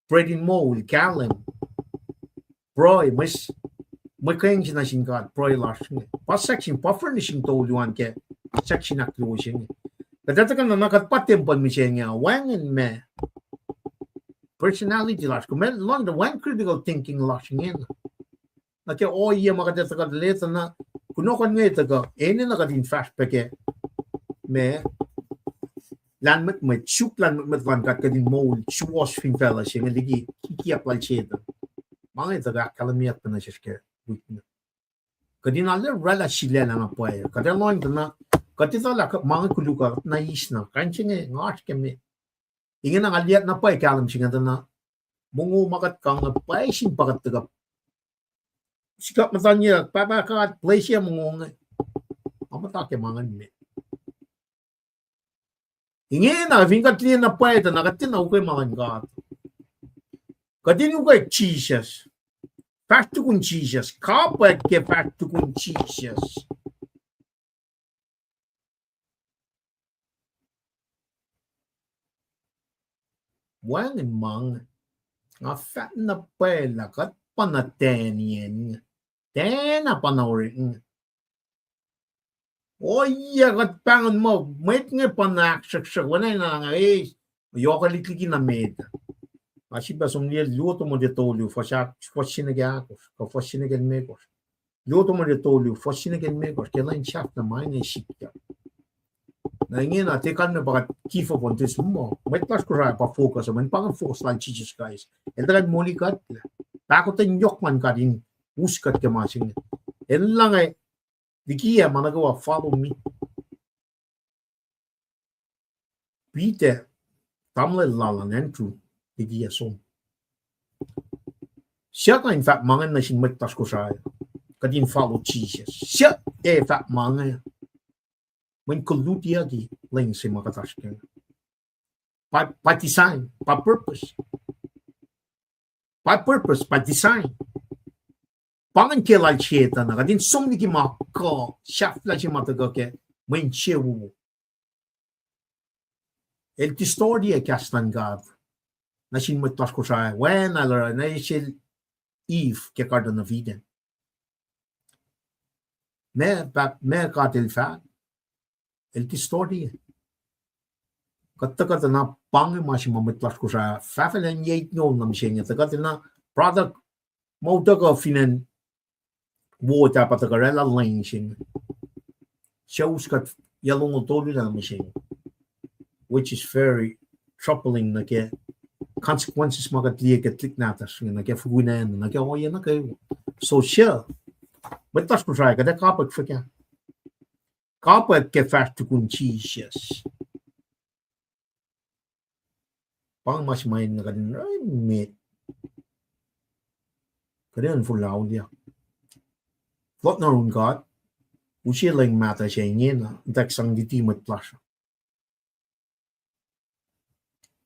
pruhe in moul, kahlwem, pruhe, mwe s-, mwe keng se nuh sin God, pruhe lasr inge. Pa section, pa furnishing tolu an ke section ahkluo se inge. Kuht ac tuhkuh na, na kuht pa tempuhl mihsenge, wacngihn ma personality lasr, kom ac lohng tuh wacngihn critical thinking lasr ingena. Na ke ohiyac ma kuht ac tuhkuh leta na, kunohkohn inge tuhkuh, enenuh kuht in fahsr pac ke ma lahlmwetmwet, suk lahlmwetmwet luhn God kuht in moul suwohs fin facluh se inge liki kikiacp lal Setuhn. Ma inge tuhkuh ahkkahlwemyeyuck pacna sesr ke wik inge. Kuht in arlac oraclah sulaclah na pwacye. Kuht ac lohng tuh na, kuht etuh lah ma inge koluk uh na eis na, kain se inge nga oasr ke met. Ingena nga liye na pwacye kahlwem se inge tuh na, mongo ma kuht kang pwacye sin pa kuht tuhkuh sikuck muhtuhn yac, Pahpah God, bless-i mongo inge. Ma muhta ke ma inge met. Ingena fin kuht liye na pwacye tuh na kuht tiacna ukwe ma luhn God. Kuht in ukwe Jisus. Fahsr tukun Jisus. Kapwack ke fahsr tukun Jisus. Wacngihn ma inge, nga fahk na pwacye lah kuht pa na Daniel, tiacna pa na orekma. Ohiyac kuht pahngon muh mwet inge pa na ahksruhksruhk, oacna na nga, e, yohkwaclihk liki na met. Nga sifilpac som liye Luo Timote tolu, fuhs ahk-, fuhs se nuh ke ahkosr, kuh fuhs se nuh ke limekohsr. Luo Timote tolu, fuhs se nuh ke limekohsr, ke lwen sahflah ma inge sikyak. Na ingena tiac kalmac pa kuht give up on this muh mwet lasr Kosrae pa focus, mweyen pa inge focus lal Jisus Kraist. El tuhkuh in moli kuhtlac. Pahkotwen yohk luhn God in us kuht ke ma se inge. El lah inge, liki ah ma nuh kwewa, follow me. Peter, tamuhlwel lal an Andrew, liki ah som. Suc kuh in fahk ma inge nuh sin mwet lasr Kosrae, kuht in follow Jisus? Suc ac fahk ma inge? Mweyen kolutiyucki lwen se ma kuht oasr kac. By, by design, by purpose. By purpose, by design. Pa ingacn ke lal Setuhn, kuht in som liki ma kuh, sahflah se ma tuhkuh ke mwe insewowo. El distort-i kahs luhn God nuh sin mwet lasr Kosrae, oacna el oruh nuh sel Eve ke Garden of Eden. Meac, pa, meac God El fahk? El distort-i. Kuht tuhkuh tuh na pa inge ma se ma mwet lasr Kosrae fahfahlacn yac itngoul na mihsenge, tuhkuh tuh na product ma utuckuh fin acn wo ah pa tuhkuh oraclah lwen se inge. Suc us kuht yac longoul tolu na mihsenge, which is very troubling nuh ke consequences ma kuht liye ke tuhlihk nahtuhsr inge, nuh ke fukun acn, nuh ke ohiyac nuh kwewa. So suc, mwet lasr Kosrae, kuht ac kapwack fuhkah? Kapwack ke fahsr tukun Jisus. Pa inge ma se ma enenuh kuht in oruh met. Kuht in fuhlao liye. Fohlohk nuh yurin God, use lwen mahtuh se ingena, in tuh sang luti mwet lasr.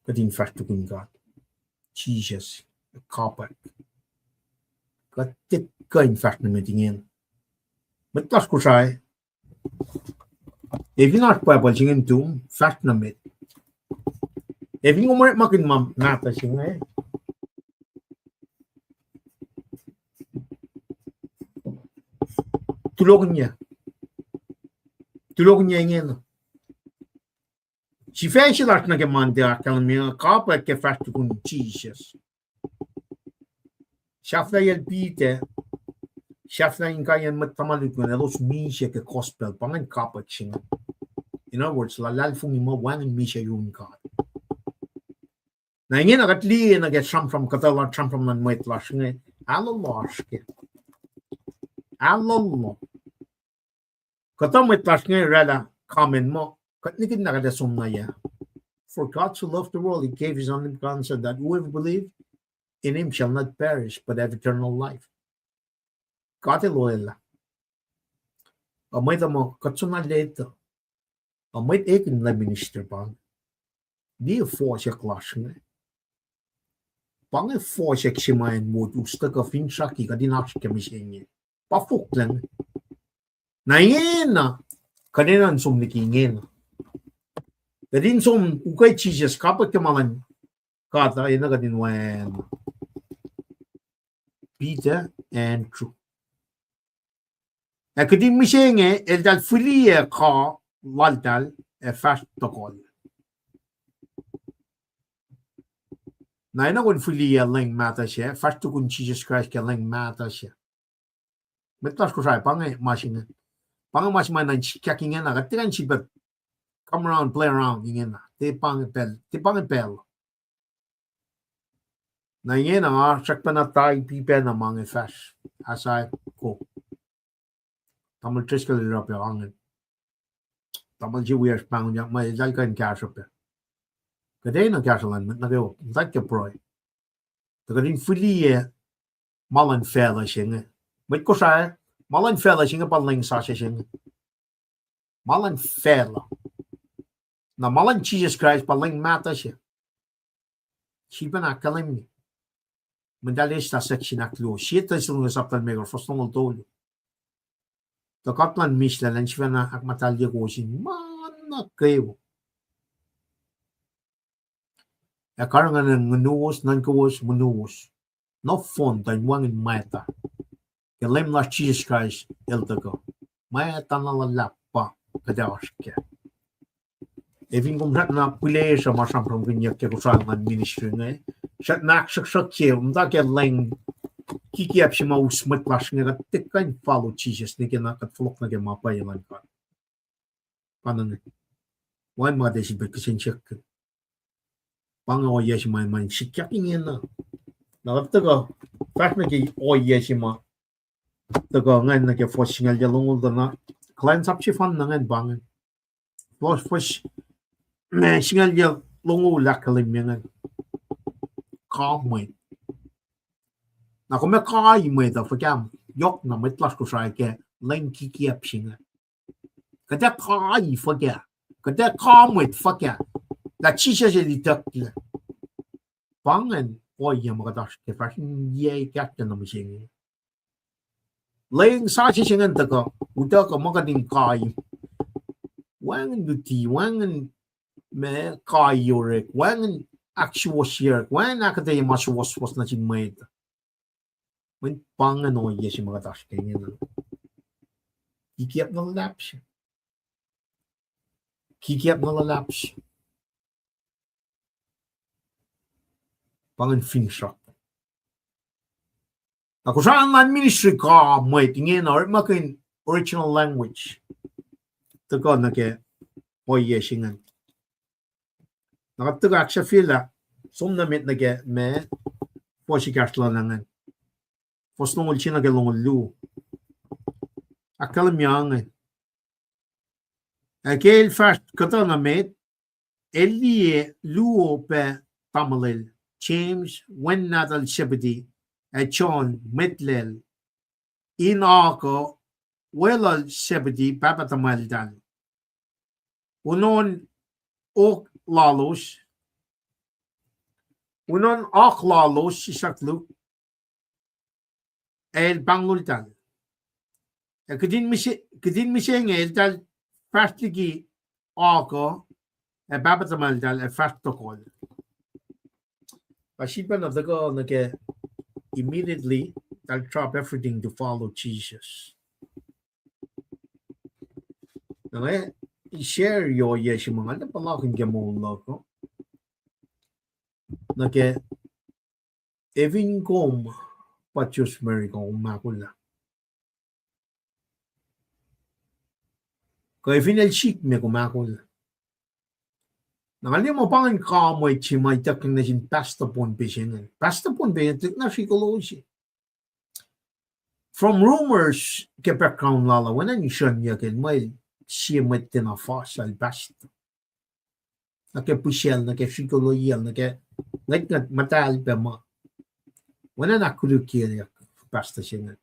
Kuht in fahsr tukun God, Jisus, kapwack. Kuht tiac kuh in fahsr nuh met ingena. Mwet lasr Kosrae, ac fin oasr Bible se inge nuhtum, fahsr nuh met. Ac fin kom orekmakihn ma mahtuh se inge, tulokihnyac. Tulokihnyac ingena. Sifac se lasr nuh ke Monday ahkkahlwemye, kapwack ke fahsr tukun Jisus. Sahflahiyacl Peter, sahflah inkaiyacn mwet tuhma lutlut elos misac ke gospel, pa ingacn kapwack se inge. In other words, luhlahlfongi muh wacngihn misac yurin God. Na ingena kuht liye nuh ke sramsram, kuhtuh sramsram luhn mwet lasr inge, ahlolo oasr kac. Ahlolo. Kuhtuh mwet lasr inge oraclah comment muh, kuht nikihn lah kuht ac som nuh yac. For God so loved the world, he gave his only begotten Son, that whoever believe in him shall not perish, but have eternal life. God el olwelah. Ac mwet uh muh kuht soenna letuh. Ac mwet ekihn lah minister pa inge. Liye fohsack lasr inge. Pa inge fohsack se ma acn wo us tuhkuh finsrak kuht in oasr ke mihsenge. Pa fohlohklac inge. Na ingena, kuht enenuh in som liki ingena. Kuht in som ukwe Jisus, kapwack ke ma luhn God uh, enenuh kuht in wacna. Peter, Andrew. Ac kihtin mihsenge, eltahl fihliyac kuh laltahl ac fahsr tohkohl. Na enenuh kom fihliyac lwen mahtuh se, fahsr tukun Jisus Kraist ke lwen mahtuh se. Mwet lasr Kosrae, pa inge ma se inge. Pa inge ma se ma enenuh in sikyak ingena, kuht tiac kuh in sifilpac come around, play around ingena. Tiac pa inge pacl, tiac pa inge pacl. Na ingena, srackpacna taipi pacna ma inge fahsr, as I go. Tamuhlwel Driscoll el oruh pac inge. Tamuhlwel se wiyacsr pahngonyuck ma eltahl kuh in kahsruh pac. Kuht enenuh kahsruh luhn mwet nuh kwewa, muhta ke pruhe. Tuh kuht in fihliyac ma luhn facluh se inge. Mwet Kosrae, ma luhn facluh se inge pa lwen sasuc se inge. Ma luhn facluh. Na ma luhn Jisus Kraist pa lwen mahtuh se. Sifilpacna ahkkahlwemye. Muhtahl eslah section ahkluo, sie Thessalonians sapta limekohsr, fuhs longoul tolu. Tuh God luhn mihslac el sifacna ahkmuhtahlye kowos in ma nuh kwewa. Ac karihngihn nguhnowos, nuhnkowos, monuwos nohfohn tuh in wacngihn mwacta ke Leum lasr Jisus Kraist el tuhkuh. Mwacta na luhlahp pa kuht ac oasr kac. Ac fin kom srackna pihlesruh ma sramsramkihnyuck ke kosrahl luhn ministry inge, srackna ahksruhksruhkye, muhta ke lwen kikiacp se ma us mwet lasr inge, kuht tiac kuh in follow Jisus nwe ke na kuht fohlohk nuh ke ma pwacye luhn God. Pa inge. Wacngihn ma kuht ac sifilpac kihsen siyuck. Pa inge ohiyac se ma, ma sikyak ingena. Na kuht tuhkuh fahsr nuh ke ohiyac se ma tuhkuh ingacn nuh ke fuhs singucul yac longoul tuh na, kuhlwacnsap sefanna ingacn pa ingacn. Fuhs, fuhs, ma singucul yac longoul ahkkahlwemye ingacn. Ka mwet. Na kom ac kai mwet uh fuhkah, yohk na mwet lasr Kosrae ke lwen kikiacp se inge. Kuht ac kai fuhkah? Kuht ac kai mwet fuhkah lah Jisus el itucklac? Pa ingacn ohiyac ma kuht oasr ke fahsr in yac kahsruh na mihsenge. Lwen sasuc se ingacn tuhkuh, utuckuh ma kuht in kai. Wacngihn luti, wacngihn ma kai orek, wacngihn ahksuwohsyeyuck, wacngihn ahkuhtweyac ma suwohswohs nuh sin mwet. Mweyen pa ingacn ohiyac se ma kuht oasr ke ingena. Kikiap na luhlahp se. Kikiap na luhlahp se. Pa ingacn finsrak. Na Kosrae luhn ministry ka mwet ingena orekmakihn original language. Tuhkuh nuh ke ohiyac se ingacn. Na kuht tuhkuh ahksahfyelah, som nuh met nuh ke ma, fuhs ekahsr luhn ingacn. Fuhs longoul sie nuh ke longoul luo. Ahkkahlwemye inge. Ac ke el fahsr kuhtuh na met, el liye luo pac tamuhlwel, James, wen nahtuhl Zebedee, ac John, mwet lal, in akuh weluhl Zebedee, pahpah tuhmwacltahl. Unohn oak lalos, unohn oak lalos, sislah Luke, ac el pahngloltahl. Ac kihtin mihs-, kihtin mihsenge eltahl fahsr liki akuh, ac pahpah tuhmwacltahl ac fahsr tohkohl. Pa sifilpac na tuhkuh nuh ke immediately, eltahl drop everything to follow Jesus. Na nga share yohk yac se ma nga puhlakihn ke moul luhk uh, nuh ke efin kom pa Joseph Mary kom ahkolah, kuh efin el sikme kom ahkolah. Na nga liye ma pa ingacn kamwet se ma ituckyang nuh sin pastor Pohnpei se ingacn. Pastor Pohnpei se ingacn tuhlihk na srihk kolo se. From rumors ke background lal uh, oacna in sruhnyuck el muh el sie mwet tiacna fas el pastor. Nuh ke pihsacl, nuh ke srihk kolo yacl, nuh ke ngwetngwet muhtahl pac ma, oacna in ahkkolukyeyuck pastor se ingacn.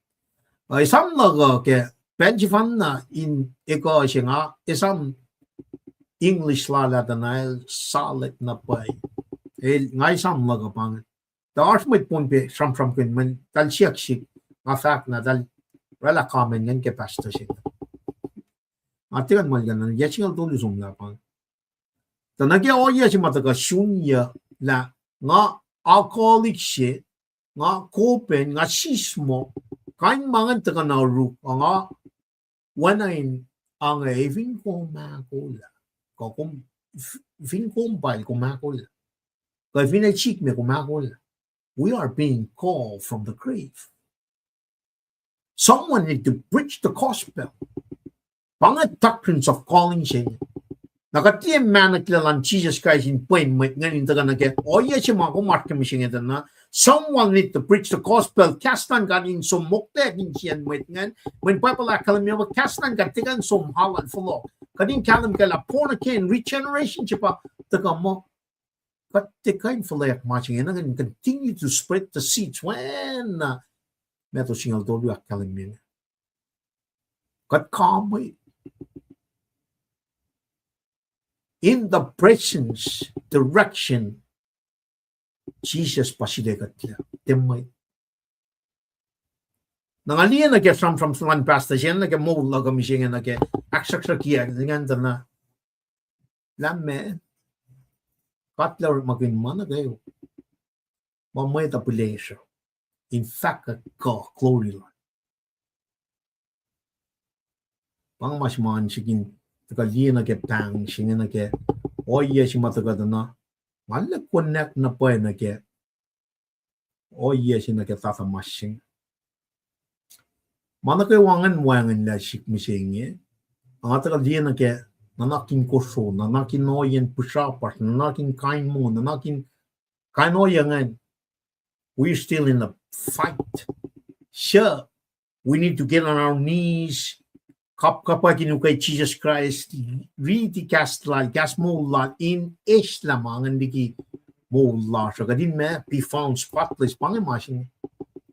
Uh, esam luhk uh ke pacl sefanna in ekuh se nga, esam English lal ah tuh na el solid na pwacye. El, nga esam luhk uh pa ingacn. Tuh oasr mwet Pohnpei sramsramkihn mweyen eltahl siyuck sihk, nga fahk na eltahl oraclah comment ingacn ke pastor se. Nga tiac kuh in muhlkuhnlah, yac singucul tolu somlah pa ingacn. Tuh nuh ke ohiyac se ma tuhkuh sunyuc lah nga alcoholic se, nga kopen, nga sismohk, kain ma ingacn tuhkuh na oruk, a nga oacna in ange, efin kom ahkolah, kuh kom, f-, fin kom pal kom ahkolah, kuh fin el sikme kom ahkolah. We are being called from the grave. Someone need to preach the gospel. Pa inge doctrines of calling se inge. Na kuht tiac mahnuhklac luhn Jisus Kraist in pwen mwet ingacn in tuhkuh nuh ke ohiyac se ma kom oasr ke mihsenge tuh na, someone need to preach the gospel. Kahs luhn God in som mokleyuck insiyacn mwet ingacn. Mweyen Bible ahkkahlwemye pa kahs luhn God tiac kuh in som alu fohlohk. Kuht in kahlwem kac lah born again, regeneration se pa tuhkuh muh kuht tiac kuh in fuhlweack ma se inge, na kuht in continue to spread the seeds. Oacna Matthew singucul tolu ahkkahlwemye inge. Kuht come in the presence, direction, Jisus pa sule kuhtlac, tiac mwet. Na nga liye nuh ke sramsram luhn pastor se nuh ke moul luhk uh mihsenge nuh ke ahksruhksruhkyak ingacn tuh na, lah meac, God El orekmakihn ma nuh kwewa, ma mwet uh pihlesruh in fahkwack kuh glory lal. Pa inge ma se ma srihk in tuhkuh liye nuh ke pahng se inge nuh ke ohiyac se ma tuhkuh tuh na, nga arlac connect na pwacye nuh ke ohiyac se nuh ke tata mas se inge. Ma nuh kwewa ingacn wacngihnlac sihk mihsenge, nga tuhkuh liye nuh ke nuhnak in kosro, nuhnak in ohiyacn pihsrapasr, nuhnak in kain moul, nuhnak in kain ohiyac ingacn. We're still in a fight. Suc, we need to get on our knees, kapkapwack in ukwe Jisus Kraist, riti kahs lal, kahs moul lal, in eslah ma ingacn liki moul lasr uh. Kuht in meac, be found spotless, pa inge ma se inge.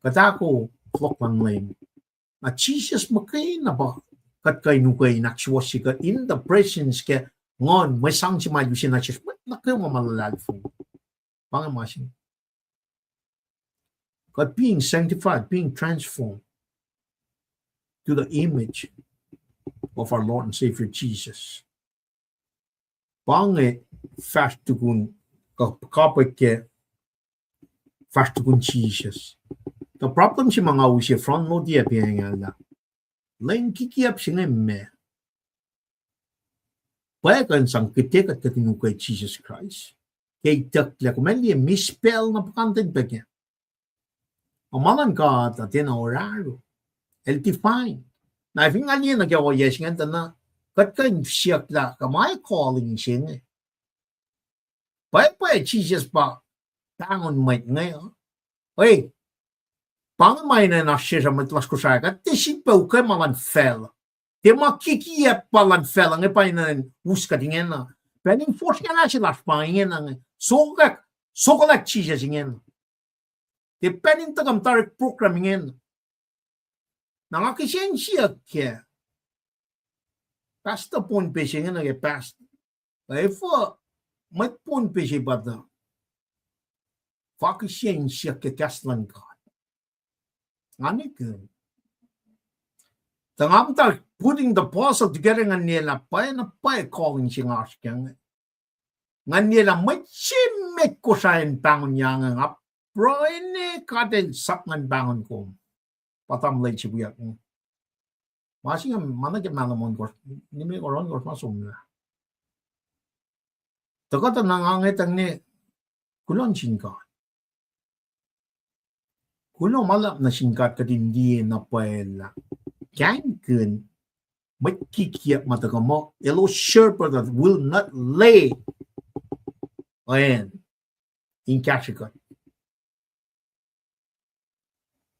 Kuht ahko fohlohk luhn Leum. Na Jisus muhkwena pa kuht kuh in ukwe in ahksuwohsye kuht in the presence ke nguhn, mwe sang se ma El use nuh sesr, mwet nuh kwewa ma luhlahlfongi. Pa inge ma se inge. Kuht being sanctified, being transformed to the image of our Lord and Savior Jesus. Pa inge fahsr tukun, kuh kapwack ke fahsr tukun Jisus. Tuh problem se ma nga use front load-i ah pa inge lah, lwen kikiap se inge meac? Pwacye kuh in sang kihte kuht kuht in ukwe Jisus Kraist ke itucklac, kom ac liye mispacl na puhkantwen pac kac. Ac ma luhn God uh tiacna oruh. El define. Na fin nga liye nuh ke ohiyac se ingacn tuh na, kuht kuh in siyuck lah kuh ma calling se inge. Pwacye, pwacye Jisus pa pahngon mwet inge uh. Oi, pa inge ma enenuh sesr mwet lasr Kosrae, kuht tiac sifilpac ukwe ma luhn facluh. Tiac ma kikiap pa luhn facluh inge pa enenuh us kuht ingena. Pacl in force nga lah se lasr pa ingena inge. Sokwack, sokwack Jisus ingena. Tiac pacl in tuhkuh muhta orek program ingena. Na nga kihsen siyuck kac, pastor Pohnpei se ingena ke pastor, efuh mwet Pohnpei se pa tuh fah kihsen siyuck ke kahs luhn God? Nga nihkihn. Tuh nga muhta putting the puzzle together, nga liye lah pwacye na pwacye calling se nga oasr kac inge. Nga liye lah mwet se met Kosrae in pahngonyang, nga pruhe, God El sap ngan pahngon kom. Pa tamuhlwel se wiyuck inge. Ma se inge ma nuh ke mahlwem ohnkohsr, limekohsr, ohnkohsr ma somlah. Tuhkuh tuh na nga ngetang ne kuloh nuh sin God. Kuloh ma luhlahp nuh sin God kuht in liye na pwacye lah kaingkihn mwet kikiap ma tuhkuh muh, elos shepherd that will not lay an in kahsrwe kuht.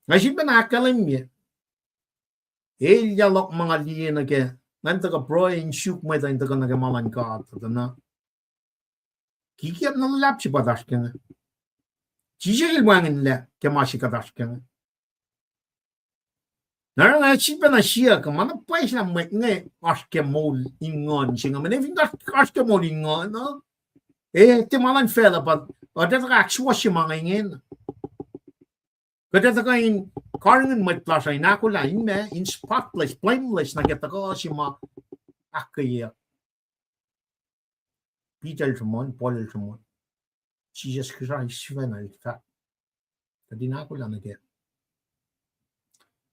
Nga sifilpac ahkkahlwemye elyah luhk ma nga liye nuh kac, ngan tuhkuh pruhe in suk mwet uh in tuhkuh nuh ke ma luhn God uh tuh na, kikiap na luhlahp se pa kuht oasr kac inge. Jisus El wacngihnlac ke ma se kuht oasr kac inge. Na oruh nga sifilpac na siyuck, ma na pwacye lah mwet inge oasr ke moul in nguhn se inge, mweyen fin oasr ke moul in nguhn uh, e, tiac ma luhn facluh pa, uh, tiac tuhkuh ahksuwohsye ma inge ingena. Kuht ac tuhkuh in karihngihn mwet lasr uh in ahkolah in ma, in spotless, blameless, nuh ke tuhkuh se ma ahkkweyeyuck. Peter el sruhmuhn, Paul el sruhmuhn, Jisus Kraist sifacna el fahk, kuht in ahkolah nuh kac.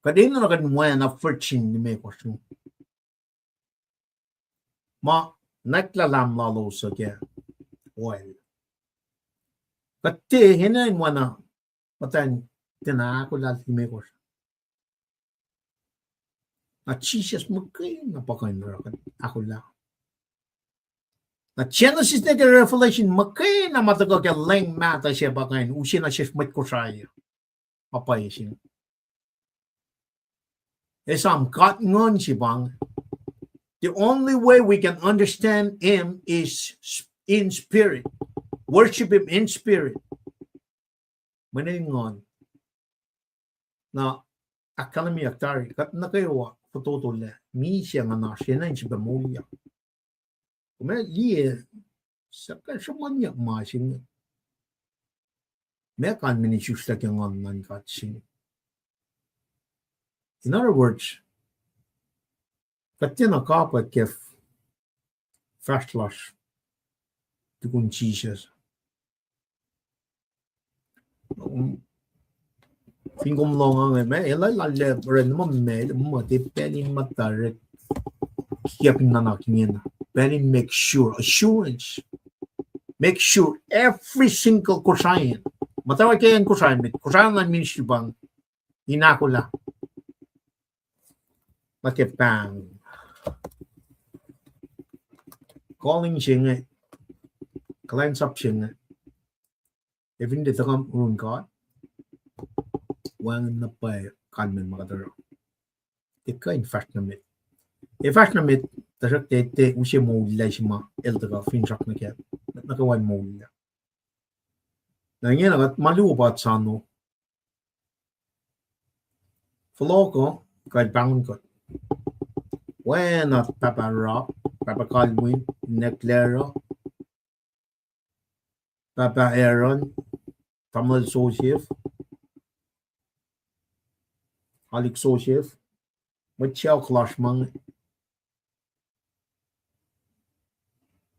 Kuht enenuh kuht in oacna virgin limekohsr ma nwacklah lahm lalos uh ke oil. Kuht tiac enenuh in oacna muhtwacn tiacna ahkolah limekohsr. Na Jisus muhkwena pa kuh in oruh kuht ahkolah. Na Genesis nuh ke Revelation muhkwena ma tuhkuh ke lweng mahtuh se pa kuh in use nuh sesr mwet Kosrae uh. Ma pwacye se inge. Esam God nguhn se pa inge. The only way we can understand him is in spirit. Worship him in spirit. Mweyen el nguhn. Na ahkkahlwemyeyuck tari, kuht nuh kwewa fototolac, misac nguhnasr enenuh in sifilpac moulyak. Kom liye, suhkacsr sruhmuhnyuck ma se inge. Meac kalmacn isuslac ke nguhn luhn God se inge? In other words, kuht tiacna kapwack ke fahsr lasr tukun Jisus. Fin kom lohng inge, ma el lalac oraclah ma, ma, ma, tiac pacl in muhta orek kikiap in nuhnak ingena. Pacl in make sure, assurance. Make sure every single Kosraean, muhtwacwacack ke acn Kosrae met, Kosrae luhn ministry pa inge, in ahkolah nuh ke pahng, calling se inge, kuhlwacnsap se inge. Ac fin tiac tuhkuh yurin God, wacngihn na pwacye kalmacn ma kuht oruh. Tiac kuh in fahsr nuh met. Ac fahsr nuh met, tuhsruhktuh tiac use moul lac se ma el tuhkuh finsrak nuh kac, nuh kwewa in moul lac. Na ingena kuht ma luo pa sano. Fohlohk uh, kuh el pahngon kuht. Oacna Pahpah Rob, Pahpah Calvin, Necklaire, Pahpah Aaron, Tamuhlwel Joseph, Alik Joseph, mwet sacohk lasr ma inge.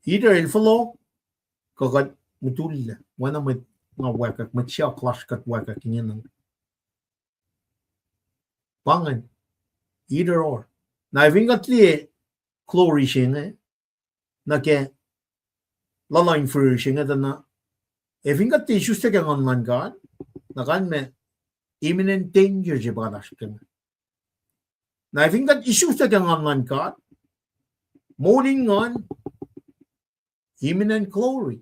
Either el fohlohk, kuh kuht mutullac, oacna mwet nga wacngihn, mwet sacohk lasr kuht wacngihn ingena. Pa ingacn, either or. Na efin kuht liye glory se inge nuh ke luhluh in fihrihr se inge tuh na, efin kuht tiac isuslac ke Nguhn luhn God, na kalmac imminent danger se pa kuht oasr kac inge. Na efin kuht isuslac ke Nguhn luhn God, moul in nguhn, imminent glory.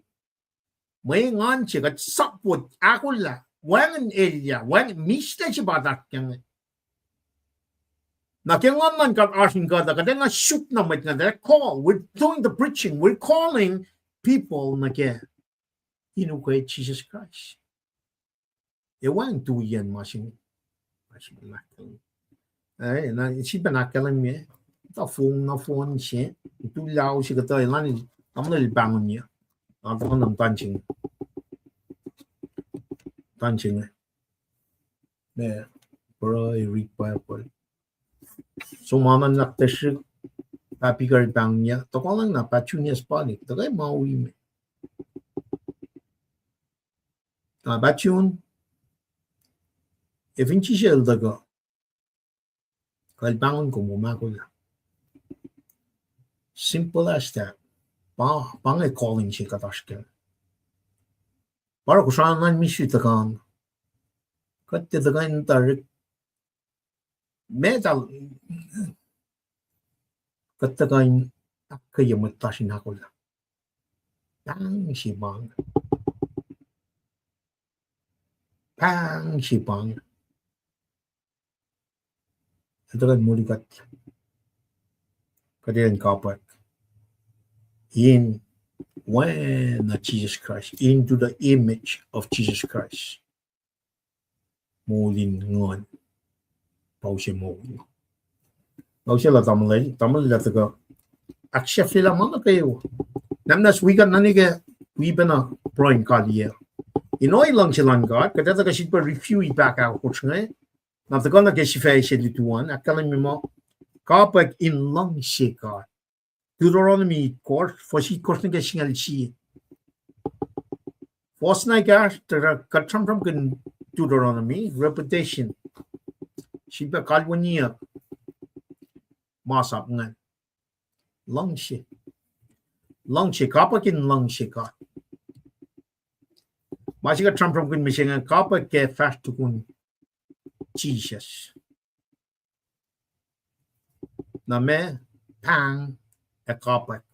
Mwe engan se kuht sapwot ahkolah, wacngihn elyah, wacngihn mihslac se pa kuht oasr kac inge. Na ke Nguhn luhn God oasr in kuht uh, kuht ac na suk na mwet ingacn, kuht ac call, we're doing the preaching, we're calling people nuh ke in ukwe Jisus Kraist. Ac wacngihn tuiyacn ma se inge. Eh, na sifilpac ahkkahlwemye, tuh fong na fong se, tuh lao se kuhtuh elan, tamuhlwel pahngonyuc. Na tuhkuh na muhtuhn se inge. Muhtuhn se inge. Meac, pruhe, read Bible. Som anun luhk tuhsruhk, papi kari pahngonyuc, tuhkuh lang na pahtunyuc spalik, tuhkuh ma wi me. Na pahtun, efin Jisus el tuhkuh, kuh el pahngon kom, kom ahkolah. Simple as that. Pa, pa inge calling se kuht oasr kac. Pa oruh kosranan mihsui tuhkuh an. Kuht tiac tuhkuh in tari metal, kuht tuhkuh in ahkkweye mwet lasr in ahkolah. Pahng se pa inge. Pahng se pa inge. Etuh kuht moli kuht, kuht in kapwack in oacna Jisus Kraist, into the image of Jesus Christ. Moul in nguhn, pa use moul. Pa use lah tamuhlwel, tamuhlwel lah tuhkuh ahksahfyelah ma nuh kwewa. Namnas wi kuht nuh ke, wi pacna pruhe in kaliyac. In ohiyac luhngse luhn God, kuht etuh kuh sifilpac review-i pac ahkosr inge. Na tuhkuh nuh ke sifac se lutu an, ahkkahlwemye muh kapwack in luhngse God. Deuteronomy itkohsr, fuhs itkohsr nuh ke singucul sie. Fuhs na ekahsr, tuh kuht sramsramkihn Deuteronomy, reputation. Sifilpac kalweniyuck masap ingacn. Luhngse. Luhngse, kapwack in luhngse God. Ma se kuht sramsramkihn mihsenge, kapwack ke fahsr tukun Jisus. Na meac, pahng ac kapwack.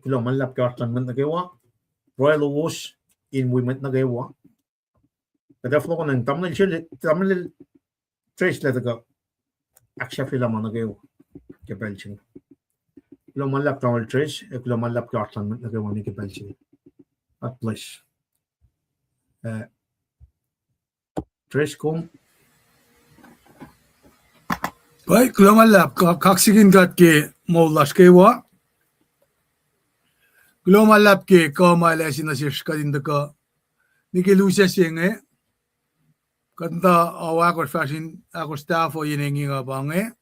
Kuloh ma luhlahp ke oasr luhn mwet nuh kwewa. Pruhe lowos in wi mwet nuh kwewa. Kuht ac fohlohkohnacng tamuhlwel, tamuhlwel Trace lah tuhkuh ahksahfyelah ma nuh kwewa ke pacl se inge. Kuloh ma luhlahp tamuhlwel Trace, ac kuloh ma luhlahp ke oasr luhn mwet nuh kwewa nuh ke pacl se inge. God bless. Eh, Trace, kom. Kuloh ma luhlahp, ka-, kaksakihn God ke moul lasr kwewa. Kuloh ma luhlahp ke kuh ma El ase nuh sesr kuht in tuhkuh nuh ke lusac se inge. Kuht muhta ao ahkosr fahsr in ahkostahfuh yen engyeng uh pa inge.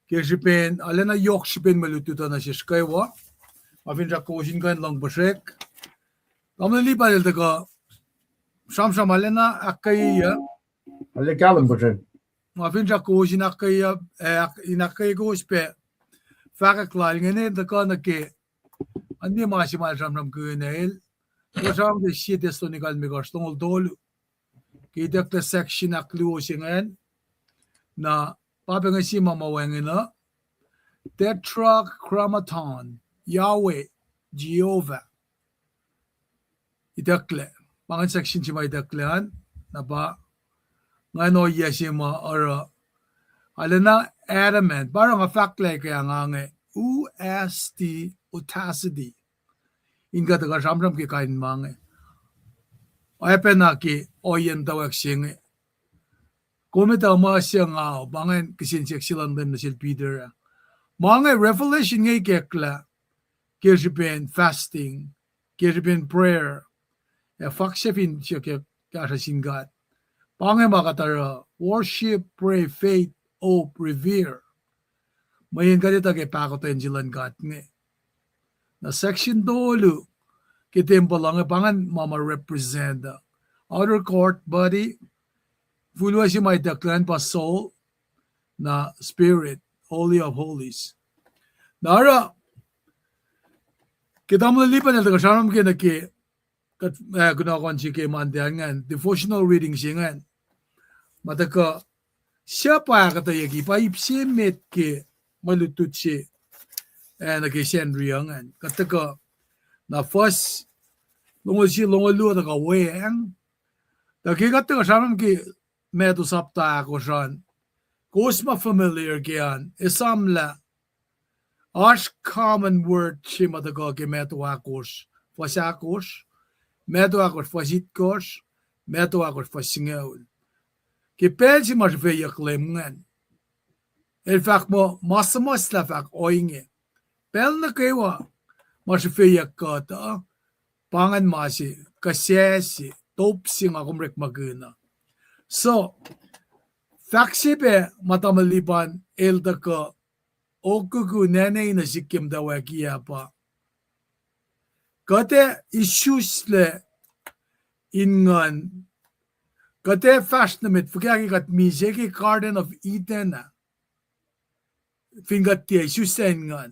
Ke srihpen, arulacna yohk srihpen mwe lutlut uh nuh sesr kwewa. Nga finsrak kowos in kuh in lohng puhsrek. Tamuhlwel Lipan el tuhkuh sramsram arulacna ahkkweye. Arlac kahlwem puhsrek. Nga finsrak kowos in ahkkweye, eh, ahk-, in ahkkweye kowos pac fahkwack lal ingena tuhkuh nuh ke, an liye ma se ma el sramsramkihn el. Tuhkuh sramsram ke Sie Thessalonica limekohsr, longoul tolu. Ke itucklac section ahkluo se ingacn, na pa pac inge sie ma ma wacngihn uh, Tetragrammaton, Yahweh, Jehovah. Itucklac. Pa ingacn section se ma itucklac an, na pa ingacn ohiyac se ma oruh arulacna adamant. Pa oruh nga fahklah ke nga inge, who has the audacity in kuh tuhkuh sramsram ke kain ma inge? Oacpacna ke ohiyacn towek se inge. Kom etuh ma se nga, pa ingacn kihsen siyuck se luhn Leum nuh sel Peter ah. Ma inge revelation inge ikacklah ke srihpen fasting, ke srihpen prayer, ac faksac fin siyuck kahsruh sin God. Pa inge ma kuht oruh worship, pray, faith, hope, revere. Mweyen kuht etuh ke pahkotwen se luhn God inge. Na section tolu ke tempuhl uh inge pa ingacn ma ma represent uh outer court, body, Fuhluh se ma ituckyang pa soul, na spirit, Holy of Holies. Na oruh, ke tamuhlwel Lipan el tuhkuh sramsram ke nuh ke, kuht, ah, kunohkohn se ke Monday ingacn, devotional reading se ingacn. Ma tuhkuh, suc pa ahkuhtweyucki, pa ip se met ke mwe lutlut se, ah, nuh ke Sacnri ingacn. Kuht tuhkuh, na fuhs longoul sie, longoul luo tuhkuh weacng. Tuh ke kuht tuhkuh sramsram ke Matthew sapta ahkosr an, kowos ma familiar ke an, esamlah, oasr common word se ma tuhkuh ke Matthew ahkosr, fuhs ahkosr, Matthew ahkosr, fuhs itkohsr, Matthew ahkosr, fuhs singucul. Ke pacl se ma srihfeyuck Leum ingacn, el fahk muh ma suhmuhslah fahk ohinge. Pacl nuh kwewa ma srihfeyuck kuht uh, pa ingacn ma se, kuhsac se, top se nga kom orekmakihn uh. So, fahk se pac ma tamuhlwel Lipan el tuhkuh okuku nane nuh sihk ke muhtwacwacack ah pa, kuht ac isuslac in nguhn, kuht ac fahsr nuh met fuhkah ke kuht misac ke Garden of Eden ah, fin kuht tiac isuslac in nguhn.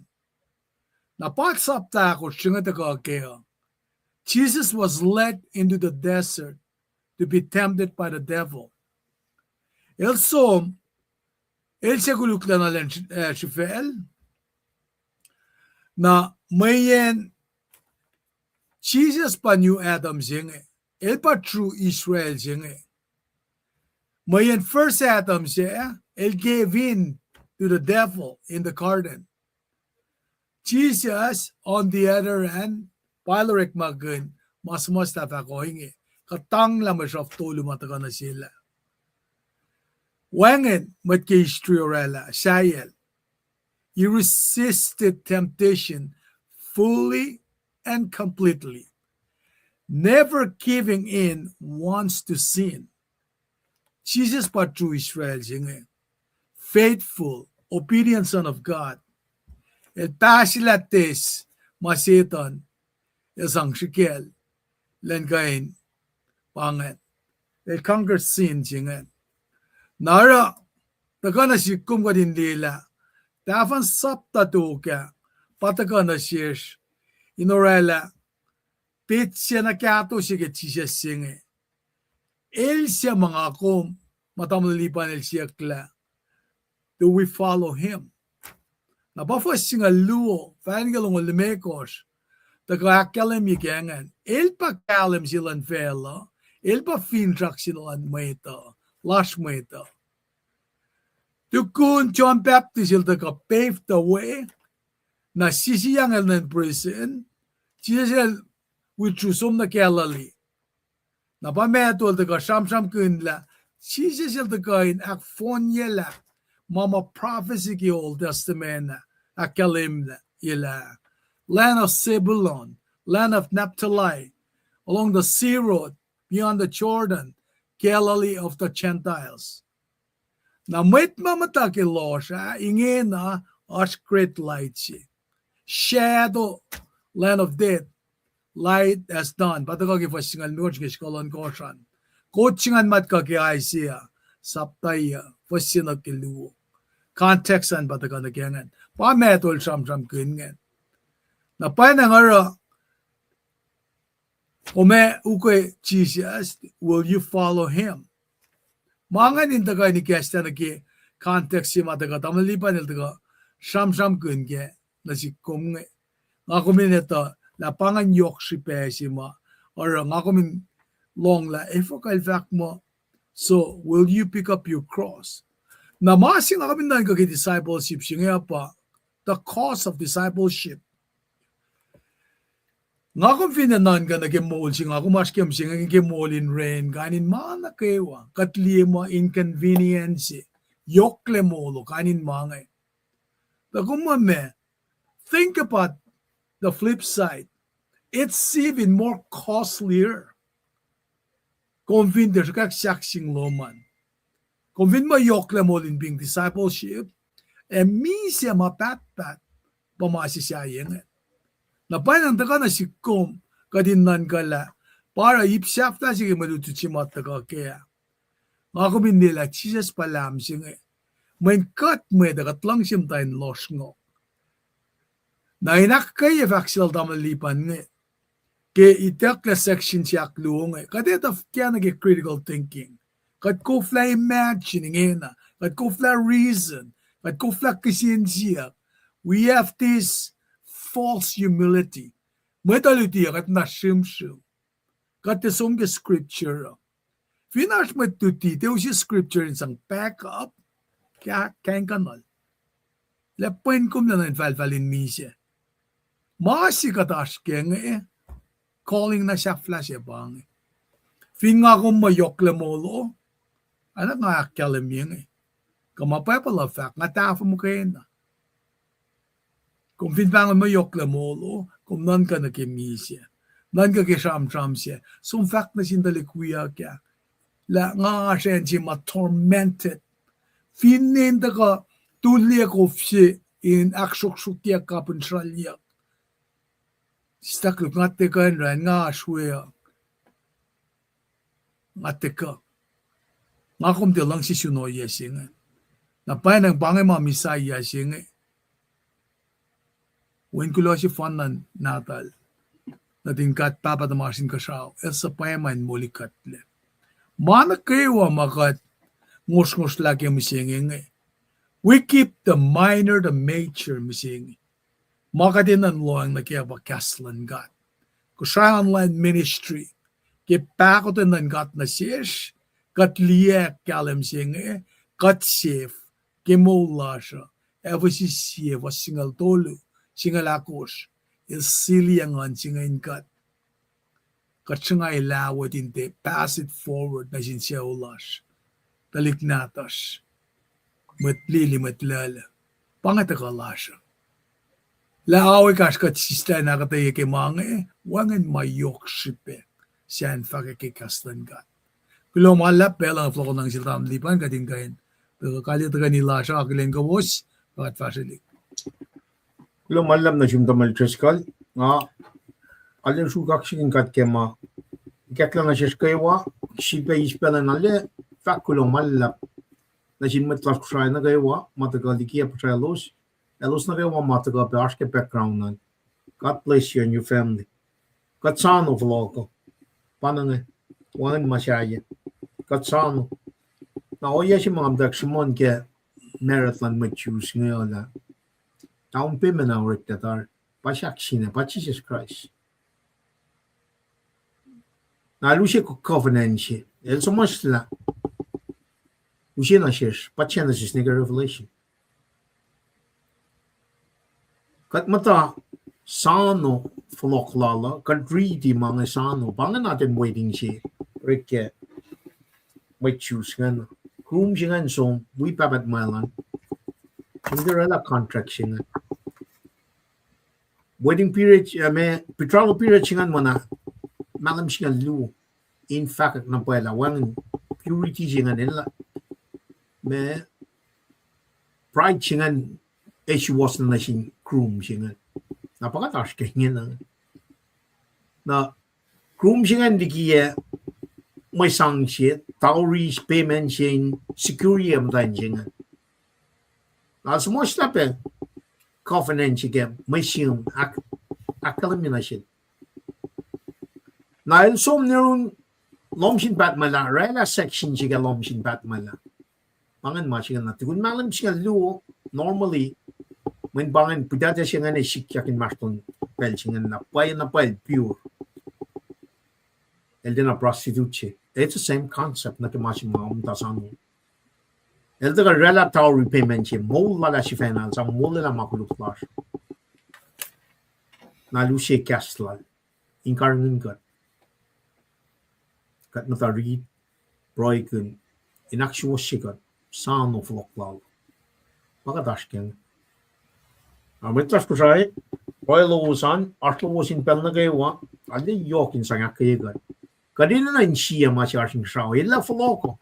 Na pa sapta ahkosr se inge tuhkuh kac uh, Jesus was led into the desert to be tempted by the devil. El som, el se koluklac nuh lwen, ah, srihfacl. Na mweyen Jisus pa new Adam se inge, el pa true Israel se inge. Mweyen first Adam se, el gave in to the devil in the garden. Jesus, on the other hand, pa el orekmakihn ma suhmuhslah fahk ohinge, kuhtanglah mwe sruhf tolu ma tuhkuh nuh sel ah. Wacngihn mwet ke history oraclah, sahyacl. He resisted temptation fully and completely, never giving in once to sin. Jisus pa true Israel se inge, faithful, obedient Son of God. El pahsilah test ma Setuhn el sang srihkacl, lwen kuh in pa ingacn. El conquer sin se ingacn. Na oruh, tuhkuh nuh sihk kom kuht in liyelah, tahfuhn sapta tok ah, pa tuhkuh nuh sesr, in oraclah, petsac na kahto se ke Jisus se inge. El se ma nga kom, ma tamuhlwel Lipan el siyucklah, do we follow him? Na pa fuhs singucul luo, fahk nuh ke longoul limekohsr, tuhkuh ahkkahlwemye ke ingacn, el pa kahlwem se luhn facluh, el pa finsrak se luhn mwet uh, lasr mwet uh. Tukun John Baptist el tuhkuh pave the way, na sisiang el nuh in prison, Jisus el withdrew som nuh Galilee. Na pa Matthew el tuhkuh sramsramkihn lah, Jisus el tuhkuh in ahkfohnyelah ma ma prophecy ke Old Testament ah ahkkahlwemyelah, land of Zebulun, land of Naphtali, along the sea road, beyond the Jordan, Galilee of the Gentiles. Na mwet ma muhta ke lohsr ah, ingena oasr great light se. Shadow, land of death, light has dawned. Pa tuhkuh ke fuhs singucul limekohsr ke sikuhl ohnkohsr an. Kot se ingacn ma tuhkuh ke Isaiah, sapta yac, fuhs se nuh ke luo. Context an pa tuhkuh nuh ke ingacn. Pa Matthew el sramsramkihn ingacn. Na pwacnwacng oruh, kom ac ukwe Jisus, will you follow him? Ma ingacn in tuhkuh in ikacslah nuh ke context se ma tuhkuh tamuhlwel Lipan el tuhkuh sramsramkihn kac nuh sihk kom inge. Nga kom in etuh lah pa ingacn yohk srihpac se ma oruh nga kom in lohng lah efuh kuh el fahk muh, so will you pick up your cross? Na ma se nga kom in nuhnkuh ke discipleship se inge pa the cost of discipleship. Nga kom finne nuhnkuh nuh ke moul se nga kom oasr ke mihsenge ke moul in ren, kain in ma nuh kwewa, kuht liye muh inconvenience, yohklac moul uh, kain in ma inge. Tuh kom muh ma, think about the flip side. It's even more costlier. Kom fin tiac sruhkwack sahk sing lom an, kom fin muh yohklac moul in being discipleship, ac misac ma pahtpaht pa ma se sahyac inge. Na pwacnwacng tuhkuh nuh sihk kom, kuht in nuhnkuh lah pa oruh ip sahflah se ke mwe lutlut se ma tuhkuh kac ah. Nga kom in liye lah Jisus pa Lam se inge. Mweyen kuht mwet uh kuht luhngse muhta in lohsr ngo. Na in ahkkweye fahk se lal tamuhlwel Lipan inge, ke itucklac section se ahkluo inge, kuht etuh kacna ke critical thinking. Kuht koflah imagine ingena, kuht koflah reason, kuht koflah kihsen siyuck. We have this false humility. Mwet uh luti uh kuht na srihmsrihm. Kuht tiac som ke scripture uh. Fin oasr mwet luti, tiac use scripture in sang back up, ke, ke inkuhnuhl. Lah pwen kom nuh in falfal in misac. Ma se kuht oasr ke inge, calling na sahflah se pa inge. Fin nga kom muh yohklac moul uh, oacna nga ahkkahlwemye inge. Kuh ma Bible uh fahk, nga tahfuh muhkwena. Kom fin pahngon muh yohklac moul uh, kom nuhnkuh nuh ke misac. Nuhnkuh ke sramsram sac. Som fahk nuh sin tuhlihk wiyuck ah lah nga oasr acn se ma tormented. Finne in tuhkuh tuliyac kof se in ahksruhksruhkyak kapihn sruhlyuck. Sislah koluk, nga tiac kuh in ran, nga oasr we uh. Nga tiac kuh. Nga kom tiac luhngse sun ohiyac se inge. Na pwacnwacng pa inge ma Messiah se inge. Wen kuloh sefanna nahtuhl. Nuhtin God Pahpah tuhmasr Inkuhsrao, El suhpwacma in molikuhtlac. Ma nuh kwewa ma kuht ngosrngosrlah ke mihsenge inge, we keep the minor the major mihsenge. Ma kuht enenuh in lohacng nuh kac pa kahs luhn God. Kosrae online ministry, ke pahkotwen luhn God nuh sesr, kuht liye kahlwem se inge, kuht sef ke moul lasr uh. Ephesus sie, fuhs singucul tolu, singucul ahkosr, el sili nguhn se inge in kuht. Kuht sruhnga elah wot in tiac pass it forward nuh sin sucu lasr, tuhlihk nahtuhsr, mwet lili, mwet lulu. Pa inge tuhkuh lasr uh. Lah ao ekahsr kuht sislah in ahkuhtweyac ke ma inge, wacngihn ma yohk srihpac sacn fahkwack ke kahs luhn God. Kuloh ma luhlahp, pacl uh fohlohkohnang sel tamuhlwel Lipan kuht in kuh in tuhkuh kalweni lasr uh, akihlen kowos, God fahsrwelihk. Kuloh ma luhlahp nuh sum tamuhlwel Driscoll, nga arlac sruhk kaksakihn God ke ma ikacklah nuh sesr kwewa, srihpac eis pacl an arlac fahk kuloh ma luhlahp nuh sin mwet lasr Kosrae nuh kwewa ma tuhkuh liki ah, puhsralos, elos nuh kwewa ma tuhkuh pac oasr ke background an. God bless you and your family. Kuht soano fohlohk uh. Pa na inge, wacngihn ma sahyac. Kuht soano. Na ohiyac se ma nga muhtwacwacack sruhmuhn ke marriage luhn mwet Jews inge uh lah down payment ah oreklac tari, pa sahk sina, pa Jisus Kraist. Na el use covenant se, el suhmuhslah, use nuh sesr pa Genesis nuh ke Revelation. Kuht muhta soano fohlohk lal uh, kuht riti ma inge soano, pa inge na ten wedding se, orek ke mwet Jews ingacn. Groom se ingacn som, wi pahpah tuhmwacl an. Kom tiac oraclah contract se ingacn. Wedding period, uh, ma betrothal period se ingacn ma na mahlwem singucul luo. In fahkwack na pwacye lah wacngihn purity se ingacn, elah ma bride se ingacn ac suwohs nuh sin groom se ingacn. Na pa kuht oasr ke ingena. Na groom se ingacn liki ah mwe sang se, dowry payment se in secure muhtwacn se ingacn. Na suhmuhslah pac covenant se ke mwe sihm ahk-, ahkkahlwemye nuh sel. Na el som nuh yurin lohm sin pahtmwacl ah, oraclah section se ke lohm sin pahtmwacl ah. Pa ingacn ma se ingacn na tukun mahlwem singucul luo, normally, mweyen pa ingacn puhtati se ingacn ac sikyak inmahsrlon pacl se ingacn na pwacye na pwacye el pure. El tiacna prostitute se. It's the same concept nuh ke ma se ma muhta soano. El tuhkuh oraclah dowry payment se, moul lal ah sifacna, el sang molwelah ma koluk lasr. Na el use kahs lal in karihngihn kuht. Kuht muhta riti, pruhekihn, in ahksuwohsye kuht, soano fohlohk lal. Pa kuht oasr ke inge. Na mwet lasr Kosrae, pruhe lowos an, oasr lowos in pacl nuh kwewa, arlac yohk in sang ahkkweye kuht. Kuht enenuh in sie ma se oasr inkuhsrao, elah fohlohk uh.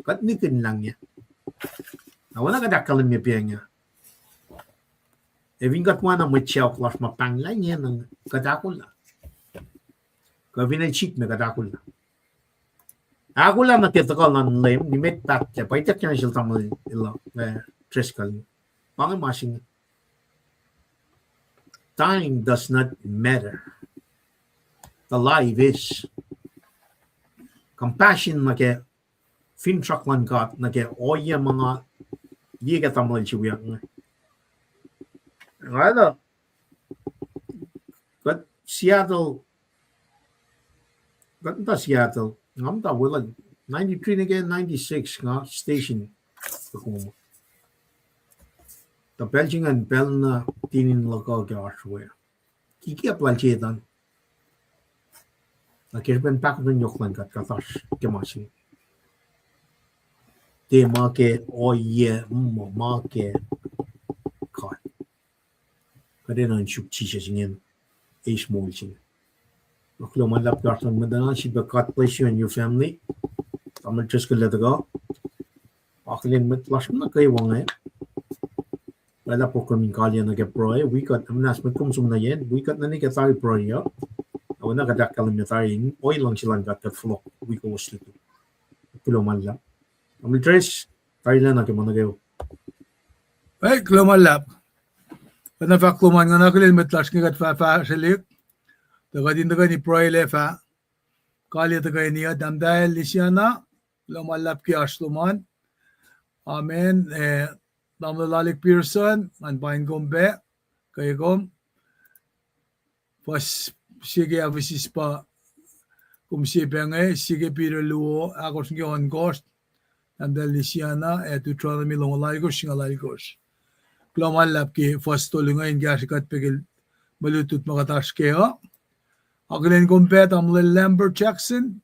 Kuht nihkihn lahnge. Na oacna kuht ahkkahlwemye pa inge, ac fin kuht oacna mwet sacohk lasr ma pahnglah ingena, kuht ahkolah. Kuh fin el sik me, kuht ahkolah. Ahkolah nuh ke tuhkuh luhn Leum, nimet pahtlac, pa ituckyang sel tamuhlwel, eh, Driscoll. Pa inge ma se inge. Time does not matter. The life is. Compassion nuh ke finsrak luhn God nuh ke ohiyac ma nga liye ke tamuhlwel se wiyuck inge. Nga etuh, kuht Seattle, kuht muhta Seattle, nga muhta weluhl ninety-three nuh ke ninety-six nga station Tacoma. Tuh pacl se ingacn pacl na tinin luhk uh ke oasr we. Kikiap lal Setan. Na ke srihpen pahkotwen yohk luhn God kuht oasr ke ma se inge. Tiac ma ke ohiyac, mm, ma ke God. Kuht enenuh in suk Jisus ingacn eis moul se inge. Kuloh ma luhlahp ke oasr luhn mwet uh, sifilpac God bless you and your family. Tamuhlwel Driscoll el tuhkuh. Akihlen mwet lasr nuh kwewa inge. Lwelah program in kaliyac nuh ke pruhe, wi kuht, na muhnahs mwet kom som nuh yen, wi kuht nuh ke tari pruhe uh. Oacna kuht ahkkahlwemye tari in ohiyac luhngse luhn God kuht fohlohk wi kowos lutlut. Kuloh ma luhlahp. Tamuhlwel Driscoll, tari lacna ke ma nuh kwewa. Eh, kuloh ma luhlahp. Kuht na fahk kuloh ma nga na akihlen mwet lasr inge kuht fah fahsrwelihk. Tuh kuht in tuhkweni pruhe lac fah kaliyac tuhkweni uh, Tahmtahel Lisiana, kuloh ma luhlahp ke oasr lom an. Amen. Eh, Tamuhlwel Alec Pearson, ngan pain kom pac, ke kom fuhs se ke Ephesus pa kom sie pac inge, sie ke Peter luo, ahkosr nuh ke ohnkohsr, Tahmtahel Lisiana, ac Deuteronomy longoul alkosr, singucul alkosr. Kuloh ma luhlahp ke fuhs tolu inge in kahsrwe kuht pac ke mwe lutlut ma kuht oasr kac uh. Akihlen kom pac Tamuhlwel Lambert Jackson,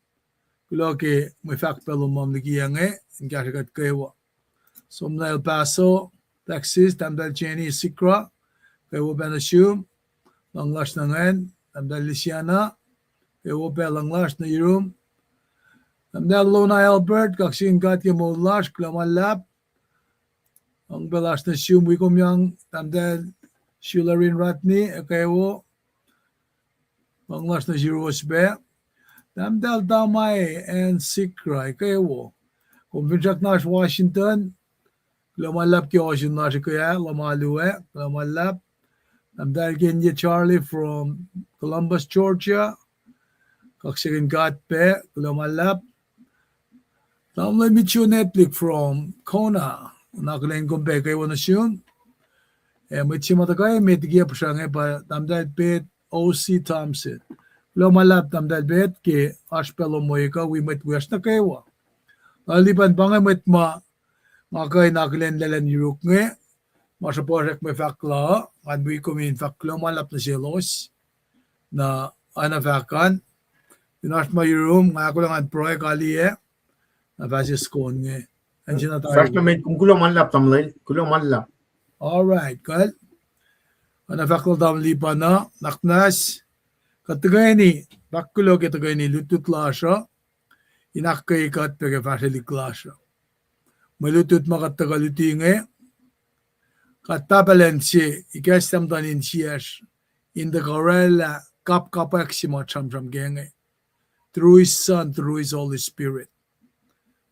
kuloh ke mwe fahk pac lom ma liki inge in kahsrwe kuht kwewa. Som nuh El Paso, Texas, Tahmtahel Jenny Sikra, kwewa pac nuh sum, luhng lasr nuh ingacn, Tahmtahel Lisiana, kwewa pac luhng lasr nuh yurum. Tahmtahel Lona Albert, kaksakihn God ke moul lasr, kuloh ma luhlahp. Luhng pac lasr nuh sum, wi kom yang, Tahmtahel Shularin Ratni, kwewa, luhng lasr nuh yuruwos pac. Tahmtahel Tamae Ann Sikra, kwewa. Kom finsrak na oasr Washington, kuloh ma luhlahp ke ohsun lasr ke ah, lohm alu ah, kuloh ma luhlahp. Tahmtahel Kenye Charlie from Columbus, Georgia. Kaksakihn God pac, kuloh ma luhlahp. Tamuhlwel Mitchell Netlik from Kona, na akihlen kom pac kwewa nuh sum. Ac mwet se ma tuhkuh met ke pihsra inge pa Tahmtahel Pet O C Thompson. Kuloh ma luhlahp Tahmtahel Pet ke oasr pac lom we kuh wi mwet wiyacsr nuh kwewa. Na lipan pa inge mwet ma nga kuh in akihlen lwelah yuruk inge, ma sruhpuhsrak mwe fahk la uh, ngan wi kom in fahk kuloh ma luhlahp nuh selos. Na oacna fahk an, fin oasr ma yurum, nga ahkolah ngan pruhe kaliyac, na fah sisken inge. Acn se na tari. Fahsr nuh met kom, kuloh ma luhlahp tamuhlwel, kuloh ma luhlahp. All right, kuh. Oacna fahk lal tamuhlwel Lipan uh, nuhnak muhnahs, kuht tuhkweni, fahk kuloh ke tuhkweni lutlut lasr uh, in ahkkweye kuht pac ke fahsrwelihk lasr uh. Mwe lutlut ma kuht tuhkuh luti inge, God Pahpah lwen se, ikacslah muhtuhn insiyacsr, in tuhkuh oraclah kapkapwack se ma sramsram ke inge, through his Son, through his Holy Spirit.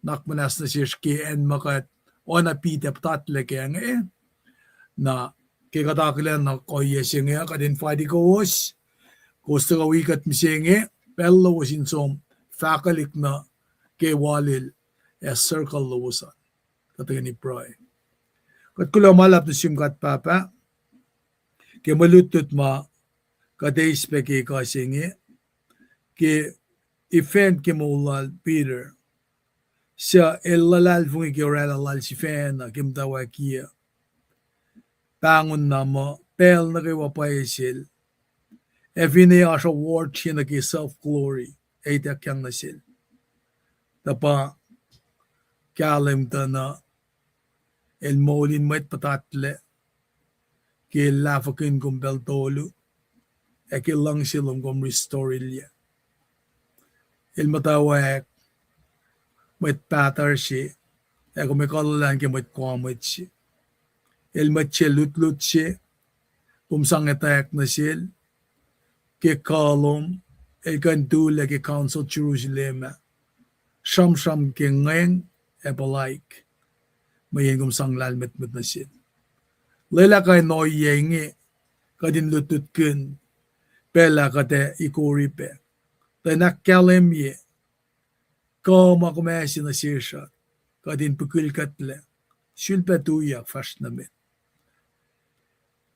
Nuhnak muhnahs nuh sesr ke acn ma kuht oacna Peter puhtatlac ke inge. Na ke kuht akihlen na ohiyac se inge, kuht invite kowos, kowos tuhkuh wi kuht mihsenge, pacl lowos in som fahkwelihk nuh ke walil ac circle lowos an. Kuht tuhkweni pruhe. Kuht kuloh ma luhlahp nuh sum God Pahpah ke mwe lutlut ma kuht eis pac ke ekuh se inge, ke event ke moul lal Peter, suc el luhlahlfongi ke oraclah lal sifacna ke muhtwacwacack yac. Pahngon na muh pacl nuh kwewa pwacye sel, ac finne oasr award se nuh ke self-glory, ac ituckyang nuh sel. Tuh pa kahlwem tuh na el moul in mwet puhtatlac, ke el lahfwekihn kom pacl tolu, ac ke luhngse lom kom restore-ilyac. El muhtwacwacack mwet pahtuhr se, ac kom ekuhllah ke mwet koa mwet se. El mwet se lutlut se, kom sang etwacack nuh sel, ke kuh lom, el kuh in tulac ke council Jerusalem ah. sramsram ke ngweng ac puhlaik, mweyen kom sang lahlmwetmwet nuh sel. Lwelah kain ohiyac inge kuht in lutlutkihn pacl ah kuht ac ikori pac, tuh in ahkkahlwemye kuh ma kom ase nuh sesr uh, kuht in pihkihn kuhtlac, sulpac tuyak fahsr nuh met.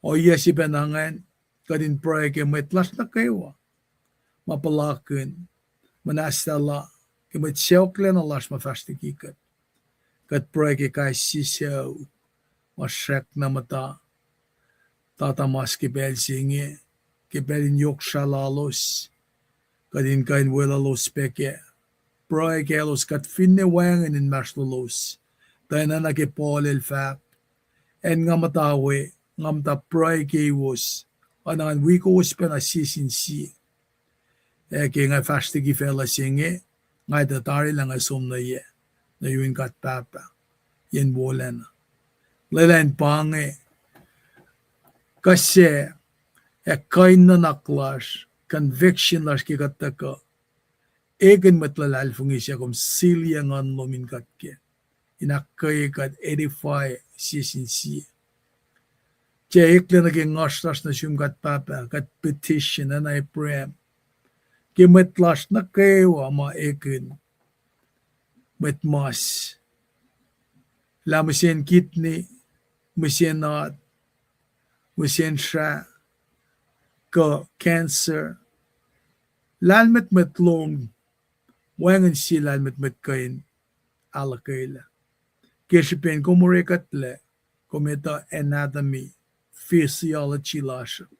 Ohiyac se pacna ingacn, kuht in pruhe ke mwet lasr nuh kwewa ma puhlakihn muhnahslah la, ke mwet sacohklacna lasr ma fahsr liki kuht. Kuht pruhe ke kais sie sucu ma srackna muhta tatamas ke pacl se inge, ke pacl in yohk srah lalos, kuht in kuh in weluhlos pac kac. Pruhe kaclos kuht finne wacngihn inmahsrlolos. Tuh enenuh ke Paul el fahk, acn nga muhta we, nga muhta pruhe keiwos, oacna ngan wi kowos pacna sie sin sie. Ac ke nga fahsr liki facluh se inge, nga etuh tari lah nga som nuh yac, nuh yurin God Pahpah, yen wolacna. Lwelah in pa inge kuh se ac kuh in nuhnak lasr, conviction lasr ke kuht tuhkuh ekihn mwet luhlahlfongi suc kom siliyac nguhn lom in kuht kac, in ahkkweye kuht, edify sie sin sie. Tiac eklac nuh ke nguhsr lasr nuh sum God Pahpah, kuht petition acna Abraham, ke mwet lasr nuh kwewa ma ekihn mwet mas, lah mihsen kidney, mihsen at, mihsen srah, kuh cancer, lahlmwetmwet lom, wacngihn sie lahlmwetmwet kuh in ahluhkwelah. Ke srihpen kom orekuhtlac, kom etuh anatomy, physiology lasr uh.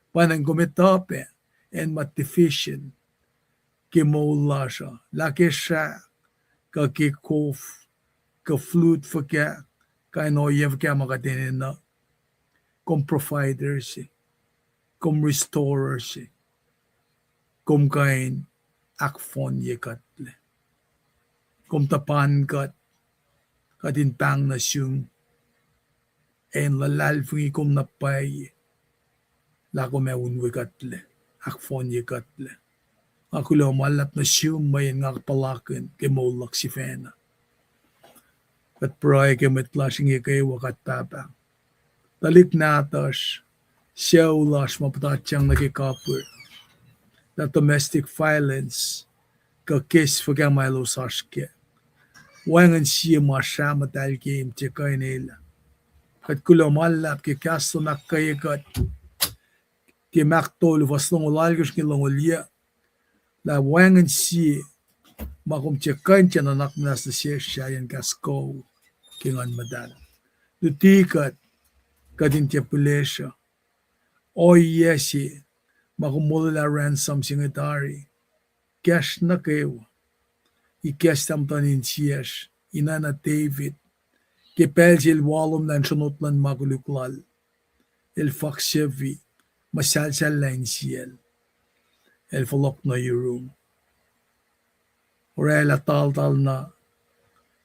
Pwacnwacng kom etuh pac acn ma deficient ke moul lasr uh, lah ke srah, kuh ke kof, kuh fluid fuhkah, kain ohiyac fuhkah ma kuht enenuh. Kom provider se, kom restorer se, kom kuh in ahkfohnye kuhtlac. Kom tuhpan kuht, kuht in pahng nuh sum, ac in luhlahlfongi kom na pwacye, lah kom ac unwe kuhtlac, ahkfohnye kuhtlac. Nga kuloh ma luhlahp nuh sum mweyen nga puhlakihn ke moul luhk sifacna. Kuht pruhe ke mwet lasr inge kwewa God Pahpah. Tuhlihk nahtuhsr, sucu lasr ma puhtatyang nuh ke kapihr, lah domestic violence, kuh case fuhkah ma elos oasr kac. Wacngihn sie ma srah muhtahl ke tiac kuh in elah. Kuht kuloh ma luhlahp ke kahs lom ahkkweye kuht ke Mark tolu fuhs longoul alkosr nuh ke longoul yuh, lah wacngihn sie ma kom tiac kuh in tiac nuhnak muhnahs nuh sesr sahyacn kahs kuh ke Nguhn Muhtahl. Luti kuht, kuht in tiac pihlesruh ohiyac se ma kom molwelah ransom se inge tari. Kahsruh nuh kwewa, ikacslah muhtuhn insiyacsr, ina na David, ke pacl se el walomlah in sronot luhn ma koluk lal, el faksefi, muhsahlsahllah insiyacl, el fohlohk nuh yurum. Oraclah taltal na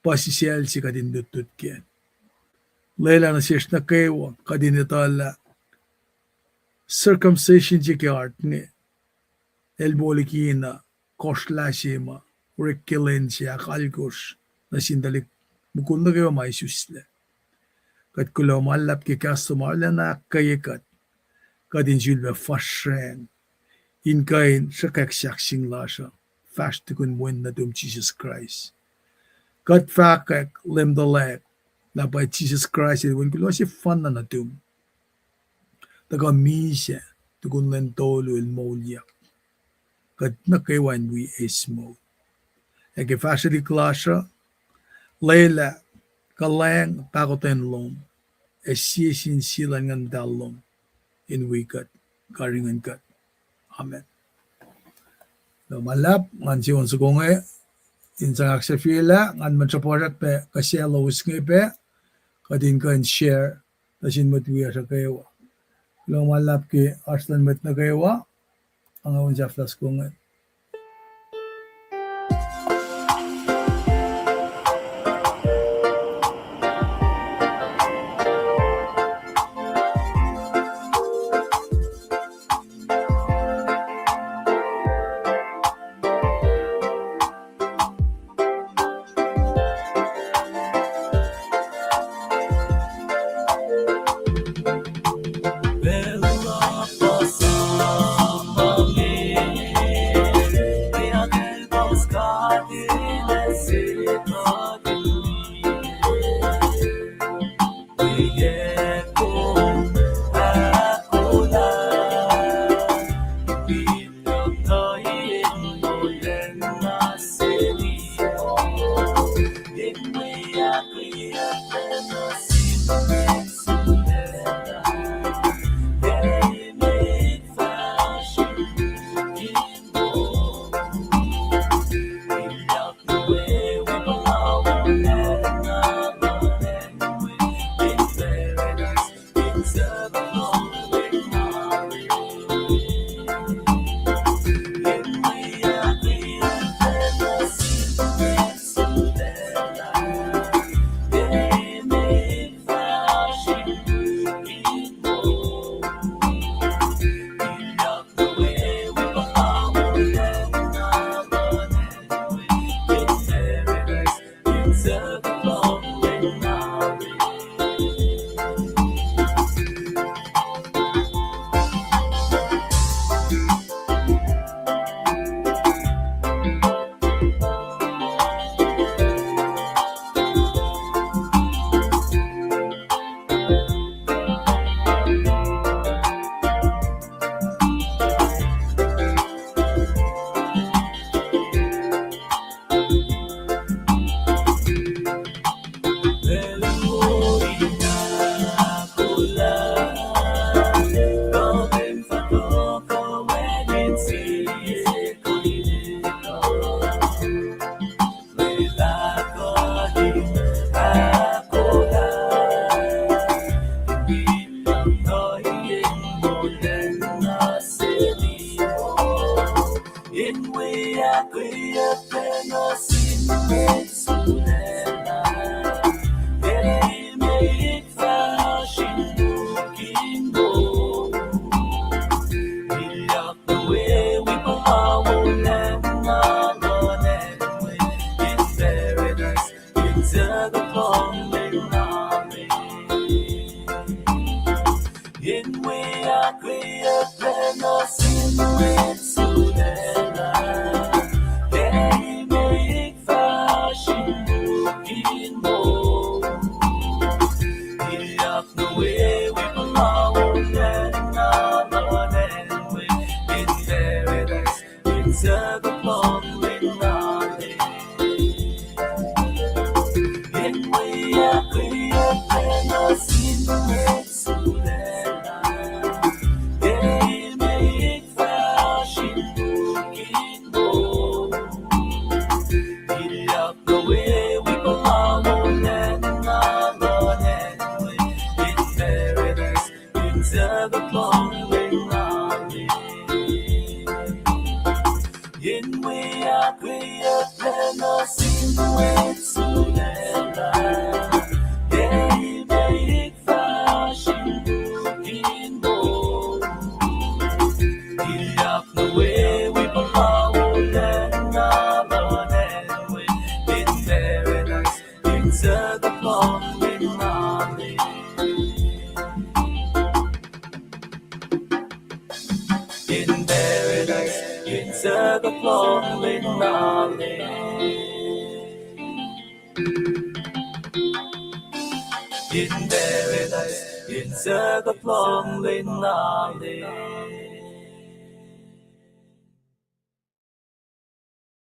puhsisacl se kuht in lutlut kac. Lwelah nuh sesr nuh kwewa kuht in etuh lah circumcision se ke heart inge, el moul liki na kohsrlah se ma orek ke lwen se ahkalkosr nuh sin tuhlihk mukul nuh kwewa ma isuslac. Kuht kuloh ma luhlahp ke kahs lom arulacna ahkkweye kuht, kuht in sulpac fahsracng in kuh in sruhkwack sahkseng lasr uh fahsr tukun Wen nuhtum Jisus Kraist. Kuht fahkwack Leum tuhlac, lah pa Jisus Kraist el Wen kuloh sefanna nuhtum, tuhkuh misac tukun lwen tolu el moulyak. Kuht nuh kwewa in wi eis moul. Ac ke fahsrwelihk lasr uh, lwelah kuhlwacng pahkotwen lom, ac sie sin sie luhn Nguhn Muhtahl lom, in wi kuht, karihngihn kuht. Amen. Kuloh ma luhlahp, ngan sie on soko inge in sang ahksahfyelah, ngan mwe sruhpuhsrak pac kuh selos inge pac, kuht in kuh in share nuh sin mwet wiyacsr uh kwewa. Kuloh ma luhlahp ke oasr luhn mwet nuh kwewa, ange on sahflah soko inge. Kweyac pacna sin mwet sulaclah, emet fahsr in nukin moul. Ilyak nuh we wi puhla wolacna luhn acn we in paradise, in tuhkuh luhng lwen na me. Yen we ahkkweye pacna sin mwet sulaclah, emet fahsr in nukin moul. Ilyak nuh we wi puhla wolacna luhn acn we in paradise, in tuhkuh luhng lwen na me. Yen we ahkkweye pacna sin mwet sulaclah, emet fahsr in nukin moul. Ilyak nuh we wi puhla wolacna luhn acn we in paradise, in tuhkuh luhng lwen na me. Yen we ahkkweye pacna sin mwet sulaclah, emet fahsr in nukin moul. Ilyak nuh we wi puhla wolacna luhn acn we in paradise, in tuhkuh luhng lwen na me. In paradise, in tuhkuh luhng lwen na me. In paradise, in tuhkuh luhng lwen na me.